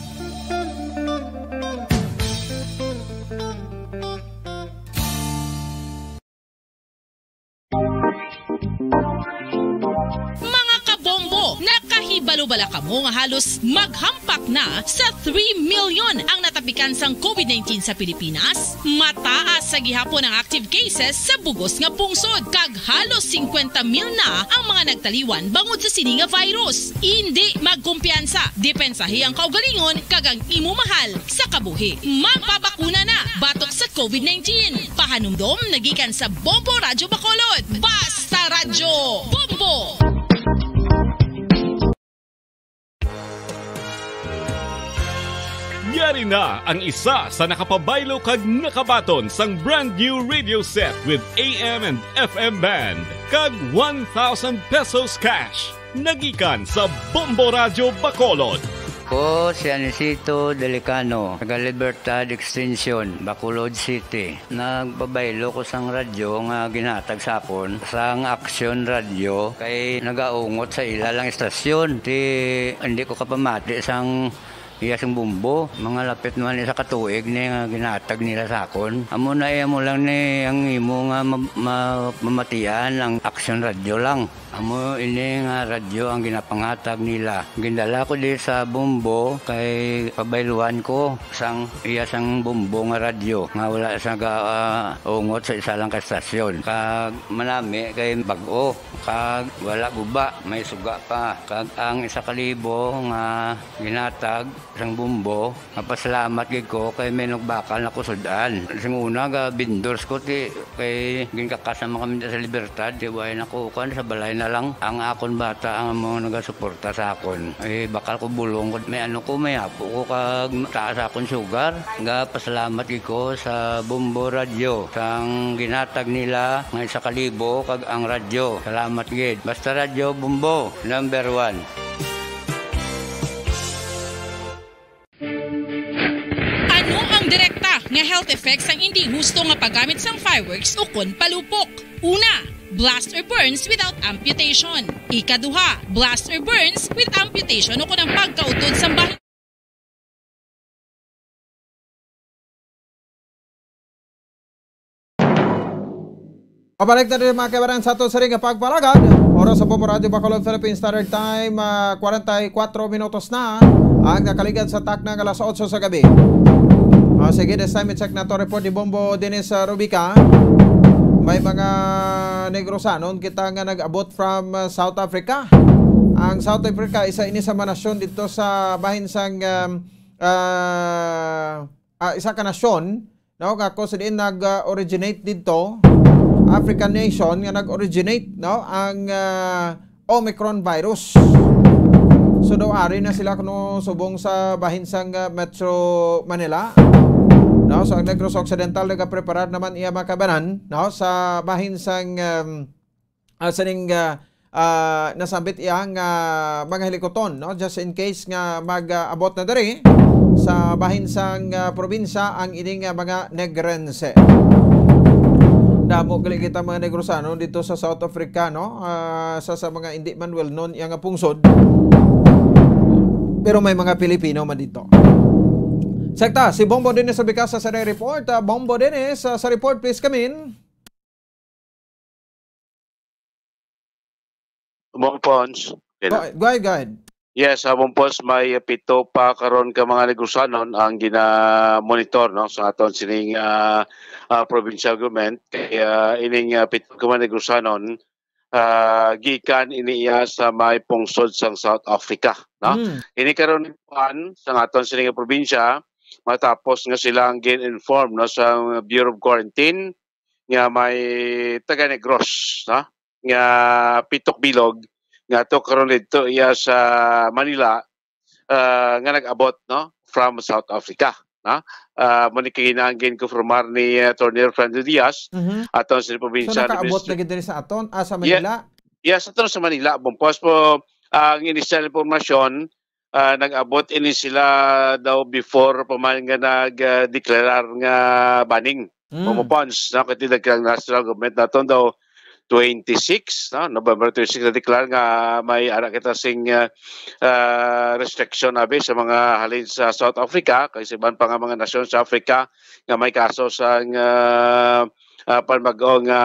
Mga kabombo, nakahibalo bala kamo nga halos maghampak na sa three million ang natapikan sang covid nineteen sa Pilipinas? Mataas sa gihapon ang active cases sa bugos nga pungsod, kag halos singkwenta mil na ang mga nagtaliwan bangod sa sini nga virus. Indi magkumpiyansa, depensahi ang kaugalingon kag ang imo mahal sa kabuhi. Magpabakuna na batok sa covid nineteen. Pahanumdom nagikan sa Bombo Radyo Bacolod. Basta Radyo Bombo! Yari na ang isa sa nakapabaylo kag nakabaton sang brand new radio set with A M and F M band kag one thousand pesos cash. Nagikan sa Bombo Radyo Bacolod. Ko si Anisito Delicano, taga Libertad Extension, Bacolod City. Nagpabaylo ko sang radyo nga ginhatag sa akon sang Action Radio kay nagaungot sa ila lang istasyon. Ti, hindi ko kapamati sang iya sang bumbo. Mga lapit naman isa ka tuig ni nga ginhatag nila sa akon. Amo na iya mo lang ni ang imo nga ma-, ma-, mamatian ang Action Radio lang. Amo ini nga radyo ang ginapanghatag nila. Gindala ko di sa Bombo kay pabayluan ko sang iya sang Bombo nga radyo nga wala sa ga, ah, ungot sa isa lang ka estasyon. Kag manami kay bag-o, kag wala guba, may suga pa. Kag ang isa ka libo nga ginatag sang Bombo, mapasalamat gid ko kay may nagbakal na ko sud-an. Sing una, ga vendors ko, ti, kay ginkakasama kami sa Libertad, ti, way na ko, kuwan, sa balay na lang. Ang akon bata ang mga nagasuporta sa akon. Eh, bakal ko bulong ko, may ano ko, may apo ko, kag taas akon sugar. Ga pasalamat gid ko sa Bombo Radio, sang ginatag nila nga isa ka libo, kag ang radyo. Salamat gid. Basta Radyo Bombo, number one. Ano ang direkta nga health effects sang indi husto nga paggamit sang fireworks ukon palupok? Una, blast or burns without amputation. Ikaduha, blast or burns with amputation ukon ang pagkautod sang bahin. Pabalik na rin, mga kaibaran, sa aton sining pagpalagad. Oras sa Bombo Radyo Bacolod, Philippine Standard Time, ah, kwarenta y kuatro minutos na ang nakaligad sa takna nga alas otso sa gabi. Ah, sige, this time i-check nato report ni Bombo Dennis, ah, Rubica. May mga Negrosanon kita nga nag-abot from, ah, South Africa. Ang South Africa, isa ini sa mga nasyon dito sa bahin sang, um, ah, ah, isa ka nasyon, no, nga kung sa diin nag-originate dito, African nation nga nag-originate, no, ang, ah, Omicron virus. So daw ari na sila kuno subong sa bahin sang, ah, Metro Manila. No, so ang Negros Occidental nagapreparar naman iya mga kabanan, no, sa bahin sang, um, ah, sining, ah, ah, nasambit iya nga mga hilikuton, no? Just in case nga mag, ah, abot na diri sa bahin sang, ah, probinsya ang ining, ah, mga Negrense. Damo gali kita mga Negrosano dito sa South Africa, no? Ah, sa, sa mga hindi man well known iya nga pungsod. Pero may mga Pilipino man dito. Sakta, si Bombo Dennis sa Bicasa sa report. Ah, Bombo Dennis, ah, sa report, please come in. Bong Pons. Okay na. Go, go ahead, go ahead. Yes, ah, Bong Pons, may pito pa karon ka mga Negrosanon ang gina-monitor, no, sa aton sining, ah, ah, provincial government. Kaya ining, ah, pito ka mga Negrosanon, ah, gikan ini iya sa may pungsod sang South Africa, no? Mm. Ini karon kuan sa aton sining probinsya matapos nga sila ang gin-inform, no, sa Bureau of Quarantine nga may taga Negros, no? nga pitok bilog nga ato karon dito iya sa Manila, ah, nga nag-abot, no, from South Africa, no? Ah, mo ni kaginahang ginkonfirmar ni, ah, Attorney Fernando Diaz Mhm. aton sa So, probinsya ng nakaabot Ministry. na gid diri sa aton, ah, sa Yeah. Manila? Yes, ato sa Manila, bumpos po ang initial impormasyon, ah, nag-abot ini sila daw before pa man nga nag, ah, deklarar nga banning. Mm. Bumupons, no? Kay tinagkang national government naton daw twenty-six, no? November twenty-six na deklar nga may ara kita sing, ah, ah, restriction abi sa mga halin sa South Africa, kay sa iban pa nga mga nasyon sa Africa nga may kaso sang, ah, ah, panbag-o nga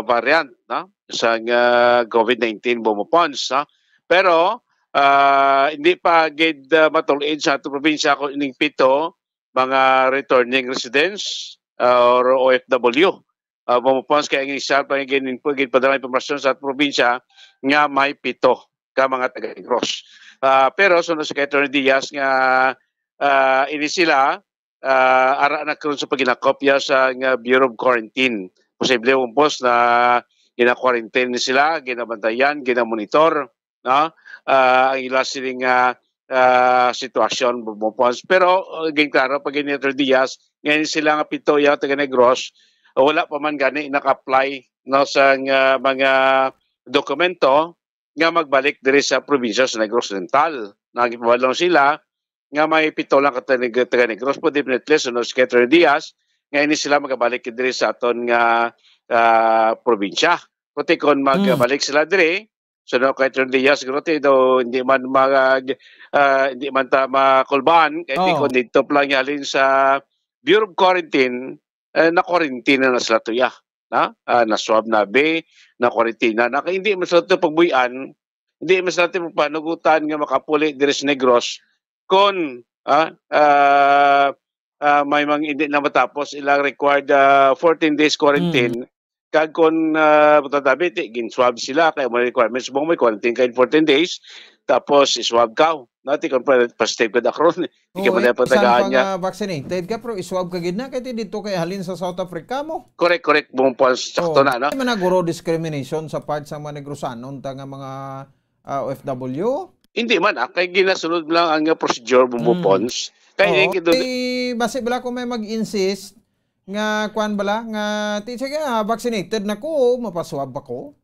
variant, no? Sang, ah, COVID nineteen bumupons, no? Pero, ah, hindi pa gid, ah, matulid sa ato probinsya kung ining pito mga returning residents, ah, or O F W. Ah, bumupons kay ang initial pa nga gin-, ginpadala impormasyon sa probinsya nga may pito ka mga taga-Negros. Ah, pero sunod sa kay Attorney Diaz nga, ah, ini sila, ah, ara na karon sa paginakop ya sa nga Bureau of Quarantine. Posible, bumpos, na gina-quarantine ni sila, ginabantayan, ginamonitor, no? Ah, ang ila sining, ah, ah, sitwasyon, bumupons. Pero, ah, ginklaro pa gid ni Attorney Diaz, ngayon sila nga pito ya taga Negros, wala pa man gani naka-apply, no, sa nga mga dokumento nga magbalik diri sa probinsya sa Negros Oriental. Nagipabalo sila nga may pito lang ka taga, taga Negros, pero definitely, sunod si Secretary Diaz, nga ini sila magabalik diri sa aton nga, ah, probinsya. Kundi kung Mm. magbalik sila diri, sunod kay Attorney Diaz, siguro ti daw hindi man mag, ah, hindi man ta makulbaan, kay ti Oh. kung dito pa lang halin sa Bureau of Quarantine, eh, na-quarantine na sila tuya, na, ah, na-swab na bi, na-quarantine na. Kay hindi man sila to pagbuy-an, hindi man sila to panugutan nga makapuli diri sa Negros. Kon, ah, ah, ah, may mga hindi na matapos ilang required, ah, fourteen days quarantine, Mm. kag kon, ah, matatabi, ti, gin-swab sila, kay may requirements mo, may quarantine ka in fourteen days, tapos i-swab ka. Nati kon pa, positive ka da karon, di ka Oo, man eh, na patagaan bisan pa niya. nga vaccinated ka, pero i-swab ka gid na, kay ti dito kay halin sa South Africa mo. Correct, correct. Buong pa, sakto Oo. na, no? May man na guro discrimination sa part sa mga Negrosanon, ta nga mga, ah, O F W? Hindi man, ah, kay ginasunod lang ang, ah, procedure, Mm. bumupons. Kay Oo. yung kido- Kay basi bala kung may mag-insist nga, kwan bala, nga, ti, sige, ah, vaccinated na ko, mapaswab ako.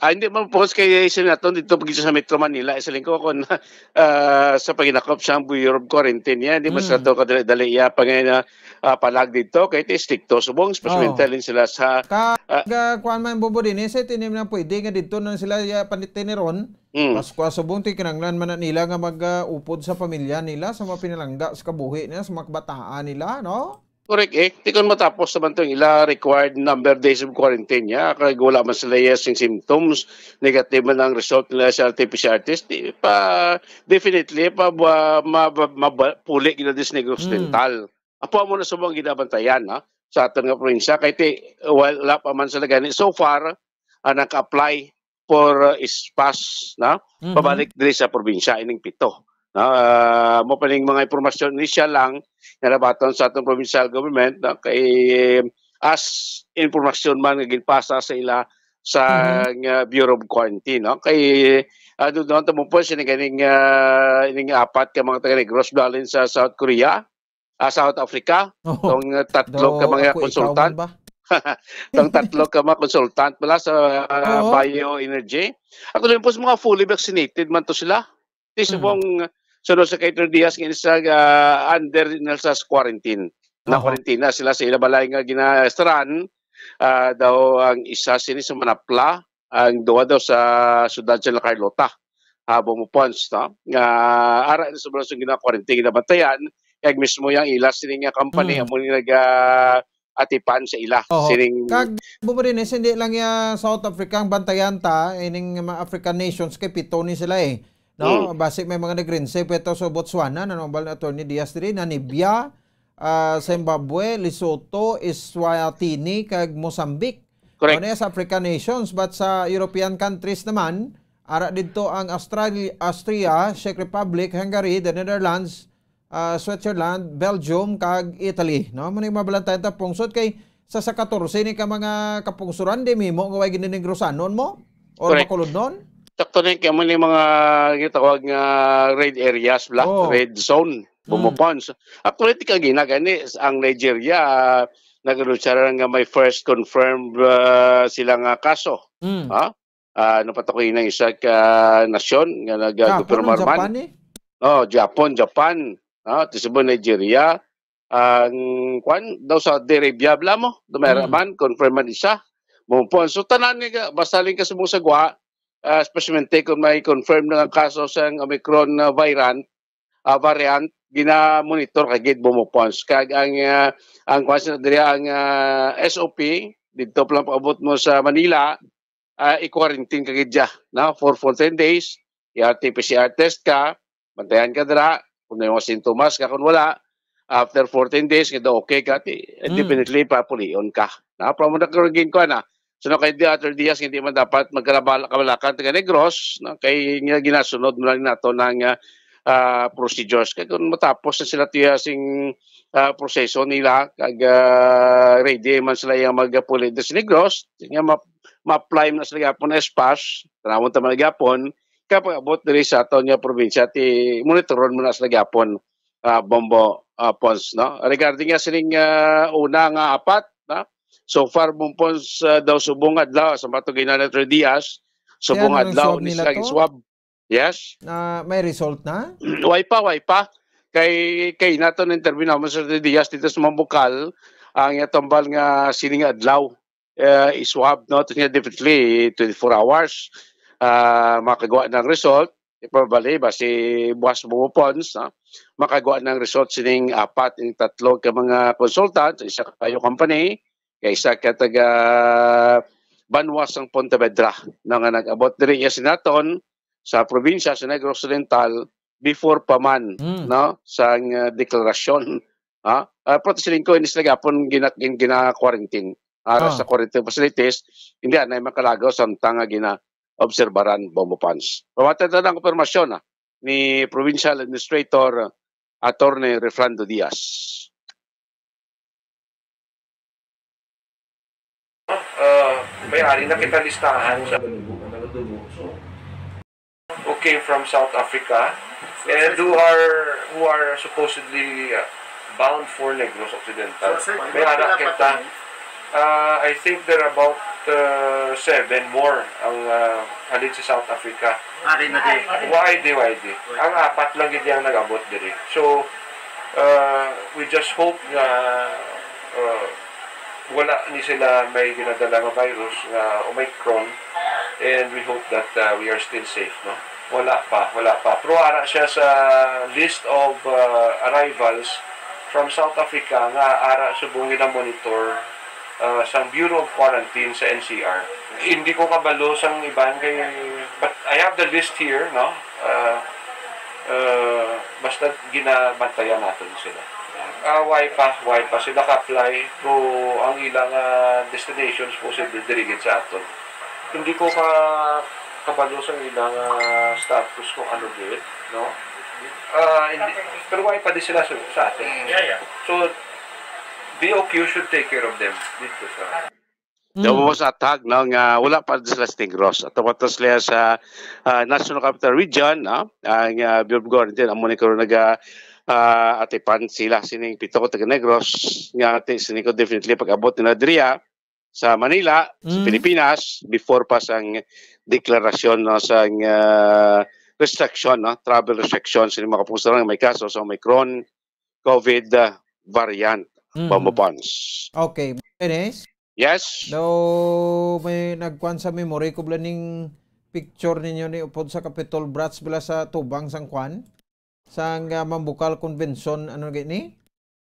Ah, hindi man po, kay isa naton dito pag sa Metro Manila, isa lang ko kung, ah, sa paginakop sa Bureau of Quarantine niya, hindi mas Mm. nato kadali-dali iya pa ngayon na, ah, palag dito, kay ti stricto subong, especially Oo. telling sila sa, Ka-, ah, ga-, kuwan man, Bobo, din, eh, sa tinim na pwede nga dito na sila, ya, panitiniron, Mm. Paskwa subong, ti kinanglan man na nila nga mag, ah, upod sa pamilya nila, sa mga pinalangga, sa kabuhi nila, sa mga kabataan nila, no? Correct, eh. Ti kon matapos naman tong ila required number days of quarantine niya, kag wala man sila iya sing symptoms, negative man ang result nila sa R T P C R test, di pa, definitely, pa, ba, ma, ma, ma, puli gid na dis Negros Mm. Oriental. Apo mo na subong ginabantayan, no? Sa aton nga probinsya, kay ti, wala pa man sila gani. So far, ah, naka-apply for, uh, S-PASS, no? Mhm. Pabalik diri sa probinsya, ining pito. No? Ah, mo pa ning mga impormasyon initial lang nga nabaton sa atong provincial government, no? Kay, as impormasyon man nga ginpasa sa ila sa Mhm. nga Bureau of Quarantine, no? Kay, ah, doon, doon, tamo po, sini ganing, ah, ining apat ka mga taga Negros, balin sa South Korea, ah, South Africa, Oo. tong, uh, tatlo Do ka mga ako, ikaw consultant. man ba? Tong tatlo ka mga consultant pala sa, uh, Oo. bioenergy. Ako din po sa mga fully vaccinated man to sila. Di Mm. subong, uh, sunod sa kay Attorney Diaz, nga sa, uh, under na sa quarantine. Na Oho. quarantine na sila sa ila balay nga ginastaran, ah, daw ang isa sini sa Manapla, ang duha daw sa siyudad sa La Carlota, ah, Bumupons, no? Nga ara na sa mga gina-quarantine, ginabantayan, kag mismo yang ila sining nga company, Mm. amo ni nag, ah, atipan sa ila. Oho. Sining Kag, Bumurines, hindi lang ya South Africa ang bantayan ta, ining mga African nations, kay pito ni sila eh. No? Mm. Basi may mga nagrinse, pweto sa Botswana, nanubal ni Attorney Diaz diri, Namibia, ah, Zimbabwe, Lesotho, Eswatini, kag Mozambique. Correct. Ano sa African nations, but sa European countries naman, ara didto ang Australia, Austria, Czech Republic, Hungary, the Netherlands, ah, Switzerland, Belgium, kag Italy. No? Muna yung mabalantayan ta, pungsod kay sa, sa katorse ni ka mga kapungsuran, di mimo nga way gininegrosanon mo? Or Correct. Bacolodnon? Sakto na yung kamo ni mga gitawag nga red areas, bla? Oh. Red zone, Mm. Bumupons. Actually, di ka ginagani, ang Nigeria, ah, nag-anunsya lang nga may first confirmed, ah, sila nga kaso. Mm. Ha? Ah, ano pa to kayo ng isa ka nasyon nga Japon, nag-confirm man? Japan eh. Oh, Japon, Japan. Ah, ti Cebu, Nigeria. Ang, kwan, daw Saudi Arabia, bla mo? Dumera Mm. man, confirm man isa. Bumupon. So, tanan nga, basta lang ka sa mong sagwa, ah, especially kung may confirm na nga kaso sa Omicron na variant, ah, variant, gina-monitor ka gid, Bumupons. Kag ang, ah, ang kwan sa diri, ang, ah, S O P, dito pa lang paabot mo sa Manila, ah, i-quarantine ka gid dya, no? For fourteen days, i-R T P C R test ka, bantayan ka dira, kung may mga sintomas ka, kung wala, after fourteen days, nga daw okay ka, ti, Mm. definitely, papulion ka. Na, pa mo na karon gin-, kuha na. So, no, kay the other dias, hindi man dapat magkalabal-, kabalakan taga Negros, no? Kay nga ginasunod mo lang nato ng, ah, ah, procedures. Kay kung matapos na sila tiya sing, ah, proseso nila, kag, ah, ready man sila yung magpuli sa Negros, nga ma-, ma-apply mo na sila gyapon na S-PASS, tanawon ta man gyapon, kapag abot diri sa aton nga probinsya, ti monitoron mo na sila gyapon, ah, Bombo, ah, Pons, no? Regarding nga sining, ah, una nga apat, no? So far, Bombo Pons, ah, daw subong adlaw, sa matugina na three dias, subong Kaya nang adlaw swab ni nila sila to? Giswab. Yes? Na may result na? Way pa, way pa. Kay, kay nato na interview naman sa three dias dito sa Mambukal, ang itambal nga sining adlaw, eh, iswab, no? Ito niya definitely twenty-four hours, ah, makagawa ng result. Probably, basi buwas mo, Pons, no? Makagawa ng result sining apat, yung tatlo ka mga consultant, isa kayo company, kay isa ka taga Banwa sang Pontevedra, no, nga nag-abot diri iya sinaton sa probinsya sa Negros Oriental before pa man, Mm. no, sang, ah, deklarasyon. Ha? Ah, pero siling ko, inis na gyapon gina-, gin-, gina-quarantine. Ara Ah. sa quarantine facilities, hindi na makalagaw samtang nga gina-obserbaran, Bombo Pons. Pamati na lang ang konfirmasyon, ah, ni Provincial Administrator Attorney Refrando Diaz. Ah, may ari na kita listahan sa who came from South Africa and who are, who are supposedly, uh, bound for Negros Occidental. So, sir, May ara pila pa kita. to? Uh, I think there are about, uh, seven more ang, uh, halin sa South Africa. Ari na di. Why di, why di? Ang apat lang gid ang nag-abot diri. So, uh, we just hope nga, uh, wala ni sila may ginadala nga virus nga Omicron, and we hope that, uh, we are still safe, no? Wala pa, wala pa. Pero ara siya sa list of, uh, arrivals from South Africa nga ara subong gina-monitor, uh, sang Bureau of Quarantine sa N C R. Hindi ko kabalo sang iban kay, but I have the list here, no? Uh, uh, basta ginabantayan naton sila. Ah, why pa, why pa sila ka-apply? Pero ang ilang, ah, destinations po sa diri gid sa aton. Hindi ko ka kabalo sa ilang, ah, status kung ano gid, no? Ah, hindi, pero why pa di sila sa, sa atin? Mm. Yeah, yeah. So, B O Q should take care of them dito sa Mm. Daw mo sa attack, no, nga wala pa sila sa Negros. Ato pa to sila sa, ah, National Capital Region, no? Ang, ah, Bureau of Quarantine, amo ni karon naga, ah, atipan sila sining pito ka taga Negros, nga ati sini ko definitely pag-abot nila diriya sa Manila, sa Mm. Pilipinas, before pa sang deklarasyon, no, sang, ah, restriction, no, travel restriction, sini mga kapuso lang may kaso sa Omicron, COVID, ah, variant, Mm. Bombo Pons. Okay, Dennis? Yes? Daw may nagkuan sa memory ko bala ning picture ninyo ni upod sa Capitol Brats bala sa tubang sang kuan? Sang, ah, Mambukal Convention, ano gani?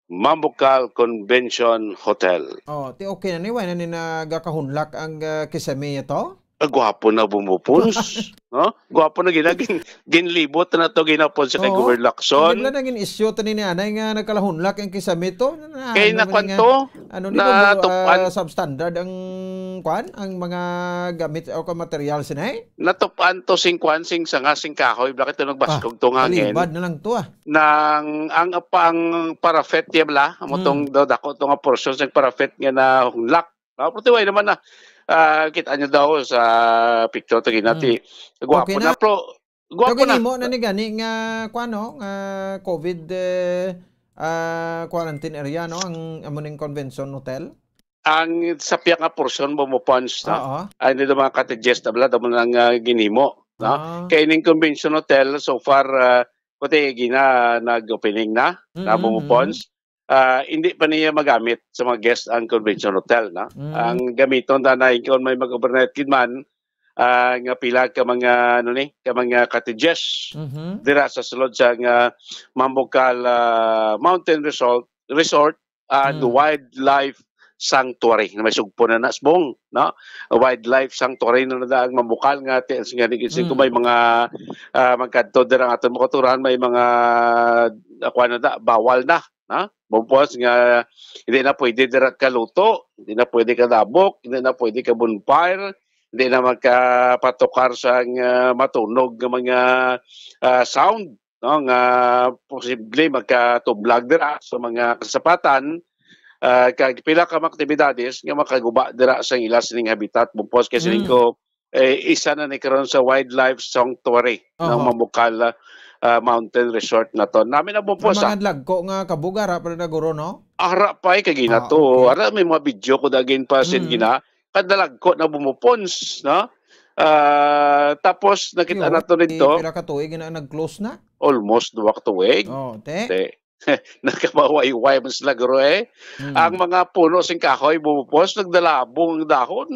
Mambukal Convention Hotel. Oh, ti okay na ni, wala na ni nagakahunlak ang, ah, kisame to? Ah, gwapo na Bombo Pons, no? Gwapo na gina-, gin-, ginlibot na to, ginapon sa kay Oo. Governor Lacson. Hindi lang naging issue to ni anay nga nagkalahunlak ang kisame to. Na, Kay ano na man kwan nga, to, ano ni na Bombo, tupan. Ah, substandard ang kwan, ang mga gamit o ka material sinay? Natupan to sing kwan, sing sanga, sing kahoy, bakit to nagbaskog Ah, to nga ngin? Talibad na lang to, ah. Nang, ang, ang parapet, ya bala, amo Hmm. tong daw dako to nga portion sa parapet nga nahunlak. Ah, pero tiway naman na, Ah, kita nyo daw sa picture to, ginati. Mm. Gwapo Okay na, na. Pero So, gwapo na. Ginimo na ni gani nga, kuwan, no, nga COVID, eh, ah, quarantine area, no, ang amo ning convention hotel? Ang sa pihak nga portion, Bombo Pons, no? Oo. Ay, nila mga cottages na bala, damo nang, ah, ginimo, no? Ah. Kay ning convention hotel, so far, ah, kuti gina nag-opening na, na Mm, Bombo mm. Pons. Ah, hindi pa niya magamit sa mga guest ang convention hotel, no? Mm. Ang gamiton ta na kung may mag-overnight gid man, ah, nga pila ka mga, ano ni, ka mga cottages Mhm. dira sa sulod sa nga Mambukal, ah, Mountain Resort, Resort and Mm. Wildlife Sanctuary na may sugpo na nasbong, no? Wildlife Sanctuary na nada ang Mambukal nga ti-, nga ni-, Mm. kung may mga, ah, magkadto dira ang aton mga kauturan, may mga, ah, kuwan na da, bawal na, ha? Bugpos nga hindi na pwede dira kaluto, hindi na pwede kadabok, hindi na pwede ka bonfire, hindi na magkapatukar sa nga matunog nga mga, ah, sound, no, nga posible magkatublag dira sa mga kasapatan, ah, kag pila ka mga aktibidades nga makaguba dira sa ila sining habitat, bugpos kay siling Mm. ko, eh, isa na ni karon sa wildlife sanctuary ng Oho. Mambukal, ah, Mountain Resort na to. Nami na Ang bugpos, ah. mga lagko nga kabog, ara pa rin na guro, no? Ara pa, eh, kagina Ah, to. okay. Ara, may mga video ko dagin pa, sin Mm. gina. Kadalagko na bumupons, no? Ah, tapos nakita Yo, nato eh, dito, pila ka tuig na nag-close na? Almost duwa ka tuig. Oh, te. Te. Nagkabawayway man sila, guro, eh. Mm. Ang mga puno sing kahoy, bumupos, nagdalabong ang dahon.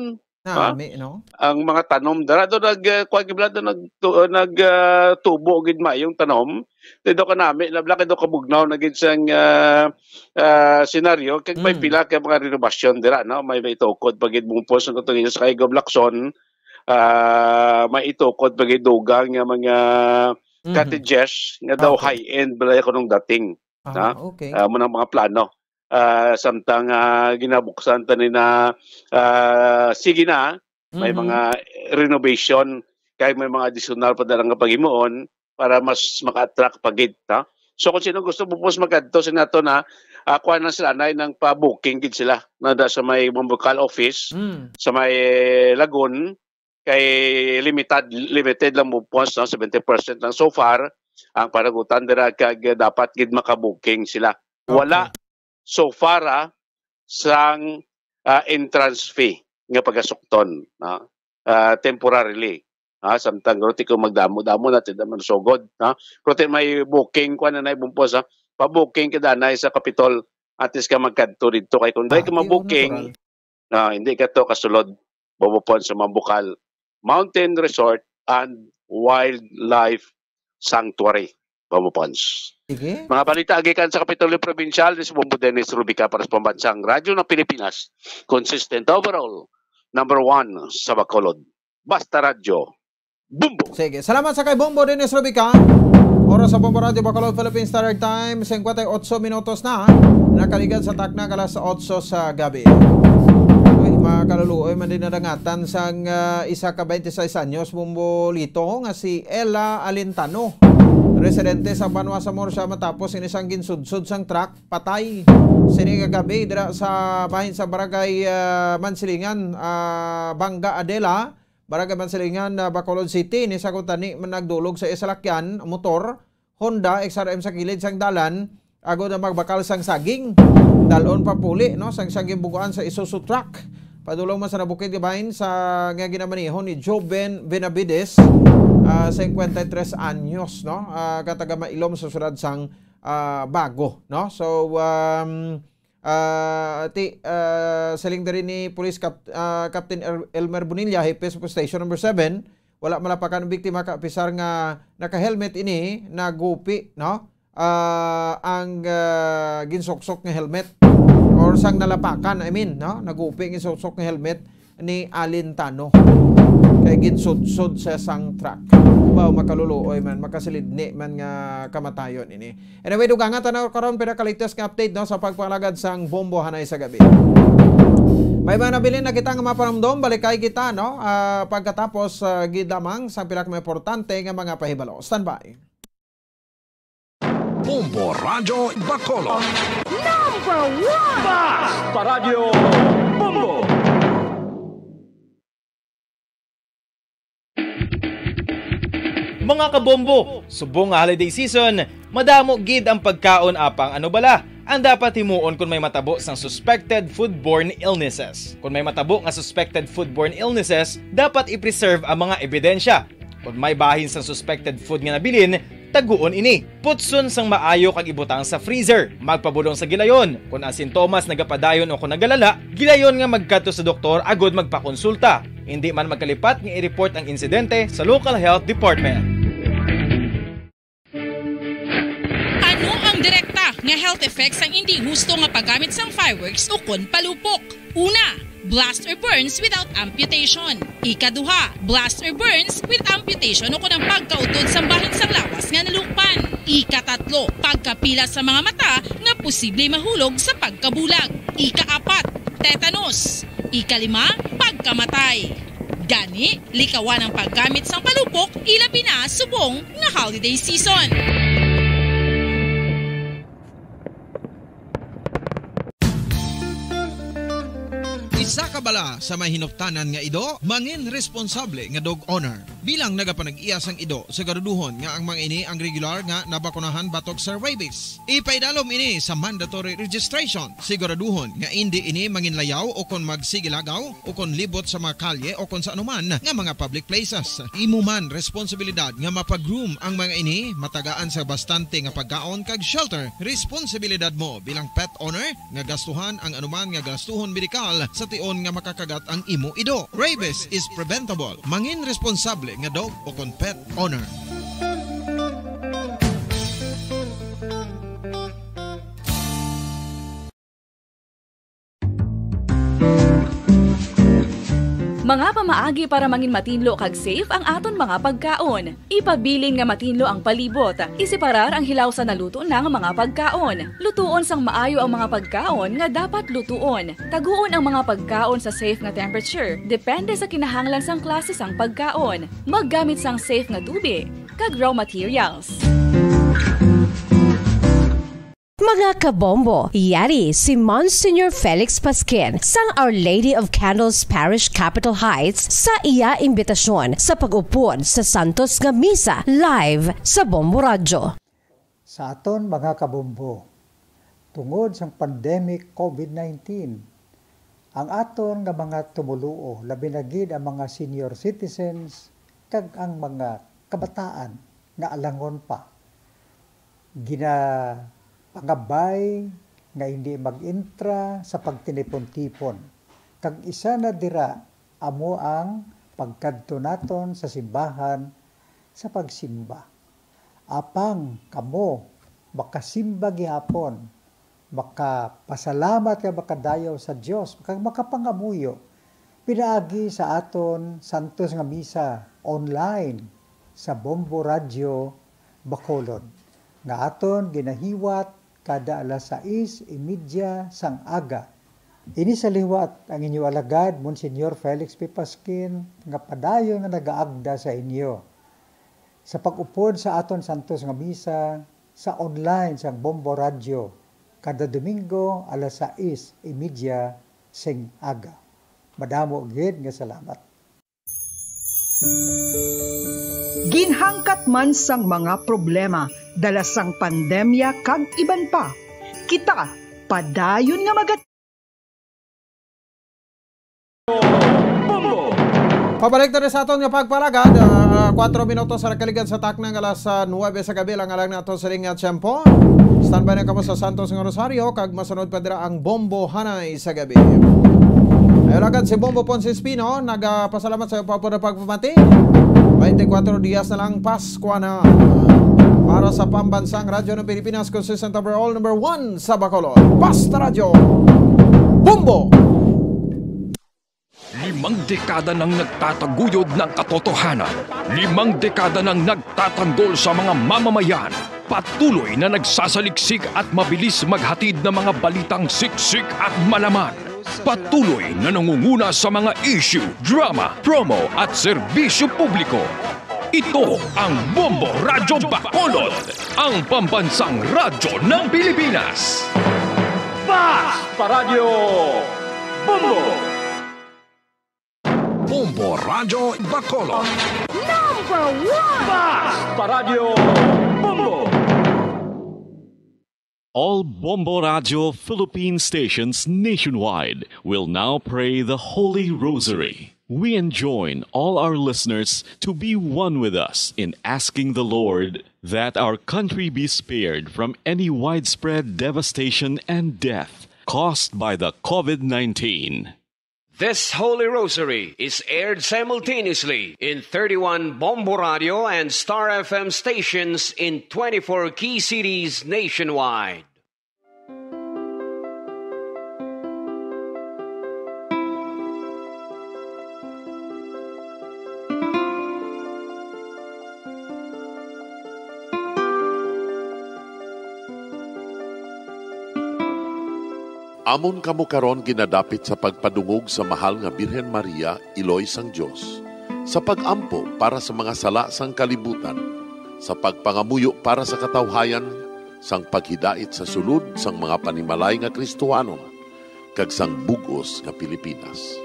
Ha? Nami, no? Ang mga tanom, dara do nag, ah, kuwan, gibla do nag, tu-, nag, ah, tubo gid mayong tanom. Te do kanami, nabla kay do kabugnaw na gid sang, ah, ah, senaryo, kag may Mm. pila ka mga renovasyon dira, no? May, may tukod pa gid bumupos ang katong sa kay Gob Lacson, ah, may itukod pa gid dugang nga mga Mhm. cottages nga daw Okay. high-end balay ko nung dating, Ah, na? Okay. Ah, muna mga plano. Ah, samtang, ah, ginabuksan ta ni na, ah, sige na, may Mhm. mga renovation, kay may mga additional pa dala nga paghimuon para mas maka-attract pa gid, no? So, kung sino gusto po, po magkadto sa nato na, ah, kuha na sila, nay, nang pa-booking gid sila, na da sa may Mambukal office, Mm. sa may Lagun, kay limited, limited lang mo points, no? Seventy percent lang so far ang panagutan dira, kag dapat gid maka-booking sila. Wala Okay. so far, ah, sang, ah, entrance fee nga pagasukton, no? Ah, temporarily. Ah, samtang guro ti ko magdamo-damo na, ti naman sugod, no? Pero ti may booking, kuha na na, bumpos, ha? Pa-booking ka danay sa Kapitol, at least ka magkadto dito. Kay kung di Ah, ka di mo ma-booking, natural. Ah, hindi ka to kasulod, bumupon sa Mambukal Mountain Resort and Wildlife Sanctuary, bumupons. Sige. Mga balita gikan sa Kapitolyo Provincial, ni si Bombo Dennis Rubica para sa Pambansang Radyo ng Pilipinas, consistent overall, number one sa Bacolod. Basta Radyo, Bombo! Sige. Salamat sa kay Bombo Dennis Rubica. Oras sa Bombo Radyo Bacolod, Philippine Standard Time, singkwenta y otso minutos na. Nakaligad sa takna ka alas otso sa gabi. Uy, mga kaluluoy, man din nadangatan sang, ah, isa ka twenty-six anyos, Bombo Lito, nga si Ella Alentano. Residente sa Banwa sa Murcia, matapos ini sang ginsudsod sang truck, patay. Sini kagabi, dira sa bahin sa barangay, ah, Mansilingan, ah, Banga Adela, Barangay Mansilingan, ah, Bacolod City, ni sa kuntani man nagdulog sa isa salakyan, motor, Honda X R M sa kilid sang dalan, agod na magbakal sang saging. Dalon pa puli, no, sang siyang gimbuguan sa Isuzu truck. Padulong man sa nabukid nga bahin sa nga ginamaneho ni Joven Benavides, ah, singkwenta y tres anyos, no, ah, ka taga Mailom sa siyudad sang, ah, Bago, no. So, um, Ah, ti, ah, siling diri ni Police Cap-, ah, Captain El-, Elmer Bonilla, hepe sa Police Station Number Seven, wala malapakan ang biktima, ka-, apisar nga naka-helmet ini, nagupi, no? Ah, ang, ah, ginsuksok nga helmet or sang nalapakan, I mean, no? Nagupi ang ginsuksok nga helmet ni Alintano. Kay ginsudsod siya sang truck. Baw, makaluluoy man, makasilidni man nga kamatayon ini. Anyway, dugangan ta na karon pila ka latest nga update, no, sa pagpangalagad sang bombo hanay sa gabi. May mga nabilin na kita nga mapanumdom, balikay kita, no, ah, pagkatapos, ah, gid lamang sa pila ka mga importante nga mga pahibalo. Standby. Bombo Radyo Bacolod. Number one! Basta Radyo Bombo! Mga kabombo, subong nga holiday season, madamo gid ang pagkaon, apang ano bala ang dapat himuon kon may matabo sang suspected foodborne illnesses? Kon may matabo nga suspected foodborne illnesses, dapat i-preserve ang mga ebidensya. Kon may bahin sang suspected food nga nabilin, taguon ini. Putson sang maayo kag ibutang sa freezer. Magpabulong sa gilayon. Kon ang sintomas nagapadayon o kon nagalala, gilayon nga magkadto sa doktor agud magpakonsulta. Indi man magkalipat nga i-report ang insidente sa local health department. Ano ang direkta nga health effects sang indi husto nga paggamit sang fireworks ukon palupok? Una, blast or burns without amputation. Ikaduha, blast or burns with amputation ukon ang pagkautod sang bahin sang lawas nga nalukpan. Ikatatlo, pagkapila sa mga mata nga posible mahulog sa pagkabulag. Ikaapat, tetanus. Ikalima, pagkamatay. Gani, likawan ang paggamit sang palupok, ilabi na subong nga holiday season. Isa ka bala sa may hinuptanan nga ido, mangin responsable nga dog owner. Bilang nagapanag-iya sang ido, siguraduhon nga ang mga ini ang regular nga nabakunahan batok sa rabies. Ipaidalom ini sa mandatory registration. Siguraduhon nga indi ini manginlayaw o kon magsigilagaw o kon libot sa mga kalye o kon sa anuman nga mga public places. Imo man responsibilidad nga mapag-groom ang mga ini, matagaan sa bastante nga pagkaon kag shelter. Responsibilidad mo bilang pet owner nga gastuhan ang anuman nga gastuhon medikal sa tion nga makakagat ang imo ido. Rabies is preventable. Mangin responsable nga dog o kon pet owner. Mga pamaagi para mangin matinlo kag safe ang aton mga pagkaon. Ipabilin nga matinlo ang palibot. Iseparar ang hilaw sa naluto na nga mga pagkaon. Lutuon sang maayo ang mga pagkaon nga dapat lutuon. Taguon ang mga pagkaon sa safe nga temperature, depende sa kinahanglan sang klase sang pagkaon. Maggamit sang safe nga tubi kag raw materials. Mga kabombo, yari si Monsignor Felix Pasquin sang Our Lady of Candles Parish, Capitol Heights, sa iya imbitasyon sa pag-upod sa santos nga misa live sa Bombo Radyo. Sa aton mga kabombo, tungod sang pandemic covid nineteen, ang aton nga mga tumoluo, labi na gid ang mga senior citizens kag ang mga kabataan nga alangon pa, ginapangabay nga hindi mag-entra sa pagtinipon-tipon, kag isa na dira amo ang pagkadto naton sa simbahan sa pagsimba. Apang kamo makasimba gihapon, makapasalamat kag makadayaw sa Dios, kag makapangamuyo pinaagi sa aton santos nga misa online sa Bombo Radyo Bacolod, nga aton ginahiwat kada alas sais y media sang aga. Ini sa liwat ang inyo alagad, Monsignor Felix P. Pasquin, nga padayon nga nagaagda sa inyo sa pag-upod sa aton santos nga misa sa online sang Bombo Radyo kada Domingo alas sais y media sing aga. Madamo gid nga salamat. Ginhangkat man sang mga problema dala sang pandemya kag iban pa, kita padayon nga magat- Bombo! Pabalik na rin sa aton nga pagpalagad, ah, kwatro minutos sa nakaligad sa takna nga alas, ah, nuwebe sa gabi lang alang nato sining nga tiyempo. Standby na kamo sa Santos nga Rosario, kag masunod pa dira ang Bombo Hanay sa gabi. Ay, alagad si Bombo Ponce Espino, nagapasalamat sa pagpapamati. Twenty-four dias na lang, Paskwa na. Para sa Pambansang Radyo ng Pilipinas, consistent overall, number one sa Bacolod. Basta Radyo, Bombo! Limang dekada nang nagtataguyod ng katotohanan. Limang dekada nang nagtatanggol sa mga mamamayan. Patuloy na nagsasaliksik at mabilis maghatid ng mga balitang siksik at malaman. Patuloy na nangunguna sa mga issue, drama, promo at serbisyo publiko. Ito ang Bombo Radyo Bacolod, ang pambansang radyo ng Pilipinas. Basta Radyo Bombo! Bombo Radyo Bacolod. Number one! Basta Paradyo Bombo! All Bombo Radio Philippine stations nationwide will now pray the Holy Rosary. We enjoin all our listeners to be one with us in asking the Lord that our country be spared from any widespread devastation and death caused by the COVID nineteen. This Holy Rosary is aired simultaneously in thirty-one Bombo Radio and Star F M stations in twenty-four key cities nationwide. Amon kamo karon ginadapit sa pagpadungog sa Mahal nga Birhen Maria, Iloy sang Dios, sa pag-ampo para sa mga sala sang kalibutan, sa pagpangamuyo para sa katawhayan, sang paghidait sa sulod sang mga panimalay nga Kristohanon, kag sang bug-os nga Pilipinas.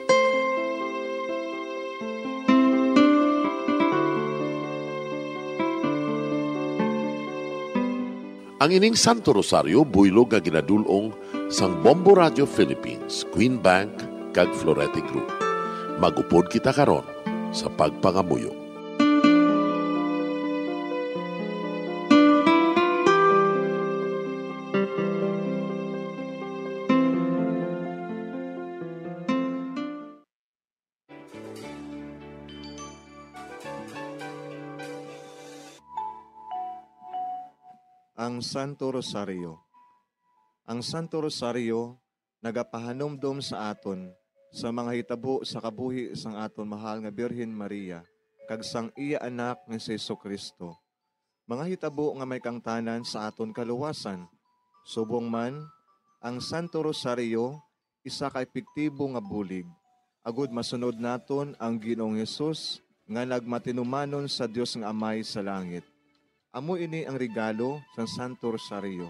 Ang ining Santo Rosario buylog nga ginadul-ong sang Bombo Radio Philippines, Queen Bank, kag Florete Group. Mag-upod kita karon sa pagpangamuyo. Ang Santo Rosario. Ang Santo Rosario nagapahanumdom sa aton sa mga hitabo sa kabuhi sang aton mahal nga Birhen Maria kag sang iya Anak nga si Jesu-Cristo, mga hitabo nga may kaangtanan sa aton kaluwasan. Subong man, ang Santo Rosario isa ka epektibo nga bulig agud masunod naton ang Ginoong Hesus nga nagmatinumanon sa Dios nga Amay sa langit. Amo ini ang regalo sang Santo Rosario,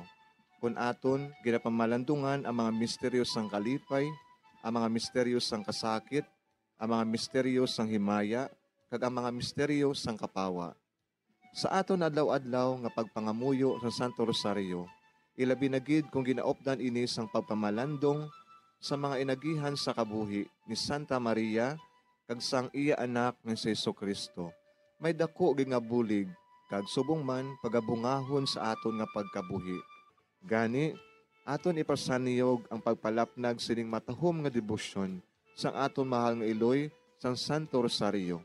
kon aton ginapamalandungan ang mga misteryo sang kalipay, ang mga misteryo sang kasakit, ang mga misteryo sang himaya, kag ang mga misteryo sang kapawa. Sa aton adlaw-adlaw nga pagpangamuyo sa Santo Rosario, ilabi na gid kon ginaupdan ini sang pagpamalandong sa mga inagihan sa kabuhi ni Santa Maria kag sang iya Anak nga si Jesu-Cristo, may daku gid nga bulig kag subong man pagabungahon sa aton nga pagkabuhi. Gani, aton ipasaniyog ang pagpalapnag sining matahom nga debosyon sang aton mahal nga iloy sang Santo Rosario.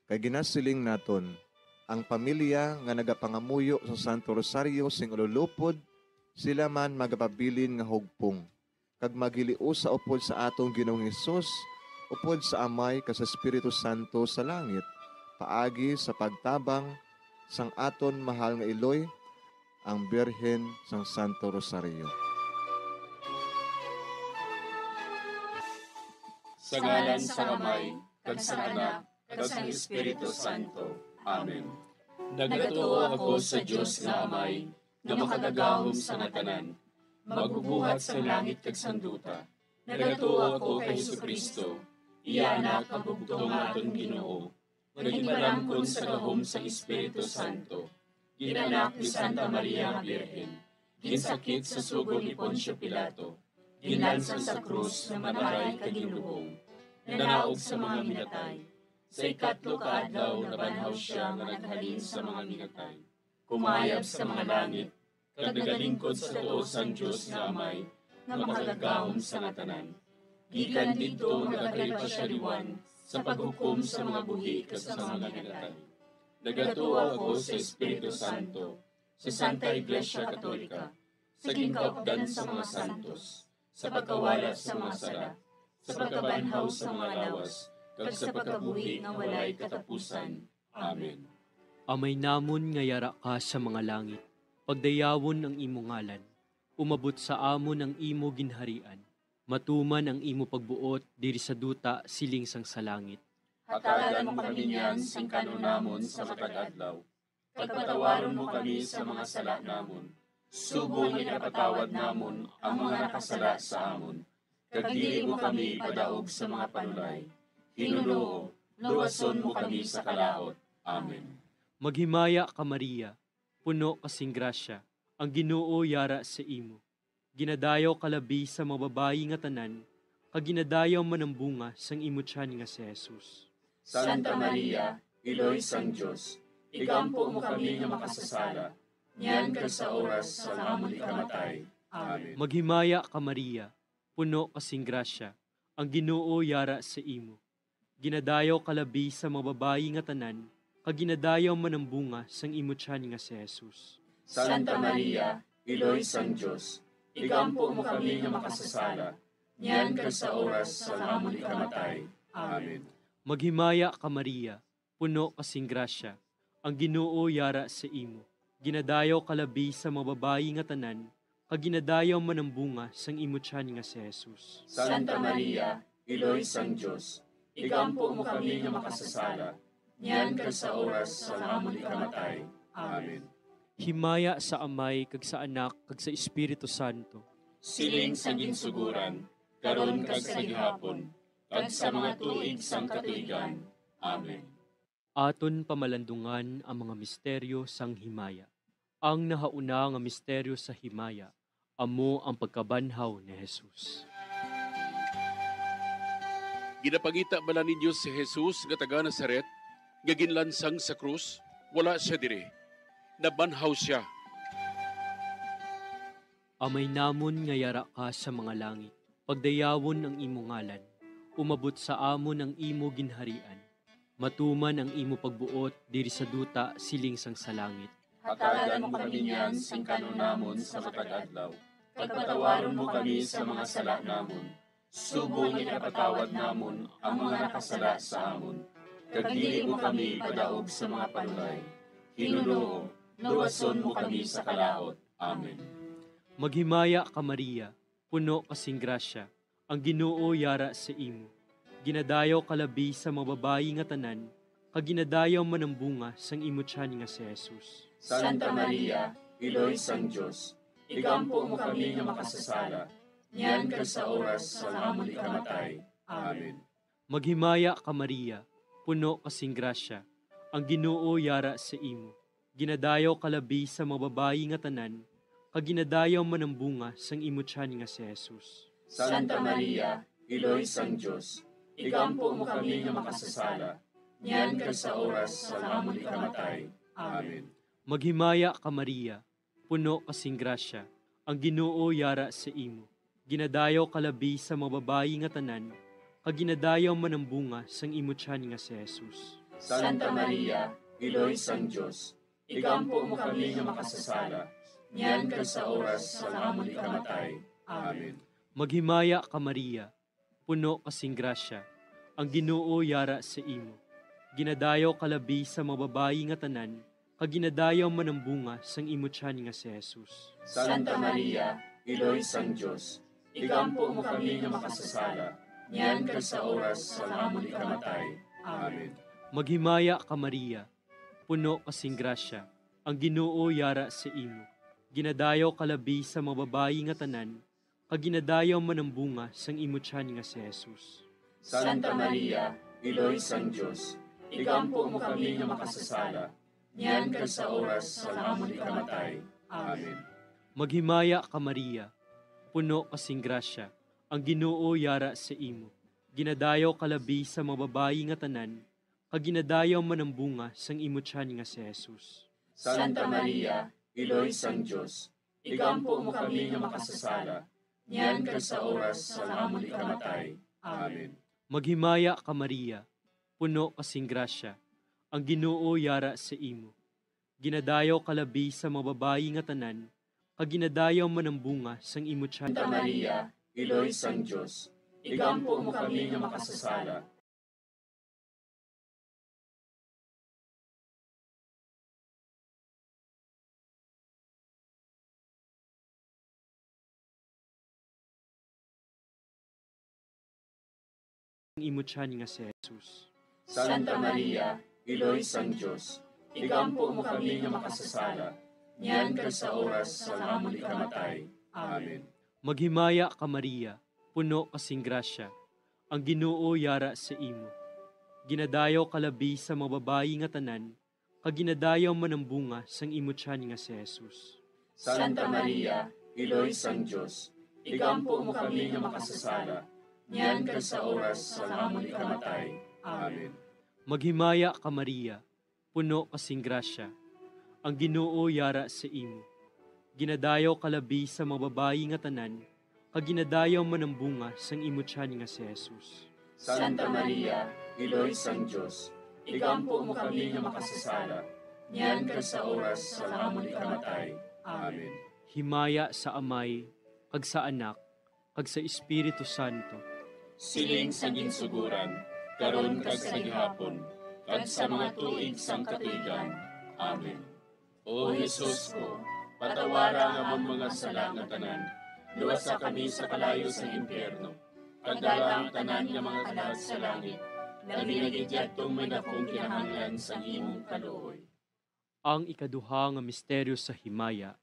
Kay ginasiling naton, ang pamilya nga nagapangamuyo sa Santo Rosario sing ululupod, sila man magapabilin nga hugpong, kag maghiliusa upod sa aton Ginoong Hesus, upod sa Amay kag sa Espiritu Santo sa langit, paagi sa pagtabang sang aton mahal nga iloy, ang Birhen sang Santo Rosario. Sa ngalan sang Amay, kag sang Anak, kag sang Espiritu Santo. Amen. Nagatuo ako sa Dios nga Amay, nga makagagahom sa nga tanan, magbubuhat sang langit kag sang duta. Nagatuo ako kay Jesu-Cristo, iya Anak nga bugtong nga aton Ginoo, nga ginpalamkon sa gahom sang Espiritu Santo, gin-anak ni Santa Maria nga Birhen, ginsakit sa sugo ni Poncio Pilato, ginlansang sa krus, namatay kag ginlubong, nanaog sa mga minatay. Sa ikatlo ka adlaw nabanhaw sia nga naghalin sa mga minatay, kumayab sa mga langit, kag nagalingkod sa tuo sang Dios nga Amay, nga makagagahom sa nga tanan. Gikan didto nagakari pa sia liwat sa paghukom sa mga buhi kag sa mga minatay. Nagatuo ako sa Espiritu Santo, sa Santa Iglesia Katolika, sa ginkaupdan sa mga santos, sa pagkawala sa mga sala, sa pagkabanhaw sa mga lawas, kag sa pagkabuhi nga walay katapusan. Amen. Amay namon nga yara ka sa mga langit, pagdayawon ang imo ngalan. Umabot sa amon ang imo ginharian. Matuman ang imo pagbuot diri sa duta siling sang sa langit. Hatagan mo kami niyan sing kan-on namon sa matag adlaw. Pagpatawaron mo kami sa mga sala namon, subong nga ginapatawad namon ang mga nakasala sa amon. Kag dili mo kami ipadaog sa mga panulay. Ginoo, luwason mo kami sa kalaut. Amen. Maghimaya ka, Maria, puno ka sing grasya, ang Ginoo yara sa imo. Ginadayaw ka labi sa mga babayi nga tanan, kag ginadayaw man ang bunga sang imo tiyan nga si Jesus. Santa Maria, Iloy sang Dios, igampo mo kami nga makasasala, niyan kag sa oras sang amon ikamatay. Amen. Maghimaya ka, Maria, puno ka sing grasya, ang Ginoo yara sa imo. Ginadayaw ka labi sa mga babayi nga tanan, kag ginadayaw man ang bunga sang imo tiyan nga si Jesus. Santa Maria, Iloy sang Dios, igampo mo kami nga makasasala, niyan kag sa oras sang amon ikamatay. Amen. Maghimaya ka, Maria, puno ka sing grasya, ang Ginoo yara sa imo. Ginadayaw ka labi sa mga babayi nga tanan, kag ginadayaw man ang bunga sang imo tiyan nga si Jesus. Santa Maria, Iloy sang Dios, igampo mo kami nga makasasala, niyan kag sa oras sang amon ikamatay. Amen. Himaya sa Amay, kag sa Anak, kag sa Espiritu Santo. Siling sa ginsuguran, karon kag sa gihapon, kag sa mga tuig sang katuigan. Amen. Aton pamalandungan ang mga misteryo sang himaya. Ang nahauna nga misteryo sa himaya, amo ang pagkabanhaw ni Jesus. Ginapangita bala ninyo si Jesus nga taga Nazaret, nga ginlansang sa krus? Wala sia diri. Nabanhaw sia. Amay namon nga yara ka sa mga langit, pagdayawon ang imo ngalan. Umabot sa amon ang imo ginharian. Matuman ang imo pagbuot diri sa duta siling sang sa langit. Hatagan mo kami niyan sing kan-on namon sa matag adlaw, kag patawaron mo kami sa mga sala namon, subong nga ginapatawad namon ang mga nakasala sa amon, kag dili mo kami ipadaog sa mga panulay. Ginoo, luwason mo kami sa kalaut. Amen. Maghimaya ka, Maria, puno ka sing grasya, ang Ginoo yara sa imo. Ginadayaw ka labi sa mga babayi nga tanan, kag ginadayaw man ang bunga sang imo tiyan nga si Jesus. Santa Maria, Iloy sang Dios, igampo mo kami nga makasasala, niyan kag sa oras sang amon ikamatay. Amen. Maghimaya ka, Maria, puno ka sing grasya, ang Ginoo yara sa imo. Ginadayaw ka labi sa mga babayi nga tanan, kag ginadayaw man ang bunga sang imo tiyan nga si Jesus. Santa Maria, Iloy sang Dios, igampo mo kami nga makasasala, niyan kag sa oras sang amon ikamatay. Amen. Maghimaya ka, Maria, puno ka sing grasya, ang Ginoo yara sa imo. Ginadayaw ka labi sa mga babayi nga tanan, kag ginadayaw man ang bunga sang imo tiyan nga si Jesus. Santa Maria, Iloy sang Dios, igampo mo kami nga makasasala, niyan kag sa oras sang amon ikamatay. Amen. Maghimaya ka, Maria, puno ka sing grasya, ang Ginoo yara sa imo. Ginadayaw ka labi sa mga babayi nga tanan, kag ginadayaw man ang bunga sang imo tiyan nga si Jesus. Santa Maria, Iloy sang Dios, igampo mo kami nga makasasala, niyan kag sa oras sang amon ikamatay. Amen. Maghimaya ka, Maria, puno ka sing grasya, ang Ginoo yara sa imo. Ginadayaw ka labi sa mga babayi nga tanan, kag ginadayaw man ang bunga sang imo tiyan nga si Jesus. Santa Maria, Iloy sang Dios, igampo mo kami nga makasasala, niyan kag sa oras sang amon ikamatay. Amen. Maghimaya ka, Maria, puno ka sing grasya, ang Ginoo yara sa imo. Ginadayaw ka labi sa mga babayi nga tanan, kag ginadayaw man ang bunga sang imo tiyan nga si Jesus. Santa Maria, Iloy sang Dios, igampo mo kami nga makasasala, niyan kag sa oras sang amon ikamatay. Amen. Maghimaya ka, Maria, puno ka sing grasya, ang Ginoo yara sa imo. Ginadayaw ka labi sa mga babayi nga tanan, kag ginadayaw man ang bunga sang imo tiyan. Santa Maria, Iloy sang Dios, igampo mo kami nga makasasala, ang imo tiyan nga si Jesus. Santa Maria, Iloy sang Dios, igampo mo kami nga makasasala, niyan kag sa oras sang amon ikamatay. Amen. Maghimaya ka, Maria, puno ka sing grasya, ang Ginoo yara sa imo. Ginadayaw ka labi sa mga babayi nga tanan, kag ginadayaw man ang bunga sang imo tiyan nga si Jesus. Santa Maria, Iloy sang Dios, igampo mo kami nga makasasala, niyan kag sa oras sang amon ikamatay. Amen. Maghimaya ka, Maria, puno ka sing grasya, ang Ginoo yara sa imo. Ginadayaw ka labi sa mga babayi nga tanan, kag ginadayaw man ang bunga sang imo tiyan nga si Jesus. Santa Maria, Iloy sang Dios, igampo mo kami nga makasasala, niyan kag sa oras sang amon ikamatay. Amen. Himaya sa Amay, kag sa Anak, kag sa Espiritu Santo. Siling sa ginsuguran, karon kag sa gihapon, kag sa mga tuig sang katuigan. Amen. O Jesus ko, patawara ang amon mga sala nga tanan, luwasa kami sa kalayo sang impyerno, kag dala ang tanan nga mga kalag sa langit, labi na gid yadtong may dakong kinahanglan sang imong kaluoy. Ang ikaduha nga misteryo sa himaya,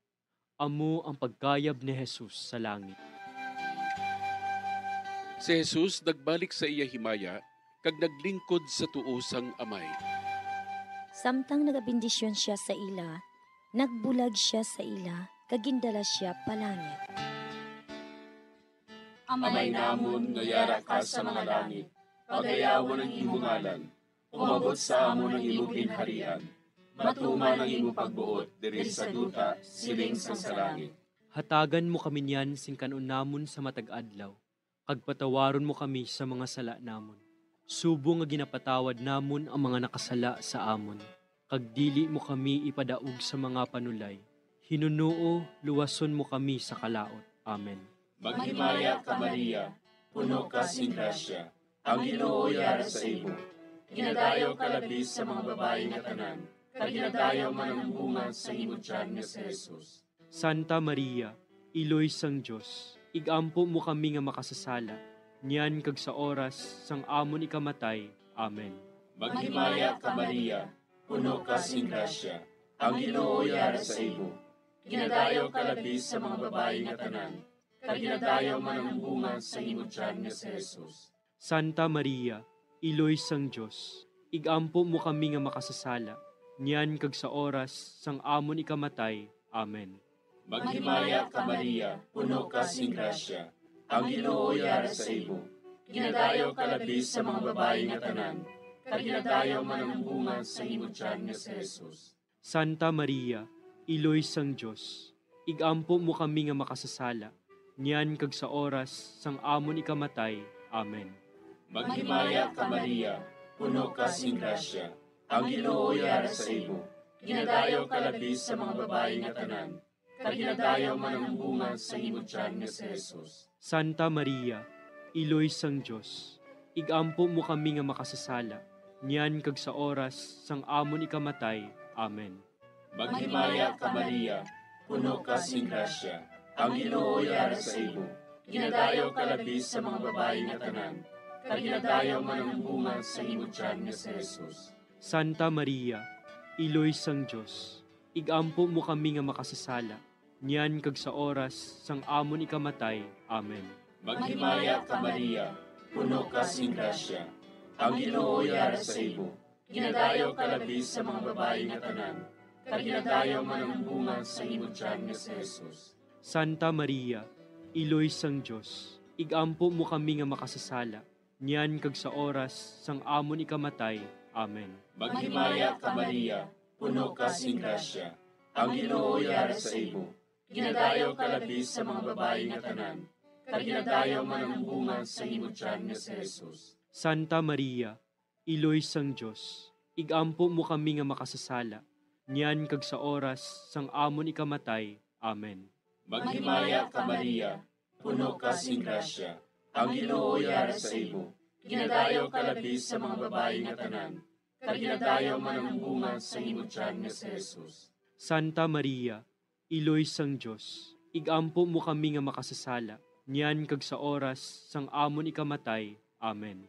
amo ang pagkayab ni Jesus sa langit. Si Jesus nagbalik sa iya himaya kag naglingkod sa tuo sang Amay. Samtang nagabendisyon sia sa ila, nagbulag sia sa ila, kag gindala sia palangit. Amay namon nga yara ka sa mga langit, pagayawon ang imo ngalan. Umabot sa amon ang imo ginharian. Matuman ang imo pagbuot diri sa duta, siling sang sa langit. Hatagan mo kami niyan sing kan-on namon sa matag adlaw, kag patawaron mo kami sa mga sala namon, subong nga ginapatawad namon ang mga nakasala sa amon. Kag dili mo kami ipadaog sa mga panulay. Hinunoo, luwason mo kami sa kalaut. Amen. Maghimaya ka, Maria, puno ka sing grasya, ang Ginoo yara sa imo. Ginadayaw ka labi sa mga babayi nga tanan, kag ginadayaw man ang bunga sa imo tiyan nga si Jesus. Santa Maria, Iloy sang Dios, igampo mo kami nga makasasala, niyan kag sa oras sang amon ikamatay. Amen. Maghimaya ka, Maria, puno ka sing grasya, ang Ginoo yara sa imo. Ginadayaw ka labi sa mga babayi nga tanan, kag ginadayaw man ang bunga sa imo tiyan nga si Jesus. Santa Maria, Iloy sang Dios, igampo mo kami nga makasasala, niyan kag sa oras sang amon ikamatay. Amen. Maghimaya ka, Maria, puno ka sing grasya, ang Ginoo yara sa imo. Ginadayaw ka labi sa mga babayi nga tanan, kag ginadayaw man ang bunga sa imo tiyan nga si Jesus. Santa Maria, Iloy sang Dios, igampo mo kami nga makasasala, niyan kag sa oras sang amon ikamatay. Amen. Maghimaya ka, Maria, puno ka sing grasya, ang Ginoo yara sa imo. Ginadayaw ka labi sa mga babayi nga tanan, kag ginadayaw man ang bunga sa imo tiyan nga si Jesus. Santa Maria, Iloy sang Dios, igampo mo kami nga makasasala, niyan kag sa oras sang amon ikamatay. Amen. Maghimaya ka, Maria, puno ka sing grasya, ang Ginoo yara sa imo. Ginadayaw ka labi sa mga babayi nga tanan, kag ginadayaw man ang bunga sa imo tiyan nga si Jesus. Santa Maria, Iloy sang Dios, igampo mo kami nga makasasala, niyan kag sa oras sang amon ikamatay. Amen. Maghimaya ka, Maria, puno ka sing grasya, ang Ginoo yara sa imo. Ginadayaw ka labi sa mga babayi nga tanan, kag ginadayaw man ang bunga sa imo tiyan nga si Jesus. Santa Maria, Iloy sang Dios, igampo mo kami nga makasasala, niyan kag sa oras sang amon ikamatay. Amen. Maghimaya ka, Maria, puno ka sing grasya, ang Ginoo yara sa imo. Ginadayaw ka labi sa mga babayi nga tanan, kag ginadayaw man ang bunga sa imo tiyan nga si Jesus. Santa Maria, Iloy sang Dios, igampo mo kami nga makasasala, niyan kag sa oras sang amon ikamatay. Amen. Maghimaya ka, Maria, puno ka sing grasya, ang Ginoo yara sa imo. Ginadayaw ka labi sa mga babayi nga tanan, kag ginadayaw man ang bunga sa imo tiyan nga si Jesus. Santa Maria, Iloy sang Dios, igampo mo kami nga makasasala, niyan kag sa oras sang amon ikamatay. Amen.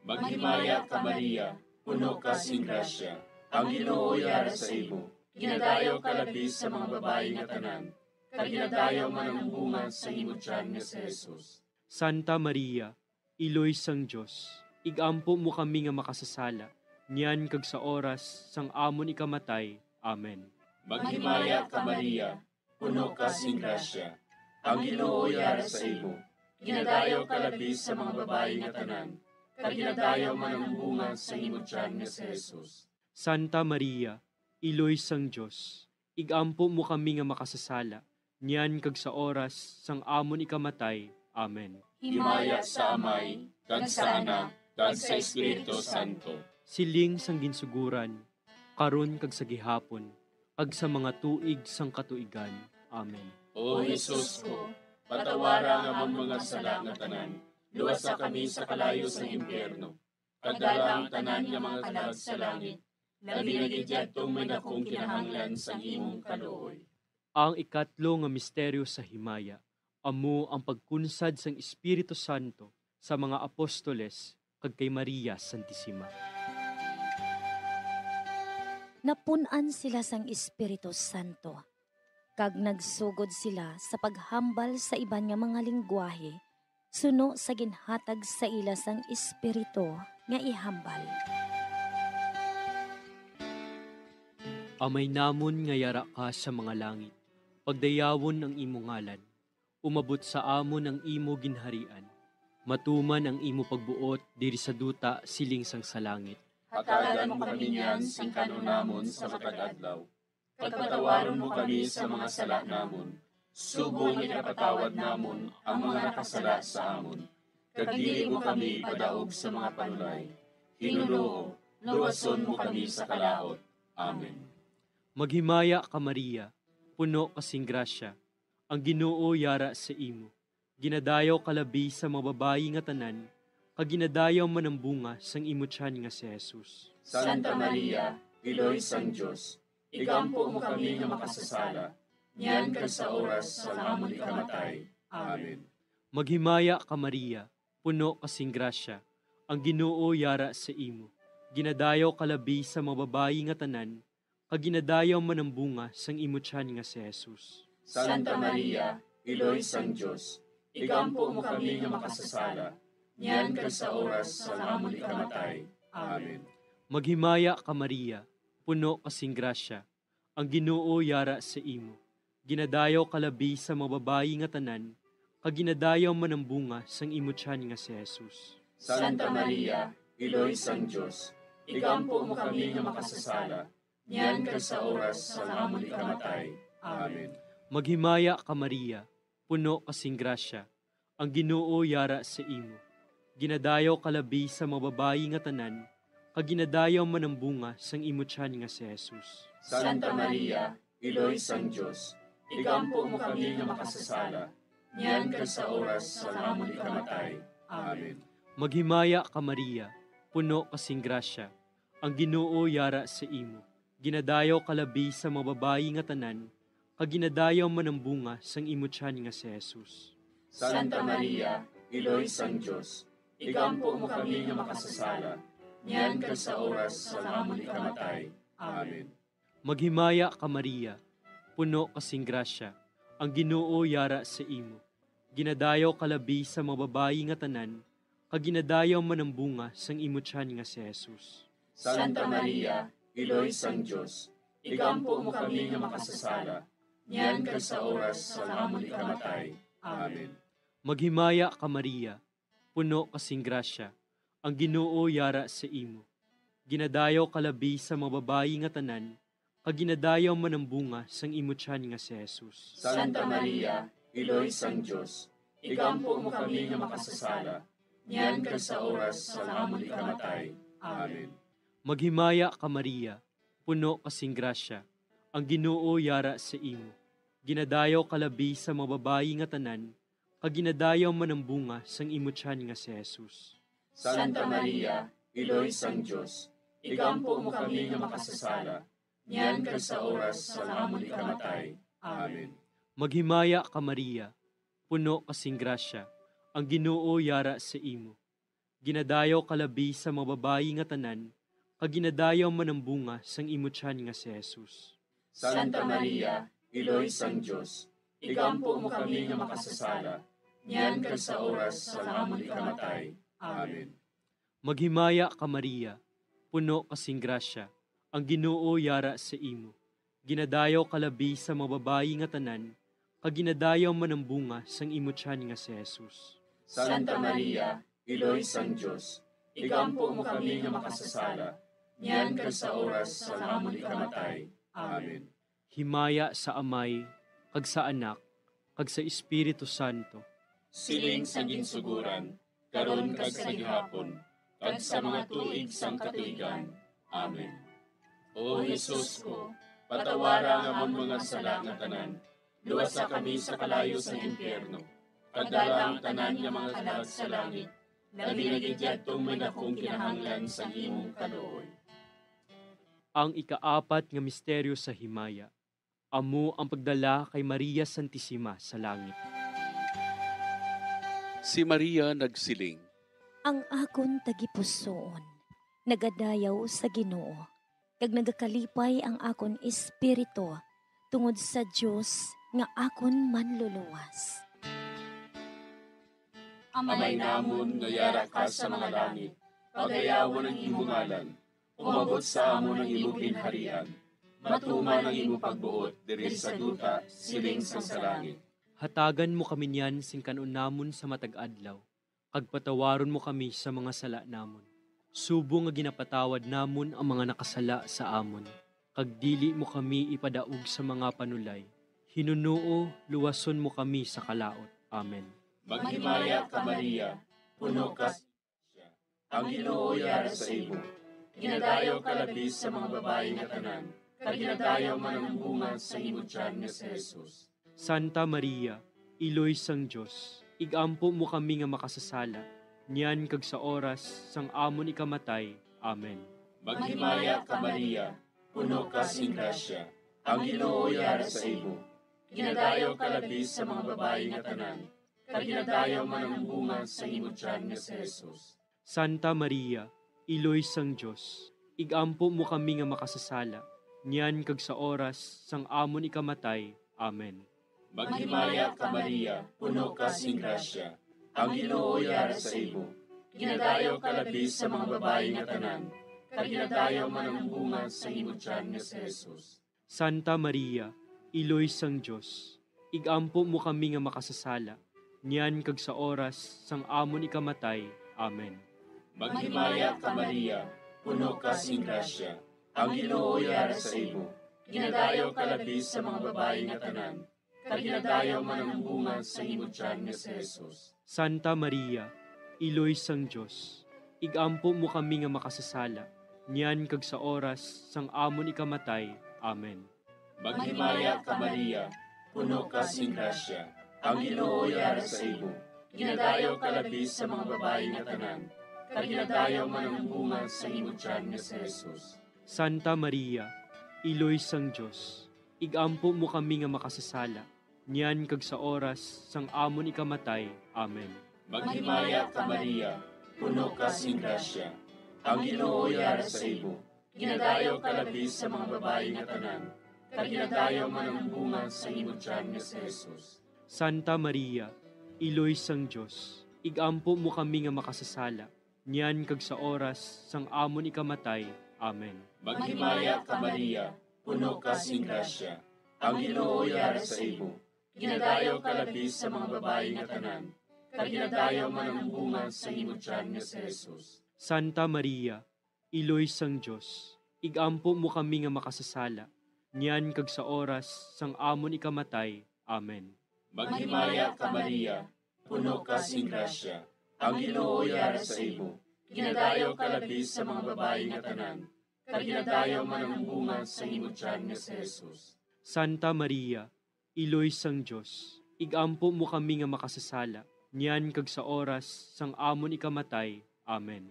Maghimaya ka, Maria, puno ka sing grasya, ang Ginoo yara sa imo. Ginadayaw ka labi sa mga babayi nga tanan, kag ginadayaw man ang bunga sa imo tiyan nga si Jesus. Santa Maria, Iloy sang Dios, igampo mo kami nga makasasala, niyan kag sa oras sang amon ikamatay. Amen. Maghimaya ka, Maria, puno ka sing grasya. Ang Ginoo yara sa imo. Ginadayaw ka labi sa mga babayi nga tanan, kag ginadayaw man ang bunga sang imo tiyan nga si Jesus. Santa Maria, Iloy sang Dios, igampo mo kami nga makasasala, niyan kag sa oras sang amon ikamatay. Amen. Himaya sa Amay, kag sa Anak, kag sa Espiritu Santo. Siling sang ginsugoran, karon kag sa gihapon, kag sa mga tuig sang katuigan. Amen. O Jesus ko, patawara ang amon mga sala nga tanan, luwasa kami sa kalayo sang impyerno, kag dala ang tanan nga mga kalag sa langit, labi na gid yadtong may dakong kinahanglan sang imong kaluoy. Ang ikatlo nga misteryo sa himaya amo ang pagkunsad sang Espiritu Santo sa mga apostoles kag kay Maria Santisima. Napun-an sila sang Espiritu Santo, kag nagsugod sila sa paghambal sa iban nga mga linggwahe suno sa ginhatag sa ila sang Espiritu nga ihambal. Amay namon nga yara ka sa mga langit, pagdayawon ang imo ngalan. Umabot sa amon ang imo ginharian. Matuman ang imo pagbuot diri sa duta siling sang sa langit. Hatagan mo kami niyan sing kan-on namon sa matag adlaw. Kag patawaron mo kami sa mga sala namon, subong nga ginapatawad namon ang mga nakasala sa amon. Kag dili mo kami ipadaog sa mga panulay. Ginoo, luwason mo kami sa kalaut. Amen. Maghimaya ka, Maria, puno ka sing grasya, ang Ginoo yara sa imo. Ginadayaw ka labi sa mga babayi nga tanan, kag ginadayaw man ang bunga sang imo tiyan nga si Jesus. Santa Maria, Iloy sang Dios, igampo mo kami nga makasasala, niyan kag sa oras sang amon ikamatay. Amen. Maghimaya ka, Maria, puno ka sing grasya, ang Ginoo yara sa imo. Ginadayaw ka labi sa mga babayi nga tanan, kag ginadayaw man ang bunga sang imo tiyan nga si Jesus. Santa Maria, Iloy sang Dios, igampo mo kami nga makasasala, niyan kag sa oras sang amon ikamatay. Amen. Maghimaya ka, Maria, puno ka sing grasya, ang Ginoo yara sa imo. Ginadayaw ka labi sa mga babayi nga tanan, kag ginadayaw man ang bunga sang imo tiyan nga si Jesus. Santa Maria, Iloy sang Dios, igampo mo kami nga makasasala, niyan kag sa oras sang amon ikamatay. Amen. Maghimaya ka, Maria, puno ka sing grasya, ang Ginoo yara sa imo. Ginadayaw ka labi sa mga babayi nga tanan, kag ginadayaw man ang bunga sang imo tiyan nga si Jesus. Santa Maria, Iloy sang Dios, igampo mo kami nga makasasala, niyan kag sa oras sang amon ikamatay. Amen. Maghimaya ka, Maria, puno ka sing grasya, ang Ginoo yara sa imo. Ginadayaw ka labi sa mga babayi nga tanan, kag ginadayaw man ang bunga sang imo tiyan nga si Jesus. Santa Maria, Iloy sang Dios, igampo mo kami nga makasasala, niyan kag sa oras sang amon ikamatay. Amen. Maghimaya ka, Maria, puno ka sing grasya, ang Ginoo yara sa imo. Ginadayaw ka labi sa mga babayi nga tanan, kag ginadayaw man ang bunga sang imo tiyan nga si Jesus. Santa Maria, Iloy sang Dios, igampo mo kami nga makasasala, niyan kag sa oras sang amon ikamatay. Amen. Maghimaya ka, Maria, puno ka sing grasya, ang Ginoo yara sa imo. Ginadayaw ka labi sa mga babayi nga tanan, kag ginadayaw man ang bunga sang imo tiyan nga si Jesus. Santa Maria, Iloy sang Dios, igampo mo kami nga makasasala, niyan kag sa oras sang amon ikamatay. Amen. Maghimaya ka, Maria, puno ka sing grasya, ang Ginoo yara sa imo. Ginadayaw ka labi sa mga babayi nga tanan, kag ginadayaw man ang bunga sang imo tiyan nga si Jesus. Santa Maria, Iloy sang Dios, igampo mo kami nga makasasala, niyan kag sa oras sang amon ikamatay. Amen. Maghimaya ka, Maria, puno ka sing grasya, ang Ginoo yara sa imo. Ginadayaw ka labi sa mga babayi nga tanan, kag ginadayaw man ang bunga sang imo tiyan nga si Jesus. Santa Maria, Iloy sang Dios, igampo mo kami nga makasasala, niyan kag sa oras sang amon ikamatay. Amen. Maghimaya ka, Maria, puno ka sing grasya, ang Ginoo yara sa imo. Ginadayaw ka labi sa mga babayi nga tanan, kag ginadayaw man ang bunga sang imo tiyan nga si Jesus. Santa Maria, Iloy sang Dios, igampo mo kami nga makasasala, niyan kag sa oras sang amon ikamatay. Amen. Himaya sa Amay, kag sa Anak, kag sa Espiritu Santo. Siling sa ginsuguran, karon kag sa gihapon, kag sa mga tuig sang katuigan. Amen. O Jesus ko, patawara ang amon mga sala nga tanan, luwasa kami sa kalayo sang impyerno, kag dala ang tanan nga mga kalag sa langit, labi na gid yadtong may dakong kinahanglan sang imong kaluoy. Ang ikaapat nga misteryo sa himaya, amo ang pagdala kay Maria Santisima sa langit. Si Maria nagsiling, Ang akon tagipusoon nagadayaw sa Ginoo, kag nagakalipay ang akon espiritu tungod sa Dios nga akon Manluluwas. Amay namon nga yara ka sa mga langit, pagayawon ang imo ngalan. Umabot sa amon ang imo ginharian. Matuman ang imo pagbuot diri sa duta, siling sang sa langit. Hatagan mo kami niyan sing kan-on namon sa matag adlaw, kag patawaron mo kami sa mga sala namon, subong nga ginapatawad namon ang mga nakasala sa amon. Kag dili mo kami ipadaog sa mga panulay. Hinunoo, luwason mo kami sa kalaut. Amen. Maghimaya ka, Maria, puno ka sa grasya. Ang Ginoo yara sa imo. Ginadayaw ka labi sa mga babayi nga tanan, kag ginadayaw man ang bunga sa imo tiyan nga si Jesus. Santa Maria, Iloy sang Dios, igampo mo kami nga makasasala, niyan kag sa oras sang amon ikamatay. Amen. Maghimaya ka, Maria, puno ka sing grasya, ang Ginoo yara sa imo. Ginadayaw ka labi sa mga babayi nga tanan, kag ginadayaw man ang bunga sa imo tiyan nga si Jesus. Santa Maria, Iloy sang Dios, igampo mo kami nga makasasala, niyan kag sa oras sang amon ikamatay. Amen. Maghimaya ka, Maria, puno ka sing grasya, ang Ginoo yara sa imo. Ginadayaw ka labi sa mga babayi nga tanan, kag ginadayaw man ang bunga sa imo tiyan nga si Jesus. Santa Maria, Iloy sang Dios, igampo mo kami nga makasasala, niyan kag sa oras sang amon ikamatay. Amen. Maghimaya ka, Maria, puno ka sing grasya, ang Ginoo yara sa imo. Ginadayaw ka labi sa mga babayi nga tanan, kag ginadayaw man ang bunga sa imo tiyan nga si Jesus. Santa Maria, Iloy sang Dios, igampo mo kami nga makasasala, niyan kag sa oras sang amon ikamatay. Amen. Maghimaya ka, Maria, puno ka sing grasya, ang Ginoo yara sa imo. Ginadayaw ka labi sa mga babayi nga tanan, kag ginadayaw man ang bunga sa imo tiyan nga si Jesus. Santa Maria, Iloy sang Dios, igampo mo kami nga makasasala, niyan kag sa oras sang amon ikamatay. Amen. Maghimaya ka, Maria, puno ka sing grasya, ang Ginoo yara sa imo. Ginadayaw ka labi sa mga babayi nga tanan, kag ginadayaw man ang bunga sa imo tiyan nga si Jesus. Santa Maria, Iloy sang Dios, igampo mo kami nga makasasala, niyan kag sa oras sang amon ikamatay. Amen. Maghimaya ka, Maria, puno ka sing grasya, ang Ginoo yara sa imo. Ginadayaw ka labi sa mga babayi nga tanan, kag ginadayaw man ang bunga sa imo tiyan nga si Jesus. Santa Maria, Iloy sang Dios, igampo mo kami nga makasasala, niyan kag sa oras sang amon ikamatay. Amen. Maghimaya ka, Maria, puno ka sing grasya, ang Ginoo yara sa imo. Ginadayaw ka labi sa mga babayi nga tanan, kag ginadayaw man ang bunga sa imo tiyan nga si Jesus. Santa Maria, Iloy sang Dios, igampo mo kami nga makasasala, niyan kag sa oras sang amon ikamatay. Amen.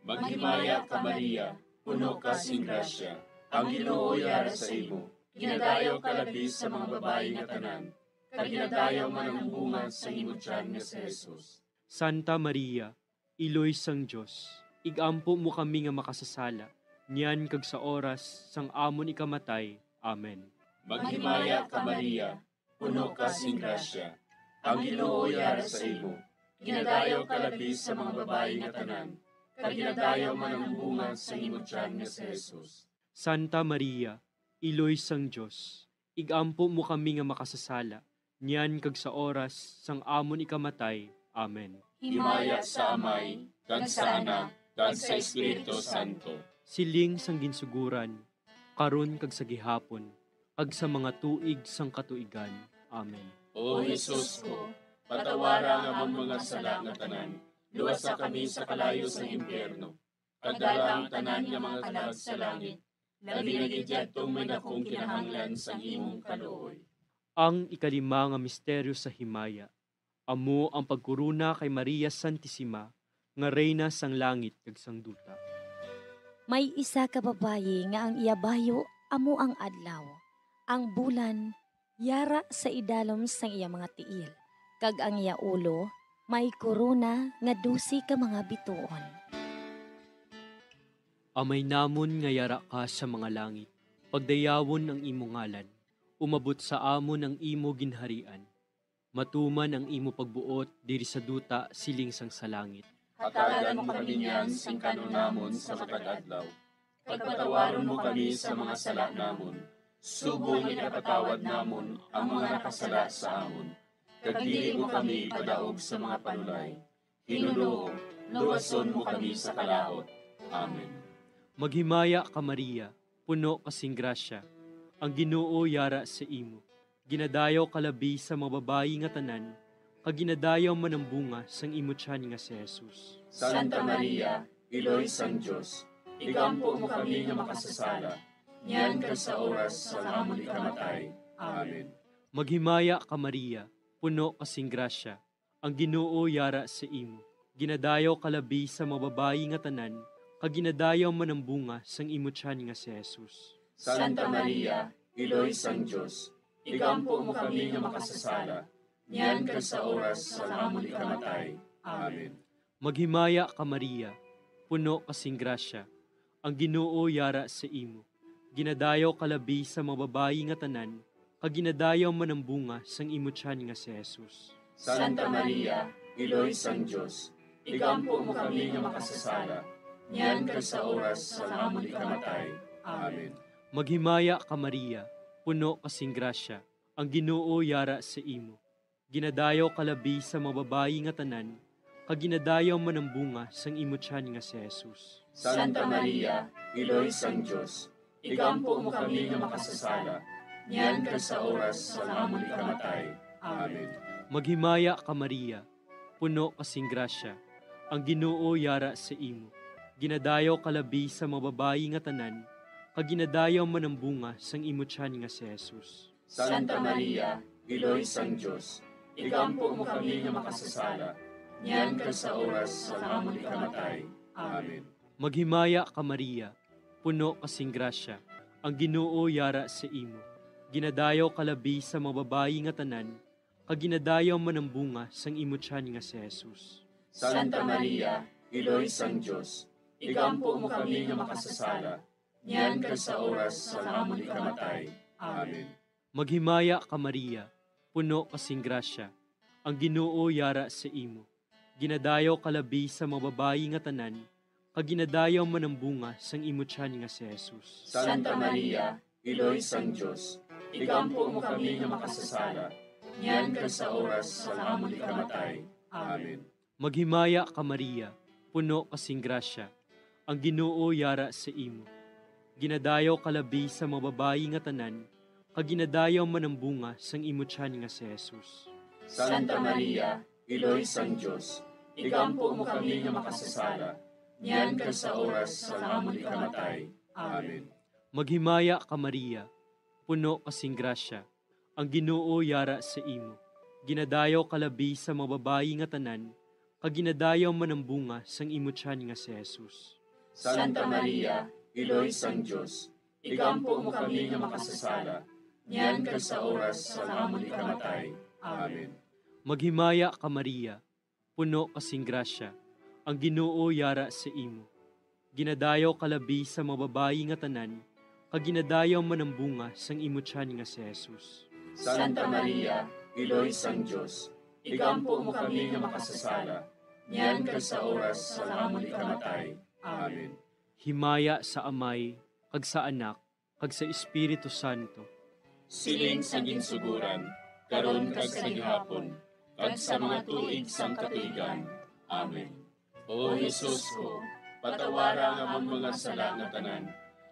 Maghimaya ka, Maria, puno ka sing grasya, ang Ginoo yara sa imo. Ginadayaw ka labi sa mga babayi nga tanan, kag ginadayaw man ang bunga sa imo tiyan nga si Jesus. Santa Maria, Iloy sang Dios, igampo mo kami nga makasasala, niyan kag sa oras sang amon ikamatay. Amen. Maghimaya ka, Maria, puno ka sing grasya, ang Ginoo yara sa imo. Ginadayaw ka labi sa mga babayi nga tanan, kag ginadayaw man ang bunga sang imo tiyan nga si Jesus. Santa Maria, Iloy sang Dios, igampo mo kami nga makasasala, niyan kag sa oras sang amon ikamatay. Amen. Himaya sa Amay, kag sa Anak, kag sa Espiritu Santo. Siling sang ginsuguran, karon kag sa gihapon, kag sa mga tuig sang katuigan. Amen. O Jesus ko, patawara ang amon mga sala nga tanan, luwasa kami sa kalayo sang impyerno, kag dala ang tanan nga mga kalag sa langit, labi na gid yadtong may dakong kinahanglan sang imong kaluoy. Ang ikalima nga misteryo sa himaya, amo ang pagkorona kay Maria Santisima nga Reyna sang langit kag sang duta. May isa ka babayi nga ang iya bayo amo ang adlaw, ang bulan yara sa idalom sang iya mga tiil, kag ang iya ulo may korona nga dose ka mga bituon. Amay namon nga yara ka sa mga langit, pagdayawon ang imo ngalan, umabot sa amon ang imo ginharian, matuman ang imo pagbuot diri sa duta siling sang sa langit. Hatagan mo kami niyan sing kan-on namon sa matag adlaw, kag patawaron mo kami sa mga sala namon, subong nga ginapatawad namon ang mga nakasala sa amon, kag dili mo kami ipadaog sa mga panulay. Ginoo, luwason mo kami sa kalaut. Amen. Maghimaya ka, Maria, puno ka sing grasya, ang Ginoo yara sa imo. Ginadayaw ka labi sa mga babayi nga tanan, kag ginadayaw man ang bunga sang imo tiyan nga si Jesus. Santa Maria, Iloy sang Dios, igampo mo kami nga makasasala, niyan kag sa oras sang amon ikamatay. Amen. Maghimaya ka, Maria, puno ka sing grasya, ang Ginoo yara sa imo. Ginadayaw ka labi sa mga babayi nga tanan, kag ginadayaw man ang bunga sang imo tiyan nga si Jesus. Santa Maria, Iloy sang Dios, igampo mo kami nga makasasala, niyan kag sa oras sang amon ikamatay. Amen. Maghimaya ka, Maria, puno ka sing grasya, ang Ginoo yara sa imo. Ginadayaw ka labi sa mga babayi nga tanan, kag ginadayaw man ang bunga sang imo tiyan nga si Jesus. Santa Maria, Iloy sang Dios, igampo mo kami nga makasasala, niyan kag sa oras sang amon ikamatay. Amen. Maghimaya ka, Maria, puno ka sing grasya, ang Ginoo yara sa imo. Ginadayaw ka labi sa mga babayi nga tanan, kag ginadayaw man ang bunga sang imo tiyan nga si Jesus. Santa Maria, Iloy sang Dios, igampo mo kami nga makasasala, niyan kag sa oras sang amon ikamatay. Amen. Maghimaya ka, Maria, puno ka sing grasya, ang Ginoo yara sa imo. Ginadayaw ka labi sa mga babayi nga tanan, kag ginadayaw man ang bunga sang imo tiyan nga si Jesus. Santa Maria, Iloy sang Dios, igampo mo kami nga makasasala, niyan kag sa oras sang amon ikamatay. Amen. Maghimaya ka, Maria, puno ka sing grasya, ang Ginoo yara sa imo. Ginadayaw ka labi sa mga babayi nga tanan, kag ginadayaw man ang bunga sang imo tiyan nga si Jesus. Santa Maria, Iloy sang Dios, igampo mo kami nga makasasala, niyan kag sa oras sang amon ikamatay. Amen. Maghimaya ka, Maria, puno ka sing grasya, ang Ginoo yara sa imo. Ginadayaw ka labi sa mga babayi nga tanan, kag ginadayaw man ang bunga sang imo tiyan nga si Jesus. Santa Maria, Iloy sang Dios, igampo mo kami nga makasasala, niyan kag sa oras sang amon ikamatay. Amen. Maghimaya ka, Maria, puno ka sing grasya, ang Ginoo yara sa imo. Ginadayaw ka labi sa mga babayi nga tanan, kag ginadayaw man ang bunga sang imo tiyan nga si Jesus. Santa Maria, Iloy sang Dios, igampo mo kami nga makasasala, niyan kag sa oras sang amon ikamatay. Amen. Maghimaya ka, Maria, puno ka sing grasya, ang Ginoo yara sa imo. Ginadayaw ka labi sa mga babayi nga tanan, kag ginadayaw man ang bunga sang imo tiyan nga si Jesus. Santa Maria, Iloy sang Dios, igampo mo kami nga makasasala, niyan kag sa oras sang amon ikamatay. Amen. Maghimaya ka, Maria, puno ka sing grasya, ang Ginoo yara sa imo. Ginadayaw ka labi sa mga babayi nga tanan, kag ginadayaw man ang bunga sang imo tiyan nga si Jesus. Santa Maria, Iloy sang Dios, igampo mo kami nga makasasala, niyan kag sa oras sang amon ikamatay. Amen. Himaya sa Amay, kag sa Anak, kag sa Espiritu Santo. Siling sa ginsugoran, karon kag sa gihapon, kag sa mga tuig sang katuigan. Amen. O Jesus ko, patawara ang amon mga sala nga tanan,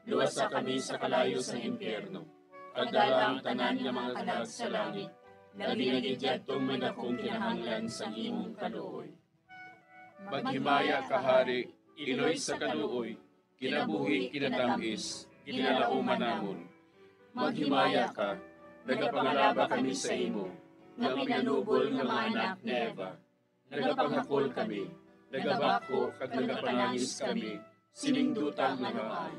luwasa kami sa kalayo sang impyerno, kag dala ang tanan nga mga kalag sa langit, labi na gid yadtong may dakong kinahanglan sang imong kaluoy. Maghimaya ka, Hari, iloy sa kaluoy, kinabuhi, kinatam-is, ginalauman namon. Maghimaya ka, nagapangalaba kami sa imo, nga pinanubol nga mga anak ni Eva. Nagapangakol kami, nagabakho kag nagapanangis kami, sining duta nga naay.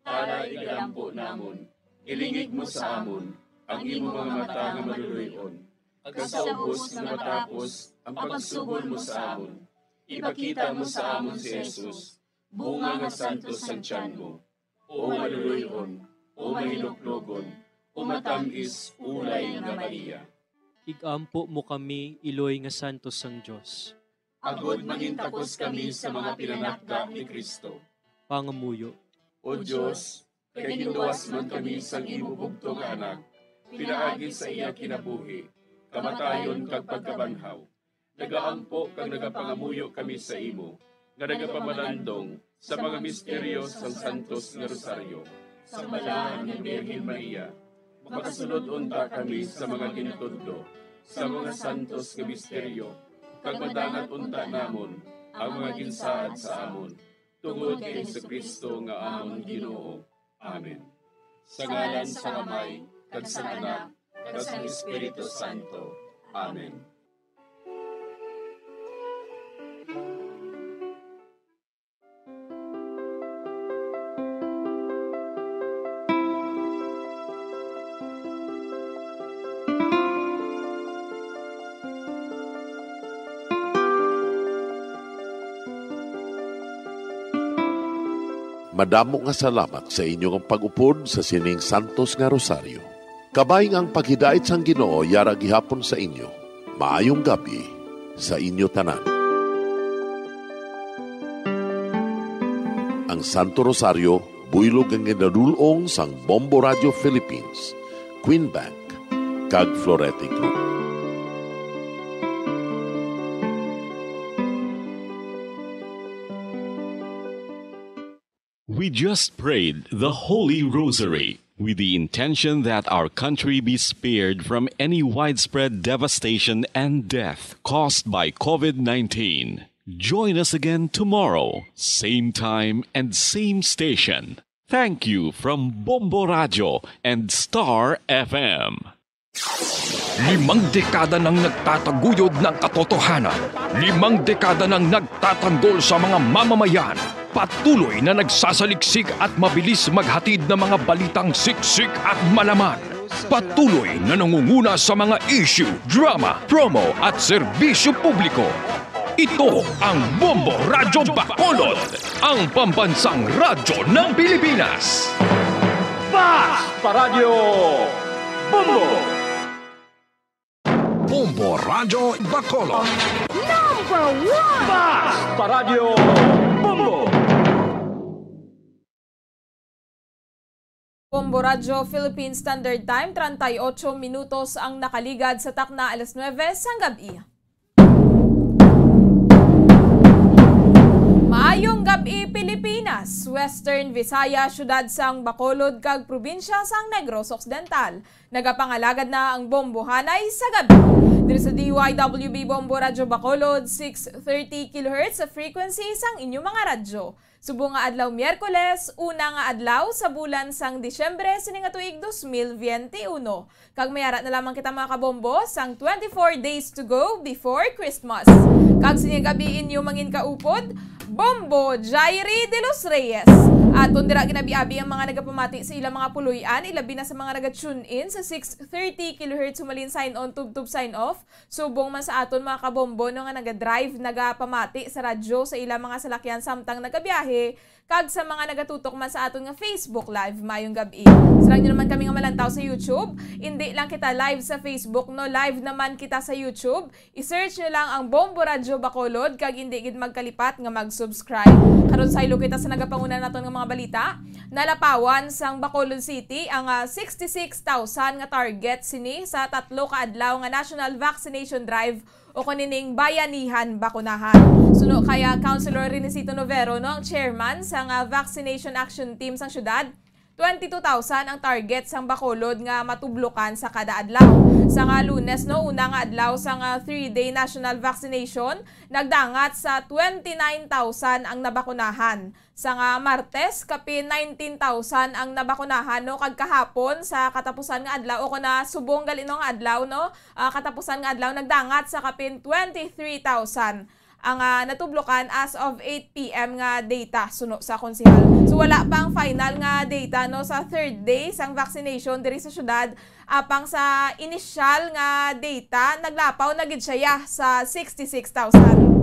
Tara, igalampo namon, ilingig mo sa amon ang imo mga mata nga maluloy-on, kag sa ubos nga matapos ang pagsugol mo sa amon, ipakita mo sa amon si Jesus, bunga nga santos sang tiyan mo. O maluloy-on, o mahiluklogon, o matam-is ulay nga Maria. Igampo mo kami, iloy nga santos sang Dios. Agod mangintakos kami sa mga pinanakda ni Cristo. Pangamuyo. O Dios, kay ginluwas man kami sang imo bugtong nga Anak, pinaagi sa iya kinabuhi, kamatayon kag pagkabanhaw, nagaampo kag nagapangamuyo kami sa imo, nga nagapamalandong sa mga misteryo sang Santos nga Rosaryo. Sang Balaan nga Birhen Maria, makasulod unta kami sa mga ginatudlo sa mga santos nga misteryo, kag madangat unta namon ang mga ginsaad sa amon, tungod kay Jesu-Cristo nga amon Ginoo. Amen. Sa ngalan sang Amay, kag sang Anak, kag sang Espiritu Santo. Amen. Madamo nga salamat sa inyo nga pag-upod sa sining santos nga rosaryo. Kabay nga ang paghidait sang Ginoo yara gihapon sa inyo. Maayong gab-i sa inyo tanan. Ang Santo Rosario, buylog nga ginadul-ong sang Bombo Radio Philippines, Queen Bank, kag Florete Group. We just prayed the Holy Rosary with the intention that our country be spared from any widespread devastation and death caused by COVID nineteen. Join us again tomorrow, same time and same station. Thank you from Bombo Radio and Star F M. Limang dekada nang nagtataguyod ng katotohanan. Limang dekada nang nagtatanggol sa mga mamamayan. Patuloy na nagsasaliksik at mabilis maghatid ng mga balitang siksik at malaman. Patuloy na nangunguna sa mga issue, drama, promo at serbisyo publiko. Ito ang Bombo Radyo Bacolod, ang pambansang radyo ng Pilipinas. Fast Paradyo Bombo! Bombo Radyo Bacolod. Number one! Fast Paradyo Bombo! Bombo Radyo Philippine Standard Time, treinta y ocho minutos ang nakaligad sa takna alas nuebe sang gab-i. Maayong gab-i, Pilipinas, Western Visayas, siyudad sang Bacolod, kag probinsya sang Negros Occidental. Nagapangalagad na ang Bombohanay sa gab-i. Diri sa D Y W B Bombo Radyo Bacolod, six thirty kilohertz sa frequency sang inyo mga radyo. Subong nga adlaw Miyerkules, una nga adlaw sa bulan sang Disyembre sini nga tuig dos mil biyente uno. Kag may ara na lamang kita, mga kabombo, sang twenty-four days to go before Christmas. Kag sini nga gab-i inyo mangin kaupod, Bombo Jairi de los Reyes. Aton dira ginabi-abi ang mga nagapamati sa ilang mga puloy-an, ilabi na sa mga naga-tune in sa six thirty kilohertz humalin sign on tubtob sign off. Subong man sa aton mga kabombo, no, nga naga-drive, nagapamati sa radyo sa ilang mga salakyan samtang nagabiyahe, Kag sa mga nagatutok man sa aton nga Facebook Live, maayong gab-i. Sarang nyo naman kami nga malantaw sa YouTube. Hindi lang kita live sa Facebook, no? Live naman kita sa YouTube. I-search nyo lang ang Bombo Radyo Bacolod, kag hindi gid magkalipat nga mag-subscribe. Karon, saylo kita sa nagapanguna naton nga mga balita. Nalapawan sang Bacolod City ang, ah, sixty-six thousand nga target sini sa tatlo ka adlaw nga National Vaccination Drive o kung ining Bayanihan Bakunahan. Suno kay, ah, Councilor Renesito Novero, no, ang chairman sang, ah, Vaccination Action Team sang syudad, twenty-two thousand ang target sang Bacolod nga matublokan sa kada adlaw. Sa nga Lunes, no, una nga adlaw sang, ah, three-day national vaccination, nagdangat sa twenty-nine thousand ang nabakunahan. Sa nga Martes, kapin nineteen thousand ang nabakunahan, no, kag kahapon sa katapusan nga adlaw, o kon na subong gali, no, nga adlaw, no, ah, katapusan nga adlaw, nagdangat sa kapin twenty-three thousand ang, ah, natublokan as of eight P M nga data, suno sa konsehal. So, wala pa ang final nga data, no, sa third day sang vaccination diri sa syudad. Apang sa inisyal nga data, naglapaw na gid siya sa sixty-six thousand.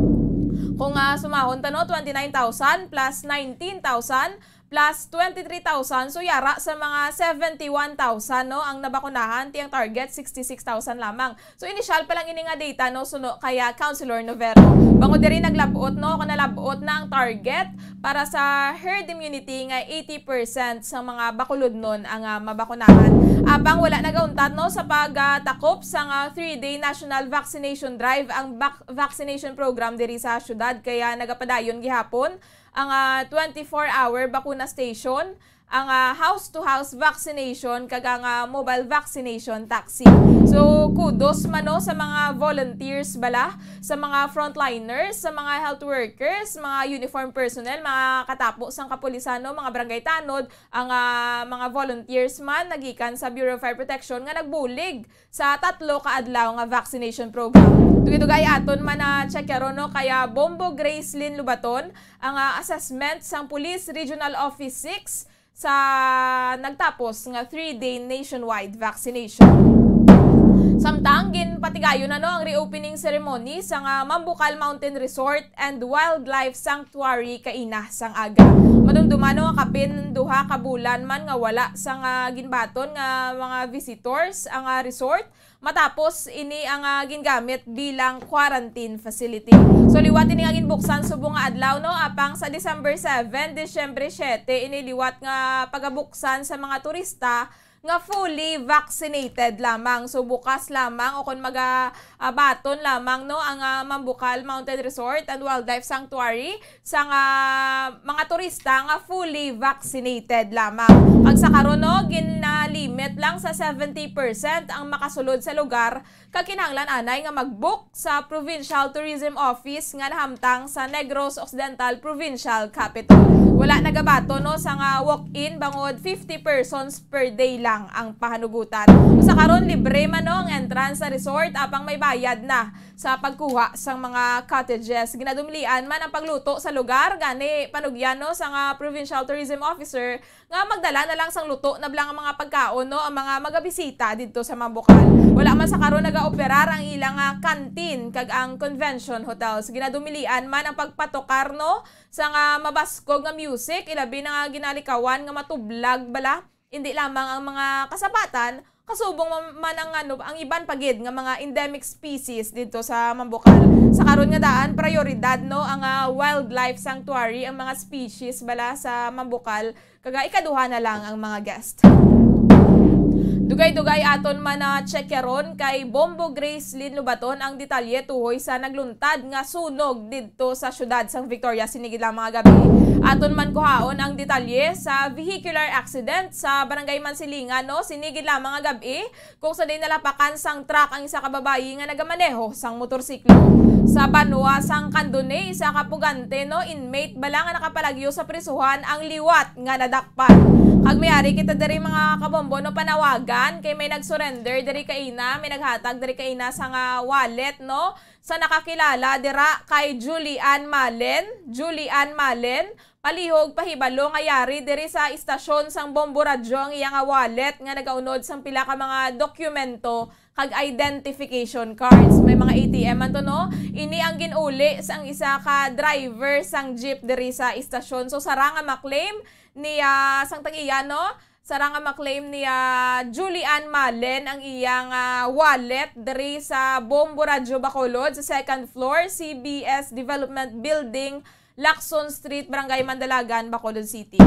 Kung, ah, sumahon ta, no, twenty-nine thousand plus nineteen thousand plus twenty-three thousand, so yara sa mga seventy-one thousand, no, ang nabakunahan, ti ang target sixty-six thousand lamang. So, inisyal pa lang ini nga data, no, suno kay, ah, Councilor Novero. Bangod diri naglab-ot, no, kung nalab-ot na ang target para sa herd immunity nga eighty percent sa mga bakulodnon ang, ah, mabakunahan. Apang wala nagauntat, no, sa pagtakop sang, ah, three-day national vaccination drive ang vac-, vaccination program diri sa syudad, kaya nagapadayon gihapon ang, ah, twenty-four hour bakuna station, ang, ah, house-to-house vaccination, kag ang, ah, mobile vaccination taxi. So, kudos man, no, sa mga volunteers bala, sa mga frontliners, sa mga health workers, mga uniform personnel, mga katapo sang kapulisan, no, mga barangay tanod, ang, ah, mga volunteers man nagikan sa Bureau of Fire Protection nga nagbulig sa tatlo ka adlaw nga vaccination program. Dugay-dugay aton man na check karon, no, kay, ah, Bombo Gracelyn Lubaton ang, ah, assessment sang Police Regional Office six sa nagtapos nga three-day nationwide vaccination. Samtang ginpatigayon na, no, ang reopening ceremony sa nga Mambukal Mountain Resort and Wildlife Sanctuary kaina sang aga. Madumduman, no, nga kapin duha ka bulan man nga wala sa nga ginbaton nga mga visitors ang, ah, resort, matapos ini ang, ah, gingamit bilang quarantine facility. So, liwat ini nga ginbuksan subong nga adlaw, no, apang sa December seven, Disyembre siete, ini liwat nga pagabuksan sa mga turista nga fully vaccinated lamang. So, bukas lamang o kon maga-, ah, baton lamang, no, ang, ah, Mambukal Mountain Resort and Wildlife Sanctuary sa nga mga turista nga fully vaccinated lamang. Kag sa karon, no, ginalimit lang sa seventy percent ang makasulod sa lugar, kag kinahanglan anay nga mag-book sa Provincial Tourism Office nga nahamtang sa Negros Occidental Provincial Capitol. Wala nagabaton, no, sa nga walk-in, bangod fifty persons per day lang ang pahanugutan. Sa karon, libre man, no, ang entrance sa resort, apang may bayad na sa pagkuha sang mga cottages. Ginadumlian man ang pagluto sa lugar, gani panugyan, no, sa nga Provincial Tourism Officer nga magdala na lang sang luto na bala nga mga pagkaon, no, ang mga magabisita didto sa Mambukal. Wala man sa karon nagaoperar ang ilang, ah, canteen kag ang convention hotels. Ginadumilian man ang pagpatukar, no, sa nga mabaskog nga music, ilabi na nga ginalikawan nga matublag bala, hindi lamang ang mga kasabatan, kasubong man, man ang, ano, ang iban pa gid nga mga endemic species didto sa Mambukal. Sa karon nga daan, prioridad, no, ang, ah, wildlife sanctuary, ang mga species bala sa Mambukal, kag ikaduha na lang ang mga guest. Dugay-dugay aton man na check karon kay Bombo Gracelyn Lubaton ang detalye tuhoy sa nagluntad nga sunog didto sa siyudad sang Victoria sini gid lang mga gabi. Aton man kuhaon ang detalye sa vehicular accident sa Barangay Mansilingan, no, sini gid lang mga gabi, kung sa diin nalapakan sang truck ang isa ka babayi nga nagamaneho sang motorsiklo. Sa banwa sang Candone, isa ka pugante, no, inmate bala nga nakapalagyo sa prisuhan ang liwat nga nadakpan. Kag may ari kita diri mga kabombo, no, panawagan kay may nag-surrender diri kaina, may naghatag diri kaina sa nga wallet, no, sa nakakilala dira kay Julian Malen, Julian Malen, Palihog pahibalo nga yari diri sa istasyon sang Bombo Radyo ang iya nga wallet nga nagaunod sang pila ka mga dokumento kag identification cards. May mga A T M man to, no? Ini ang gin-uli sang isa ka driver sang jeep diri sa istasyon. So, sara nga maklaim ni, ah, sang tag-iya, no? Sara nga maklaim ni, ah, Julian Malen ang iyang, ah, wallet diri sa Bombo Radyo Bacolod sa second floor, C B S Development Building, Lacson Street, Barangay Mandalagan, Bacolod City.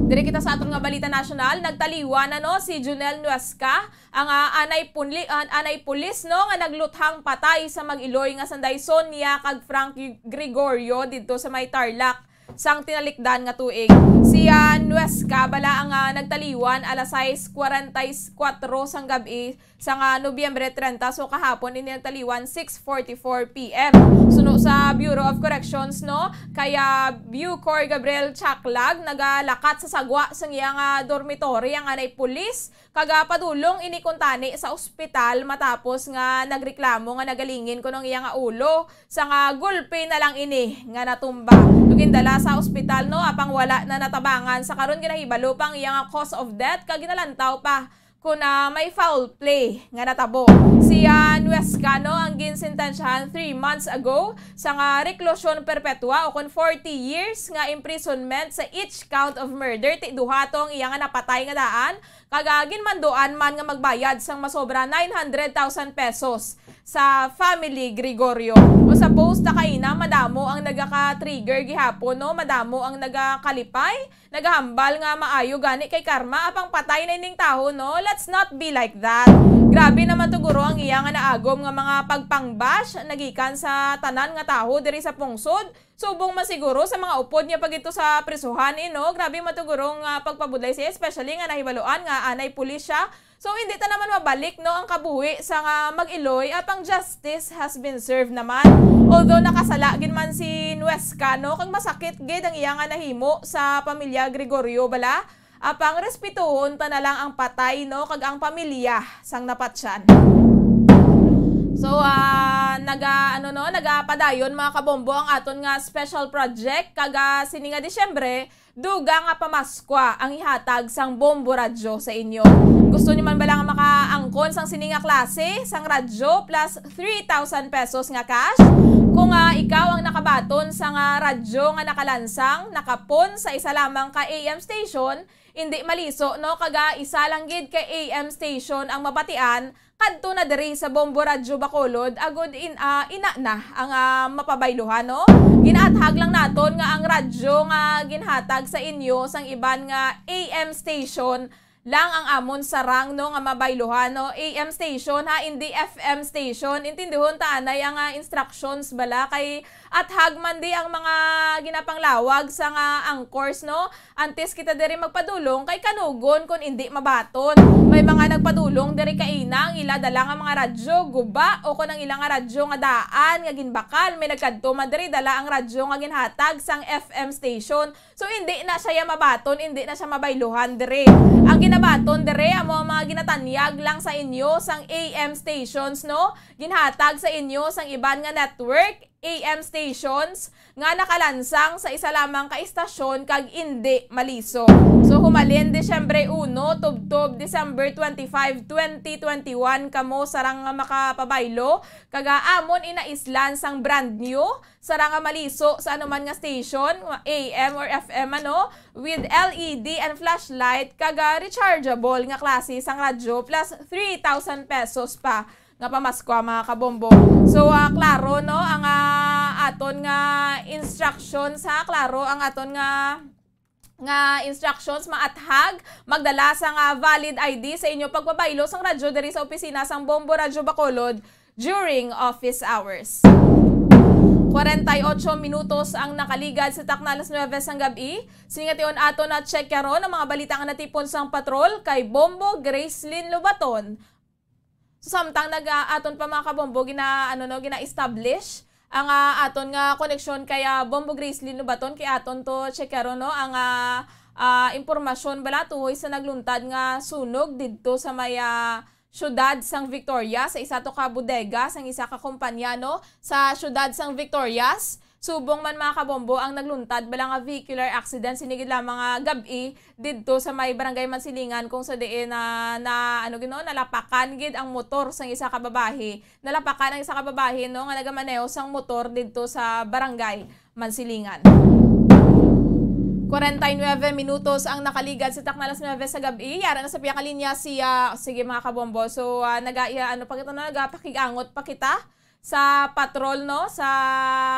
Diri kita sa aton nga balita nasyonal, nagtaliwan na, no, si Junel Nuesca, ang, ah, anay punli-, an-, anay pulis, no, nga nagluthang patay sa mag-iloy nga sanday Sonia kag Frank Gregorio didto sa may Tarlac sang tinalikdan nga tuig. Si, ah, Nuesca bala ang, ah, nagtaliwan alas sais kwarenta y kuwatro sang gab-i sang, ah, Nobyembre trenta, so kahapon ini nagtaliwan six forty-four P M. Suno sa Bureau of Corrections, no, kay, ah, Bucor Gabriel Chaklag nagalakat sa sagwa sang iya nga dormitory ang anay pulis kag, ah, padulong ini kuntani sa ospital matapos nga nagreklamo nga nagalingin kuno ang iya nga ulo. Sa nga gulpi na lang ini nga natumba. Gindala sa ospital, no, apang wala na natabangan. Sa karon, ginahibalo pa ang iya nga cause of death kag ginalantaw pa kon, ah, may foul play nga natabo. Si, ah, Nuesca, no, ang ginsentensyahan three months ago sa nga reclusion perpetua o kon forty years nga imprisonment sa each count of murder. Ti duha to ang iya nga napatay nga daan, kag, ah, ginmanduan man nga magbayad sang masobra nine hundred thousand pesos sa family Gregorio. O sa post na kaina, madamo ang nagaka-trigger gihapon, no? Madamo ang nagakalipay, nagahambal nga maayo gani kay karma, apang patay na ining tawo, no? Let's not be like that. Grabe naman to, guro, ang iya nga naagom nga mga pagpang-bash nagikan sa tanan nga tawo diri sa pungsod. Subong man siguro sa mga upod niya pa gidto sa prisuhan, eh, no? Grabe man to, guro, nga pagpabudlay siya, especially nga nahibaluan nga anay pulis siya. So, hindi ta naman mabalik, no, ang kabuhi sa nga mag-iloy, apang justice has been served naman. Although nakasala gid man si Nuesca, no, kag masakit gid ang iya nga nahimo sa pamilya Gregorio bala, apang respetuhon ta na lang ang patay, no, kag ang pamilya sang napatyan. So, ah, naga, ano, no, nagapadayon, mga kabombo, ang aton nga special project, kag, ah, sini nga Disyembre, dugang nga pamaskwa ang ihatag sang Bombo Radyo sa inyo. Gusto niyo man bala nga makaangkon sang sini nga klase sang radyo plus three thousand pesos nga cash? Kung, ah, ikaw ang nakabaton sa nga radyo nga nakalansang, nakapon sa isa lamang ka A M station, indi maliso, no? Kag, ah, isa lang gid ka A M station ang mabatian, kadto na diri sa Bombo Radyo Bacolod, agod in, ah, ina na ang, ah, mapabayluhan, no? Ginaathag lang naton nga ang radyo nga ginhatag sa inyo sang iban nga A M station lang ang amon sarang, no, nga mabayluhan, no? A M station, ha, indi F M station. Intindihon ta anay ang, ah, instructions bala, kay athag man di ang mga ginapanglawag sa nga anchors, no? Antes kita diri magpadulong, kay kanugon kon indi mabaton. May mga nagpadulong diri kaina, ang ila dala nga mga radyo guba, o kon ang ila nga radyo nga daan nga ginbakal. May nagkadto man diri, dala ang radyo nga ginhatag sang F M station. So, indi na siya ya mabaton, indi na siya mabayluhan diri. Ang ginabaton diri amo ang mga ginatanyag lang sa inyo sang A M stations, no? Ginhatag sa inyo sang iban nga network, A M stations, nga nakalansang sa isa lamang ka istasyon kag indi maliso. So, humalin Disyembre uno tubtob December twenty-five, twenty twenty-one kamo sarang nga makapabaylo, kag amon inaislan sang brand new, sarang nga maliso sa anuman nga station, A M or F M, ano, with L E D and flashlight, kag rechargeable nga klase sang radyo, plus three thousand pesos pa nga pamaskwa, mga kabombo. So, ah, klaro, no, ang, ah, aton nga instructions, ha, klaro ang aton nga, nga instructions, maathag, magdala sa nga valid I D sa inyo pagpabaylo sang radyo diri sa opisina sang Bombo Radyo Bacolod during office hours. Kwarenta y ocho minutos ang nakaligad sa takna alas nuebe sang gab-i. Sini nga tion aton na check karon ang mga balita nga natipon sang patrol kay Bombo Gracelyn Lobaton. So, samtang nag, ah, aton pa, mga kabombo, gina, ano, no, gina-establish ang, ah, aton nga koneksyon kay, ah, Bombo Gracelyn Lobaton, kay aton to check karon, no, ang, ah, ah, impormasyon bala tuhoy sa nagluntad nga sunog didto sa may, ah, siyudad sang Victoria, sa isa to ka bodega sang isa ka kumpanya, no, sa siyudad sang Victorias. Subong man, mga kabombo, ang nagluntad bala nga vehicular accident sini gid lamang nga gab-i didto sa may Barangay Mansilingan, kung sa diin na, na, ano gid, no, nalapakan gid ang motor sang isa ka babayi. Nalapakan ang isa ka babayi, no, nga nagamaneho sang motor didto sa Barangay Mansilingan. Kwarenta y nuebe minutos ang nakaligad sa takna alas nuebe sa gab-i. Yara na sa piyakalinya siya. Sige, mga kabombo. So, ah, naga-, iya, ano pa kita, no? Nagapakig-angot pa kita sa patrol, no, sa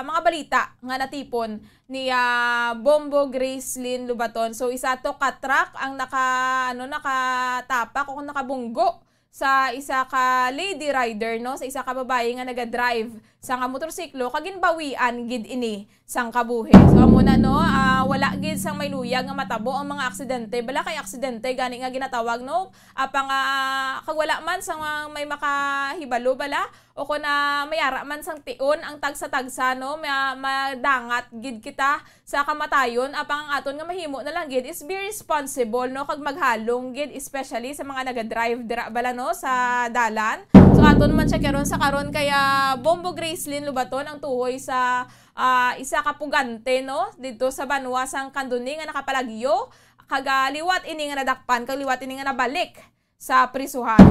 mga balita nga natipon ni, ah, Bombo Gracelyn Lubaton. So, isa to ka truck ang naka, ano, nakatapak o nakabunggo sa isa ka lady rider, no, sa isa ka babayi nga naga-drive sa nga motorsiklo, kag ginbawian gid ini sang kabuhi. So, amo na, no, ah, wala gid sang may luyag nga matabo ang mga aksidente. Bala kay aksidente gani nga ginatawag, no, apang, ah, kag wala man sang may makahibalo bala, o kon, ah, mayara man sang tion ang tagsa-tagsa, no, ma-, madangat gid kita sa kamatayon, apang ang aton nga mahimo na lang gid is be responsible, no, kag maghalong gid, especially sa mga naga-drive dira bala, no, sa dalan. So, aton man siya karon sa karon kaya Bombo Gracelyn Lubaton ang tuhoy sa, ah, isa ka pugante, no, didto sa banwa sang Candoni nga nakapalagyo, kag, ah, liwat ini nga nadakpan kag liwat ini nga nabalik sa prisuhan.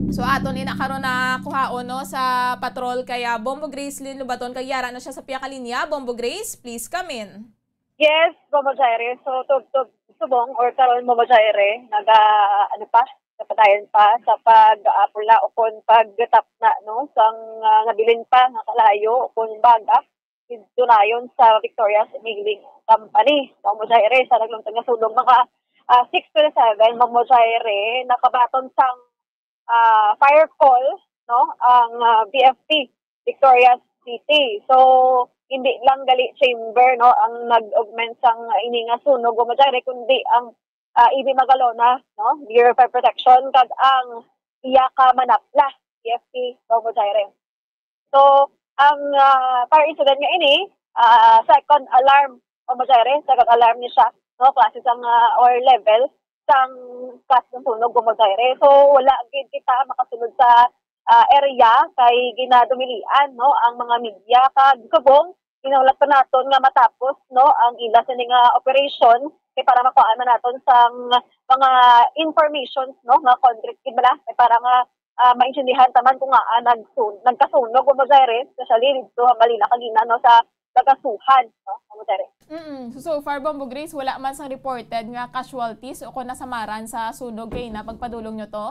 So, aton ina karon na kuhaon, no, sa patrol kaya Bombo Gracelyn Lubaton, kag yara na siya sa piyakalinya. Bombo Grace, please come in. Yes, Bombo Jaire. So, tub-, tub-, subong or karon, Bombo Jaire, naga, ano pa, napatayan pa sa pag-apula o kon paggatap na, no, sang, ah, nabilin pa nga kalayo o kon baga didto nayon sa Victoria's Milling Company. Mao mo siya, ere, sa nagluntad nga sunog, mga, ah, six twenty-seven, mao mo siya, ere, nakabaton sang, ah, fire call, no, ang, ah, V F P Victoria's City. So, hindi lang gali chamber, no, ang nag-augment sang ini nga sunog, mao mo siya, ere, kundi ang, ah, E B Magalona, no, Bureau of Fire Protection, kag ang iya ka manapla, V F P, mao mo siya, ere. So, ang, ah, fire incident nga ini, ah, second alarm, o mo siya, ere, second alarm ni siya, no, klase sang, ah, or level sang klase sang sunog, o mo siya, ere. So, wala gid kita makasulod sa, ah, area kay ginadumilian, no, ang mga media kag subong ginahulat pa naton nga matapos, no, ang ila sini nga operation kay para makuhaan man naton sang mga informations, no, nga concrete gid bala kay para nga ah, maintindihan ta man kung ngaa nagsun-, nagkasunog, Bombo Jaire, especially dito sa Malila kagina, no, sa Bagasuhan, no, Bombo Jaire. Mm. So, so far, Bombo Grace, wala man sang reported nga casualties o kung nasamaran sa sunog kay na pagpadulong nyo to?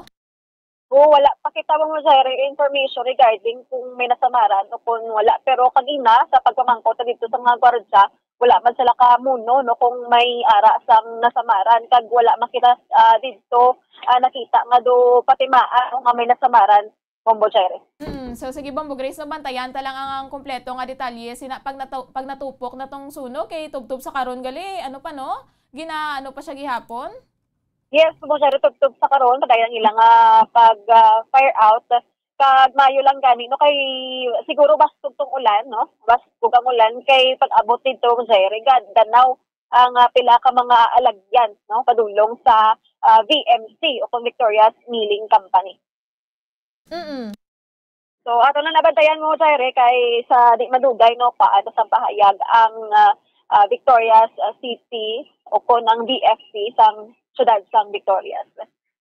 Oo, wala pa kita, Bombo Jaire, information regarding kung may nasamaran o kung wala. Pero kagina, sa pagpamangkot dito sa mga gwardiya, wala man sila kamuno, no, kung may ara sang nasamaran, kag wala man kita, ah, didto, ah, nakita nga do patimaan, no, nga may nasamaran, Bombo Jaire. Mm, so sige, Bombo Grace, no, bantayan ta lang ang, ang kompleto nga detalye sina pag natu-, pag natupok na tong sunog kay tubtob sa karon gali, ano pa, no? Gina-, ano pa siya gihapon? Yes, Bombo Jaire, tubtob sa karon, padayon ang ilang, ah, pag, ah, fire out. Kag maayo lang gani, no, kay siguro baskog tong ulan, no? Baskog ang ulan kay pag-abot dito, Jerry, ga-, danaw ang, ah, pila ka mga alagyan, no, padulong sa, ah, V M C o kung Victoria's Milling Company. Mm. So, ato na nabantayan mo, Jerry, kay sa di madugay, no, paano sa pahayag ang, ah, ah, Victoria's, ah, City o kung ang V F C sang siyudad sang Victorias.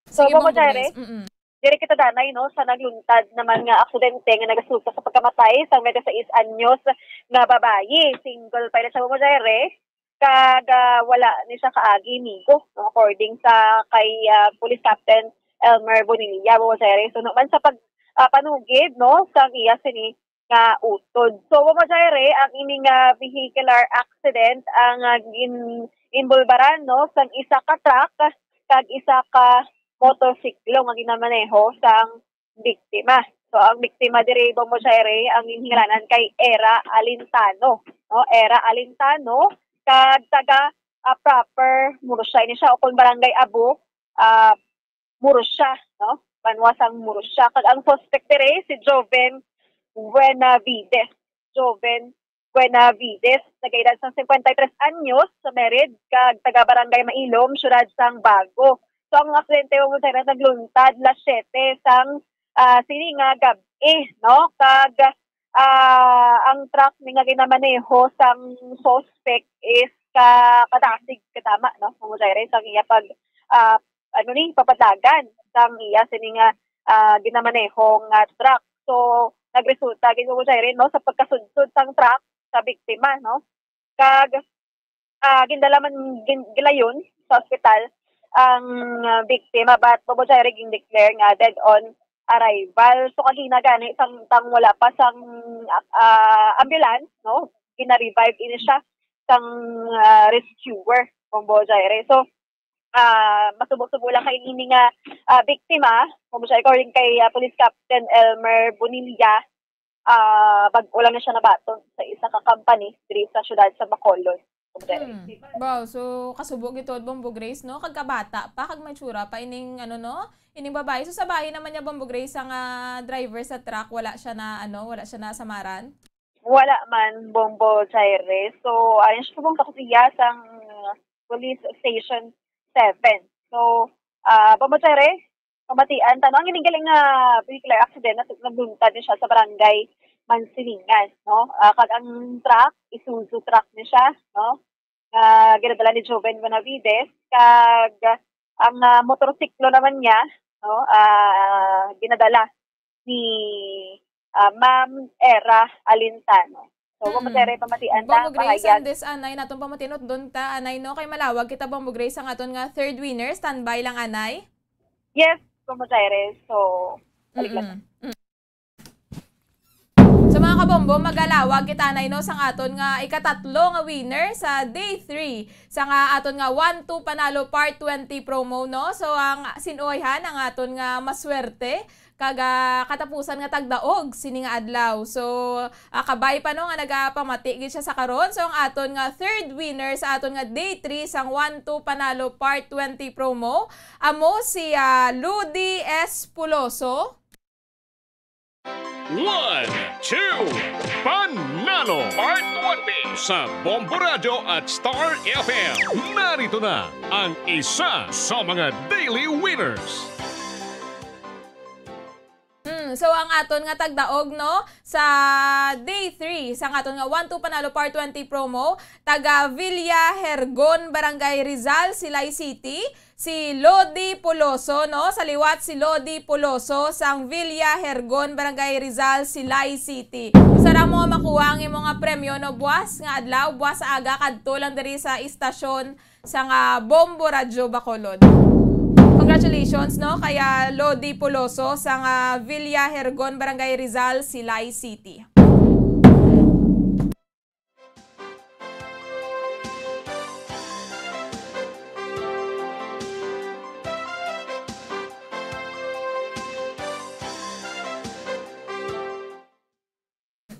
So, Sige, Bombo Bombo Jerry, Grace. Mm-mm. Diri kita danay, no, sa nagluntad naman nga aksidente nga nagasulta sa pagkamatay sang twenty-six anyos nga babayi. Single pa ila siya, Bombo Jaire, kag, ah, wala ni siya kaagi migo, no, according sa kay, ah, Police Captain Elmer Bonilla, Bombo Jaire. So, no, man sa pag, ah, panugid, no, sang iya sini nga utod. So, Bombo Jaire, ang ini nga vehicular accident ang, ah, gin-, involbaran, no, sang isa ka truck kag isa ka motorsiklo nga ginamaneho sang biktima. So, ang biktima diri, Bombo Jaire, ang ginhingalanan kay Era Alintano, no? Era Alintano, kag taga, ah, proper Murcia ini siya, o kung Barangay Abu, ah, Murcia, no? Banwa sang Murcia. Kag ang suspect diri, si Joven Buenavides. Joven Buenavides, nag-edad sang cincuenta y tres anyos, sa married, kag taga Barangay Mailom, siyudad sang Bago. So, ang aksidente, Bombo Jaire, nagluntad las siete sang, ah, sini nga gab-i, no? Kag, ah, ang truck ni nga ginamaneho sang suspect is ka kadasig kadama, no, Bombo Jaire, sang iya pag, ah, ano ni, papadlagan sang iya sini nga, ah, ginamaneho nga truck. So, nagresulta gid, Bombo Jaire, no, sa pagkasudsod sang truck sa biktima, no, kag, ah, gindala man, gin-, gilayon sa ospital ang, ah, biktima, but Bombo Jaire gin-declare nga dead on arrival. So, kagina gani, samtang wala pa sang, ah, ambulance, no, gina-revive ini siya sang, ah, rescuer, Bombo Jaire. So, ah, masubo-subo lang kay ini nga, ah, biktima, Bombo Jaire, according kay, ah, Police Captain Elmer Bonilla, ah, bag-o lang na siya nabaton sa isa ka company diri sa siyudad sa Bacolod. Hmm. Wow, so kasubo gid to, Bombo Grace, no? Kag kabata pa, kag may tsura pa ining, ano, no? Ining babae. So sa bahin naman niya, Bombo Grace, ang, ah, driver sa truck, wala siya na, ano, wala siya nasamaran? Wala man, Bombo Jaire. So, ayon siya subong sa kusiya sang Police Station seven. So, ah, Bombo Jaire, pamatian ta, no? Ang ining galing nga vehicular accident, nat-, nagluntad ni siya sa barangay Mansilingan, no? Ah, kag ang truck, Isuzu truck ni siya, no? Nga ginadala ni Joven Benavides, kag ang, ah, motorsiklo naman niya, no? Ah, ginadala ni, ah, Ma'am Era Alintano. So, Bombo Jaire, pamatian ta, Bombo Grace, pahayag. Andes, anay, natong pamatian, utdon ta, anay, no? Kay malawag kita, Bombo Grace, ang aton nga third winner. Standby lang, anay. Yes, Bombo Jaire. So, balik lang. Mm-mm. Mm. So, mga kabombo, magalawag kita, anay, no, sang aton nga ikatatlo nga winner sa day three sa nga aton nga One Two Panalo Part twenty promo, no? So, ang sin-o ayhan ang aton nga maswerte kag, ah, katapusan nga tagdaog sini nga adlaw. So, ah, kabay pa, no, nga nagapamati gid siya sa karon. So, ang aton nga third winner sa aton nga day three sang One Two Panalo Part twenty promo amo si, ah, Ludi S Puloso. One, two, Panalo Part twenty sa Bombo Radyo at Star F M. Narito na ang isa sa mga daily winners. Mm, so ang aton nga tagdaog, no, sa day three sa aton nga One Two Panalo Part twenty promo, taga Villa Hergon, Barangay Rizal, Silay City, si Lodi Puloso, no? Sa liwat si Lodi Puloso sang Villa Hergon, Barangay Rizal, Silay City. Usa ra mo makuha ang imo nga premyo, no, buwas nga adlaw, buwas sa aga, kadto lang diri sa istasyon sang, ah, Bombo Radyo Bacolod. Congratulations, no, kay, ah, Lodi Puloso sang, ah, Villa Hergon, Barangay Rizal, Silay City.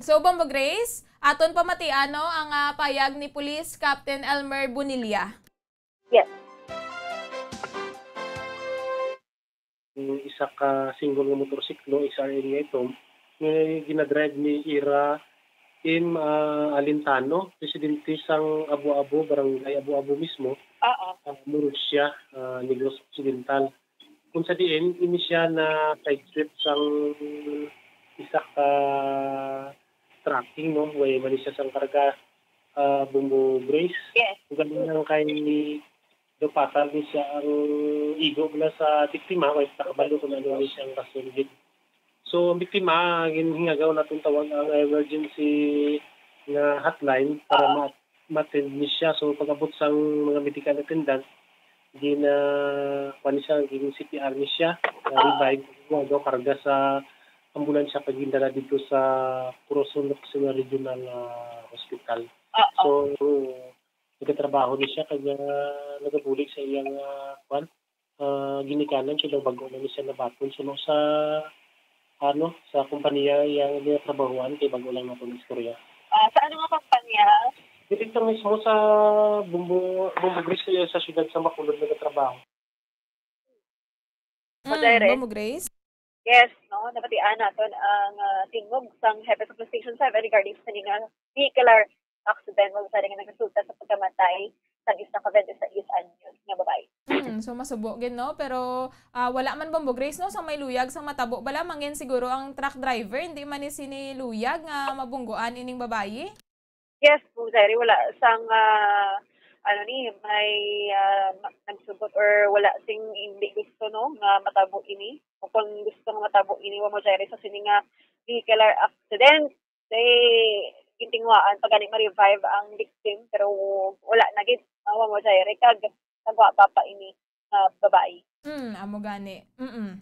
So, Bombo Grace, aton pamatian, no, ang, ah, payag ni Police Captain Elmer Bonilla. Yes. Ang isa ka single nga motorsiklo, X R N nga ito, nga ginadrive ni Ira M, ah, Alintano, residente sang Abo-Abo, Barangay Abo-Abo mismo, Oo. ah, Murcia, ah, Negros Occidental. Kung sa diin, ini siya na sidesweep sang isa ka trucking, no? Way man siya sang karga, ah, Bombo Grace. Yes. Ugaling lang kay daw patag ni siya ang igo na sa biktima, kay nakabalo kung ano ni siya ang rason gid. So, ang biktima, ginhingagaw naton tawag ang emergency nga hotline para Oo. ma-, ma-attend ni siya. So, pag-abot sang mga medical attendant, gina, kuwan ni siya, gin C P R ni siya, uh, revive, nga daw karga sa ambulansya kag gindala dito sa Corazon Occidental Regional, ah, Hospital. Oo. So, nagatrabaho ni siya kag, ah, nagabulig sa iyang, ah, kwan, ah, ginikanan kay daw bag-o na ni siya nabaton. So, no, sa, ano, sa kompanya iyang ginatrabahoan kay bag-o lang naton istorya. Ah, sa ano nga kompanya? Dito mismo sa Bumbo, Bumbo Gris, sa, sa siyudad sa Bacolod nagatrabaho. Mm, Bombo Grace? Yes, no? Nabatian naton ang, ah, tingog sang Hepe sa Police Station seven regarding sa sini nga vehicular accident, Bombo Jaire, nga nagresulta sa pagkamatay sang isa ka twenty-six anyos nga babayi. Hmm, so masubo gid, no? Pero ah, wala man, Bombo Grace, no? Sa may luyag, sa matabo bala, mangin siguro ang truck driver, hindi man ni sini luyag nga mabungguan ining babayi? Yes, Bombo Jaire, wala sang ah, ano ni, may ah, ma- nagsugot or wala sing hindi gusto, no, nga matabo ini. O kung gusto nga matabo ini, Bombo Jaire, sa sini nga vehicular accident, kay gintinguhaan pa gani ma-revive ang victim, pero wala na gid, ah, Bombo Jaire, kag nagwa pa pa ini nga babayi. Hmm, amo gani. Mm.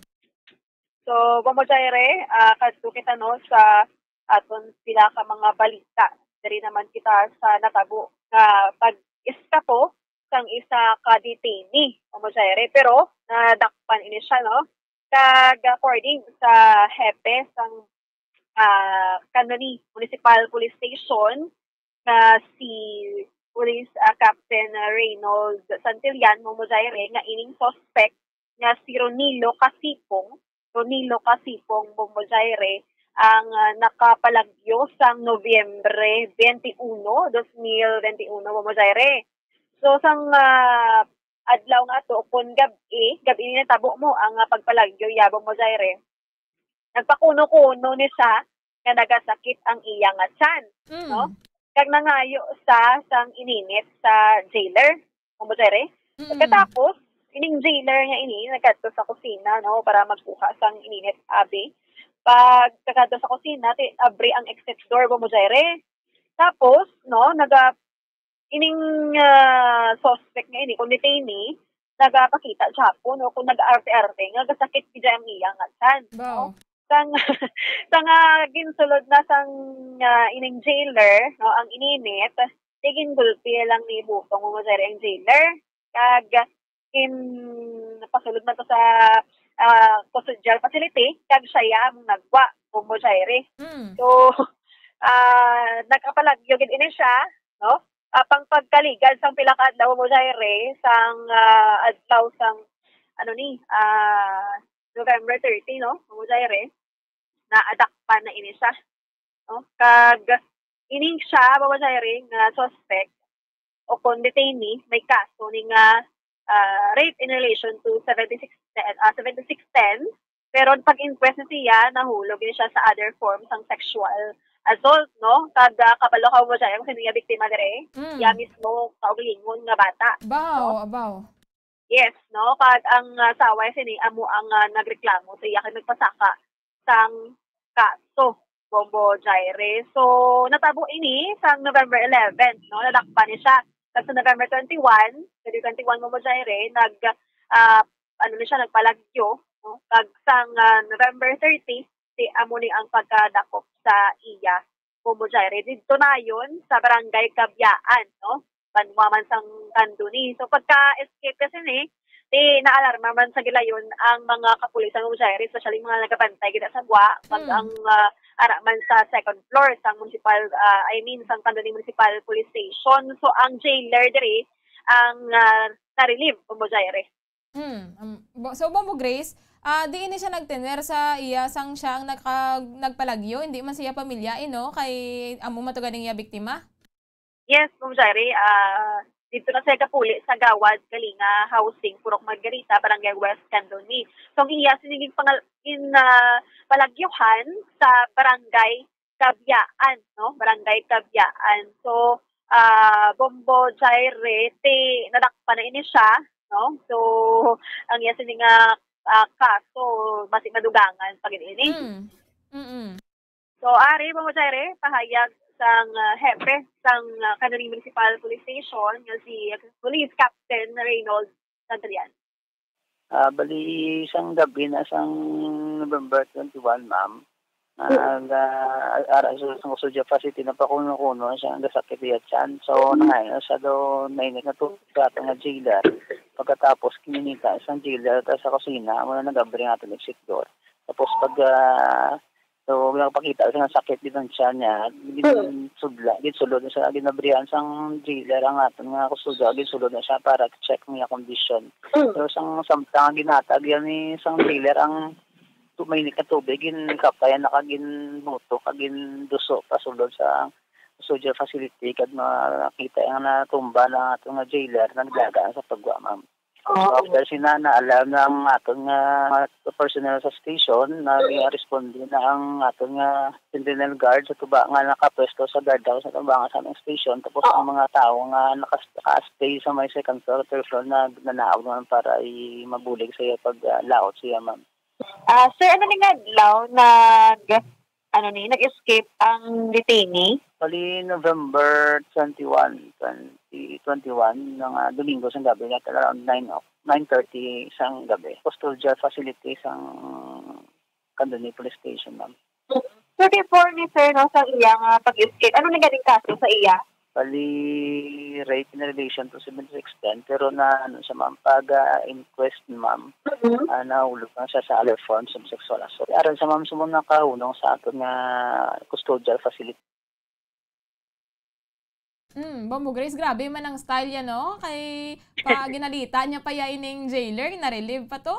So, Bombo Jaire, ah, kadto kita, no, sa aton pila ka mga balita. Diri naman kita sa natabo nga pag-eskapo sang isa ka detainee, Bombo Jaire, pero nadakpan ini siya, no? Kag according sa hepe sang ah, Candoni Municipal Police Station nga si Police ah, Captain Reynold Santillan, Bombo Jaire, nga ining suspect nga si Ronilo Casipong, Ronilo Casipong, Bombo Jaire, ang ah, nakapalagyo sang Nobyembre twenty-one, twenty twenty-one, Bombo Jaire. So sang ah, adlaw nga ato, kun gab-i, gab-i ni natabo mo ang ah, pagpalagyo, ya, Bombo Jaire. Nagpakuno-kuno ni siya nga nagasakit ang iya nga tiyan, Mm. no? Kag nangayo sa sang ininit sa jailer, Bombo Jaire. Mm. Pagkatapos, ining jailer nga ini nagkadto sa kusina, no, para magkuha sang ininit, abi. Pagkakadto sa kusina, ti abri ang exit door, Bombo Jaire. Tapos, no, naga ining ah, suspect nga ini, kung detainee, nagapakita gihapon o kung nag-arte-arte nga gasakit gid ang iya nga tiyan, no? Sang sang ah, ginsulod na sang ah, ining jailer, no, ang ininit, kay gingulpi lang ni Butong, Bombo Jaire, ang jailer. Kag in pasulod man to sa ah, custodial facility, kag siya ya ang nagwa, Bombo Jaire. Mm. So, ah, nagkapalagyo gid ini siya, no? Ah, pang pagkaligad sang pila ka adlaw, Bombo Jaire, sang ah, adlaw sang ano ni, ah, November thirty, no? Bombo Jaire, naadakpan na ini siya, no? Kag ining siya, Bombo Jaire, nga suspect o kon detainee, may kaso ni nga ah, rape in relation to seventy-six ten, ah, seventy-six ten, pero pag-inquest na siya, nahulog gyud siya sa other form sang sexual assault, no? Kag ah, kabalo ka mo siya, yung sining biktima dire, Mm. iya mismo kaugalingon nga bata. Abaw, abaw. Yes, no? Kag ang ah, saway sini amo ang ah, nagreklamo sa iya kag nagpasaka sang kaso, Bombo Jaire. So, natabo ini sang November eleven, no? Nadakpan ni siya. Kag sa November twenty-one, twenty twenty-one, Bombo Jaire, nag, ah, ano ni siya, nagpalagyo, no? Kag sang ah, November thirty, si amo ni ang pagkadakop sa iya, Bombo Jaire. Didto nayon sa Barangay Kabyaan, no? Banwa man sang Candoni. So, pagka-escape kasi ni, ti naalarma man sa gilayon ang mga kapulisan, Bombo Jaire, especially mga nagabantay gid sa gwa, pag Hmm. ang ah, ara man sa second floor sang municipal, ah, I mean, sang Candoni Municipal Police Station. So, ang jailer diri ang ah, na-relieve, Bombo Jaire. Hmm. Um, bo- so, Bombo Grace, ah, di ini siya nagtener sa iya sang siya ang naka, nagpalagyo, hindi man siya pamilya, eh, no? Kay amo man to ganing iya biktima? Yes, Bombo Jaire, ah, dito na siya gapuli sa Gawad Galinga Housing, Purok Margarita, Barangay West Candoni. So, ang iya sini gin pangal- gin ah, palagyuhan sa Barangay Kabyaan, no? Barangay Kabyaan. So, ah, Bombo Jaire, ti nadakpan na ini siya, no? So, ang iya sini nga ah, kaso, basi madugangan pa gid ini. Mm. Mm-mm. So, ari, Bombo Jaire, pahayag sang ah, hepe sang ah, Candoni Municipal Police Station nga si Police Captain Reynold Santillan. Ah, bali, sang gabi na sang November twenty-one, ma'am, ah, Mm. ga, ara sa, sa Custodial Facility, napakuno-kuno siya, ang gasakit iya tiyan. So, Mm. nangayo siya daw mainit nga tubig sa aton nga jailer. Pagkatapos, kininita sang jailer ta sa kusina, amo na nag-abri ang aton exit door. Tapos, pag, ah, So, nagpakita siya nga sakit gid ang tiyan niya. Gid Hmm. sudla, gid sulod na siya, ginabrihan sang jailer ang aton nga kusuga, gid sulod na siya para check niya condition. Hmm. Pero sang samtang ang ginatag yan ni sang jailer ang tu-, mainit nga tubig, gin kapayan na kag gin buto, kag gin duso pa sulod sa soldier facility, kag nakita nga natumba na ato nga jailer nga naglaga sa tugwa, ma'am. So, after sina, naalarm na ang aton nga mga personnel sa station, na responde na ang aton nga sentinel guard sa tuba nga nakapwesto sa guard house sa tuba nga sa among station. Tapos ang mga tao nga nakas-, naka-stay sa may second floor, third floor, na nanaog naman para i-, mabulig sa iya pag, ah, laot siya, ma'am. Ah, sir, ano ni nga adlaw nag, ano ni, nag-escape ang detainee? Bali, November twenty-one, twenty twenty-one, nga Domingo sang gabi, at around nine o-, nine thirty sang gabi. Custodial facility sang Candoni Police Station, ma'am. So, before ni sir, no, sa iya nga pag-escape, ano ni ganing kaso sa iya? Bali, rape in relation to seven six ten, pero na, ano siya, ma'am, pag, ah, inquest, ma'am, Mm-hmm. ah, nahulog lang siya sa other forms of sexual assault. Aron sa, ma'am, sa mga nakahunong sa aton nga custodial facility. Mm, Bombo Grace, grabe man ang style niya, no? Kay pa ginalita niya pa ya ining jailer, na-relieve pa to?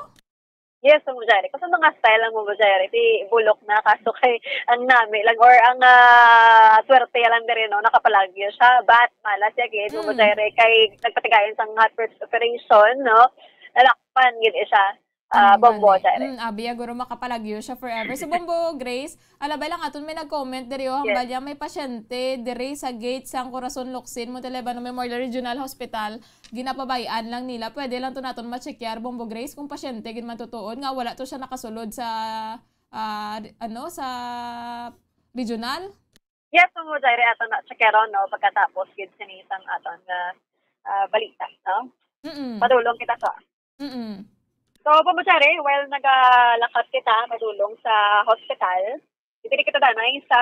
Yes, Ma'am Jare. Kasi mga style lang, Ma'am Jare. Ti bulok na, kaso kay ang nami lang or ang, ah, swerte lang diri, no? Nakapalagyo siya. But malas siya, gid, Ma'am Mm. Jare, kay nagpatigayon sa nga first operation, no? Nalakpan gid siya. Ah, Ang Bombo, galing. Jare. Mm, abi, ah, guro makapalagyo siya forever. So, Bombo, Grace, alabay lang aton may nag-comment diri, oh, ang Yes. balya may pasyente diri sa gate sang Corazon Locsin, Montelebano Memorial Regional Hospital. Ginapabay-an lang nila. Pwede lang to naton ma-check yar, Bombo Grace, kung pasyente gid man tutuod nga wala to siya nakasulod sa, ah, ano, sa regional? Yes, Ma'am Jare, aton na check ron, no, pagkatapos gid sini sang aton nga, ah, balita, no? Mm-mm. Padulong kita sa Mm-mm. So, Ma'am Jare, while nagalakat kita padulong sa hospital, diri kita danay sa,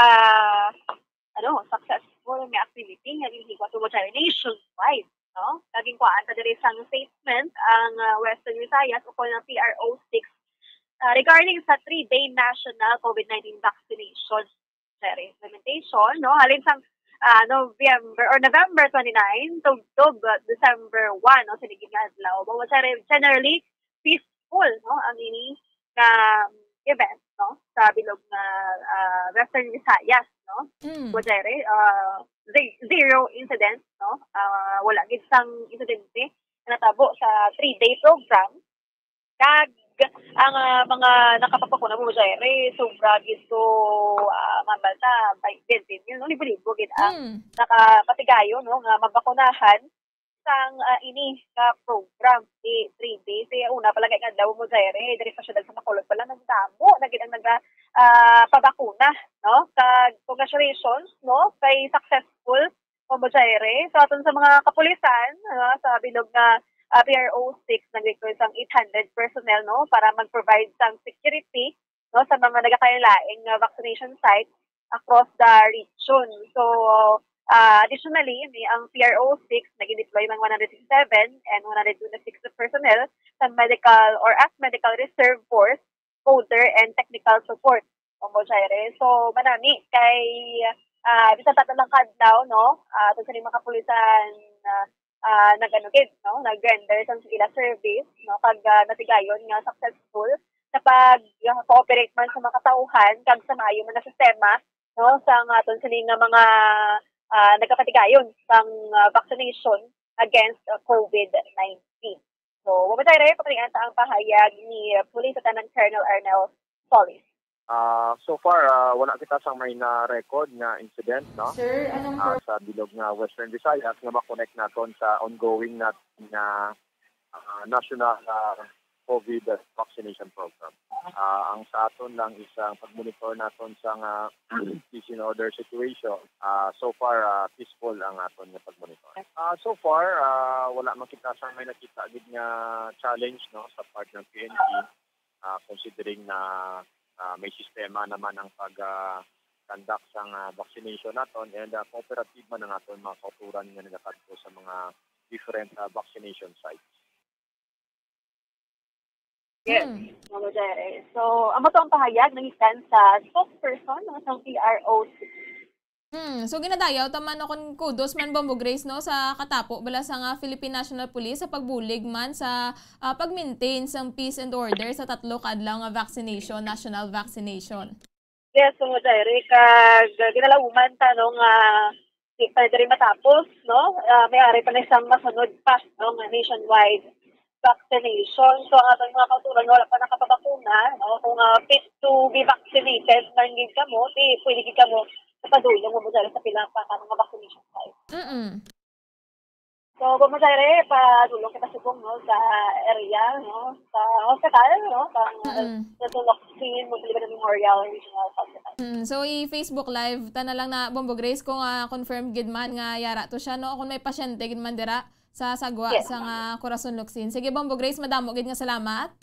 ano, successful nga activity nga ginhigwa, Ma'am Jare, nationwide, no? Kag ginkuhaan ta diri sang statement ang, ah, Western Visayas ukon ang P R O six, ah, regarding sa three-day national COVID nineteen vaccination, Jare, implementation, no? Halin sang, ah, November or November twenty-nine tubtob, ah, December one, no? Sini gid nga adlaw. Ma'am Jare, generally peaceful, no, ang ini nga event, no, sa bilog nga, ah, Western Visayas, no? Mm. Ma'am Jare, ah, ze-, zero incidents, no? Ah, wala gid sang insidente nga natabo sa three-day program. Kag ang, ah, mga nakapapakuna, Ma'am Jare, sobra gid to, ah, mambal ta, bay-, twenty mil, no? Libo-libo gid ang Mm. nakapatigayon, no, nga mabakunahan sang, ah, ini nga program, di three days. Kaya una pa lang nga adlaw, Ma'am Jare, diri sa siyudad sa Bacolod pa lang, nagdamo na gid ang naga-, ah, pabakuna, no? Kag congratulations, no, kay successful, Ma'am Jare. So, aton sa mga kapulisan, ah, sa bilog nga, ah, P R O six, nag-recruit sang eight hundred personnel, no, para mag-provide sang security, no, sa mga nagakalain-lain nga vaccination site across the region. So, ah, additionally, may ang P R O six nag-deploy ng one hundred sixty-seven and one hundred twenty-six personnel sa medical or as medical reserve force, coder, and technical support, Ma'am Jare. So, manami kay, ah, bisan tatlo lang ka adlaw, no? Ah, aton sa mga kapulisan, ah, ah, nag-ano gid, no? Nag-render sang ila service, no? Kag, ah, natigayon nga successful sa pag, ah, cooperate man sa mga katawhan kag sa maayo man nga sistema, no, sa nga aton sini nga mga, ah, nagapatigayon sang, ah, vaccination against, ah, COVID nineteen. So, Ma'am Jare, pakinggan ta ang pahayag ni, ah, Police Lieutenant Colonel Arnel Solis. Ah, so far, ah, wala kita sang may na-record nga incident, no? Sir, anong Ah, pro- sa bilog nga Western Visayas nga ma-connect naton sa ongoing nat-, nga, ah, national, ah, COVID vaccination program. Ah, ang sa aton lang is ang pag-monitor naton sa nga peace and order situation. Ah, so far, ah, peaceful ang aton nga pag-monitor. Ah, so far, ah, wala man kita sang may nakita gid nga challenge, no, sa part ng P N P, ah, considering na, ah, may sistema naman ang pag, ah, conduct sang, ah, vaccination naton, and, ah, cooperative man ang aton mga kauturan nga nagakadto sa mga different, ah, vaccination sites. Yes, Hmm. Ma'am Jere. So, amo to ang pahayag nangikan sa spokesperson, no, sang P R O six. Hmm. So, ginadayaw ta man, no, kun kudos man, Bombo Grace, no, sa katapo bala sa nga Philippine National Police sa pagbulig man sa, ah, pag-maintain sang peace and order sa tatlo ka adlaw nga vaccination, national vaccination. Yes, Ma'am Jere, kag ginalauman ta, no, nga di pa diri matapos, no? Ah, may ari pa na isang masunod pa, no, nga nationwide vaccination. So, ang aton mga kauturan nga wala pa nakapabakuna, no, kung, ah, fit to be vaccinated man gid kamo, di pwede gid kamo sa padulong mo dala sa pila pa ka mga vaccination site. Mm-mm. So, kung mo dire, padulong kita subong, no, sa area, no, sa hospital, no, sa Mm. Natulok Sin Montelivan Memorial Regional Hospital. Mm, so, i-Facebook Live ta na lang na, Bombo Grace, kung, ah, confirmed gid man nga yara to siya, no? O kung may pasyente gid man dira sa sagwa Yes. sa nga Corazon Locsin. Sige, Bombo Grace, madamo gid nga salamat.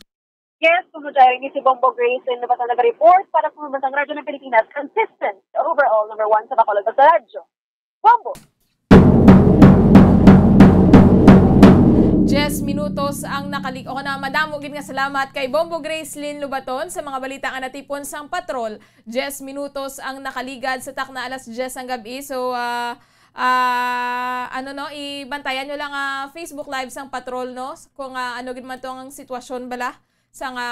Yes, kung mo dire, ni si Bombo Grace, and naman nag-report para sa Pambansang Radyo ng Pilipinas, consistent, overall, number one sa Bacolod sa radyo. Bombo! Diyes minutos ang nakalig-, o kana, madamo gid nga salamat kay Bombo Grace Lynn Lubaton sa mga balita nga natipon sang patrol. Diyes minutos ang nakaligad sa takna alas diyes ang gab-i. So, ah, ah, ano, no, ibantayan nyo lang, ah, Facebook Live sang patrol, no, kung, ah, ano gid man to ang sitwasyon bala sa nga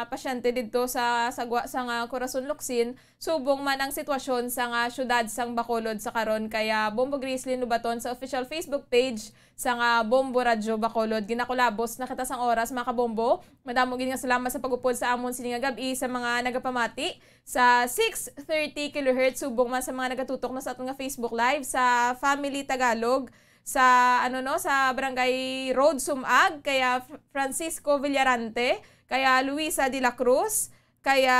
pasyente didto sa, sa gwa-, sa nga Corazon Locsin, subong man ang sitwasyon sa nga siyudad sang Bacolod sa karon. Kaya Bombo Grace Lynn Lubaton sa official Facebook page sa nga Bombo Radyo Bacolod. Ginakulabos na kita sang oras, mga kabombo. Madamo gid nga salamat sa pag-upod sa amon sini nga gab-i, sa mga nagapamati sa six thirty kilohertz, subong man sa mga nagatutok na sa aton nga Facebook Live sa Family Tagalog, sa, ano, no, sa Barangay Road Sumag, kaya Fr-, Francisco Villarante, kaya Luisa de la Cruz, kaya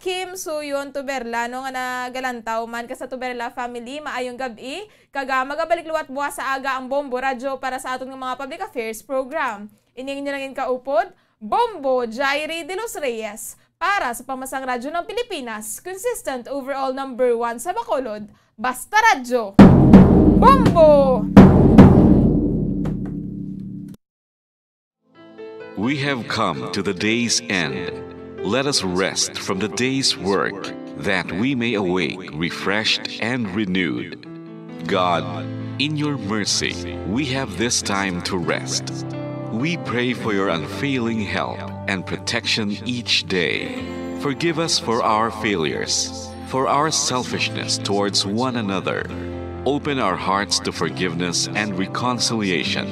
Kim Suyon Tuberla, no, nga nagalantaw man ka sa Tuberla family. Maayong gab-i, kaga magabalik liwat buwas sa aga ang Bombo Radyo para sa aton nga mga public affairs program. Ini ang inyo lang kaupod, Bombo Jairi de los Reyes, para sa Pambansang Radyo ng Pilipinas, consistent overall number one sa Bacolod, Basta Radyo. Bombo! We have come to the day's end. Let us rest from the day's work, that we may awake refreshed and renewed. God, in your mercy, we have this time to rest. We pray for your unfailing help and protection each day. Forgive us for our failures, for our selfishness towards one another. Open our hearts to forgiveness and reconciliation.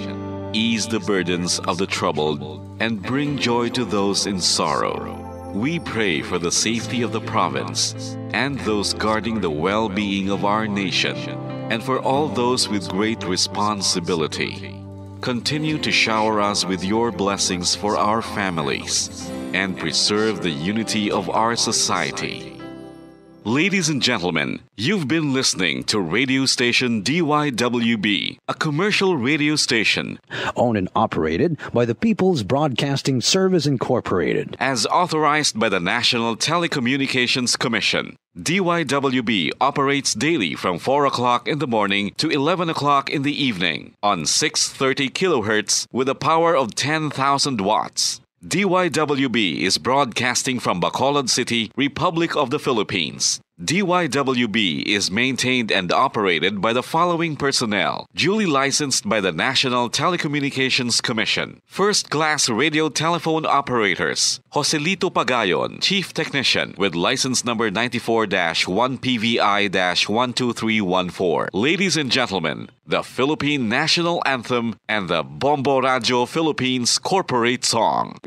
Ease the burdens of the troubled and bring joy to those in sorrow. We pray for the safety of the province and those guarding the well-being of our nation, and for all those with great responsibility. Continue to shower us with your blessings for our families and preserve the unity of our society. Ladies and gentlemen, you've been listening to radio station D Y W B, a commercial radio station owned and operated by the People's Broadcasting Service Incorporated. As authorized by the National Telecommunications Commission, D Y W B operates daily from four o'clock in the morning to eleven o'clock in the evening on six thirty kilohertz with a power of ten thousand watts. D Y W B is broadcasting from Bacolod City, Republic of the Philippines. D Y W B is maintained and operated by the following personnel, duly licensed by the National Telecommunications Commission. First-class radio telephone operators, Joselito Pagayon, Chief Technician, with license number ninety-four dash one P V I dash one two three one four. Ladies and gentlemen, the Philippine National Anthem and the Bombo Radio Philippines Corporate Song.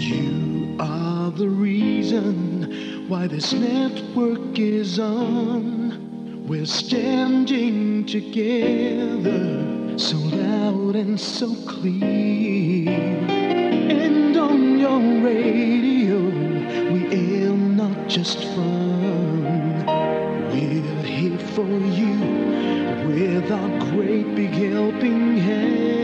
You are the reason why this network is on. We're standing together, so loud and so clear. And on your radio, we aim not just fun. We're here for you with our great big helping hand.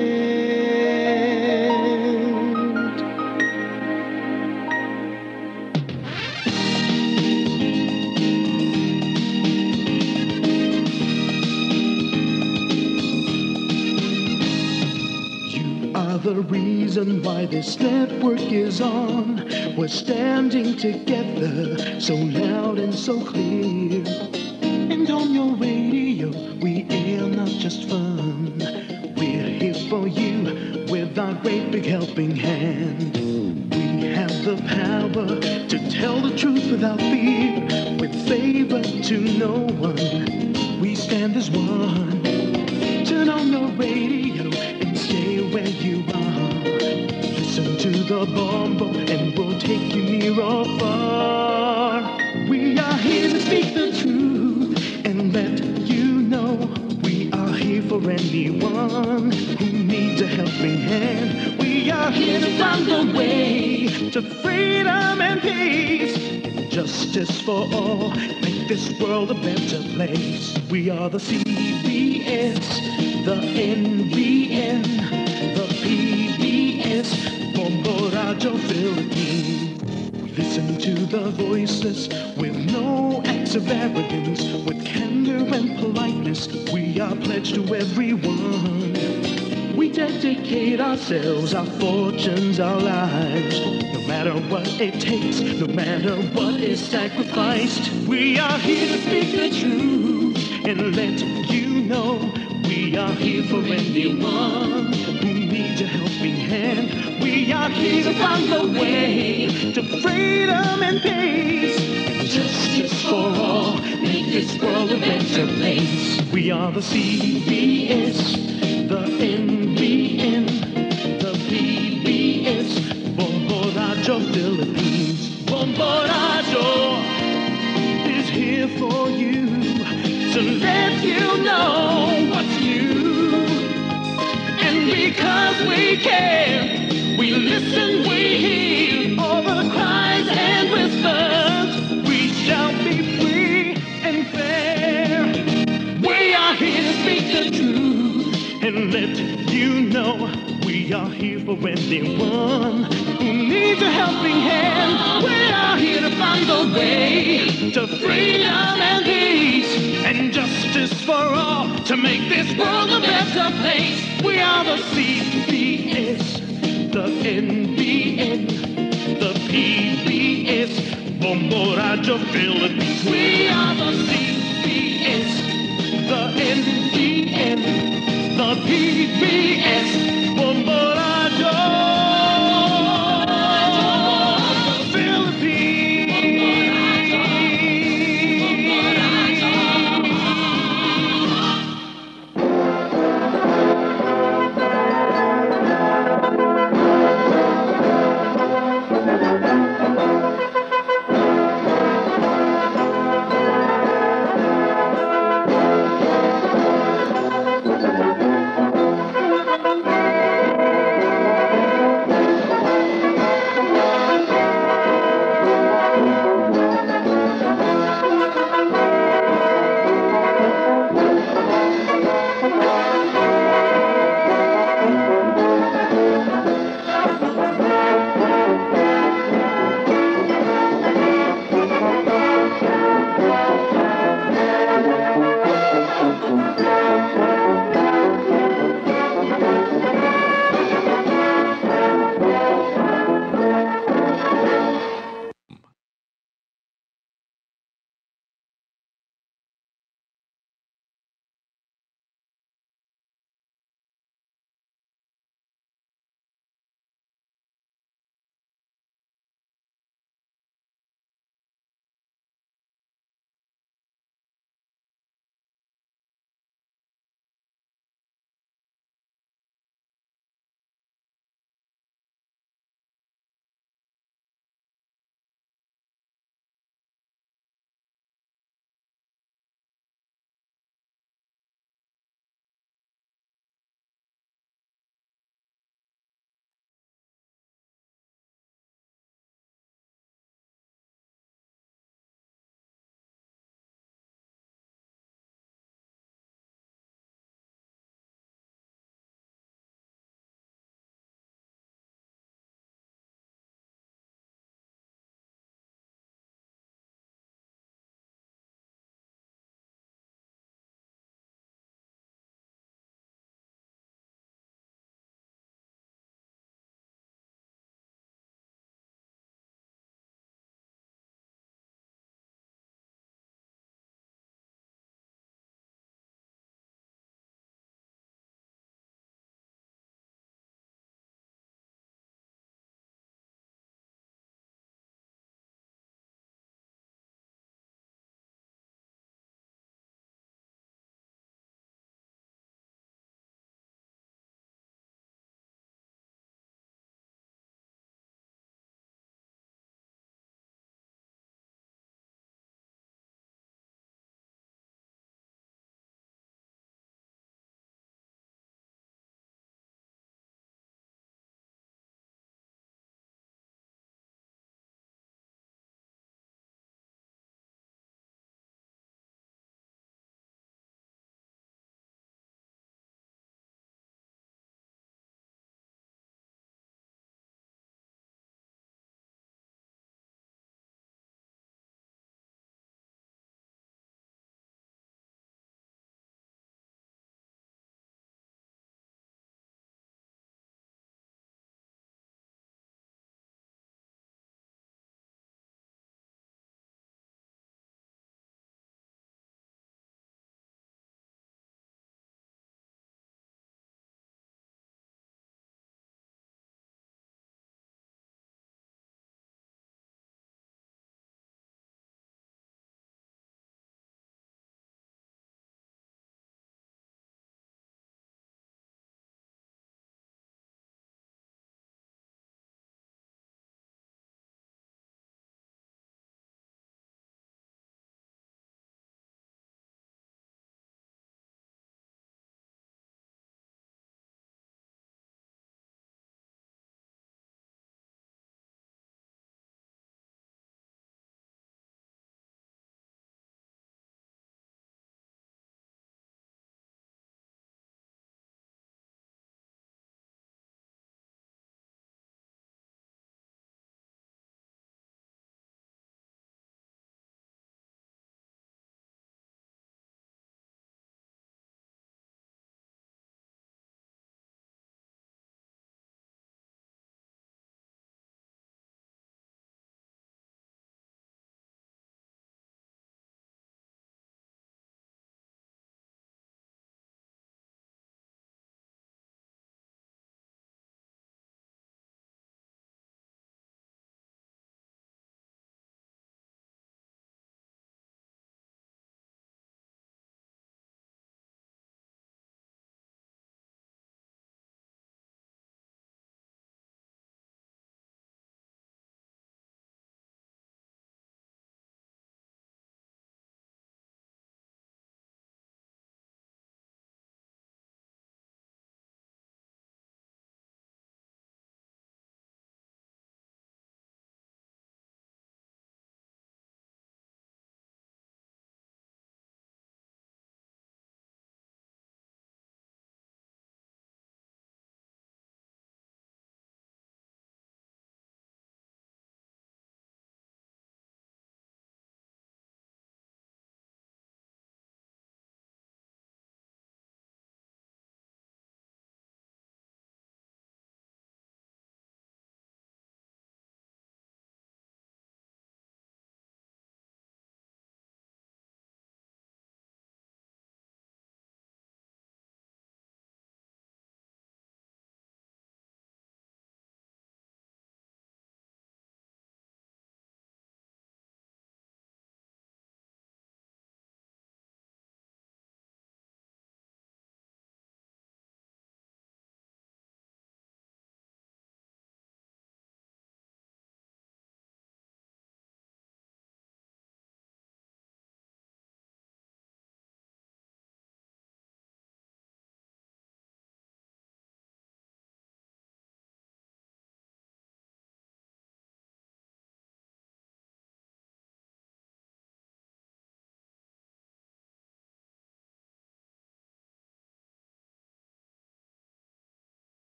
You are the reason why this network is on. We're standing together, so loud and so clear. And on your radio, we air not just fun. Great big helping hand. We have the power to tell the truth without fear, with favor to no one. We stand as one. Turn on the radio and stay where you are. Listen to the Bombo and we'll take you near or far. We are here to speak the truth and let you know we are here for anyone who needs a helping hand. We are here to find the way to freedom and peace and justice for all. Make this world a better place. We are the C B S, the N B N, the P B S, Bombo Radyo Philippines. Listen to the voices with no acts of arrogance, with candor and politeness. We are pledged to everyone. We dedicate ourselves, our fortunes, our lives. No matter what it takes, no matter what is sacrificed, we are here to speak the truth and let you know we are here for anyone who needs a helping hand. We are here to find the way to freedom and peace and justice for all. Make this world a better place. We are the C B S, the N B N, the P B S, Bombo Radyo Philippines. Bombo Radyo is here for you to let you know what's new. And because we care, we listen, we hear all the cries and whispers. We shall be free and fair. We are here to speak the truth and let you know we are here for anyone who needs a helping hand. We are here to find the way to freedom and peace and justice for all to make this world a better place. We are the C B S, the N B N, the P B S, Bombo Radyo Philippines. We are the C B S, the N B N, the P B S,